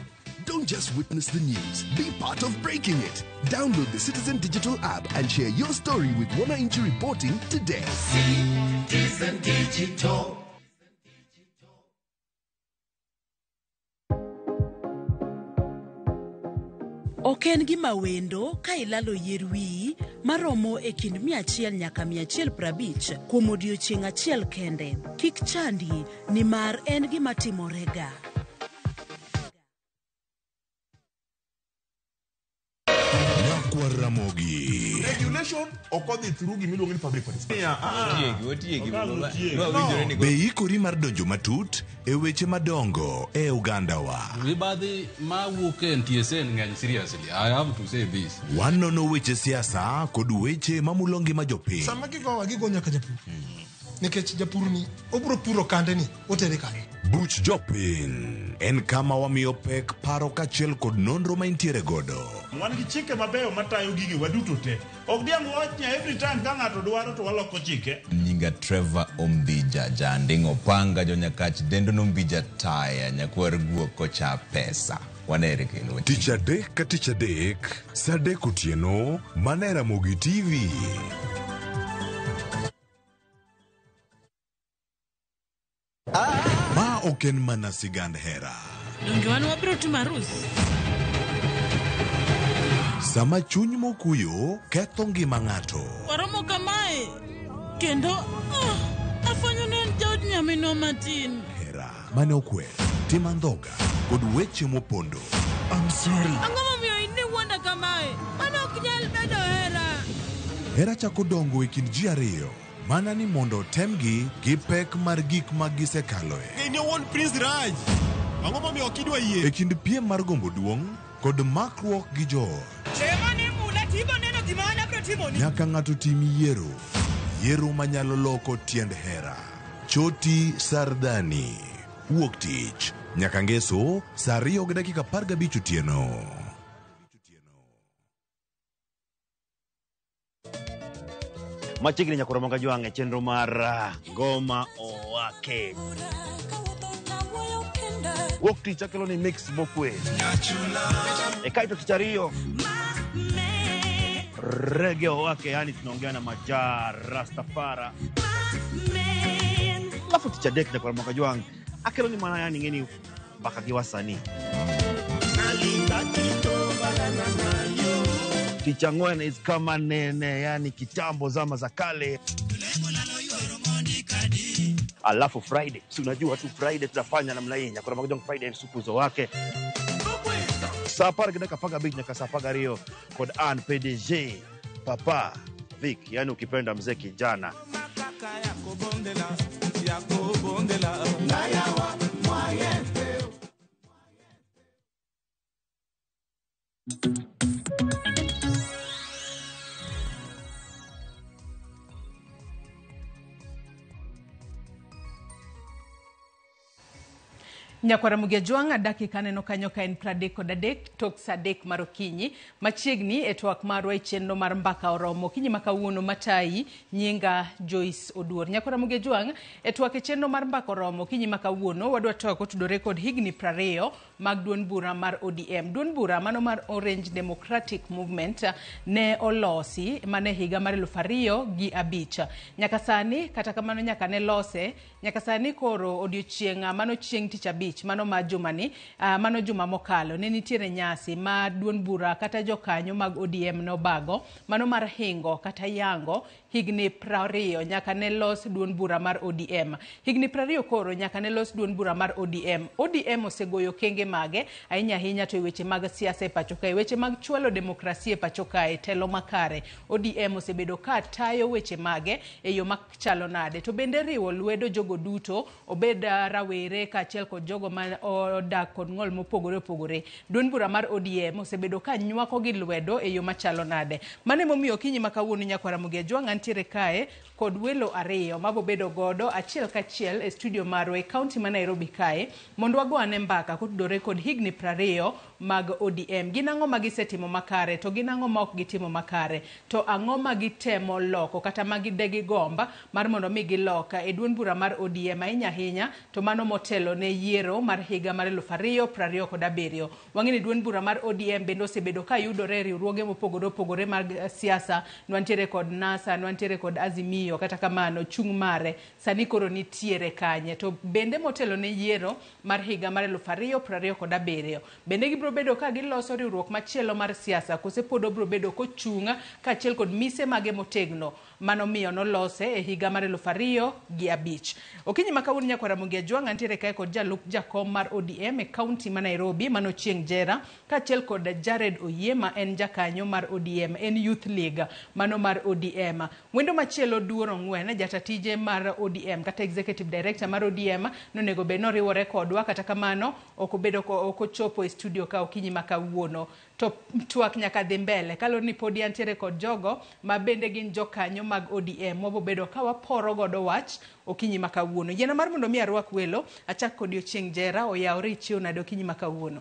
Don't just witness the news, be part of breaking it. Download the Citizen Digital app and share your story with Wananchi Reporting today. Citizen Digital. Ok en gima wendo ka ilalo yier wiyi maromo e kind 100 nyaka 150 kuom odiochieng' achiel kende. Kik chandi nimar en gima timorega. Nyakwar Ramogi. Regulation ok odhi through gimiluongo ni public participation. Be ikori mar donjo matut e weche madongo e Uganda wa. Mibadhi mawuok e NTSA ng'eny seriously. I have to say this. Wanono weche siasa kod weche mamulo ngima jopiny. Sama gigowa gigo nyaka japur. Nikech japur ni obiro puro kande ni otere kanye. Buch jopiny en kama wamiyo pek paro kaachiel kod nonro ma intiere godo. Wan gi chike mabeyo matayo gigi waduto te. Ok diang' wach ni every time ka ng'ato dwaro to waloko chike. Nyinga Trevor Ombija, janding'o panga jonyakach dendo nombija taya nyakwar guok kocha pesa. Wanere kendo. Tich adek ka tich adek, saa adek otieno, mana e Ramogi TV. Ma ok en mana sigand hera. Donge wan wabiro timo arus? Sama chuny mokuyo ketho ngima ng'ato. Waromo kamae kendo afwenyo ni en jaod nyaminwa matin. Hera mane okwer, tim andhoga kod weche mopondo. I'm sorry. Ang'o momiyo in iwuonda kamae? Mano ok nyal bedo hera. Hera chako dongo e kind ji ariyo Mana ni mondo otemgi gi pek mar gik ma gisekaloe. Ng'eni owuon Prince Raj. Ang'o momiyo ok idwa yie? E kind piem mar gombo duong' kod makruok gi joot. Tema ni mula tibo neno gima an abiro timoni. Nyaka ng'ato tim yiero. Yiero manyalo loko tiend hera. Choti Sardani. Wuok tich. Nyaka ngeso saa 2:15 otieno. Machiegni nyakoro manga jwang' e chenro mar Ngoma Owake. Wuok tich akelo ni mix mokwe. E kaito tich ariyo Reggae Owake, yani tunaongea na Majaa Rastafara. Alafu tich adek nyakoro manga jwang' akelo ni mana yani ngeni mpaka gi wasanii. Tich ang'wen is kama nene, yani kitambo zama za kale. Alafu Friday, si unajua tu Friday tunafanya namna hii, nyakoro manga jwang' Friday sukuzo wake. Saa 10:15 nyaka saa 12 kod an PDG Papa Vic, yani ukipenda mzee kijana. Nyakwara Mugia dakika neno kanyo ka en 33 tok saa 3 mar okinyi machiegni e twak marwa e chenro mar mbaka oromo okinyi ma kawuono matayi nyinga Joyce Oduor. Nyakwara Mugia e twak e chenro mar mbaka oromo okinyi ma kawuono wadwa twak kotudore kod higni 20 mag duond bura mar ODM. Duond bura mano mar Orange Democratic Movement ne olosi mane higa mar 2005. Nyaka sani kata kamano nyaka ne lose nyaka sani koro odiochieng' mano chieng' tich abich mano ma jumani mano juma mokalo ne nitiere nyasi ma duond bura kata jokanyo mag ODM nobago mano mar hingo kata yango higni 20 nyaka ne los duond bura mar ODM. Higni 20 koro nyaka ne los duond bura mar ODM. ODM osegoyo kenge mage ahinya ahinya to weche mag siasa e pacho kae, weche mag chwalo demokrasia e pacho kae, telo makare. ODM osebedo ka tayo weche mage e yo machalo nade, to bende riwo lwedo jogo duto obed rawere kaachiel kod jogo ma odak kod ng'ol mopogore opogore. Duond bura mar ODM osebedo ka nywako gi lwedo e yo machalo nade. Mano emomiyo okinyi ma kawuono nyakwara Mugia Jwang' antiere kae kod welo ariyo mabobedo godo achiel kachiel e studio marwa e kaunti ma Nairobi kae mondo wago ane mbaka kotudore kod higni 20 mag ODM. Gin ang'o ma gisetimo makare to gin ang'o ma ok gitimo makare, to ang'o ma gitemo loko kata ma gidegi gomba mar mondo mi gilok e duond bura mar ODM ahinya ahinya to mano motelo ne yiero mar higa mar 2027. Wang'e ni duond bura mar ODM bende osebedo ka yudore e riwruoge mopogore opogore mag siasa. Nwantiere kod NASA, nwantiere kod Azimio, kata kamano chung' mare sani koro nitiere kanye, to bende motelo ne yiero mar higa mar 2027 bende gibiro bedo ka giloso riwruok machielo mar siasa kose pod obiro bedo kochung' kaachiel kod mise mage motegno mano miyo nolose e higa mar 2005. Okinyi ma kawuono nyakwara Mugia Jwang' antiere kae kod jalup jakom mar ODM e kaunti ma Nairobi mano Chieng' Jera kaachiel kod Jared Oyie ma en jakanyo mar ODM, en Youth League mano mar ODM. Wendo machielo Duor Ong'wen, jatatije mar ODM kata Executive Director mar ODM nonego bed noriwore kodwa, kata kamano ok obedo ok ochopo e studio ka okinyi ma kawuono. To twak nyaka dhi mbele kaluwore ni podi antiere kod jogo ma bende gin jokanyo mag ODM wabobedo ka waporo godo wach okinyi ma kawuono. Yiena mar mondo mi arwak welo, achak kod Ochieng' Jera. Oyawore ichiew nade okinyi ma kawuono?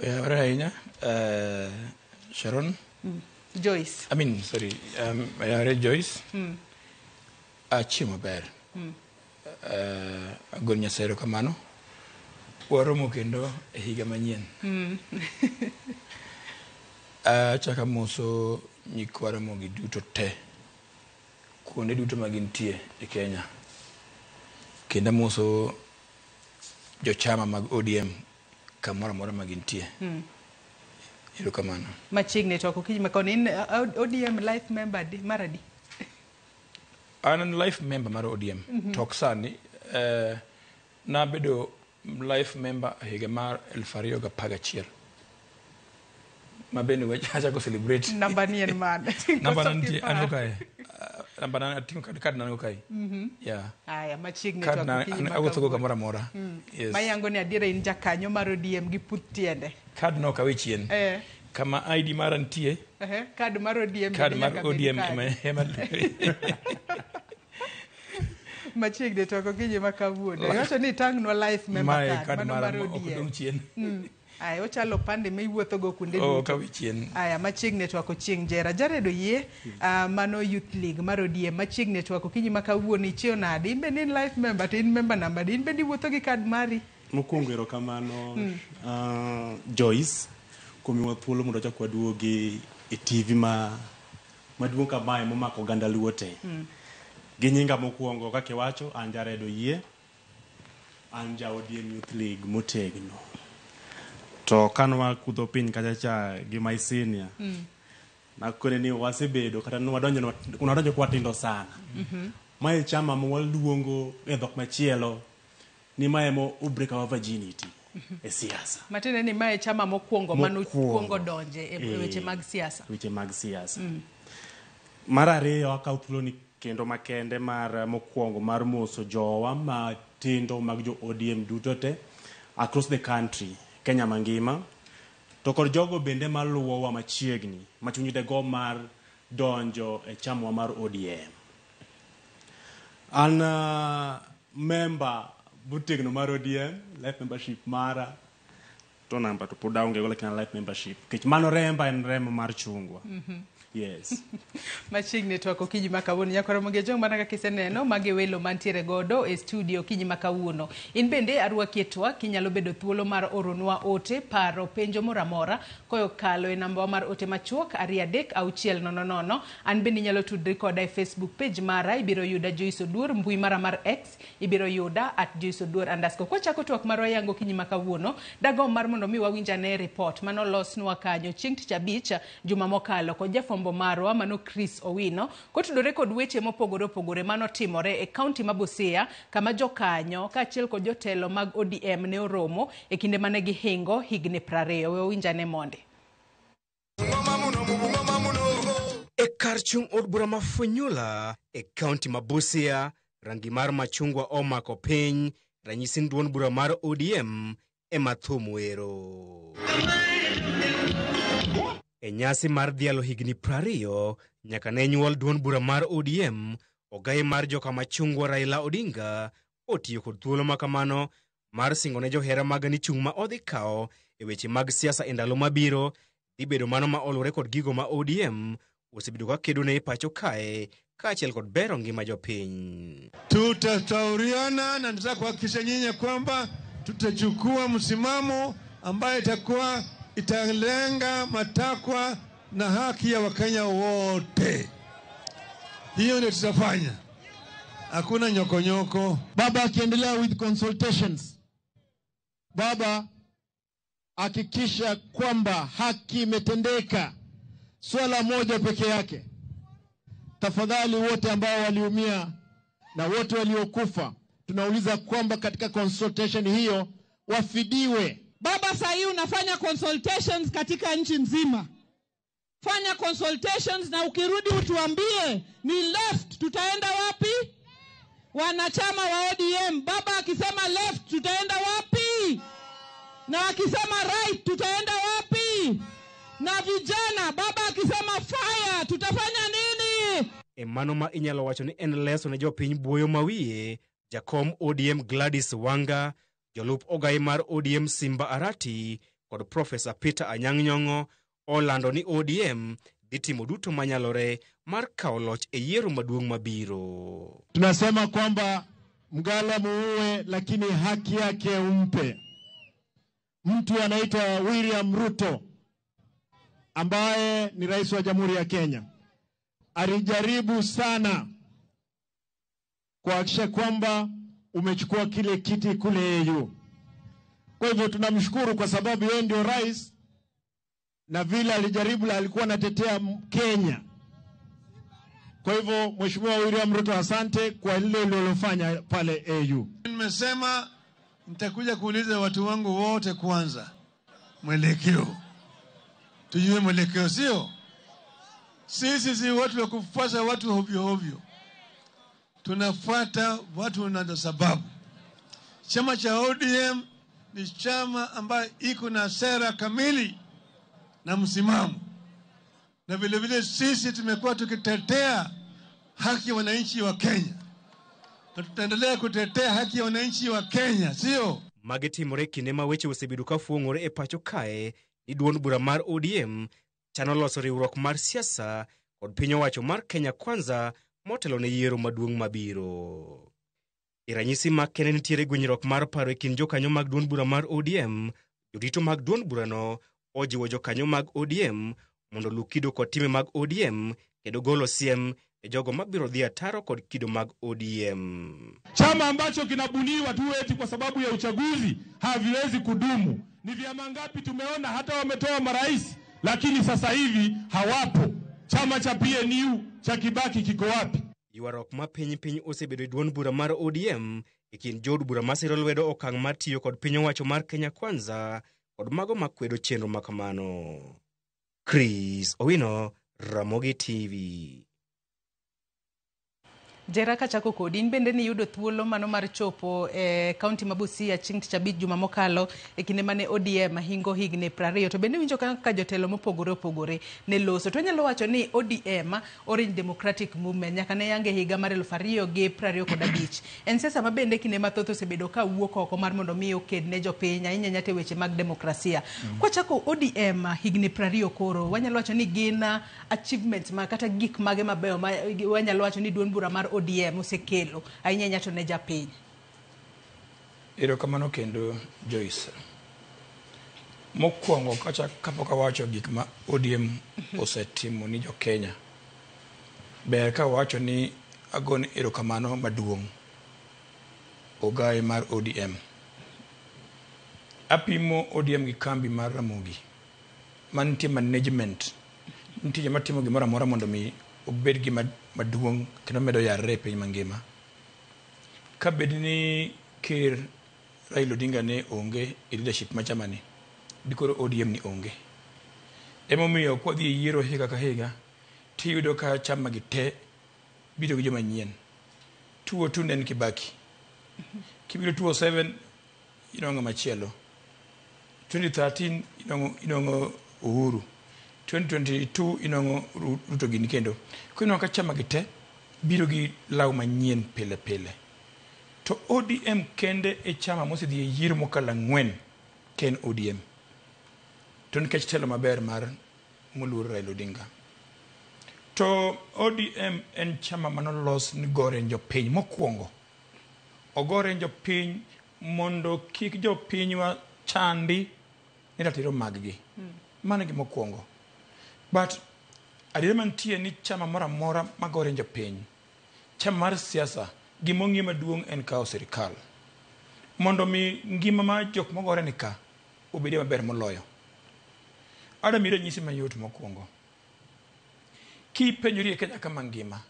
Oyawore ahinya, Sharon. Joyce. I mean, sorry, oyawore Joyce. Achiew maber. Agoni Nyasaye erokamano. Waromo kendo e higa manyien. Achako amoso nyikwa Ramogi duto te kuonde duto ma gintie e Kenya. Kendo amoso jochama mag ODM kamoro amora ma gintie. Erokamano. Machiegni to okinyi ma kawuono in ODM life member di mar adi? An life member mar ODM. Tok sani nabedo life member e higa mar 2011. Ma bende achako celebrate. Namba ni en mane? Namba na nitie, an kae. Namba na ating'o kad na kae. Yeah. Aya, machiegni Kad na awuotho go kamoro amora. Yes. Mayango ni adiera in jakanyo mar ODM gi puth tiende. Kad no kawe chien. Kama ID mara nitie. Kad mar ODM. Kad mar ODM ema. Machiegni to okinyi ma kawuono. Iwacho ni itang'nwa life member card mano mar ODM. Chien. Aya, ochalo pande miwuotho go kuonde duto. Kawe chien. Aya, machiegni twako chieng' Jera. Jared Oyie, mano Youth League mar ODM. Machiegni twako okinyi ma kawuono ichiew nade? In bende in life member to in member namba di? In bende iwuotho gi kad mari? Mokwongo erokamano Joyce kuom miwa thuolo mondo wachak waduogi e TV maduong' kamae momako oganda Luo te. Gi nyinga mokwongo kaka iwacho, an Jared Oyie, an ja ODM Youth League motegno. To kanwa kudho piny kacha cha gi my senior, nakone ni wasebedo kata nwadonjo kwa tindo sana. Mae chama ma waluongo e dhok machielo ni mae mo break our virginity e siasa. Matiende ni mae chama mokwongo manokwongo donje e weche mag siasa. Weche mag siasa. Mar ariyo akawo thuolo ni kendo makende mar mokwongo mar moso jowa matindo mag jo ODM duto te across the country, Kenya mangima, to kod jogo bende maluwowa machiegni machuny go mar donjo e chamwa mar ODM. An member motegno mar ODM, life membership mara to namba to pod aonge go, lakini life membership nikech mano remba en remo mar chungwa. Yes. Machiegni twako okinyi ma kawuono. Nyakwar Ramogi Ojwang' mana kaka iseneno magi welo mantiere godo e studio okinyi ma kawuono. In bende arwaki e twak, inyalo bedo thuolo mar oronwa ote, paro, penjo moro amora kokalo e namba mar ote machuok 236 000. An bende inyalo tudri koda e Facebook page mara, ibiro yuda Joyce Oduor, mbui mara mar X ibiro yuda @JoyceOduor_. Kwachako twak marwa yango okinyi ma kawuono, dagomb mar mondo mi wawinj ane report manolosnwa kanyo chieng' tich abich juma mokalo kod jafwambo marwa mano Chris Owino kotudore kod weche mopogore opogore manotimore e kaunti ma Busia kama jokanyo kaachiel kod jotelo mag ODM ne oromo e kinde mane gihingo higni 20. We wawinj ane monde. E kar chung' od bura ma Funyula e kaunti ma Busia, rangi mar machungwa omako piny, ranyisi ni duond bura mar ODM ema thum wero. E nyasi mar dhialo higni 20 nyaka ne nyuol duond bura mar ODM, ogaye mar joka machungwa Raila Odinga otiyo kod thuolo makamano mar singo ne johera mage ni chung' ma odhi kawo e weche mag siasa e ndalo mabiro dhi bedo mano ma oluwore kod gigo ma ODM osebedo ka kedo ne e pacho kae kaachiel kod bero ngima jopiny. Tutashauriana na nataka kuhakikisha nyinyi kwamba tutachukua msimamo ambaye itakuwa italenga matakwa na haki ya Wakenya wote. Hiyo ndio tutafanya. Hakuna nyokonyoko. Baba akiendelea with consultations, baba hakikisha kwamba haki imetendeka. Swala moja peke yake, tafadhali wote ambao waliumia na wote waliokufa, tunauliza kwamba katika consultation hiyo wafidiwe. Baba, saa hii unafanya consultations katika nchi nzima. Fanya consultations na ukirudi utuambie ni left tutaenda wapi? Wanachama wa ODM, baba akisema left tutaenda wapi? Na akisema right tutaenda wapi? Na vijana, baba akisema fire tutafanya nini? E mano ma inyalo wacho ni en leso ne jopiny buoyo mawiye, jakom ODM Gladys Wanga, jolup ogaye mar ODM Simba Arati kod Profesa Peter Anyang' Nyong'o olando ni ODM dhi timo duto manyalore mar kawo loch e yiero maduong' mabiro. Tunasema kwamba mgala muue, lakini haki yake umpe. Mtu anaitwa William Ruto ambaye ni rais wa Jamhuri ya Kenya alijaribu sana kuhakikisha kwamba umechukua kile kiti kule AU. Kwa hivyo tunamshukuru kwa sababu yeye ndio rais, na vile alijaribu alikuwa anatetea Kenya. Kwa hivyo Mheshimiwa William Ruto, asante kwa lile ulilofanya pale AU. Nimesema nitakuja kuuliza watu wangu wote kwanza mwelekeo. Tujue mwelekeo, sio? Sisi si watu wa kufuasa watu hovyo hovyo. Tunafuata watu na sababu. Chama cha ODM ni chama ambayo iko na sera kamili na msimamo, na vile vile sisi tumekuwa tukitetea haki ya wananchi wa Kenya na tutaendelea kutetea haki ya wananchi wa Kenya, sio? Magi timore e kinde ma weche osebedo ka fuong'ore e pacho kae ni duond bura mar ODM chano loso riwruok mar siasa kod piny owacho mar Kenya Kwanza motelo ne yiero maduong' mabiro. E ranyisi ma kende nitiere gwenyruok mar paro e kind jokanyo mag duond bura mar ODM, jorito mag duond burano ojiwo jokanyo mag ODM mondo oluw kido kod timbe mag ODM kendo golo siem e jogo mabiro dhi ataro kod kido mag ODM. Chama ambacho kinabuniwa tu eti kwa sababu ya uchaguzi haviwezi kudumu. Ni vyama ngapi tumeona hata wametoa marais, lakini sasa hivi hawapo. Chama cha PNU cha Kibaki kiko wapi? Ywaruok ma piny piny osebedo e duond bura mar ODM e kind jood bura masiro lwedo okang' mar tiyo kod piny owacho mar Kenya Kwanza kod mago makwedo chenro ma kamano. Chris Owino, Ramogi TV. Jera, kachako kodi, in bende niyudo thuolo mano mar chopo e kaunti ma Busia chieng' tich abich juma mokalo e kinde mane ODM hingo higni 20 to bende winjo kaka jotelo mopogore opogore ne loso. To wanyalo wacho ni ODM, Orange Democratic Movement, nyaka ne yange higa mar 2025 en siasa ma bende kinde mathoth osebedo ka wuok oko mar mondo mi oked ne jopiny ahinya ahinya to e weche mag demokrasia. Kwachako ODM higni 20 koro, wanyalo wacho ni gin achievements ma kata gik mage mabeyo ma wanyalo wacho ni duond bura mar ODM osekelo ahinya ahinya to ne japiny. Erokamano kendo Joyce. Mokwongo kacha kapok awacho gik ma ODM osetimo ni jo Kenya, ber ka awacho ni agone erokamano maduong' ogaye mar ODM. Apimo ODM gi kambi mar Ramogi mantie management, nitie joma timo gimoro amora mondo mi obed gima maduong' kendo medo yarre e piny mangima. Ka bed ni ker Raila Odinga ne onge e leadership ma chama ni, dikoro ODM ni onge. Emomiyo kwadhi e yiero higa ka higa, tiyudo ka chama gi te biro gi joma nyien. 2002 ne en Kibaki. Kibiro 2007 inwang'o machielo. 2013 inwang'o Uhuru. 2022 inwang'o Ruto gini kendo. Koro inwang'o ka chama gi te biro gi law manyien pile pile. To ODM kende e chama mosedhi e yiero mokalo ang'wen ka en ODM. To nikech telo maber mar moluor Raila Odinga. To ODM en chama manolos ni gore jopiny mokwongo. Ogore jopiny mondo kik jopinywa chandi ni ratiro mag-gi. Mano e gima okwongo. But adiera mantie ni chama moro amora magore jopiny, chama mar siasa, gima ong'iyo maduong' en kawo sirikal. Mondo mi ngima mar jok mogore ni ka obedie maber moloyo. Adwa miyi ranyisi mayot mokwongo. Kipenjori e Kenya ka mangima,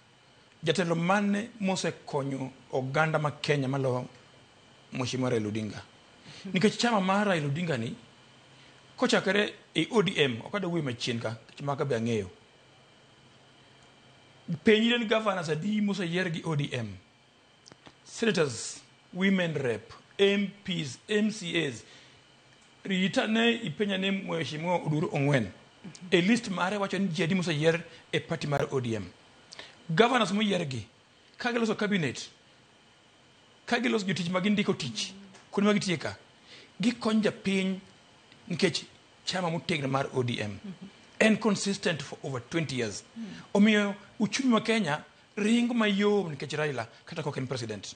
jatelo mane mosekonyo oganda ma Kenya maloyo Mheshimiwa Raila Odinga? Nikech chama mar Raila Odinga ni kochakore e ODM, ok adwa wuoyo machien ka, nikech maka be ang'eyo. Penjri ni governors adi moseyier gi ODM, senators, women rep, MPs, MCAs. Rita ne ipenja ni Mheshimiwa Odur Ong'wen e list mare wacho ni ji adi moseyier e party mar ODM. Governors moyier gi, ka giloso cabinet, ka giloso jotich ma gindiko tich, kuonde ma gitiye ka, gikonyo japiny nikech chama motegno mar ODM en consistent for over 20 years. Omiyo uchumi ma Kenya ringo mayom nikech Raila kata kok en president.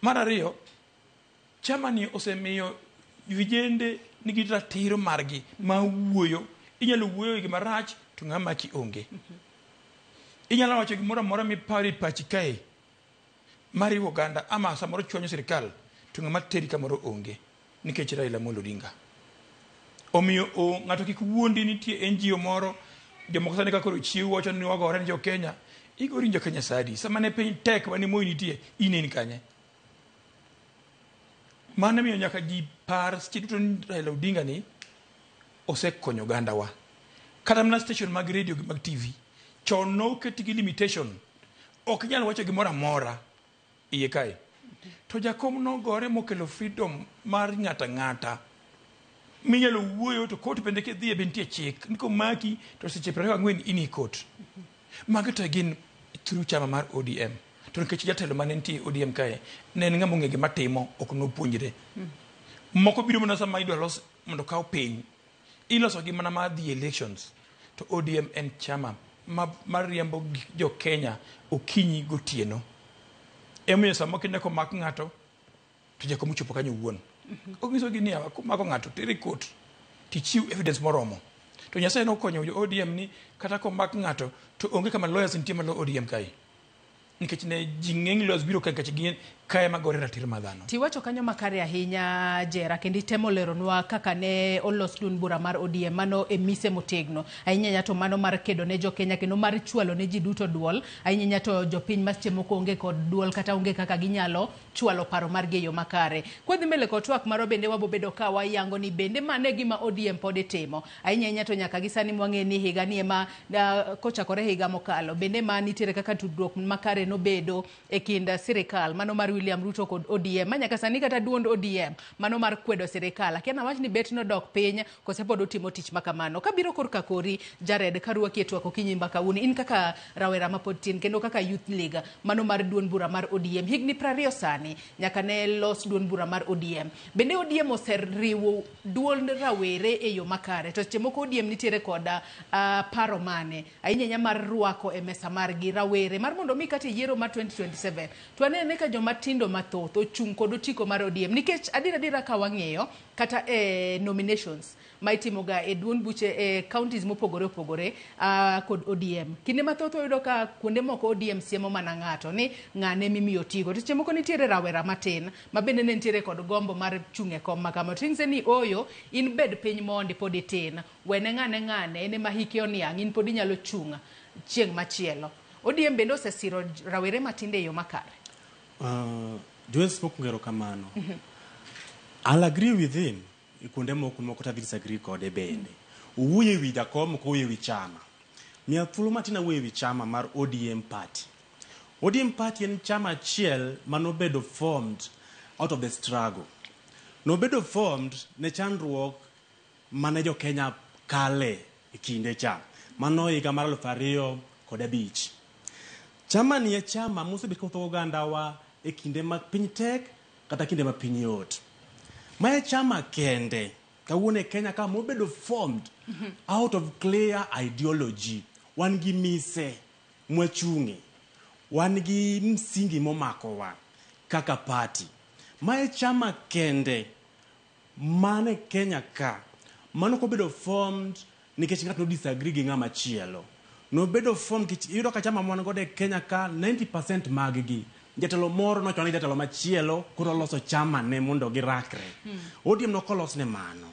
Mar ariyo, chama ni osemiyo vijende nigi ratiro margi ma wuoyo. Inyalo wuoyo gima rach to ng'ama maki onge. Inyalo wacho gimoro amora miparo e pachi kae mariwo oganda ama samoro chwanyo sirikal to ng'ama teri kamoro onge nikech Raila Amolo Odinga. Omiyo ng'ato kik wuondi nitie NGO moro jomoko sani ka koro chiew wacho ni wagore ni jo Kenya. Igori ni jo Kenya sadi. Sama ne piny tek mane Moi nitie, in in kanye? Mano miyo nyaka ji par seche duto ni Raila Odinga ni osekonyo ogandawa. Kata mana station mag radio gi mag TV, chon noketgi limitation. Ok inyal wacho gimoro amora iye kae. To jakom nogore mokelo freedom mar ng'ata ng'ata. Minyalo wuoyo to court bende kidhiye be nitie chik. Ni komaki to seche 24 in e court. Magi to gin through chama mar ODM. To nikech jatelo mane nitie ODM kae, ne en ng'ama ong'e gima timo, ok nopuonjre. Moko biro mana sama idwa los mondo okaw piny. Iloso gi mana mar dhi elections. To ODM en chama ma, mariembo jo Kenya okinyi gotieno. Emomiyo sama kineno komak ng'ato, to jakom ochopo kanyo owuon. Onyisogi niya, komako ng'ato tere court, tichiw evidence moromo. To Nyasaye nokonyo jo ODM ni kata komak ng'ato to onge kama lawyers nitie malo ODM kae. Nikech ne ji ng'eny lawyers biro kae nikech gin kae magore ratiro mar dhano. Tiwacho kanyo makare ahinya Jera, kendo itemo leronwa kaka ne olos duond bura mar ODM, mano e mise motegno ahinya ahinya to mano mar kedo ne jokenya kendo mar chwalo ne ji duto duol ahinya ahinya to jopiny ma seche moko onge kod duol kata onge kaka ginyalo chwalo paro margi e yo makare. Kwadhi mbele kod twak marwa bende wabobedo ka wayango ni bende mano e gima ODM pod timo ahinya ahinya to nyaka gi sani mwang'e ni higa ni ema kochakore higa mokalo bende ma nitiere kaka tudruok makare nobedo e kind sirikal mano mar William Ruto kod ODM ma nyaka sani kata duond ODM mano mar kwedo sirikal akia nawach ni bet nodok piny kose pod otimo tich makamano. Kabiro korka kori Jared karwaki e twak okinyi mbaka uni in kaka rawera mapod tin kendo kaka youth league mano mar duond bura mar ODM higni 20 sani nyaka ne los duond bura mar ODM. Bende ODM oseriwo duond rawere e yo makare to seche moko ODM nitiere kod paro mane ahinya ahinya mar rwako e mesa margi rawere mar mondo mi kata e yiero mar 2027 to wanene ka joma tindo mathoth ochung' kod otiko mar ODM nikech adier adiera ka wang'iyo kata e nominations ma itimoga e duond buche e counties mopogore opogore kod ODM. Kinde mathoth wayudo ka kuonde moko ODM siemo mana ng'ato ni ng'ane mimiyo otiko. To seche moko nitiere rawera matin ma bende ne nitiere kod gombo mar chung' e kom makama. To inyise ni oyo in bed piny mondi pod itin. Wene ng'ane ng'ane en ema hike oniang' in pod inyalo chung' chieng' machielo. ODM bende osesiro rawere matindo e yo makare. Joyce mokwongo erokamano. I'll agree with him e kuonde moko moko to disagree kode bende. Owuoyo ewi jakom ok owuoyo ewi chama. Miya thuolo matin awuoyo ewi chama mar ODM party. ODM party en chama achiel manobedo formed out of the struggle. Nobedo formed ne chandruok mane jo Kenya kale e kinde cha. Mano higa mar 2005. Chama ni e chama mosebet kawuotho ogandawa e kinde ma piny tek kata kinde ma piny yot. Ma e chama kende kawuono e Kenya ka mobedo formed out of clear ideology. Wan gi mise mwachung'e. Wan gi msingi momakowa kaka party. Ma e chama kende mane Kenya ka mano kobedo formed nikech ng'ato no disagree gi ng'ama chielo. Nobedo formed nikech iyudo ka chama mwan godo e Kenya ka 90% mag gi jatelo moro nochwane gi jatelo machielo koro oloso chama ne mondo girakre. ODM nokolos ne mano.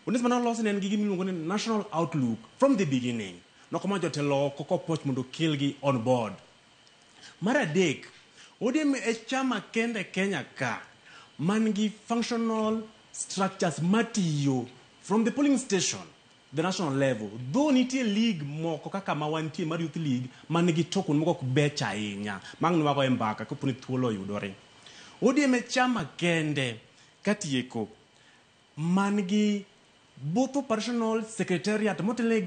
ODM mane ne en gi gima iluongo ni national outlook from the beginning. Nokoma jotelo oko kopoch mondo okelgi on board. Mar adek, ODM e chama kende Kenya ka man gi functional structures matiyo from the polling station the national level. Though nitie league moko kaka ma wantie mar youth league man gi to kuonde moko ok bech ahinya. Mang' nwago e mbaka kapo ni thuolo oyudore. ODM e chama kende katieko man gi both operational secretariat motelne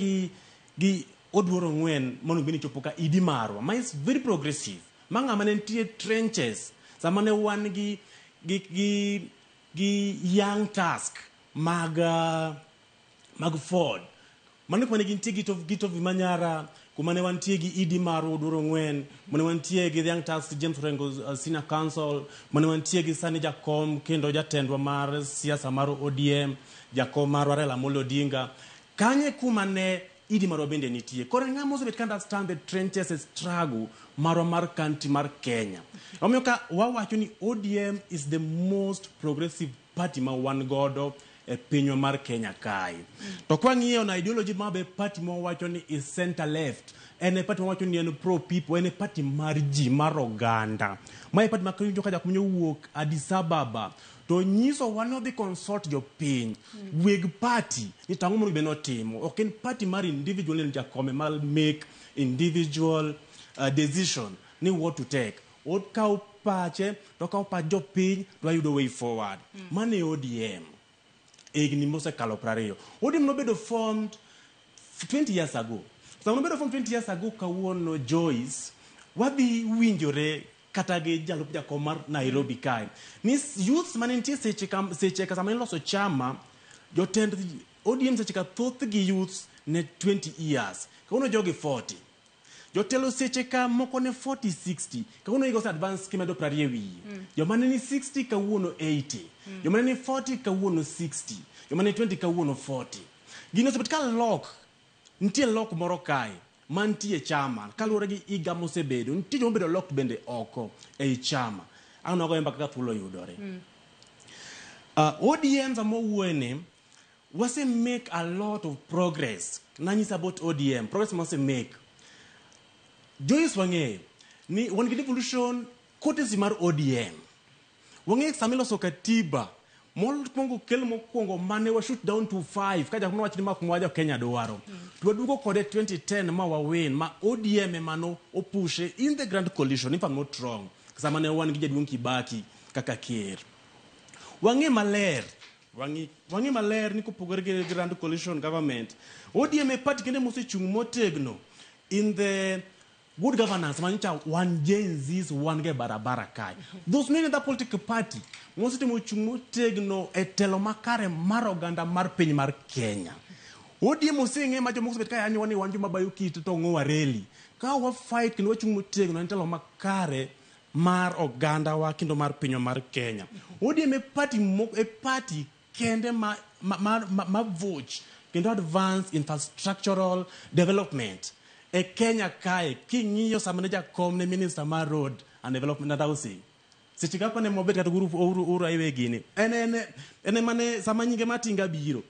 gi Oduor Ong'wen monego bed ni chopo ka idi marwa ma is very progressive ma ng'ama ne nitie trenches sama ne wan gi young task mag Ford. Mano kuma ne gintie gi Tovi Manyara, kuma ne wantie gi Idi marwa Oduor Ong'wen, kuma ne wantie gi Young Task James Orengo Senior Council, kuma ne wantie gi sani jakom kendo jatendwa mar siasa mar ODM, jakom marwa Raila Amolo Odinga. Kanye kuma ne Idi marwa bende nitie. Koro en ng'ama osebet ka understand the trenches e struggle marwa mar country mar Kenya. Omiyo ka wawacho ni ODM is the most progressive party ma wan godo e pinywa mar Kenya kae. To kwang'iyo na ideology ma be party ma wawacho ni is center left, en e party ma wawacho ni en pro people, en e party mar ji, mar oganda. Ma e party ma kiwinjo ka jakom owuok Addis Ababa to nyiso wa ni odhi consult jopiny, weg party ni to ang'o monego bed ni otimo. Ok en party mar individual ni jakome mar make individual decision. ni what to take. Okawo pache to okawo pach jopiny to wayudo way forward. Mano e ODM. Higni mosekalo 20. ODM nobedo formed 20 years ago. Sama nobedo formed 20 years ago kawuono Joyce, wadhi winjore kata gi jalup jakom mar Nairobi kae. Ni youths mane nitie seche ka seche ka sama iloso chama, jotend ODM seche ka thothgi youths ne 20 years. Kawuono jogi 40. Jotelo seche ka moko ne 40 60. Kawuono higa ose advance kimedo 20 e wiye. Joma ne ni 60 kawuono 80. Joma ne ni 40 kawuono 60. Joma ne 20 kawuono 40. Gini osebet ka lok. Nitie lok moro kae mantie chama kaluwore gi higa mosebedo. Nitie joma obedo locked bende oko ei chama. Ang' wagoyo mbaka ka thuolo oyudore. ODM sama wawuoye ni wase make a lot of progress. Nanyisa about ODM, progress mose make. Joyce wang'eyo ni wan gi devolution courtesy mar ODM. Wang'eyo sama iloso katiba mokwongo kel mokwongo mane wa shoot down to 5 ka jakmoro wach ni ma kuma jo Kenya dwaro. To waduogo kode 2010 ma wawin ma ODM ema no opushe in the grand coalition if I'm not wrong. Sama ne wan gi jaduong' Kibaki kaka ker. Wang'e maler wang'e maler ni kopogore gi grand coalition government ODM e party kende mosechung' motegno in the good governance manyicha wan Gen Zs wan go e barabara kae. Those no any other political party mosetimo chung' motegno e telo makare mar oganda mar piny mar Kenya. ODM oseng'e ma jomoko osebet ka yanyowa ni wan joma bayo kite to ong'owa reli. Ka wa fight kendo wachung' motegno en telo makare mar ogandawa kendo mar pinywa mar Kenya. ODM e party mo, e party kende ma voch kendo advance infrastructural development e Kenya kae king'iyo sama ne jakom ne minister mar road and development and housing seche kaka ne mobet kata Uhuru Uhuru Highway gini en ema ne sama nyinge Matinga biro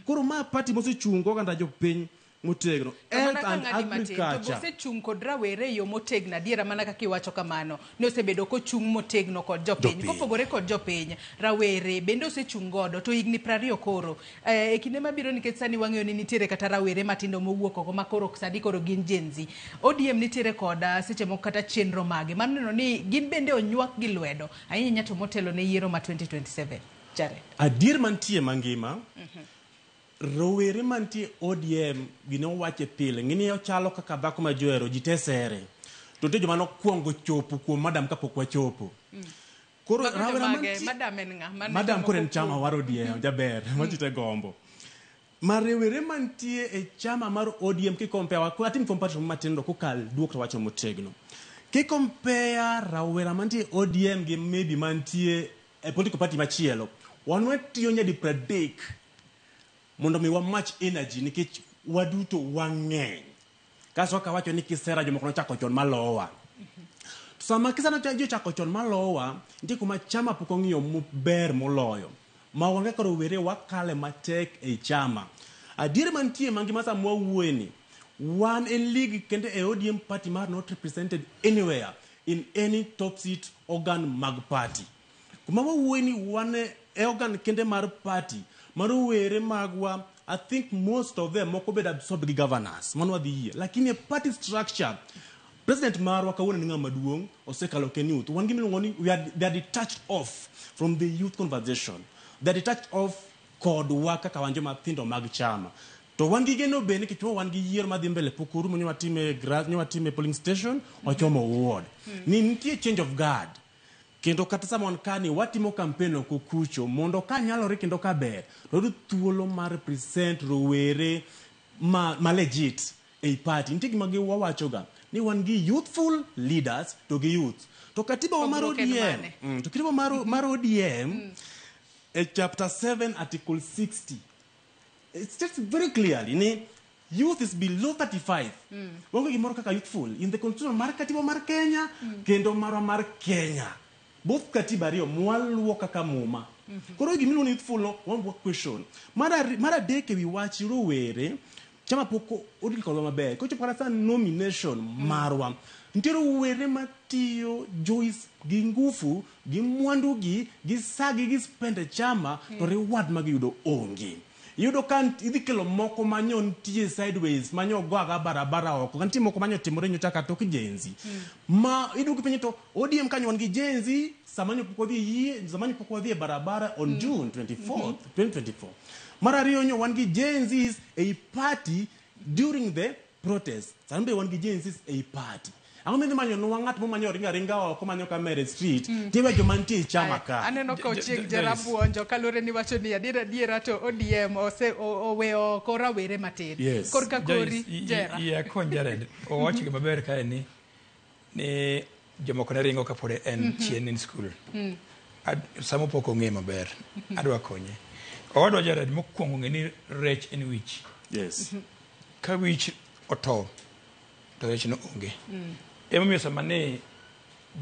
koro ma party mosechung' go oganda jopiny motegno To mana health ka and ng'adi matin, to agriculture osechung' kod rawere e yo motegno adiera mana kaka iwacho kamano ni osebedo kochung' motegno kod jopiny Jopiny. kopogore kod jopiny rawere bende osechung' godo to higni 20 koro e kinde mabiro nikech sani wang'eyo ni nitiere kata rawere matindo mowuok oko ma koro sani koro gin Gen Z ODM nitiere kod seche moko kata chenro mage mar neno ni gin bende onywak gi lwedo ahinya ahinya to motelo ne yiero ma 2027 Jared adier mantie mangima rowere mantie ODM gine owache pile ng'ini ochalo kaka dhako ma johero ji te sere to nitie joma nokwongo chopo kuom madam kapok wachopo koro Mago rawera jomage? mantie Madam en ng'a? Mano madam koro en jomoko chama kuom- mar ODM jaber ma ji te gombo ma rowere mantie e chama mar ODM kikompare atim comparison matin to kokal duok to wacho motegno kikompare rawera mantie ODM gi maybe mantie e political party machielo wan watiyo nyadi 30 mondo mi wa match energy nikech waduto wang'eny kasto kaka wacho ni kisera jomoko nochako chon malowa sama kisera ji ochako chon malowa nitie kuma chama pok ong'iyo maber moloyo ma wan kaka rowere wakale matek ei chama adier mantie mangima sama wawuoye ni wan e league kende e ODM party mar not represented anywhere in any top seat organ mag party kuma wawuoye ni wan e organ kende mar party mar rowere magwa I think most of them moko bedo absorbed gi governors mano wadhi yie lakini e party structure president marwa kawuono ni ng'ama duong' osekalo ken youth wan gimiluongo ni we are, they are detached off from the youth conversation they are detached off kodwa kaka wan joma tindo mag chama to wan gi geno bende nikech wan gi yiero madhi mbele pok orumo nyo watime nyo watime polling station wachomo ward ni nitie change of guard kendo kata sama wan kani watimo campaign oko kucho mondo ka nyalore kendo ka ber to wayud thuolo mar represent rowere ma legit ei party nitie gima gi wawachoga ni wan gi youthful leaders to gi youth to katiba wa mar Pogruok en ODM mane? to katiba mar ODM e chapter 7 article 60 it states very clearly ni youth is below 35 Onge gimoro kaka youthful in the constitution mar katiba mar Kenya kendo marwa mar Kenya both katiba ariyo mwaluwo kaka muma koro gimiluongo ni youthful no wan wa question mar adek ewi wach rowere chama pok odil kodwa maber kochopo kata sa nomination marwa nitie rowere matiyo Joyce gi ngufu gi mwandugi gi sagi gi spend e chama to reward magiyudo onge Iyudo ka idhi kelo moko manyo nitie sideways, manyo go aga barabara oko, nitie moko manyo timore nyocha ka tok Gen Z. Ma iduogo penjo to ODM kanyo wan gi Gen Z sama nyo pok wadhi e yie, sama nyo pok wadhi e barabara on June 24th, 2024. Mar ariyo nyo wan gi Gen Zs ei party during the protest. Sani be wan gi Gen Zs ei party. Ang'o midhi manyo nwa ng'at momanyo ringa ringa oko manyo kamera e street tiwe joma nitie e chama ka. Aneno ka ochieng Jera buonjo kaluwore ni wacho ni adiera adiera to ODM ose oweyo oko rawere matin. Yes. Korka kori Joyce, Jera. Yie akony Jared. Owacho gima ber kae ni jomoko ne ringo kapod en chien in school. Samo pok ong'e maber. Adwa konye. Owadwa Jared mokwongo ng'e ni rech en wich. Yes. Ka wich otow to rech no onge. Emomiyo sama ne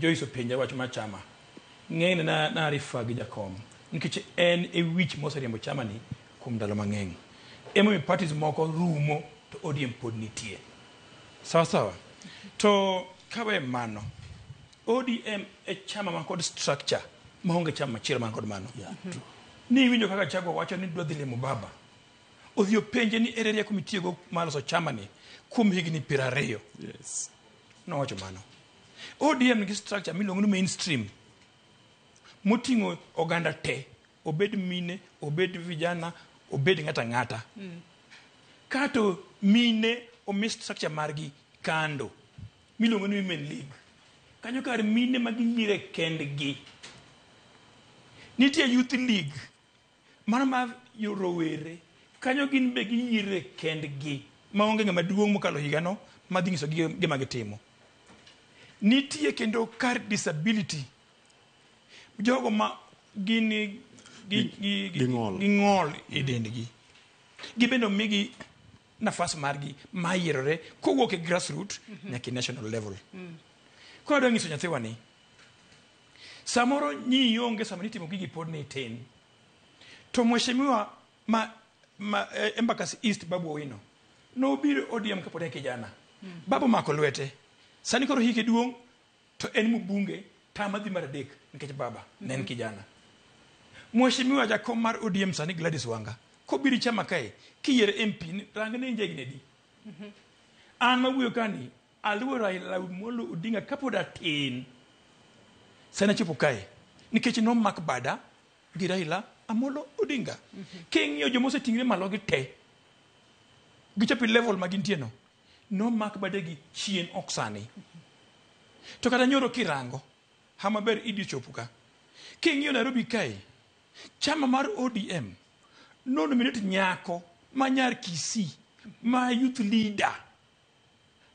Joyce openja wach mar chama, ng'enyne na refer gi jakom nikech en e wich moseriembo chama ni kuom ndalo mang'eny. Emomiyo parties moko rumo to ODM pod nitie. Sawa sawa. To kawe mano, ODM e chama man kod structure maonge chama machielo man kod mano. Ni iwinjo kaka Chagwa wacho ni dwa dhi limo baba. Odhi openje ni ere rieko mitiyogo mar loso chama ni kuom higni 20. Yes. Nowacho mano. ODM nigi structure miluongo ni mainstream moting'o oganda te, obed mine, obed vijana, obed ng'ata ng'ata. Kato mine omi structure margi kando miluongo ni Women League. Kanyo kar mine ma giyiere kendgi. Nitie Youth League mano mar rowere. Kanyo gin be giyiere kendgi maonge ng'ama duong' mokalo higano madhi nyisogi gima gitimo. Nitie kendo kar disability. Jogo ma gin gi ng'ol e dendgi. Gibende omigi nafas margi mar yierore kowuok e grassroot nyaka e national level. Koro adwa nyiso nyathiwa ni samoro nyi onge sama nitimo gigi pod ne itin. To mheshimiwa ma Embakasi East Babu Owino nobiro ODM kapod en kijana. Babu omako lwete. Sani koro hike duong' to en mbunge tama dhi mar adek nikech baba ne en kijana. Mheshimiwa jakom mar ODM sani Gladys Wanga kobiro chama kae kiyiere MP rang ne in jahigni adi. An mawuoyo kani aluwo Raila Amolo Odinga kapod atin. Sani achopo kae nikech nomak bada gi Raila Amolo Odinga. King'iyo joma oseting're malo gi te gichopo e level ma gintie no, nomak badegi chien ok sani. To kata nyoro kirango hama ber idi chopo ka. King'iyo Nairobi kae, chama mar ODM nonominate nyako ma nyar Kisii ma youth leader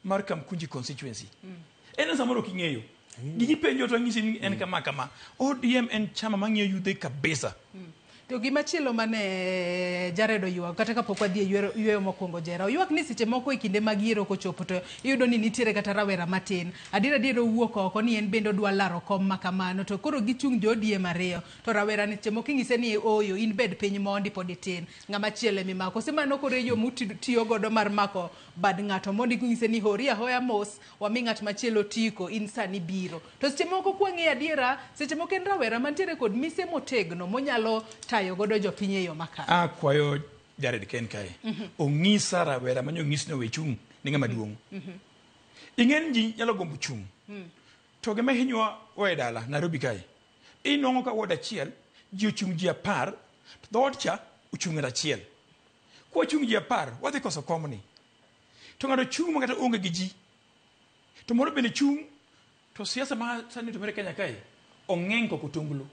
mar Kamkunji constituency. En samoro ok ing'eyo. Gigi penjo to ng'isi ni en kama kama. ODM en chama mang'iyo yudhe kabisa. To gimachielo mane Jared oywak kata kapok wadhi e yweyo mokwongo Jera, oywak ni seche moko e kinde mag yiero kochopo to iyudo ni nitiere kata rawera matin. Adier adier owuok oko ni en bende odwa laro kom ma kamano to koro gichung' jo ODM ariyo to rawera ni seche moko inyise ni ooyo in bed piny mondi pod itin ng'ama chielo emimako. Kose mano koro e yo mutiyo godo mar mako bad ng'ato mondi inyise ni hori ahoya mos wami ng'at machielo tiko in sani biro. To seche moko kwang'iyo adiera seche moko en rawera mantiere kod mise motegno monyalo tayo godo jopiny e yo makare. Akwayo Jared Ken kae. Ong'isa rawera manyo ong'is ni owe chung' ni ng'ama duong'. Ing'e ji nyalo gombo chung'. To gima hinyowa wa e dala Nairobi kae. Inwang'o ka ward achiel ji ochung' ji 10 to dhoot cha ochung' ng'ato achiel. Kwachung' ji 10 wadhi koso komni. To ng'ato chung' ma kata onge gi ji. To moro bende chung' to siasa ma sani timore Kenya kae ong'eng kok otonglo.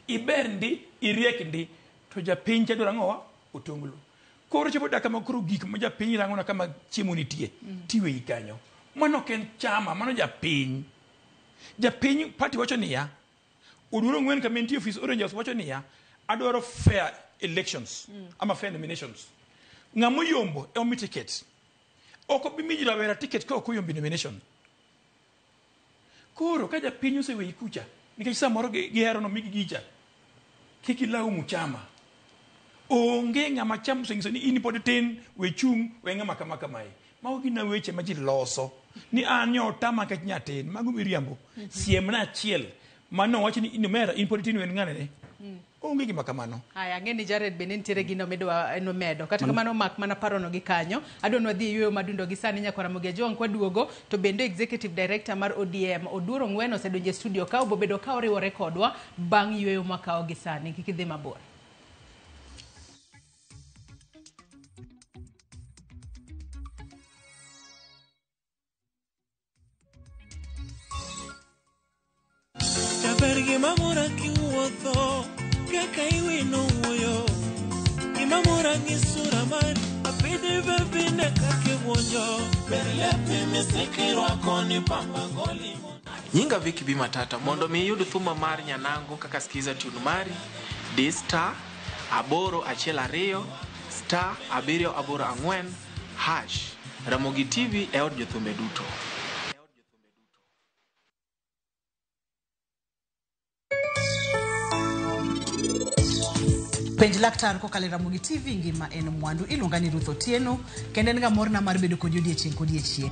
Iber ndi, iriek ndi, to japiny cha dwaro ang'owa? Otonglo. Koro chopo dakika ma koro gik ma japiny rango na kama chiemo nitie, tiweyi kanyo. Mano ok en chama, mano japiny. Japiny party wacho niya, Oduor Ong'wen kama entie ofis Orange House wacho niya, adwaro fair elections, ama fair nominations. Ng'ama oyombo ema omi ticket. Ok obi miyo rawera ticket ka ok oyombo nomination. Koro ka japiny oseweyi kucha, nikech samoro gihero nomigi gicha, kik ilaumu chama. Onge ng'ama chama osenyiso ni in pod tin, we chung', we ng'ama kama kamae. Mago gin weche ma ji loso. Ni an nyo otama nikech nyatin, mago miriambo. Siemna achiel mano wach ni in omera in pod itin wen ng'ane ne. Onge gima kamano. Aya, ang'e ni Jared bende nitiere gino midwa nomedo. Kata kamano mak mana parono gi kanyo. Adwa ni wadhi e yueyo madundo gi sani nyakwar Ramogi Ajwang' kwaduogo to bende Executive Director mar ODM Oduor Ong'wen osedonjo e studio ka obobedo ka oriwore kodwa bang' yueyo mwakawo gi sani. Kik idhi mabor. Jaber gima mora kiwuotho kaka iwino wuoyo gima mora gi sura mari apidhi bebine kaka iwuonjo ber lepi misiki irwako ni pamba goli. Nyinga Vicky B Matata mondo mi iyud thuma mar Nyanango kaka skiza tune mari di star 812 star 784 hash. Ramogi TV e od jothumbe duto. Penj laktar kokalo e Ramogi TV ngima en mwandu. Iluonga ni Ruth Otieno kendo en ga morna mar bedo kodi odiechieng' kodiechieng'.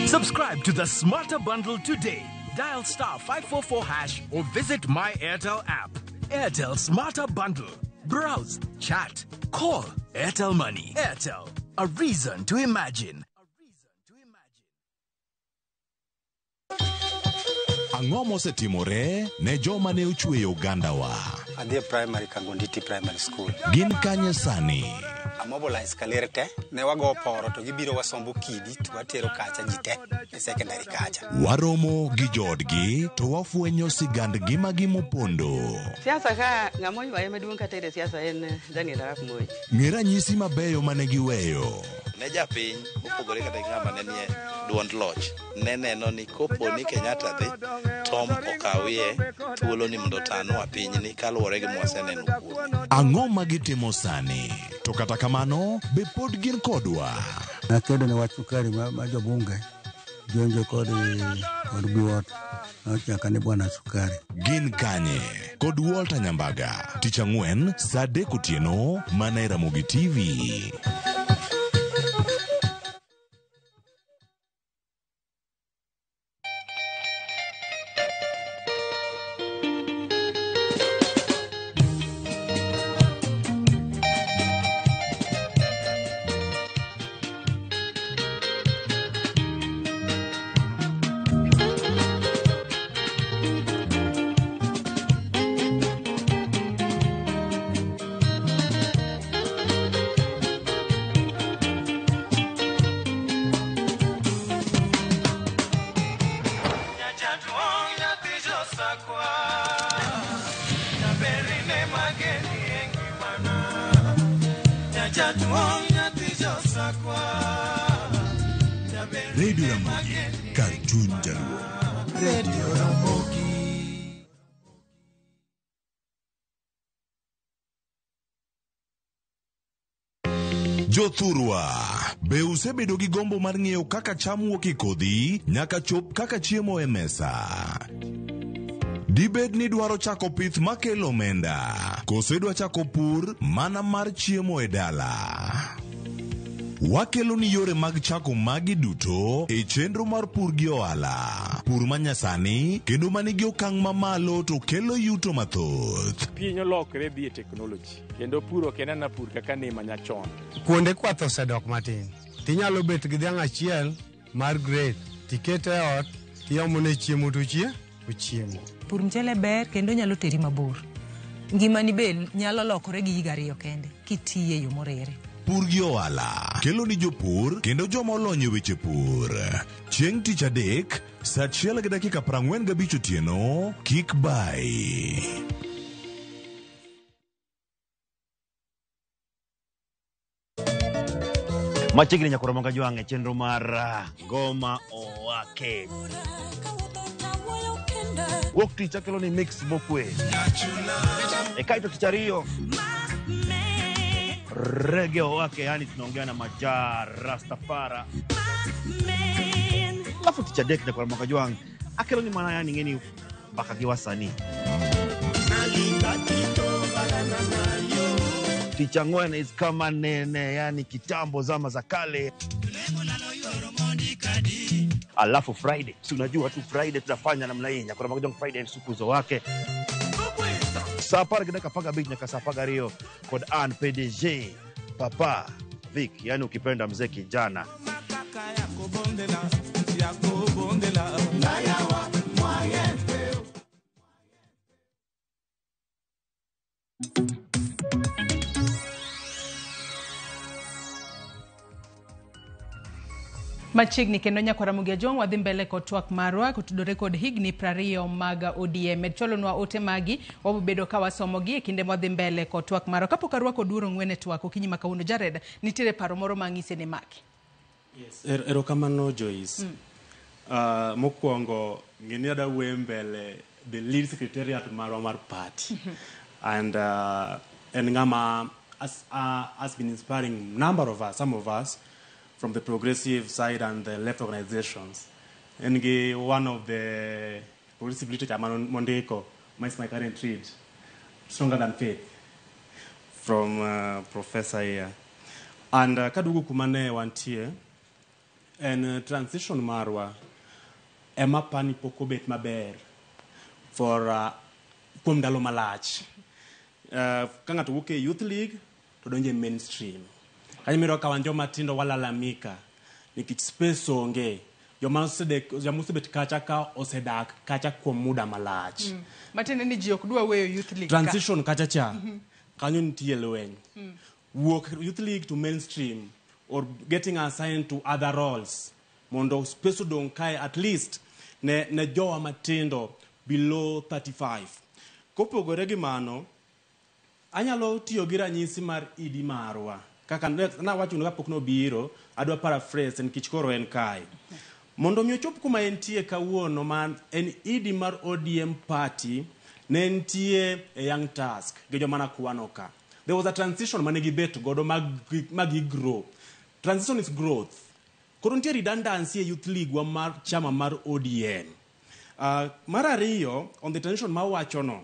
Subscribe to the Smarter Bundle today. Dial star 544 hash or visit My Airtel app. Airtel Smarter Bundle. Browse, chat, call. Airtel Money. Airtel, a reason to imagine. Ang'o mosetimore ne joma ne ochweyo ogandawa? Adhi e primary Kangonditi Primary School. Gin kanye sani? Amobilize kaler te, ne wago poro to gibiro wasombo kidi to watero kacha ji te e secondary kacha. Waromo gi joodgi to wafwenyo sigand ngimagi mopondo. Siasa ka ng'ama oywaye maduong' kata e siasa en Daniel Arap Moi. Ng'e ranyisi mabeyo mane giweyo. Ne japiny mopogore kata gi ng'ama ne nie duond loch ne neno ni kopo ni Kenyatta dhi Tom okawie thuolo ni mondo otanwa pinyni kaluwore gi mwaseneno kuome. Ang'o ma gitimo sani? To kata kamano, be pod gin kodwa? Nakedo ne wach sukari ma jobunge jonjo kod biwot nochaka ni bwana sukari. Gin kanye? Kod Walter Nyambaga. Tich ang'wen saa 3 otieno mana e Ramogi TV. Radio Ramogi, kar chuny jaluo. Radio Ramogi. Jothurwa, be usebedo gi gombo mar ng'eyo kaka cham wuok e kodhi nyaka chop kaka chiemo e mesa? Dibed ni dwaro chako pith makelo omenda, koso idwa chako pur mana mar chiemo e dala? Wakelo ni yore mag chako magi duto e chenro mar pur gi ohala. Pur manyasani kendo manigi okang' mamalo to kelo yuto mathoth. Piny olokre dhi e teknoloji kendo pur ok en ana pur kaka ne manyachon. Kuonde kwath osedok matin. Tinyalo bet gi dhiang' achiel mar grade, tikete e ot, tiomone chiemo to ochiemo. Pur mchele ber kendo nyalo teri mabor. Ngimani be nyalo lokore gi higa 2 kende kitiye e yo morere. Pur gi ohala kelo ni jopur kendo joma olony e weche pur. Chieng' tich adek saa 1:45 otieno, kik bai. Machiegni nyakoro Ramogi Ajwang' e chenro mar Ngoma Owake. Wuok tich akelo ni mix mokwe. E kaito tich ariyo Reggae Owake, yani tunaongea na Maja Rastafara. Alafu tich adek nyakoro Ramogi Ajwang' akelo ni mana yani ng'eni mbaka gi wasanii. Tich ang'wen is kama nene, yani kitambo, zama za kale. Alafu Friday, si unajua tu Friday tunafanya namna hii, Nyakora Magajong Friday msukuzo wake saa 10 gi dakika 15 nyaka saa 12 kod an PDG Papa Vic, yani ukipenda mzee kijana. Machiegni kendo nyakwar Ramogi Ajwang' wadhi mbele kod twak marwa kotudore kod higni 20 mag ODM. Med chwalonwa ote magi, wabobedo ka wasomogi e kinde mwadhi mbele kod twak marwa. Kapok arwako Oduor Ong'wen e twak okinyi ma kawuono, Jared, nitiere paro moro ma ang'ise ni maki. Yes. Erokamano Joyce. Mokwongo ng'eni adwa wuoyo mbele the lead secretariat marwa mar party. And en ng'ama has been inspiring number of us, some of us, from the progressive side and the left organizations. En gi one of the progressive literature mondiko, is my current read, Stronger Than Faith, from Professor here. And kaduogo kuma ne wantie, en transition marwa ema pani pok obet maber for kuom ndalo malach. Ka ng'ato wuok e youth league to donjo e mainstream. Kanyo miyudo ka wan joma tindo walalamika nikech space onge. Joma osebet kacha ka osedak kacha kuom muda malach. Matiende ni ji ok dwa weyo youth league ka. Transition kacha cha, kanyo nitie lweny. Wuok youth league to mainstream or getting assigned to other roles mondo space odong' kae at least ne jowa matindo below 35. Kopogore gi mano, anyalo tiyo gi ranyisi mar ED marwa. Kaka nawacho kapok nobiro, adwa paraphrase nikech koro en kae. Mondo mi ochop kuma entie kawuono ma en ED mar ODM party, ne entie e young task gi joma nakwano ka. There was a transition mane gibet godo ma gi grow. Transition is growth. Koro nitie redundancy e youth league wa mar chama mar ODM. Mar ariyo, on the transition mawachono,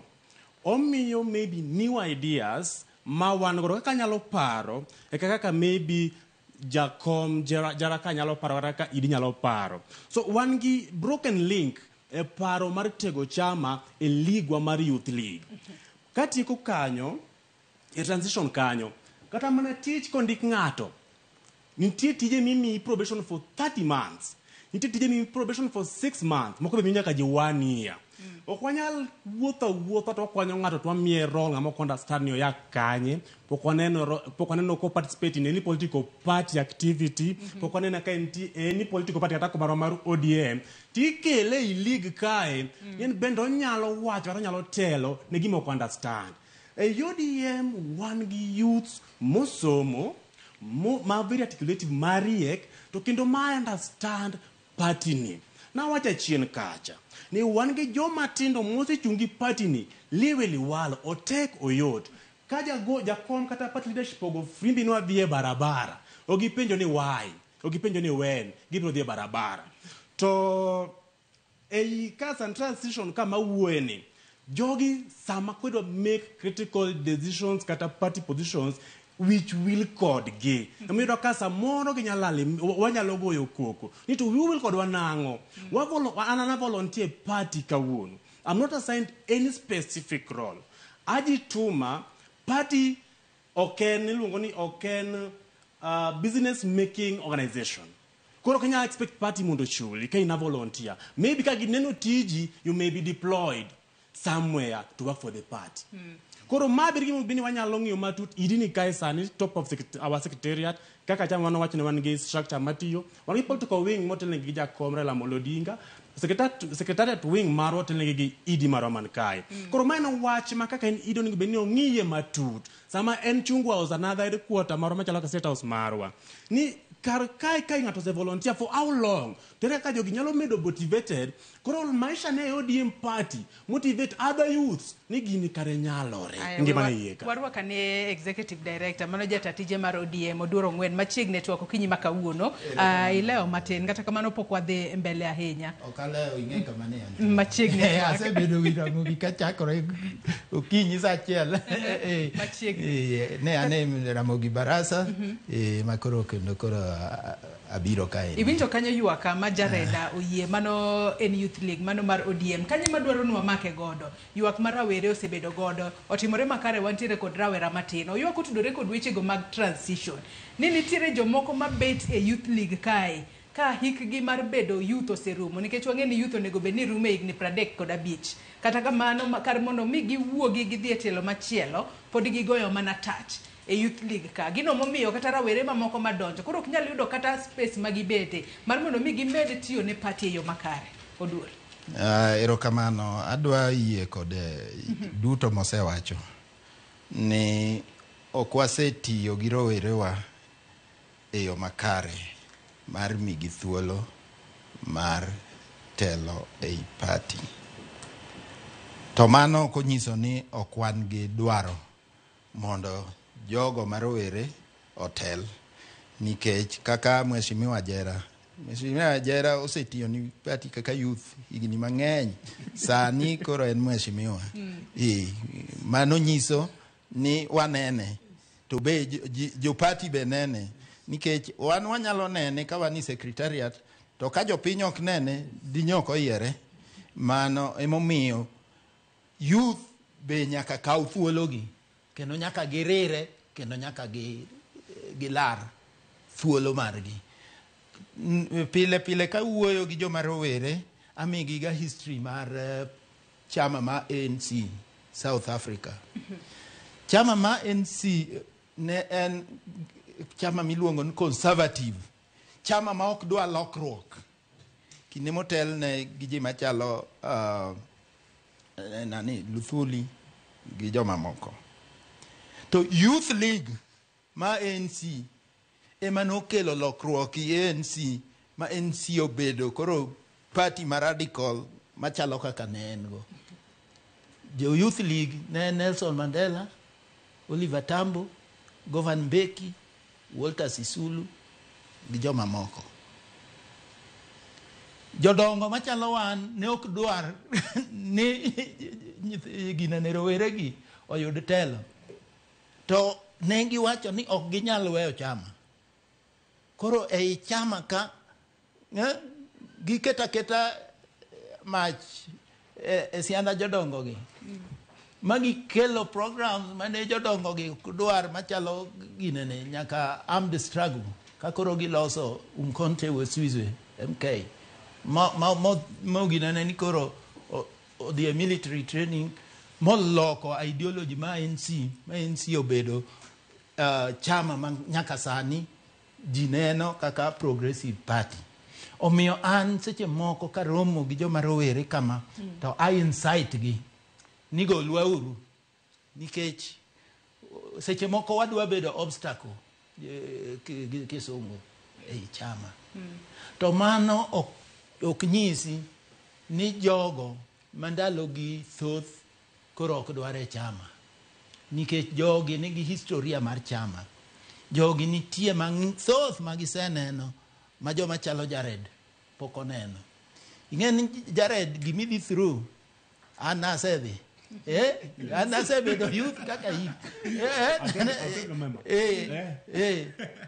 omiyo maybe new ideas ma wan godo kaka anyalo paro e kaka maybe jakom Jaraka nyalo paro kata kaka Idi nyalo paro. So wan gi broken link e paro mar tego chama e ligwa mar youth league. Katieko kanyo, e transition kanyo, kata mana tich kondik ng'ato, nitie tije mimiyi probation for 30 months. Nitie tije mimiyi probation for 6 months. Moko be miyo nyaka ji 1 year. Ok wanyal wuotho awuotha to wakwanyo ng'ato to wamiye role ng'ama ok understand ni oya kanye. Pok waneno ko participate in any political party activity. Pok waneno ka entie any political party kata marwa mar ODM. Tikele i league kae, en bende onyalo wacho kata onyalo telo ne gima ok understand. E ODM wan gi youths mosomo, ma very articulative, mariek, to kendo ma understand party ni. Nawacho achien kacha ni wan gi joma tindo mosechung' gi party ni liwe liwalo, otek oyot. Ka jakom kata party leadership ogo frimbi ni wadhi e barabara, ok gipenjo ni why, ok gipenjo ni when, gibiro dhi e barabara. To ei kasa transition kama wuoye ni, jogi sama kwedo make critical decisions kata party positions which will kodgi. Emiyudo ka samoro ginyalo lal, wanyalo goyo koko ni to wiu wil kodwa nang'o. An ana volunteer party kawuono. I'm not assigned any specific role. Ajituma party ok en iluongo ni ok en business making organization. Koro ok inyal expect party mondo ochuli ka in a volunteer. Maybe ka gineno tiji, you may be deployed somewhere to work for the party. Koro ma ber gima ni wanyalo ng'iyo matut idi ni kae sani top of our secretariat kaka chama mano wacho ni wan gi structure matiyo, wan gi political wing motelnegi gi jakom Raila Amolo Odinga, secretariat wing marwa otelnegi gi idi marwa man kae. Koro ma en wach ma kaka en idi onego bed ni ong'iye matut sama en Chungwa House another headquarter marwa machalo kaka State House marwa ni kar kae kae ng'ato ose volunteer for how long, to ere kaka jogi nyalo medo motivated koro maisha ne ODM party motivate other youths ni gini kare nyalore ngima ne iye ka. Warwako ane executive director mano jata tije mar ODM Oduor Ong'wen machiegni e twak okinyi ma kawuono. Ilewo matin kata kamano pok wadhi mbele ahinya. Ok alewo ing'e kama ne antie. Machiegni. Asebedo wi Ramogi kachakore okinyi sa achiel. Machiegni. Ne ane Ramogi Barasa ma koro kendo koro abiro kae. Iwinjo kanyo ywaka ma Jareda oyie mano en Youth League mano mar ODM kanyo madwaro ni wamake godo ywak ma rawere osebedo godo otimore makare wantiere kod rawera matin oywak otudore kod wechego mag transition ni nitiere jomoko mabet e Youth League kae ka hikgi mar bedo youth oserumo nikech wang'e ni youth onego bed ni rumo e higni 35 kata kamano kar mondo mi giwuogi gidhi e tielo machielo pod gigoyo mana touch e Youth League ka gino momiyo kata rawere mamoko madonjo koro ok nyal yudo kata space ma gibete mar mondo mi gimed tiyo ne party e yo makare. Oduor. Erokamano, adwa yie kod duto mosewacho ni ok wasetiyo gi rowerewa e yo makare mar migi thuolo mar telo ei party. To mano ok onyiso ni ok wan gi dwaro mondo jogo ma rowere otel, nikech kaka Mheshimiwa Jera osetiyo ni party kaka youth higni mang'eny, sani koro en mheshimiwa. Mano nyiso ni wanene to be jo party be nene, nikech wan wanyalo nene ka wan e secretariat to ka jopiny ok nene dinyo ok oyiere. Mano emomiyo youth be nyaka kaw thuologi kendo nyaka girire kendo nyaka gilar thuolo margi. Pile pile ka wuoyo gi joma rowere amigi ga history mar chama ma ANC South Africa. Chama ma ANC ne en chama miluongo ni conservative, chama ma ok dwa lokruok. Kinde motelne gi ji machalo nani Luthuli gi joma moko. To Youth League ma ANC ema nokelo lokruok e ANC ma ANC obedo koro party ma radical machalo kaka ne en go. Jo Youth League ne Nelson Mandela, Oliver Tambo, Govan Mbeki, Walter Sisulu gi joma moko. Jodongo machalo wan ne ok dwar ni ginene rowere gi oyud telo. To ne giwacho ni ok ginyal weyo chama. Koro ei chama ka giketa keta mach e sianda jodongo gi. Magi kelo programs mane jodongo gi dwar machalo ginene nyaka armed struggle ka koro giloso Umkhonto we Sizwe MK mo ginene ni koro odhi e military training moloko ideology ma ANC ma ANC obedo chama ma nyaka sani ji neno kaka progressive party. Omiyo an seche moko karomo gi joma rowere kama to I incite gi ni golwauru nikech seche moko wadwa bedo obstacle gi kisungu ei chama. To mano ok nyisi ni jogo mandalo gi thoth koro ok dwar e chama. Nikech jogi nigi historia mar chama. Jogi nitie mathoth ma giseneno ma joma chalo Jared pok oneno. Ing'e ni Jared gimidhi through an asedhi. An asebedo youth kaka in.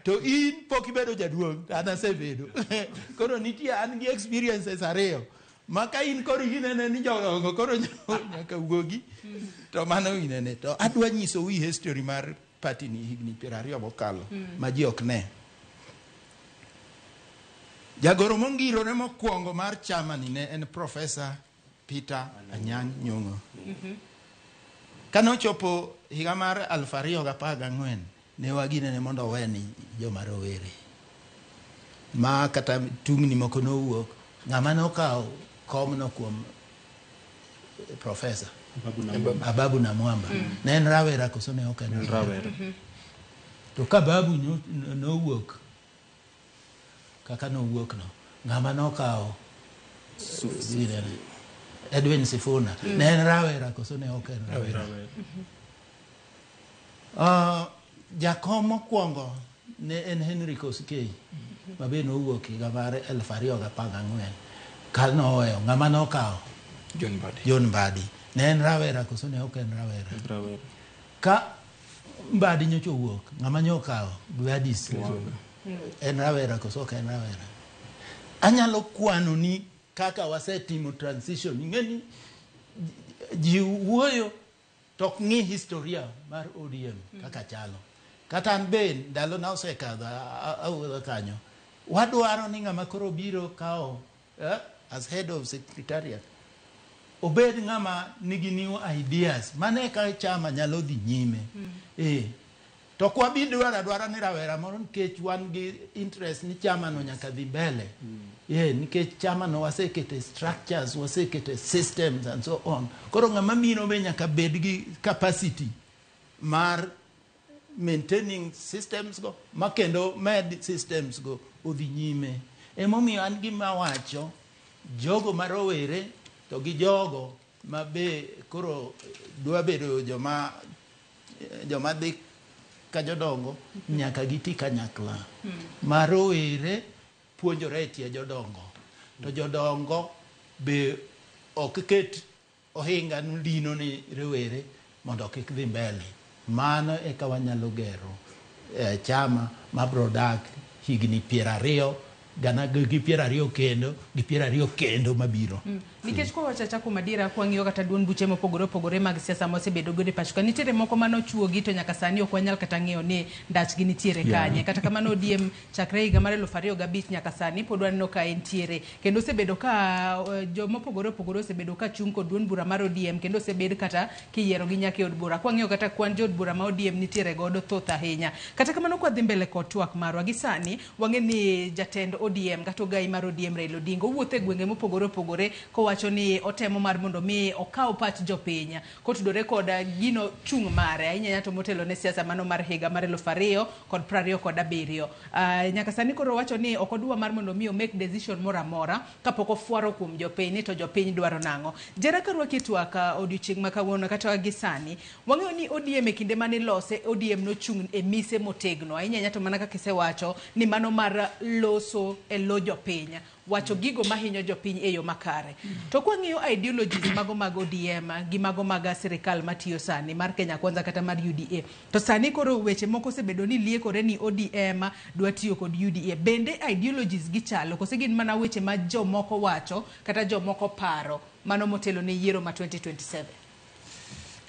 To in pok ibedo jaduong', an asebedo. Koro nitie an gi experiences ariyo. Ma ka in koro inene ni jodongo koro nyaka wuogi to mano inene. To adwa nyisou history mar party ni higni 20 mokalo ma ji ok ne. Jagoro mongirore mokwongo mar chama ni ne en Professor Peter Anyang' Nyong'o. Kanochopo higa mar 2014 ne waginene mondo oweni joma rowere. Ma kata tungni moko nowuok, ng'ama nokawo komno kuom Professor Ababu Namwamba. Ne en rawera koso ne ok en rawera? To ka Babu nowuok kaka nowuok no, ng'ama nokawo Edwin Sifuna ne en rawera koso ne ok en rawera? Jakom mokwongo ne en Henry Koskei ma be nowuok higa mar 2014. Ka noweyo, ng'ama nokawo? John Mbadi. John Mbadi. Ne en rawera koso ne ok en rawera? Rawera. Ka Mbadi nyocha owuok, ng'ama nyo okawo? Gladys. En rawera koso ok en rawera? Anyalo kwano ni kaka wasetimo transition. Ing'e ni ji wuoyo to ok ng'i historia mar ODM kaka chalo. Kata an be ndalo na osekadho awuotho kanyo. Wadwaro ni ng'ama koro biro kawo as head of secretariat obed ng'ama nigi new ideas. Mano eka chama nyalo dhi nyime. To ok wabi dwaro adwara ni rawera moro nikech wan gi interest ni chama no nyaka dhi mbele. Nikech chama no wasekete structures, wasekete systems and so on. Koro ng'ama biro be nyaka bed gi capacity mar maintaining systems go, ma kendo med systems go odhi nyime. Emomiyo an gima wacho, jogo ma rowere to gi jogo ma be koro dwa bedo joma dhi ka jodongo nyaka giti kanyakla. Ma rowere puonjore e tie jodongo. To jodongo be ok ket ohinga dino ni rowere mondo kik dhi mbele. Mano eka wanyalo gero chama mabiro dak higni 20 gana gi 20 kendo gi 20 kendo mabiro. Nikech kwa wachacha kuom adiera kwang'iyo kata duond buche mopogore opogore mag siasa mosebedo godo e pacho ka, nitiere moko manochuogi to nyaka sani ok wanyal kata ng'eyo ni ndachgi nitiere kanye. Kata kamano ODM chakre higa mar 2005 nyaka sani pod waneno ka entiere, kendo osebedo ka jomopogore opogore osebedo ka chung' kod duond bura mar ODM, kendo osebed kata kiyierogi nyaka e od bura. Kwang'iyo kata kwan jood bura ma ODM nitiere godo thoth ahinya. Kata kamano kwadhi mbele kod twak marwa gi sani, wang'e ni jatend ODM kata ogai mar ODM Raila Odinga owuotho e gwenge mopogore opogore kowacho ni otemo mar mondo mi okaw pach jopiny kotudore kod gino chung' mare ahinya to motelo ne siasa mano mar higa mar 2027. Nyaka sani koro wacho ni ok odwa mar mondo mi o make decision moro amora kapok ofwaro kuom jopiny ni to jopiny dwaro nang'o. Jera karwaki twak odiochieng' ma kawuono kata gi sani, wang'eyo ni ODM e kinde mane ilose, ODM nochung' e mise motegno ahinya to mana kaka isewacho ni mano mar loso e lo jopiny, wacho gigo mahinyo jopiny e yo makare. To kwang'iyo ideologies mago mag ODM gi mago mag sirikal matiyo sani mar Kenya Kwanza kata mar UDA, to sani koro weche moko osebedo ni liekore ni ODM dwa tiyo kod UDA. Bende ideologies gichalo kose gin mana weche ma jomoko wacho kata jomoko paro mano motelo ne yiero ma 2027?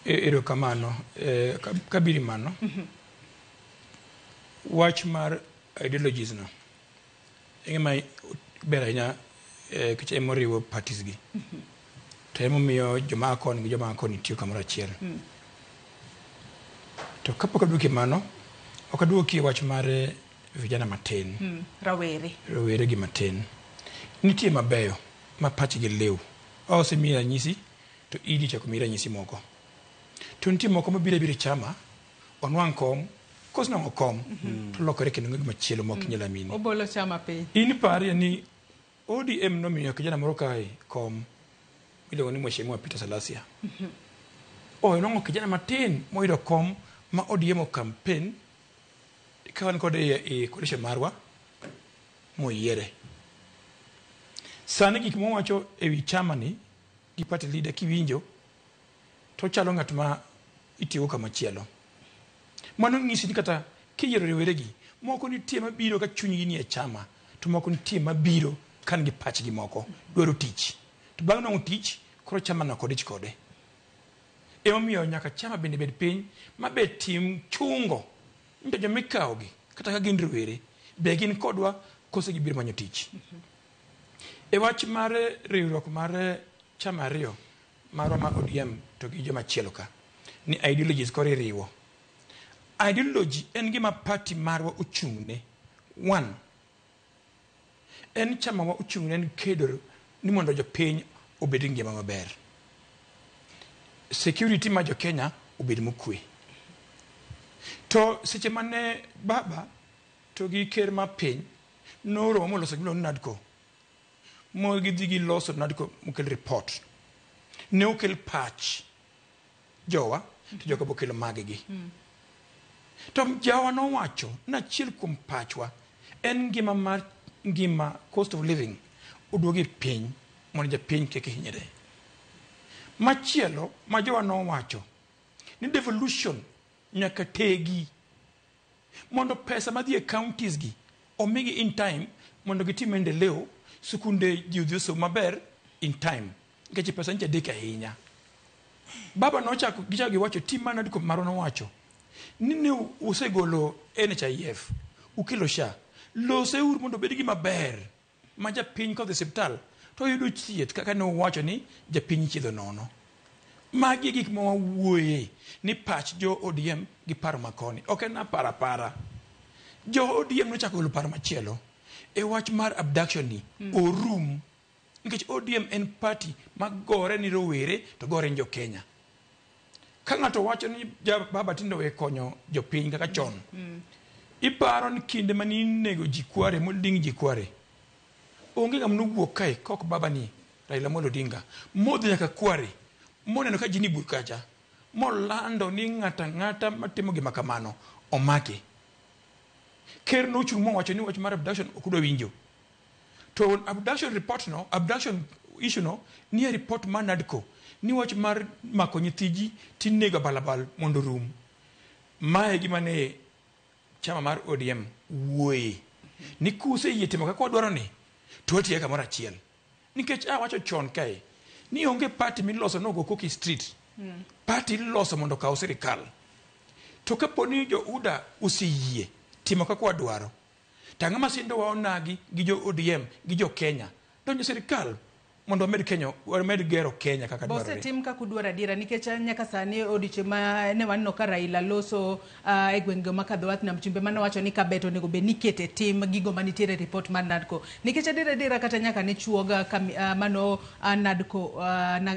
Erokamano. Kabiri mano, wach mar ideologies no engima ber ahinya nikech emoriwo parties gi. To emomiyo joma koni gi joma koni tiyo kamoro achiel. To kapok aduoki mano, ok aduoki e wach mar vijana matin. Rawere. Rowere gi matin. Nitie mabeyo ma pachgi liw. Osemiyi ranyisi to idi chako miyi ranyisi moko. To nitie moko mabiro abira e chama, onwang' kom, kosenwang'o kom, to lokore kendo gima chielo mok inyal amini. Obolo chama piny. In parie ni ODM nomiyo kijana moro kae kom miluongo ni Mheshimiwa Peter Salasya. Onwang'o kijana matin moyudo kom ma ODM o campaign ka wan kode e coalition marwa moyiere. Sani gik mowacho ewi chama ni gi party leader kiwinjo to chalo ng'at ma itiyogo kama chielo. Mano nyisi ni kata kiyiero roweregi, moko nitie mabiro ka chunygi nie chama, to moko nitie mabiro ka nigi pachgi moko, dwaro tich. To bang' nwang'o tich, koro chama no ok odich kode. Emomiyo nyaka chama bende bed piny ma be tim chungo ni to joma ikawogi kata ka gin rowere, be gin kodwa kose gibiro manyo tich. E wach mar riwruok mar chama ariyo marwa ma ODM to gi joma chielo ka, ni ideologies koro iriwo. Ideology en gima party marwa ochung'ne. One, en chama wa ochung'ne en kedo ni mondo jopiny obed gi ngima maber. Security ma jo Kenya obed mokwe. To seche mane baba to gi ker ma piny noromo moloso gimiluongo ni NADCO, mo gidhi giloso NADCO mokel report. Ne okel pach jowa to joka bokelo maggi. To jawa nowacho ni achiel kuom pachwa en ngima mar ngima cost of living oduogi piny. Mondo japiny kik hinyre. Machielo ma jowa nowacho ni devolution nyaka tegi mondo pesa madhi e counties gi omigi in time mondo gitim maendeleo, sikunde ji odhi osom maber in time nikech pesa nyicha dek ahinya. Baba nochako gichako giwacho team mar NADCO marwa nowacho ni ne usegolo NHIF ukelo SHA loseuru mondo obed gima ber ma japiny kodhi e osiptal to oyudo thieth kaka ne uwacho ni japiny ichiedho nono. Magi e gik ma wawuoye ni pach jo ODM gi paro makoni ok en apara apara. Jo ODM nochako golo paro machielo e wach mar abduction ni orum nikech ODM en party magore ni rowere to gore ni jo Kenya. Ka ng'ato wacho ni ja baba tindo we konyo jopiny kaka chon, iparo ni kinde mane inego ji kware moling' ji kware, onge ng'ama nowuok kae kok baba ni Raila Amolo Odinga modhi nyaka kware moneno ka ji ni bur kacha molando ni ng'ata ng'ata matimo gima kamano omaki. Ker nochung' mowacho ni wach mar abduction ok udwa winjo. To abduction report no, abduction issue no, nie report mar NADCO ni wach mar mako nyithi ji tinego abalabal mondo orum. Mae gima ne chama mar ODM wuoye ni kuseyie timo kaka wadwaro ni to watiye kamoro achiel. Nikech awacho chon kae ni onge party miloso nogo koko e street. Party iloso mondo okaw sirikal. To kapo ni jo UDA oseyie timo kaka wadwaro, to ang'o ma sindowa onagi gi jo ODM gi jo Kenya donjo sirikal mondo wamed Kenya, wamed gero Kenya kaka dwarore. Bosetim kaka udwaro adiera nikech nyaka sani odiochieng' ma ne waneno ka Raila loso e gwenge ma Kadhowath Nam Chumbi mane owacho ni Kabet onego bed ni ikete tim gigo manitiere e report mar NADCO. Nikech adiera adiera kata nyaka ne chuog mano NADCO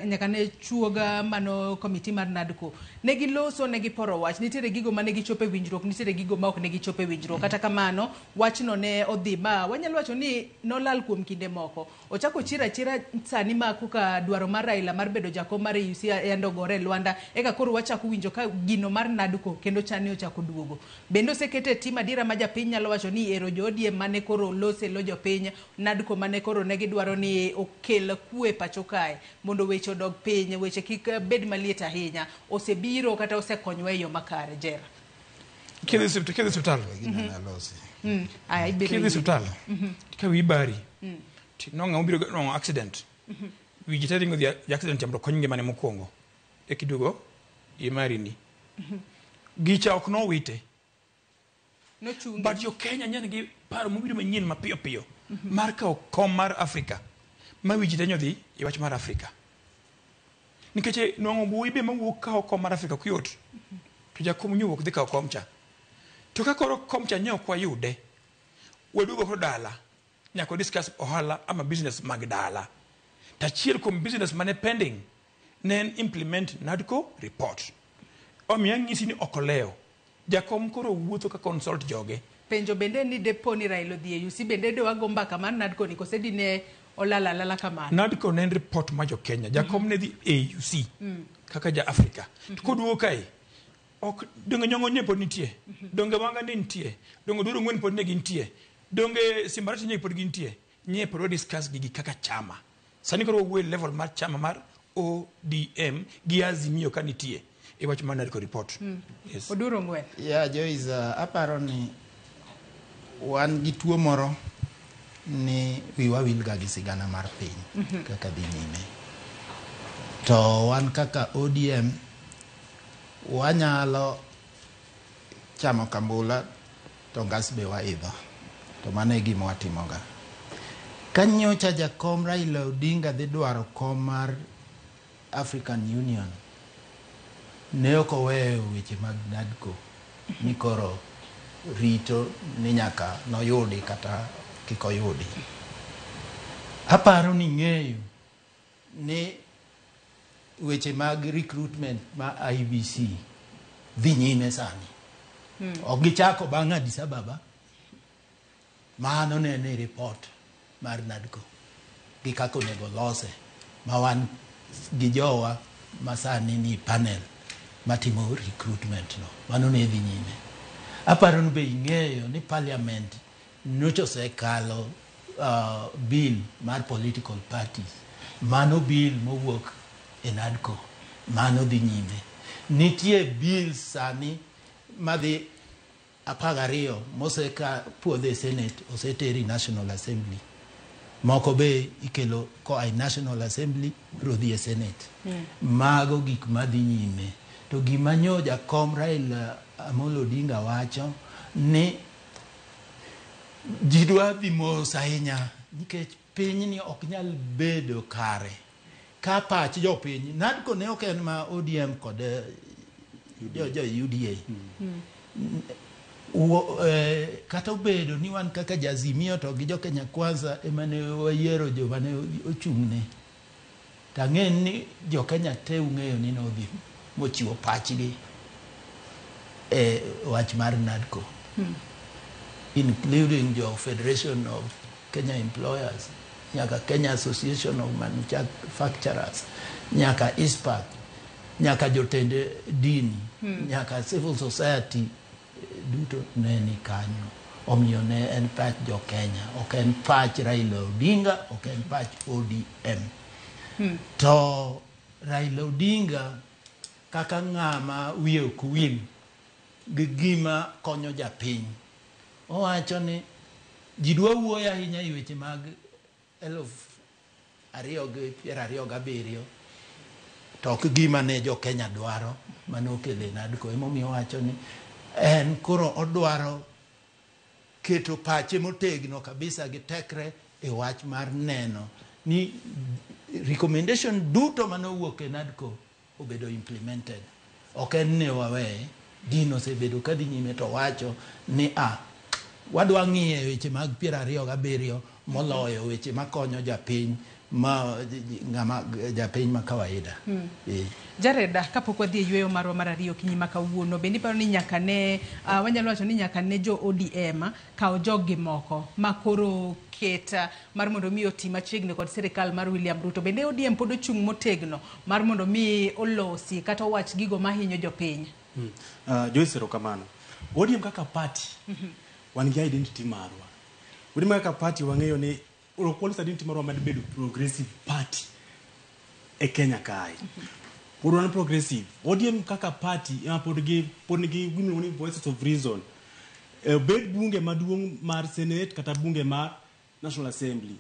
nyaka ne chuog mano komiti mar NADCO ne giloso ne giporo wach nitiere gigo mane gichopo e winjruok nitiere gigo ma ok ne gichopo e winjruok. Kata kamano wachno ne odhi ma wanyalo wacho ni nolal kuom kinde moko. Ochako chier achiera sani ma koka dwaro mar Raila mar bedo jakom mar AUC yande ogore e lwanda eka koro wachako winjo ka gino mar NADCO kendo chani ochako duogo. Bende osekete e tim adiera ma japiny nyalo wacho ni ero jo ODM mane koro lose lo jopiny NADCO mane koro ne gidwaro ni okel kwe pacho kae mondo weche odog piny weche kik bed maliet ahinya osebiro kata osekonywa e yo makare Jera. Kidhi osiptal. Aya ibiro. Kidhi osiptal. Ka wiyi bari. No ng'ama obiro nwang'o accident. Wi ji te ringo dhi e accident cha mondo okony ngimane mokwongo. Eka iduogo imari ni. Gicha ok nowite. Nochunge. But jo Kenya nya nigi paro mobiro manyien mapiyo piyo mar kawo kom mar Afrika ma wi ji te nyodhi e wach mar Afrika. Nikech nwang'o wuoyi be mawuok kawo kom mar Afrika ok yot. To jakom nyowuok dhi kawo kom cha. To ka koro kom cha ne ok wayude, waduogo koro dala, nyaka discuss ohala ama business mag dala. To achiel kuom business mane pending ne en implement NADCO report. Omiyo anyisi ni ok olewo. Jakom koro wuotho ka consult joge. Penjo bende ni depo ni Raila odhi e UC bende de wago mbaka mar NADCO ni kose dine olal alala kamano. NADCO ne en report mar jo Kenya. Jakom ne dhi AUC kaka ja Afrika. To koduogo kae, ok donge Nyong'o ne pod nitie, donge Wanga ne nitie, donge Oduor Ong'wen pod ne gintie, donge Simbarati ne pod gintie. Nye pod wa discuss gigi kaka chama. Sani koro wawuoyo e level mar chama mar ODM gi Azimio ka nitie e wach mar NADCO report. Yes. Oduor Ong'wen. Yeah, Joyce, aparo ni wan gi tuo moro ni wiwa wil ga gi sigana mar piny kaka dhi nyime. To wan kaka ODM wanyalo chamo kambula to ngas be waidho. To mano e gima watimoga. Ka nyocha jakom Raila Odinga dhi dwaro kom mar African Union, ne ok oweyo weche mag NADCO ni koro rito ni nyaka noyudi kata kik oyudi. Aparo ni ng'eyo ni weche mag recruitment ma IEBC dhi nyime sani. Ok gichako bang' Addis Ababa. Mano ne ni report mar NADCO gi kaka onego lose ma wan gi jowa ma sani ni panel matimo recruitment no. Mano ne dhi nyime. Aparo ni be ing'eyo ni parliament nyocha osekalo bill mar political parties Mano bill mowuok e NADCO, mano dhi nyime. Nitie bill sani madhi 12 moseka puodho e Senate oseteri National Assembly. Moko be ikelo koa e National Assembly biro dhi e Senate. Mago gik madhi nyime. To gima nyo jakom Raila Amolo Odinga wacho ni ji dwa dhi mos ahinya nikech pinyni ok nyal bedo kare ka pach jopiny. NADCO ne ok en ma ODM kod jo UDA. Kata obedo ni wan kaka Jazimio to gi jo Kenya Kwanza ema ne wayiero joma ne ochung'ne, to ang'e ni jo Kenya te ung'eyo ni nodhi mochiwo pachgi e wach mar NADCO, including jo Federation of Kenya Employers, nyaka Kenya Association of Manufacturers, nyaka ISPAC, nyaka jotend dini, nyaka civil society duto ne ni kanyo. Omiyo ne en pach jo Kenya, ok en pach Raila Odinga, ok en pach ODM. To Raila Odinga kaka ng'ama wiye ok wil gi gima konyo japiny, owacho ni ji dwa wuoyo ahinya e weche mag 2027, to ok gima ne jo Kenya dwaro mane okelo e NADCO. Emomiyo owacho ni en koro odwaro keto pache motegno kabisa gi tekre e wach mar neno ni recommendation duto mane owuok e NADCO obedo implemented. Ok en ni waweye, gino osebedo kadhi nyime, to wacho ni a wadwa ng'iye weche mag 27 moloyo weche makonyo japiny ma ng'ama japiny ma kawaida. Jared, kapok wadhi e yweyo marwa mar ariyo okinyi ma kawuono, bende iparo ni nyaka ne wanyalo wacho ni nyaka ne jo ODM kaw jog-gi moko ma koro ket mar mondo mi oti machiegni kod sirikal mar William Ruto, bende ODM pod ochung' motegno mar mondo mi olosi kata owach gigo mahinyo jopiny? Joyce, erokamano. ODM kaka party, wan gi identity marwa. ODM kaka party wang'eyo ni ok walos identity marwa mar bedo progressive party e Kenya kae. Pod wan progressive. ODM kaka party ema pod nigi gimiluongo ni voices of reason. Obed bunge maduong' mar Senate kata bunge mar National Assembly.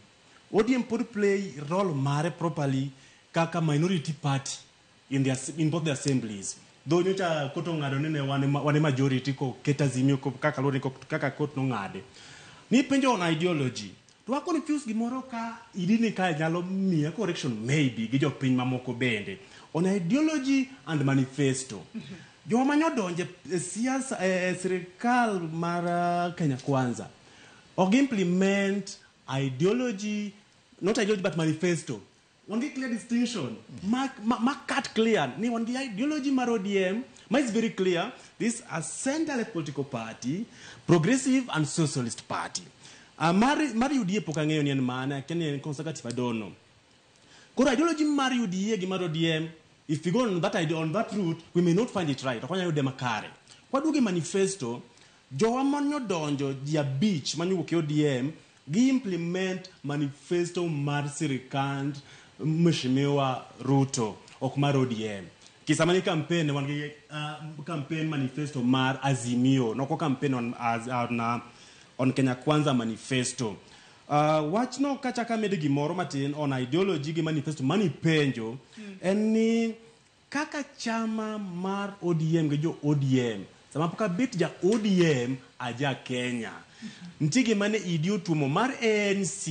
ODM pod play role mare properly kaka minority party in both the assemblies. Though nyocha court ong'ado ni ne wan e majority koket Azimio kaka luwore ni kaka court nong'ade. Ni penjo on ideology. To wa confuse gimoro ka idini ka nyalo miya correction maybe gi jopiny mamoko bende. On ideology and manifesto. Joma nyodonje e siasa e sirikal mar Kenya Kwanza ok implement ideology, not ideology but manifesto. Wan gi clear distinction ma cut clear ni wan gi ideology mar ODM ma is very clear. This a center political party, progressive and socialist party. Mar UDA pok ang'eyo ni en mane, akia ni en conservative, I don't know. Koro ideology mar UDA gi mar ODM, if we go on that idea, on that route, we may not find it right. Ok wanyal yude makare. Kwaduogo e manifesto, jowa manodonjo ji 5 manyowuok e ODM gi implement manifesto mar sirikand Mheshimiwa Ruto, ok mar ODM. Kisama ni campaign, wan gi campaign manifesto mar Azimio, noko campaign on Kenya Kwanza manifesto. Wachno kachaka medo gimoro matin on ideology gi manifesto manipenjo en ni kaka chama mar ODM gi jo ODM, sama pok abet ja ODM aja Kenya. Nitie gima ne idi otuomo mar ANC,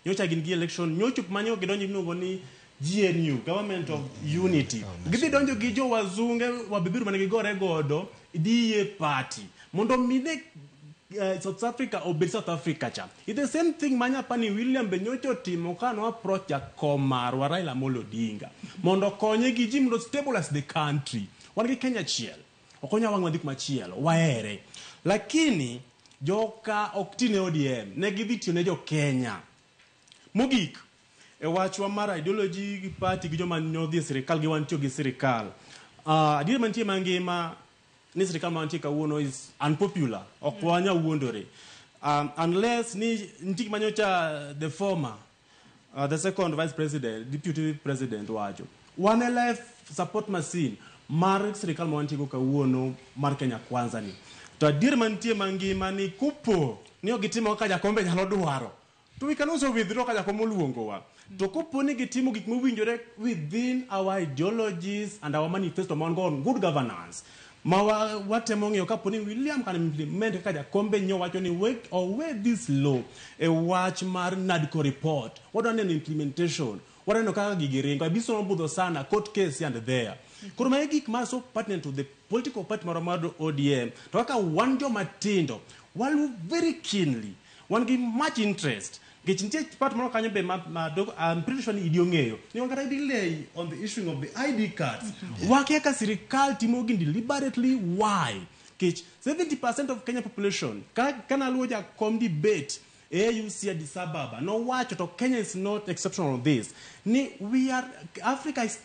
nyocha gin gi election, nyochop mane ok gidonjo miluongo ni GNU, Government of Unity. Gidhi donjo gi jo wazunge wabeberu mane gigore godo DA party mondo mi ne South Africa obed South Africa cha. It's the same thing manyapani William be nyocha otimo ka no approach jakom marwa Raila Amolo Odinga mondo okonye gi ji mondo stabilize the country. Wan gi Kenya achiel. Ok wanyal wang' wadhi kumachielo, wahere. Lakini joka ok ti ne ODM, ne gidhi tiyo ne jo Kenya. Mogik, e wachwa mar ideology gi party gi joma nodhi e sirikal gi wan tiyo gi sirikal. Adier mantie mangima ni sirikal mantie kawuono is unpopular, ok wanyal wuondore. Unless ni nitie gima nyocha the former the second vice president, deputy president wacho. Wan e life support machine mar sirikal ma wantiego kawuono mar Kenya Kwanza ni. To adier mantie mangima ni kopo ni ok gitimo kaka Jakombe nyalo dwaro, to we can also withdraw ka Jakom oluongowa. To kopo ni gitimo gik mowinjore within our ideologies and our manifesto ma wan go on good governance, ma watemo ng'iyo kapo ni William can implement kaka Jakombe nyowacho ni wek owe this law e wach mar NADCO report. Wadwa neno implementation, wadwa neno kaka gigi ringo. Abiso nobudho sana, court case here and there. Koro magi gik ma so pertinent to the political party marwa mar ODM. To kaka wan joma tindo, waluwo very keenly, wan gi much interest. Nikech nitie part moro kanyo be ma I'm pretty sure ni idi ong'eyo ni wan kata delay on the issuing of the ID cards. Wakia ka sirikal timo gini deliberately. Why? Nikech 70% of Kenya population, kana luwo Jakom debate AUC Addis Ababa, nowacho to Kenya is not exceptional on this. Ni we are, Africa is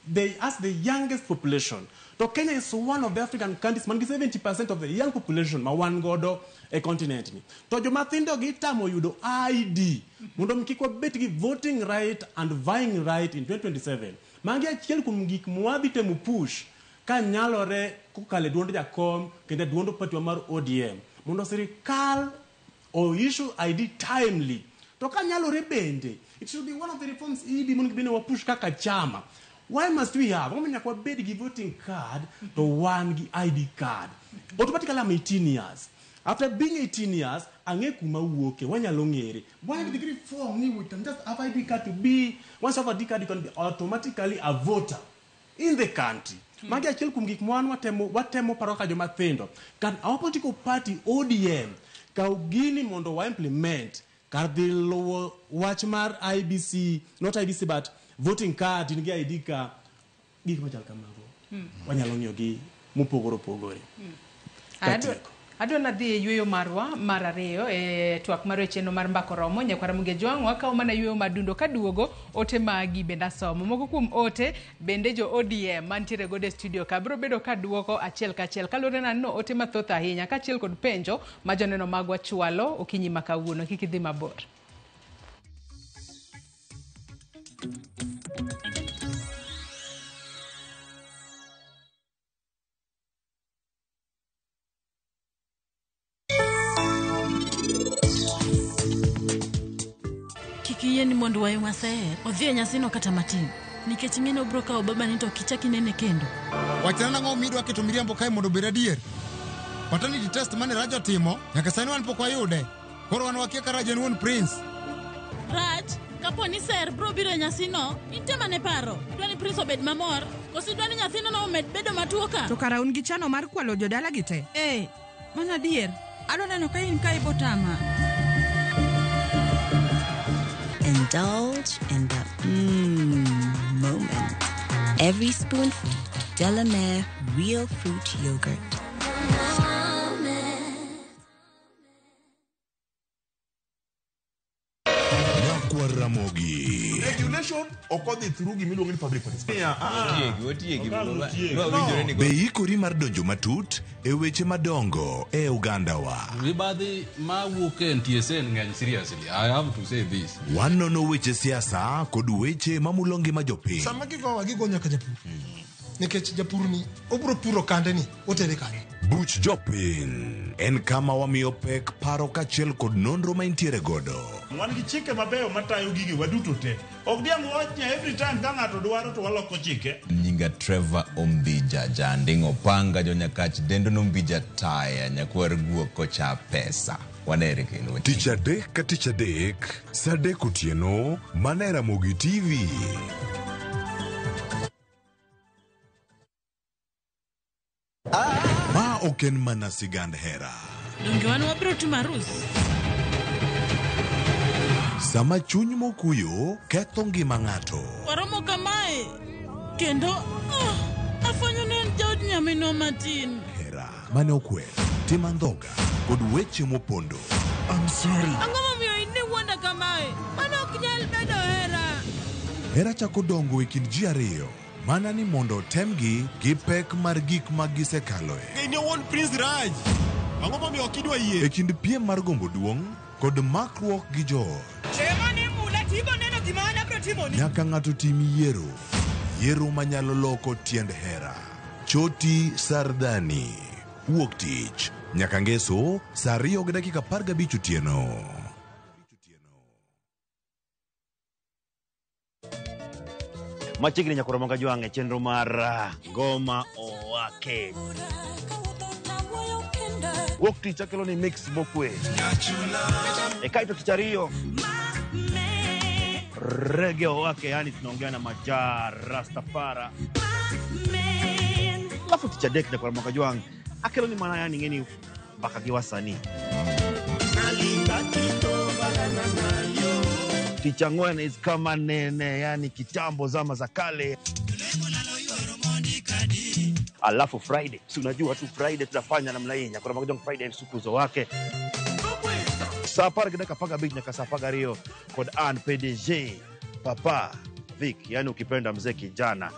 they as the youngest population. To Kenya is one of the African countries man gi 70% of the young population ma wan godo e continent ni. To joma thindo gi tamo yudo ID mondo mi kik wabed gi voting right and vying right in 2027. Magi achiel kuom gik mwadhi temo push ka nyalore kokalo e duond Jakom kendo e duond party wa mar ODM mondo sirikal o issue ID timely. To ka nyalore bende, it should be one of the reforms ED mondo bende wa push kaka chama. Why must we have? Omiyo nyaka wabed gi voting card to wan gi ID card. Automatically I'm 18 years. After being 18 years, ang'e kuma wuoke, wanyalo ng'ere. Why the reform ni we can just have ID card to be, once you have ID card, you can be automatically a voter in the country. Magi achiel kuom gik ma wan watemo paro ka joma thindo. Can our political party ODM kaw gini mondo wa implement kar dhi luwo wach mar IBC, not IBC but voting card in gi ID ka, gik machal kamago. Wanyalo ng'iyo gi mopogore opogore. Katieko. Adwa nadhi e yueyo marwa mar ariyo e twak mar chenro mar Mbaka Oromo. Nyakwara Muge Jwang' wakawo mana yueyo madundo kaduogo ote magi bende asomo. Moko kuom ote bende jo ODM mantiere godo e studio ka biro bedo kaduoko achiel kachiel kaluwore na no ote mathoth ahinya kaachiel kod penjo ma joneno magwa chwalo okinyi ma kawuono. Kik idhi mabor. Kik iyie ni mondo wayu maser odhi e nyasino kata matin, nikech ing'e ni obiro kawo babani to ok ichak inene kendo. Wachna nang'o midwa keto miriambo kae mondo obed adier? Paternity test mane Raj otimo, nyaka sani wan pok wayude. Koro wan wakia ka Raj en wuon Prince. Raj, kapo ni ser biro biro e nyasino, in mane paro? Idwa ni Prince obed mamor, koso idwa ni nyathino no omed bedo matuo ka? To kara un gi chano mar kwalo jodala gi te? Eh, mano adier. Adwa neno ka in ka ibotama. Indulge in the moment. Every spoonful of Delamere Real Fruit Yogurt. Nyakwar Ramogi. Regulation ok odhi through gimiluongo ni public participation. Otiegi, Be ikori mar donjo matut e weche madongo e ogandawa? Mibadhi mawuok e NTSA ng'eny seriously. I have to say this. Wanono weche siasa kod weche mamulo ngima jopiny. Sama gigowa gigo nyaka japur. Nikech japur ni obiro puro kande ni otere kanye. Buch jopiny en kama wamiyo pek paro kaachiel kod nonro ma intiere godo. Wan gi chike mabeyo matayo gigi waduto te. Ok diang' wach ni every time ka ng'ato dwaro to waloko chike. Nyinga Trevor Ombija, janding' opanga jonyakach dendo nombija taya nyakwar guok kocha pesa. Wanere kendo. Tich adek ka tich adek, saa adek otieno, mana e Ramogi TV. Ma ok en mana sigand hera. Donge wan wabiro timo arus? Sama chuny mokuyo ketho ngima ng'ato. Waromo kamae kendo afwenyo ni en jaod nyaminwa matin. Hera mane okwer, tim andhoga kod weche mopondo. I'm sorry. Ang'o momiyo in iwuonda kamae? Mano ok nyal bedo hera. Hera chako dongo e kind ji ariyo mana ni mondo otemgi gi pek mar gik ma gisekaloe. In owuon Prince Raj. Ang'o momiyo ok idwa yie? E kind piem mar gombo duong' kod makruok gi joot. Ema ni mula Ibo neno gima an abiro timoni. Nyaka ng'ato tim yiero. Yiero manyalo loko tiend hera. Choti Sardani. Wuok tich. Nyaka ngeso, saa 2:15 otieno. Machiegni nyakoro manga jwang' e chenro mar Ngoma Owake. Wuok tich akelo ni mix mokwe. E kaeto tich ariyo rege owake, yani tunaongea na Maja Rastafara. Alafu tich adek nyakoro manga jwang' akelo ni mana yani ng'eni mbaka gi wasanii. Tich ang'wen is kama nene, yani kitambo zama za kale. Alafu Friday, si unajua tu Friday tunafanya namna hii, nyakoro manga jwang' Friday msukuzo wake. Saa 10:15 nyaka saa 12 kod an PDG Papa Vic, yani ukipenda mzee kijana.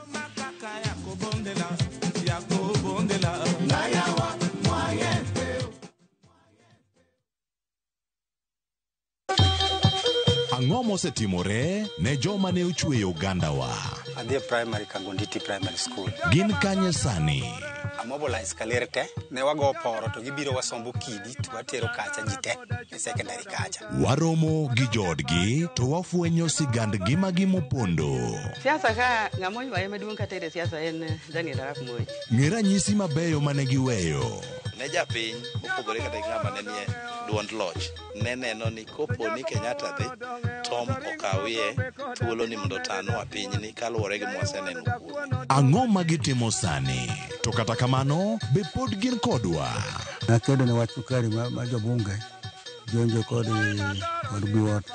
Ang'o mosetimore ne joma ne ochweyo ogandawa? Adhi e primary Kangonditi Primary School. Gin kanye sani? Amobilize kaler te, ne wago poro to gibiro wasombo kidi to watero kacha ji te e secondary kacha. Waromo gi joodgi to wafwenyo sigand ngimagi mopondo. Siasa ka ng'ama oywaye maduong' kata e siasa en Daniel Arap Moi. Ng'e ranyisi mabeyo mane giweyo. Ne japiny mopogore kata gi ng'ama ne nie duond loch ne neno ni kopo ni Kenyatta dhi Tom okawie thuolo ni mondo otanwa pinyni kaluwore gi mwaseneno kuome. Ang'o ma gitimo sani? To kata kamano, be pod gin kodwa? Nakedo ne wach sukari ma jobunge jonjo kod Biwott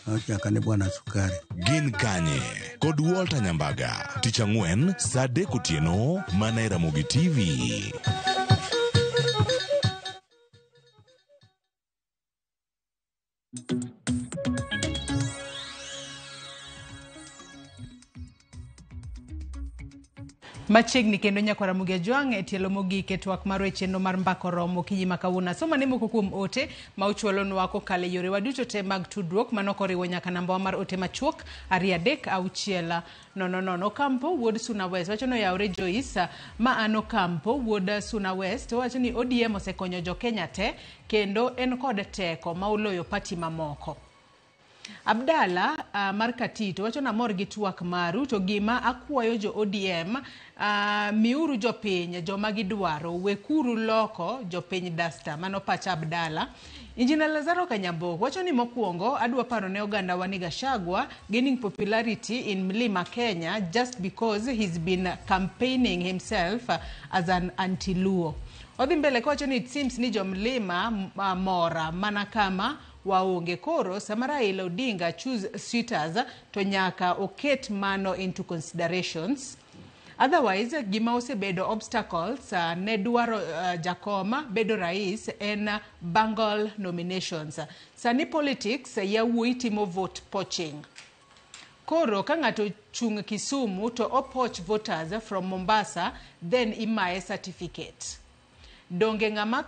nochaka ni bwana sukari. Gin kanye? Kod Walter Nyambaga. Tich ang'wen saa 3 otieno mana e Ramogi TV. Machiegni kendo nyakwar Ramogi Ajwang' e tielo mogik e twak marwa e chenro mar Mbaka Oromo okinyi ma kawuono. Asoma ne moko kuom ote ma uchwalonwa kokalo e yorewa duto te mag tudruok mano koriwo nyaka nambawa mar ote machuok 2 3 6 0 0. Okampo wuod Suna West wacho ni oyawre Joyce ma an Okampo wuod Suna West owacho ni ODM osekonyo jo Kenya te kendo en kod teko ma oloyo pati mamoko. Abdalla mar Katito wacho namor gi twak maru to gima akwayo jo ODM miuru jopiny joma gidwaro wekuru loko jopiny dasta. Mano pacha Abdalla. Injinia Lazaro Kanyambok wacho ni mokwongo adwa paro ne oganda wa ni Gachagua gaining popularity in Mlima Kenya just because he's been campaigning himself as an anti-Luo. Odhi mbele kowacho ni it seems ni jo Mlima mora mana kama waonge koro sama Raila Odinga choose suitors to nyaka oket mano into considerations. Otherwise gima osebedo obstacles ne dwaro Jakoma bedo rais en bungle nominations. Sani politics yawuoyi timo vote poaching. Koro ka ng'ato chung Kisumu to opoach voters from Mombasa then imaye certificate. Donge ng'ama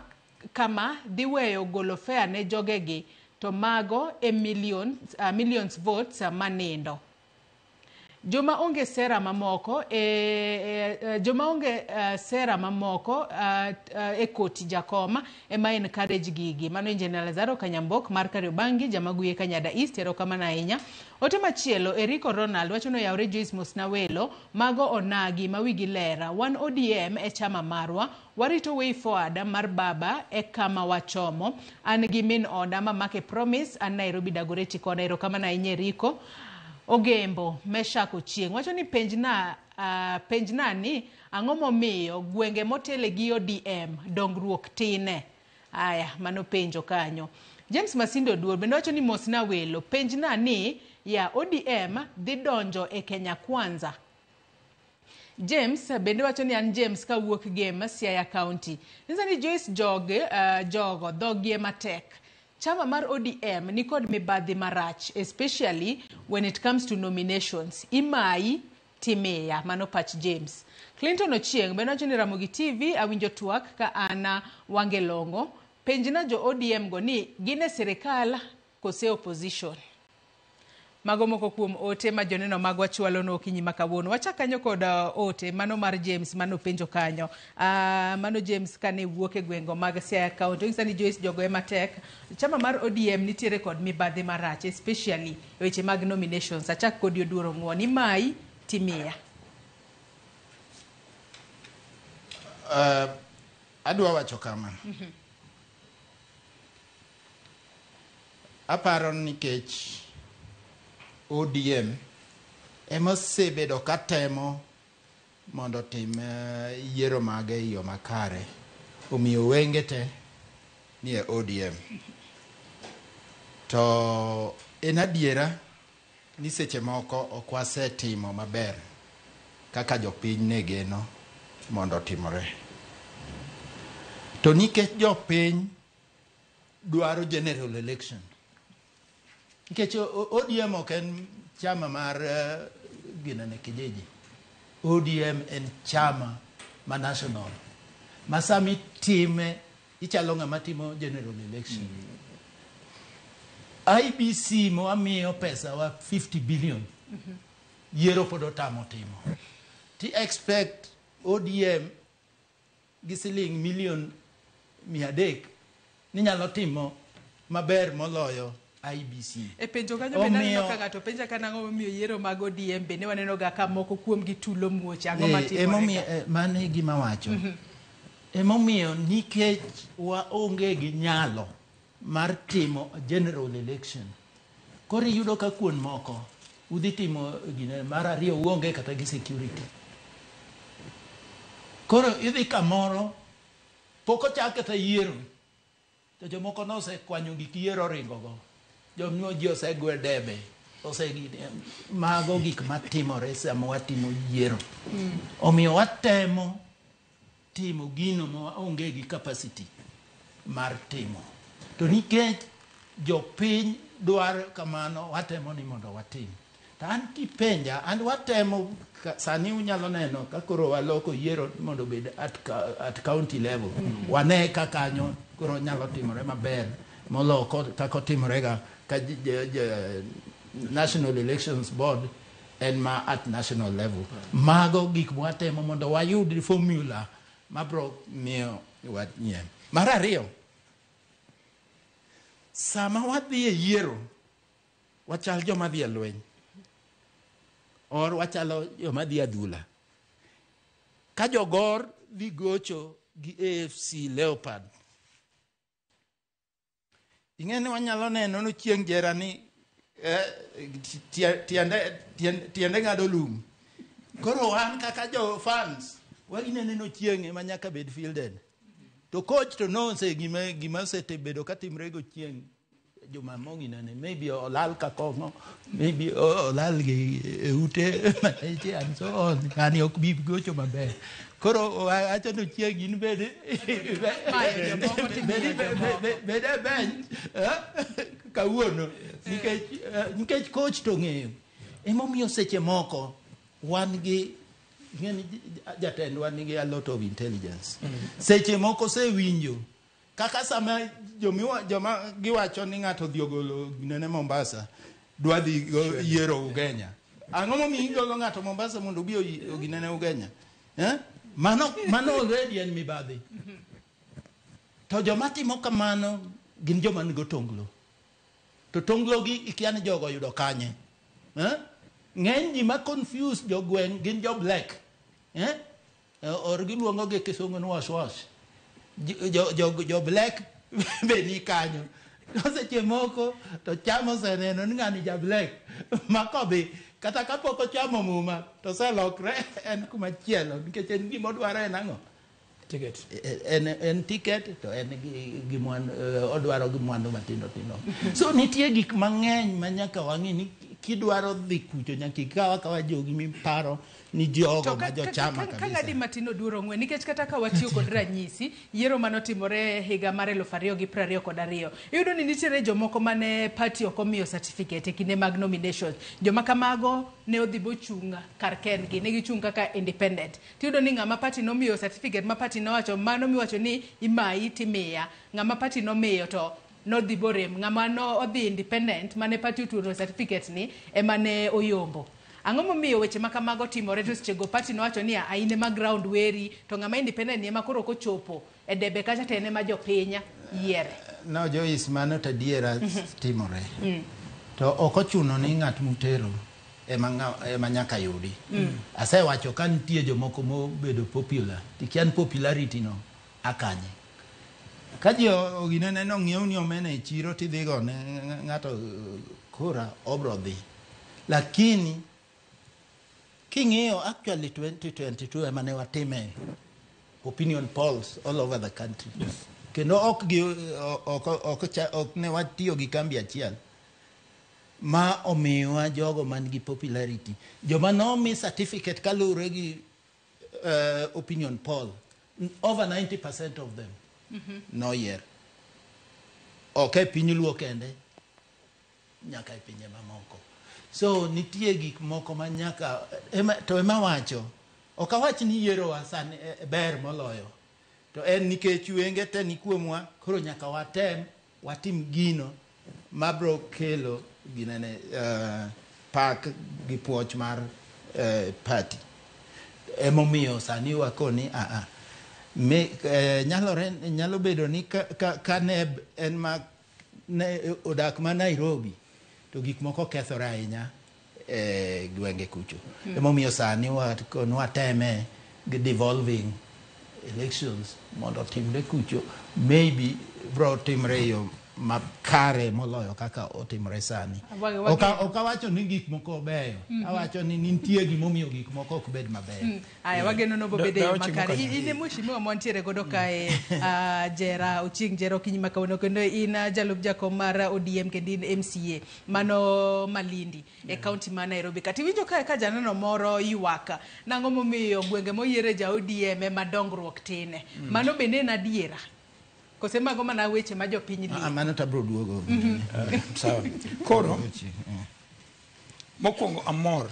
kama dhi weyo golo fare ne jogegi to mago e millions votes manindo. Joma onge sera mamoko e koti Jakoma ema encourage gigi. Mano Engineer Lazaro Kanyambok mar Kariobangi Jamaguye Kanyada East erokamano ahinya. Ote machielo Eriko Ronald wacho ni oyawre Joyce Mosnawelo mago onagi ma wigi lera. Wan ODM e chama marwa warito way forward mar baba e kama wachomo. An gi min oda mamake Promise an Nairobi Dagoretti kona erokamano ahinya Eriko. Ogembo Meshak Ochieng' wacho ni penjna ni ang'o momiyo gwenge motele gi ODM dongruok tine. Aya, mano penjo kanyo. James Masindo Duor bende wacho ni mosna welo penjna ni ya ODM dhi donjo e Kenya Kwanza. James bende wacho ni an James kawuok Gem Siaya County. Nyiso ni Joyce jogo dhogie matek. Chama mar ODM ni kod mibadhi marach, especially when it comes to nominations. Imai timiya, mano pach James. Clinton Ochieng' bende wacho ni Ramogi TV awinjo twak ka ana Wangelongo. Penjna jo ODM go ni gin e sirikal kose opposition. Mago moko kuom ote ma joneno magwa chwalo no okinyi ma kawuono. Wachak kanyo kod ote mano mar James mano penjo kanyo. Mano James kane wuok e gwengo mag Siaya County. Onyisa ni Joyce jogo ema tek. Chama mar ODM nitiere kod mibadhi marach especially e weche mag nominations. Achak kodi Oduor Ong'uon. Imayi timiya. Adwa wacho kama. Aparo nikech ODM ema osebedo katemo mondo otim yiero mage e yo makare. Omiyo wenge te nie ODM. To en adiera ni seche moko ok wasetimo maber kaka jopiny ne geno mondo otimore. To nikech jopiny dwaro general election, nikech ODM ok en chama mar ginene kijiji. ODM en chama ma national. Ma sami time ichalo ng'ama timo general election. IBC mwamiyo pesa wa 50 billion. Yiero pod otamo timo. Ti expect ODM gi siling milion 300 ni nyalo timo maber moloyo IBC. E penjo kanyo bende aneno ka ng'ato penja ka nang'o momiyo yiero mag ODM bende waneno ga ka moko kuom gi tulo muoche. Ang'o matimore? Emomiyo mano e gima wacho. Emomiyo nikech waonge gi nyalo mar timo general election. Koro iyudo ka kuon moko udhi timo gine mar ariyo uonge kata gi security. Koro idhi kamoro pok ochak kata yiero. To jomoko nosekwanyo gik yiero oringo go. Jomno ji osegwe debe. Mago gik matimore sama watimo yiero. Omiyo watemo timo gino ma waonge gi capacity mar timo. To nikech jopiny dwaro kamano, watemo ni mondo watim. To an kipenja, an watemo, sani unyalo neno ka koro waloko yiero mondo obed at county level. Wane ka kanyo koro nyalo timore maber molo kaka otimorega ka National Elections Board en ma at national level. Mago gik mwatemo mondo wayud formula mabro miyo wanyien. Mar ariyo, sama wadhi e yiero, wachal joma dhi e lweny or wachalo joma dhi adhula. Ka jogor dhi gocho gi AFC Leopard, ing'e ni wanyalo neno ni chieng' jera ni tiende ng'ado lum. Koro wan kaka jo fans, waginene no chieng' ema nyaka bed fielded. To coach to nose gima osebedo katimre go chieng' juma moginene, maybe olal ka kong'o, maybe olal gi e ute maleche and so on. Ng'ani ok bi gocho maber. Koro wacho ni chieng' in bed bed e bench kawuono nikech coach to ng'eyo. Emomiyo seche moko wan gi ng'eni jatendwa nigi a lot of intelligence. Seche moko osewinjo kaka sama joma giwacho ni ng'ato odhi ogolo nene Mombasa dwa dhi yiero Ugenya. Ang'o momiyo igolo ng'ato Mombasa mondo obi oginene Ugenya? Mano already en mibadhi. To joma timo kamano gin joma nigo tonglo. To tonglo gi ikia ni jogo oyudo kanye. Ng'eny ji ma confused jogweng' gin jo black. Or giluongo gi kisungu ni wash wash. Jo black be ni kanyo. To seche moko to chamo oseneno ni ng'ani ja black. Ma kodhi kata kapok ochamo muma to oselokre en kuma chielo nikech en gima odwaro en ang'o? Ticket. En ticket to en gi odwaro gi mwandu matindo tindo. So nitie gik mang'eny ma nyaka wang'i ni kidwaro dhi kucho nyaka ikaw akawa jogi miparo ni jogo ma jochama kabisa. Ka ng'adi matin Oduor Ong'wen, nikech kata ka watiyo kod ranyisi, yiero manotimore higa mar 2022, iyudo ni nitiere jomoko mane party ok omiyo certificate e kinde mag nominations. Joma kamago ne odhi bochung' kar kendgi, ne gichung' kaka independent. Tiyudo ni ng'ama party nomiyo certificate ma party nowacho, mano miwacho ni imayi timiya. Ng'ama party nomiyo to nodhi borem ng'ama no odhi independent mane party otuono certificate ni ema ne oyombo. Ang'o momiyo weche ma kamago timore to sechego party nowacho ni "Ah, in ema ground weri to ng'ama independent ni ema koro kochopo e debe kacha to en ema jopiny yiere. No Joyce, mano to adiera timore. To ok ochuno ni ng'at mutero ema, ema nyaka yudi. Asewacho ka nitie jomoko mobedo popular, tikia ni popularity no akanye. Ka ji oginene ni ong'iew ni omena e chiro tidhi go ne ng'ato kura obro dhi. Lakini king'iyo actually 2022 ema ne watime opinion polls all over the country. Yes. Kendo ok gi ok ne watiyo gi kambi achiel ma omiwa jogo man gi popularity joma nomi certificate kaluwore gi opinion poll over 90% of them noyier ok e piny luo kende nyaka e pinje mamoko so nitie gik moko ma nyaka ema, to ema wacho ok awach ni yierowa sani ber moloyo to en nikech wenge te ni kuomwa koro nyaka watem watim gino mabro kelo ginene pak gi puoch mar party emomiyo sani wakoni aa me, nyalore nyalo bedo ni ka ne en ma ne odak ma Nairobi to gik moko kethore ahinya e gwenge kucho. Emomiyo sani wateme gi devolving elections mondo otimre kucho maybe bro timre e yo makare moloyo kaka otimre sani. Ok awacho ni gik moko beyo, awacho ni nitie gimomiyo gik moko ok bed mabeyo. Aya, wageno no bobede yo makare. In e mheshimiwa mwantiere godo kae Jera Ochieng Jera okinyi ma kawuono kendo in jalup jakom mar ODM kendo in MCA mano Malindi e kaunti ma Nairobi. Kata iwinjo kae ka janeno moro ywak nang'o momiyo gwenge moyiere ja ODM ema dongruok tine. Mano bende en adiera? Kose mago mana weche ma jopiny Ah, mano to abro duogo. Sawa. Koro mokwongo amor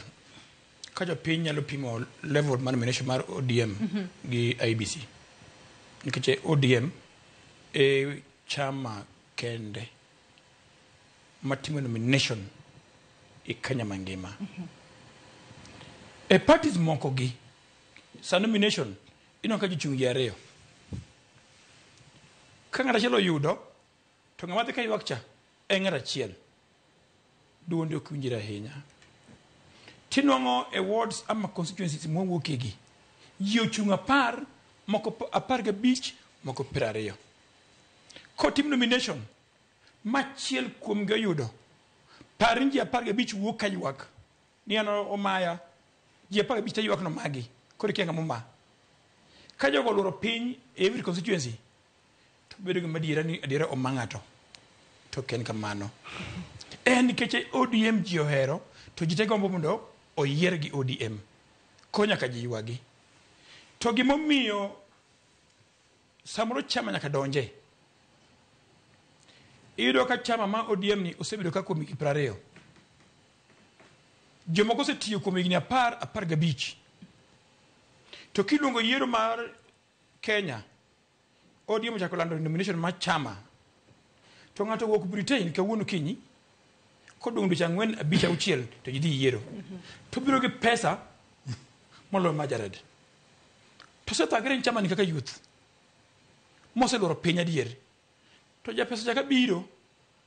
ka jopiny nyalo pimo level mar nomination mar ODM gi IEBC nikech ODM e chama kende matimo nomination e Kenya mangima. E parties moko gi sa nomination ineno ka ji chung' ji ariyo ka ng'at achiel oyudo to ng'ama dhi ka ywak cha en ng'at achiel duonde ok winjre ahinya tinwang'o e wards ama constituencies mwawuokie gi ji ochung' 10 moko 15 moko 20 kotim nomination machiel kuomgi oyudo par ni ji 15 wuok ka ywak ni an omaya ji 15 te ywak nomagi koro ikia ng'ama oma ka jogo oluoro piny e every constituency to bedo gima adiera ni adiera oma ng'ato to ok en kamano en nikech ODM ji ohero to ji te gombo mondo oyier gi ODM koro nyaka ji ywagi to gimomiyo samoro chama nyaka donje iyudo ka chama ma ODM ni osebedo ka kuom higni 20 jomoko osetiyo kuom higni 10 15 to kiluongo yiero mar Kenya ODM ochako lando nomination mar chama to ng'ato owuok Britain kawuono kinyi kodong' dweche 4 5 6 to ji dhi yiero to biro gi pesa moloyo mar Jared to osethagre ni chama ni kaka youth moseluoro piny adier to japesa chaka biro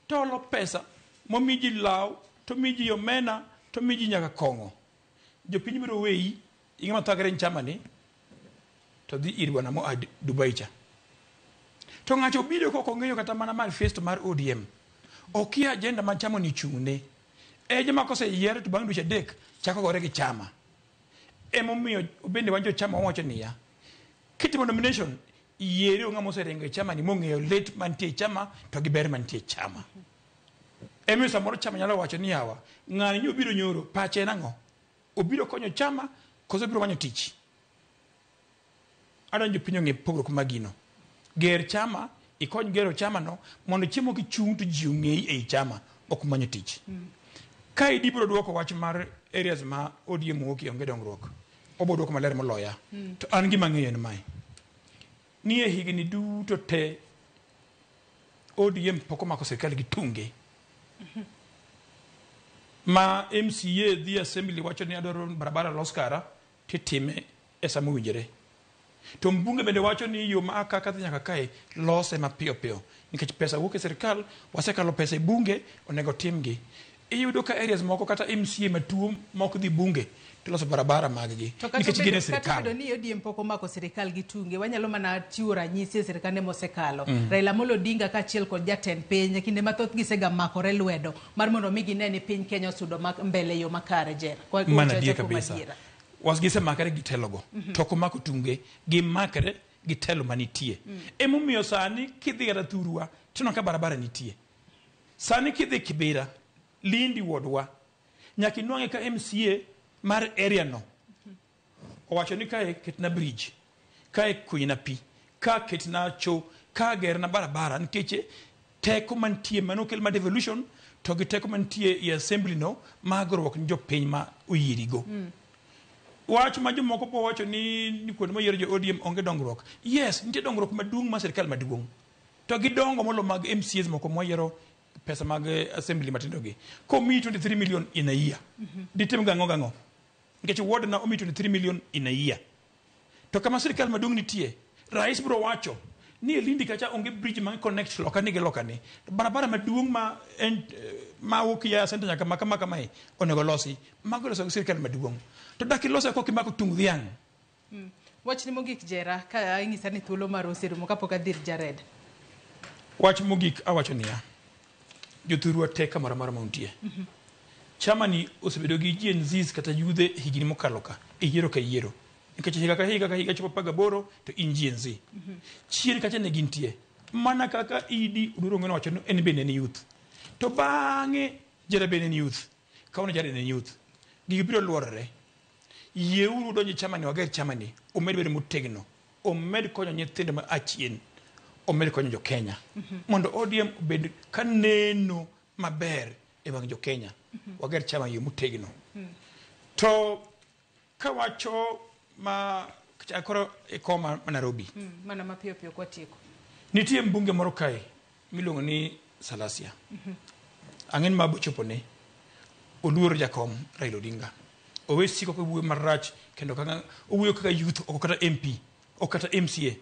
to olo pesa momi ji law to mi ji omena to mi ji nyaka kong'o jopiny biro weyi ing'ama thagre ni chama ni to dhi ir bwana moa Dubai cha to ng'ato obiro kok ong'eyo kata mana manifesto mar ODM okia agenda ma chama ni chung'ne e joma koseyier to bang' dweche 3 chako gore gi chama emomiyo bende wan jochama wawacho niya kitimo nomination yiere ng'ama oseringo e chama ni mong'eyo lit mantie e chama to gi ber mantie e chama emomiyo samoro chama nyalo wacho ni yawa ng'ani nyo obiro nyoro pache en ang'o obiro konyo chama koso obiro manyo tich adwa ni jopiny ong'e pogruok mag gino ger chama ikony gero chama no mondo chiemo kichung' to ji ong'eyi ei chama ok manyo tich ka idi biro duoko wach mar areas ma ODM wuokie onge dongruok obo duoko maler moloya to an gima ang'eyo en mae ni e higni duto te ODM pok omako sirikal gi tunge. Ma MCA dhi assembly wacho ni adwaro barabara los kara titime e sama owinjore. To mbunge bende wacho ni yo ma aka kadhi nyaka kae lose mapiyo piyo nikech pesa wuok e sirikal, wasekalo pesa e bunge, onego timgi. Iyudo ka areas moko kata MCA matuo mok dhi bunge tiloso barabara mag-gi To kata nikech gin e obedo kata sirikal. obedo ni ODM pok omako sirikal gi tunge, wanyalo mana chiwo ranyisi e sirikande mosekalo. Raila Amolo Odinga kaachiel kod jatend piny kinde mathoth gisega makore lwedo mar mondo mi gine ni piny Kenya osudo mbele e yo makare Jer. Kwa Mano wacho adier kuom kabisa. adiera. Was gisemakre gi telogo. To ok omako tunge, gimakre gi telo manitie. Emomiyo sani kidhi kata thurwa, tineno ka barabara nitie. Sani kidhi Kibera, Lindi wuodwa, nyaka inwang'e ka MCA mar area no owacho ni kae ketna bridge, kae kunyna pi, ka ketna cho, ka gerna barabara nikech teko mantie manokel mar devolution to gi teko mantie e assembly no mar goruok ni jopiny ma oyierigo. Wach ma jomoko po wacho ni kuonde moyier jo ODM onge dongruok. Yes, nitie dongruok maduong' mar sirikal maduong'. To gidongo molo mag MCAs moko mwayiero pesa mag assembly matindo gi. Komiyi 23 million in a year, ditim gang'o gang'o? Nikech ward na omiyi 23 million in a year. To kama sirikal maduong' nitie, rais biro wacho ni e Lindi kacha onge bridge ma connect loka ni gi loka ni. Barabara maduong' ma en ma wuok ya center nyaka ma kama kamae onego losi. Mago iloso gi sirikal maduong'. To dak ilose kok imako tung dhiang'. Wachni mogik Jera, ka inyisa ni thuolo mar oserumo kapok adhi ir Jared. Wach mogik awacho niya, jothurwa te kamoro amora ma untie. Chama ni osebedo gi Gen Zs kata yudhe higni mokalo ka, e yiero ka yiero. Nikech higa ka higa ka higa chopo 18 to in Gen Z. Chien kacha ne gintie. Mana kaka Idi Oduor Ong'wen owacho ni en bende en youth. To bang'e Jera bende en youth. Kawuono Jared en youth. Gigi biro luorore. Yieuru donjo e chama ni, wager chama ni, omed bedo motegno. Omed konyo nyithindo ma achien. Omed konyo jo Kenya. Mondo ODM obed ka neno maber e wang' jo Kenya. Wager chama yo motegno. To kawacho ma koro e koma ma Nairobi. Mana mapiyo piyo kwatieko. Nitie mbunge moro kae miluongo ni Salasia. Ang'e ni ma chopone. Oluoro jakom Raila Odinga. Owe siko kowuoyo marach kendo kaka owuoyo kaka youth ok kata MP ok kata MCA.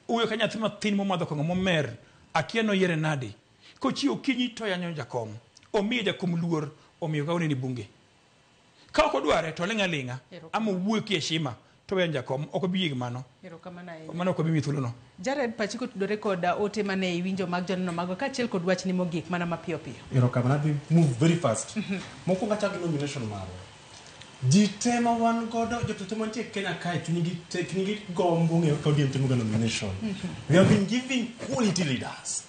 Owuoyo ka nyathi mathin momadho kong'o momer akia noyiere nade. Kochiewo okinyi to yanyo jakom. Omiye jakom luor omiyo kawuono ni bunge. Ka ok odware to oling' aling'a ama owuoyo ki heshima to weyo jakom ok obi yie gi mano. Erokamano ahinya. Mano ok obi miyi thuolono. Jared, pachi kotudore kod ote mane iwinjo mag joneno mago kaachiel kod wachni mogik mana mapiyo piyo. Erokamano, adhi move very fast. Mokwongo achako gi nomination marwa. Ji te ma wan godo, jotelo te mantie Kenya kae chunygi te, chunygi gombo ng'eyo kaka ODM timoga nomination. We have been giving quality leaders.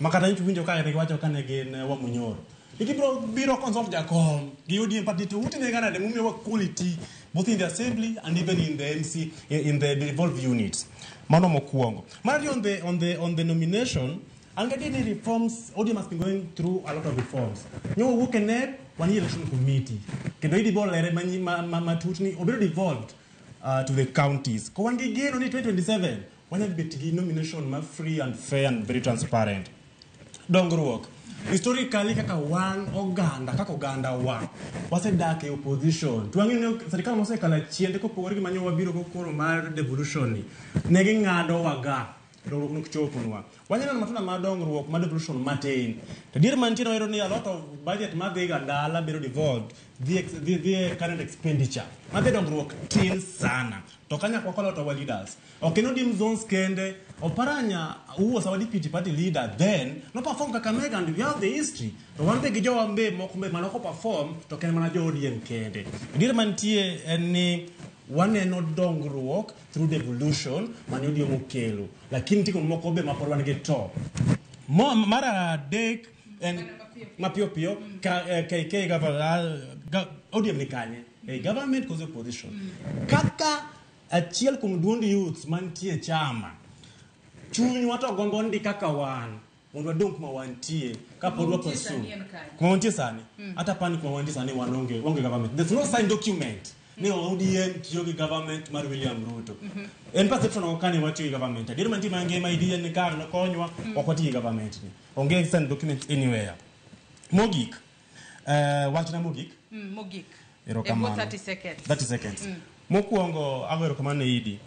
Ma kata nyocha uwinjo ka giwacho kane gin Wamunyoro. Ni gibiro biro consult jakom gi ODM party to utime nade mumiyowa quality both in the assembly and even in the MC in the devolved units. Mano mokwongo. Mar ariyo on the nomination, an gadier ni reforms, ODM has been going through a lot of reforms. Nyo wawuok e NEC, wan gi election committee. Kendo idhi bolere matut ni obedo devolved to the counties. Ko wan gi geno ni 2027 wanyalo bet gi nomination ma free and fair and very transparent. Dongruok. Historically kaka wan oganda, kaka oganda wa, wasedak e opposition. To wang'eyo ni sirikal mosekalo achien kopogore gi manyo wabiro go koro mar devolution ni, ne ging'ado waga. Dongruok nok choponwa. Wanyalo neno matunda mar dongruok mar devolution matin. To adier mantie wayudo ni a lot of budget madhi ga dala bedo devolved dhi e current expenditure. Madhi dongruok tin sana. To kanyaka wakalo to our leaders. Ok en ODM zones kende. Oparanya who was our deputy party leader then no perform Kakamega and we have the history. To wan be gi jowa be moko be manoko perform to ok en mana jo ODM kende. Adier mantie en ni waneno dongruok through devolution mane ODM okelo. Lakini nitie moko be mapod wan gi to. Mar adek en mapiyo piyo ka KK ODM ni kanye? E government koso opposition. Kaka achiel kuom duond youths mantie chama chunywa to gombo ndi kaka wan mondo wadong kuma wantie kapod wa pursue kuma wantie sani. Hata pani kuma wantie sani wan onge government. There's no signed document. Ni ODM tiyo gi government mar William Ruto. En perception ok kani watiyo gi government. Adier mantie mangima idea ni kar nokonywa ok watiyo gi government ni. Onge sign document anywhere. Mogik. Wachna mogik. Mogik. Erokamano. 30 seconds. 30 seconds. Mokwongo ago erokamano ne Idi.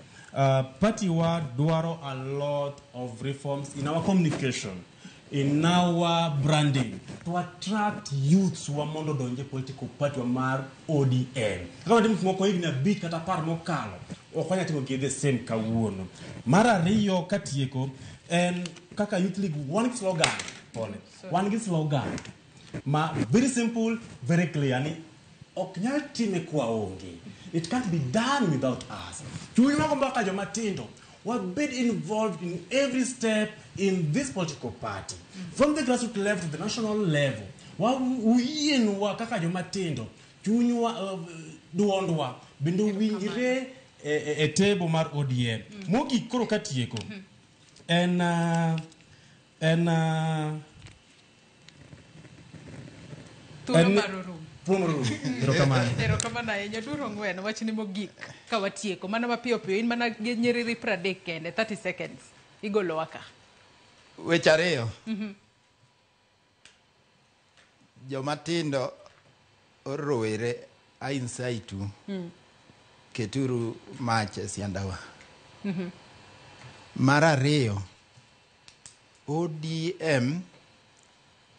Party wa dwaro a lot of reforms in our communication, in our branding, to attract youths wa mondo donje political party wa mar ODM. Kaka watimo gik moko higni 5 kata 10 mokalo, ok wanyal timo gi the same kawuono. Mar ariyo katieko, en kaka Youth League wan gi slogan, pole. Wan gi slogan ma very simple, very clear ni ok nyal time kwa onge. It can't be done without us. Chuny wago kaka joma tindo, wabed involved in every step in this political party. From the grassroots level to the national level. Wayienwa kaka joma tindo, chunywa, duondwa, bende winjre e table mar ODM. Mogik koro katieko, en Thuolo mar orumo. Erokamano. Erokamano ahinya. Duro ng'wen wachni mogik ka watieko mana mapiyo piyo in mana gi nyiriri 30 kende 30 seconds igolowa ka. Weche ariyo. Joma tindo orowere ainsaitu. Keturu mach e siandawa. Mar ariyo, ODM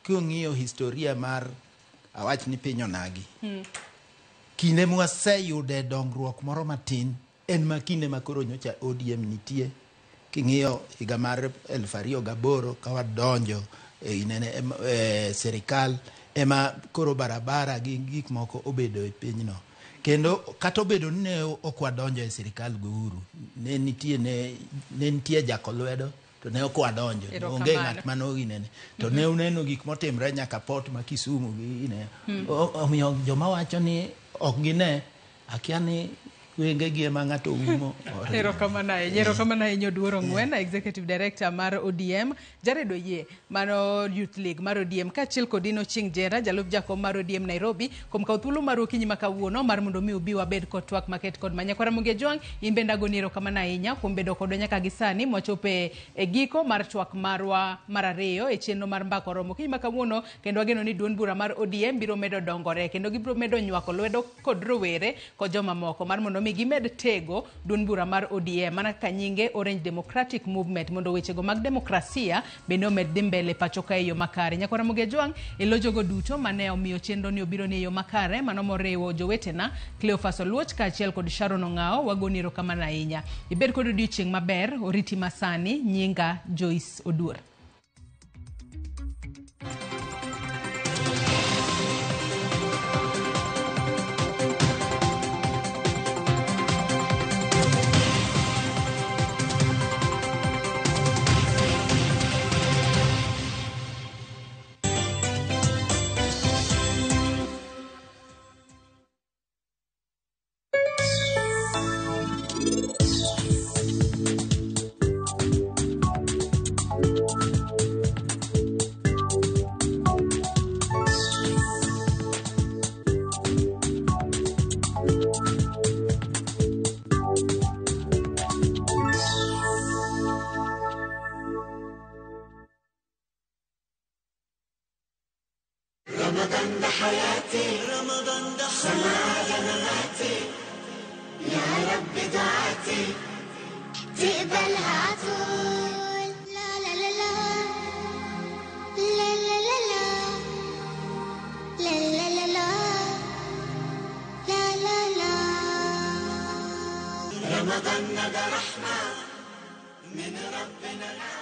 king'iyo historia mar awach ni piny onagi. Kinde mwaseyude dongruok moro matin en ma kinde ma koro nyocha ODM nitie. King'iyo higa mar 2008 ka wadonjo e sirikal ema koro barabara gi gik moko obedo e pinyno. Kendo kata obedo ni ne ok wadonjo e sirikal gi Uhuru, ne nitie jakolwedo to ne ok wadonjo, onge ng'at mane oginene. To ne uneno gik motimre nyaka port ma Kisumu gi ine. Omiyo joma wacho ni ok gine, akia ni wengegi ema ng'ato umo. Erokamano ahinya, erokamano ahinya Oduor Ong'wen, Executive Director mar ODM, Jared Oyie mano Youth League mar ODM, kaachiel kod Dino Chieng' Jera, jalup jakom mar ODM Nairobi, kuom kawo thuolo mar okinyi ma kawuono mar mondo mi ubi wabed kod twak maket kod ma. Nyakwara Ramogi Ajwang', in bende agoni erokamano ahinya kuom bedo kodwa nyaka gi sani mwachopo e giko mar twak marwa mar ariyo e chenro mar Mbaka Oromo okinyi ma kawuono, kendo wageno ni duond bura mar ODM biro medo dongore kendo gibiro medo nywako lwedo kod rowere kod joma moko mar mondo mi gimed tego duond bura mar ODM mana kaka nyinge Orange Democratic Movement mondo wechego mag demokrasia bende omed dhi mbele pacho ka e yo makare. Nyakwara Ramogi Ajwang', e lo jogo duto mane omiyo chenro ni obiro ni e yo makare, mano moriwo jowetena Cleophas Oluoch kaachiel kod Sharon Ong'ao, wagoni erokamano ahinya. Ibed kod odiochieng' maber, oriti masani. Nyinga Joyce Oduor. رمضان ده حياتي، رمضان ده حياتي، مماتي، يا رب دعاتي تقبلها عطول. لا لا لا لا لا لا لا لا لا لا لا لا لا لا. رمضان ده رحمة من ربنا.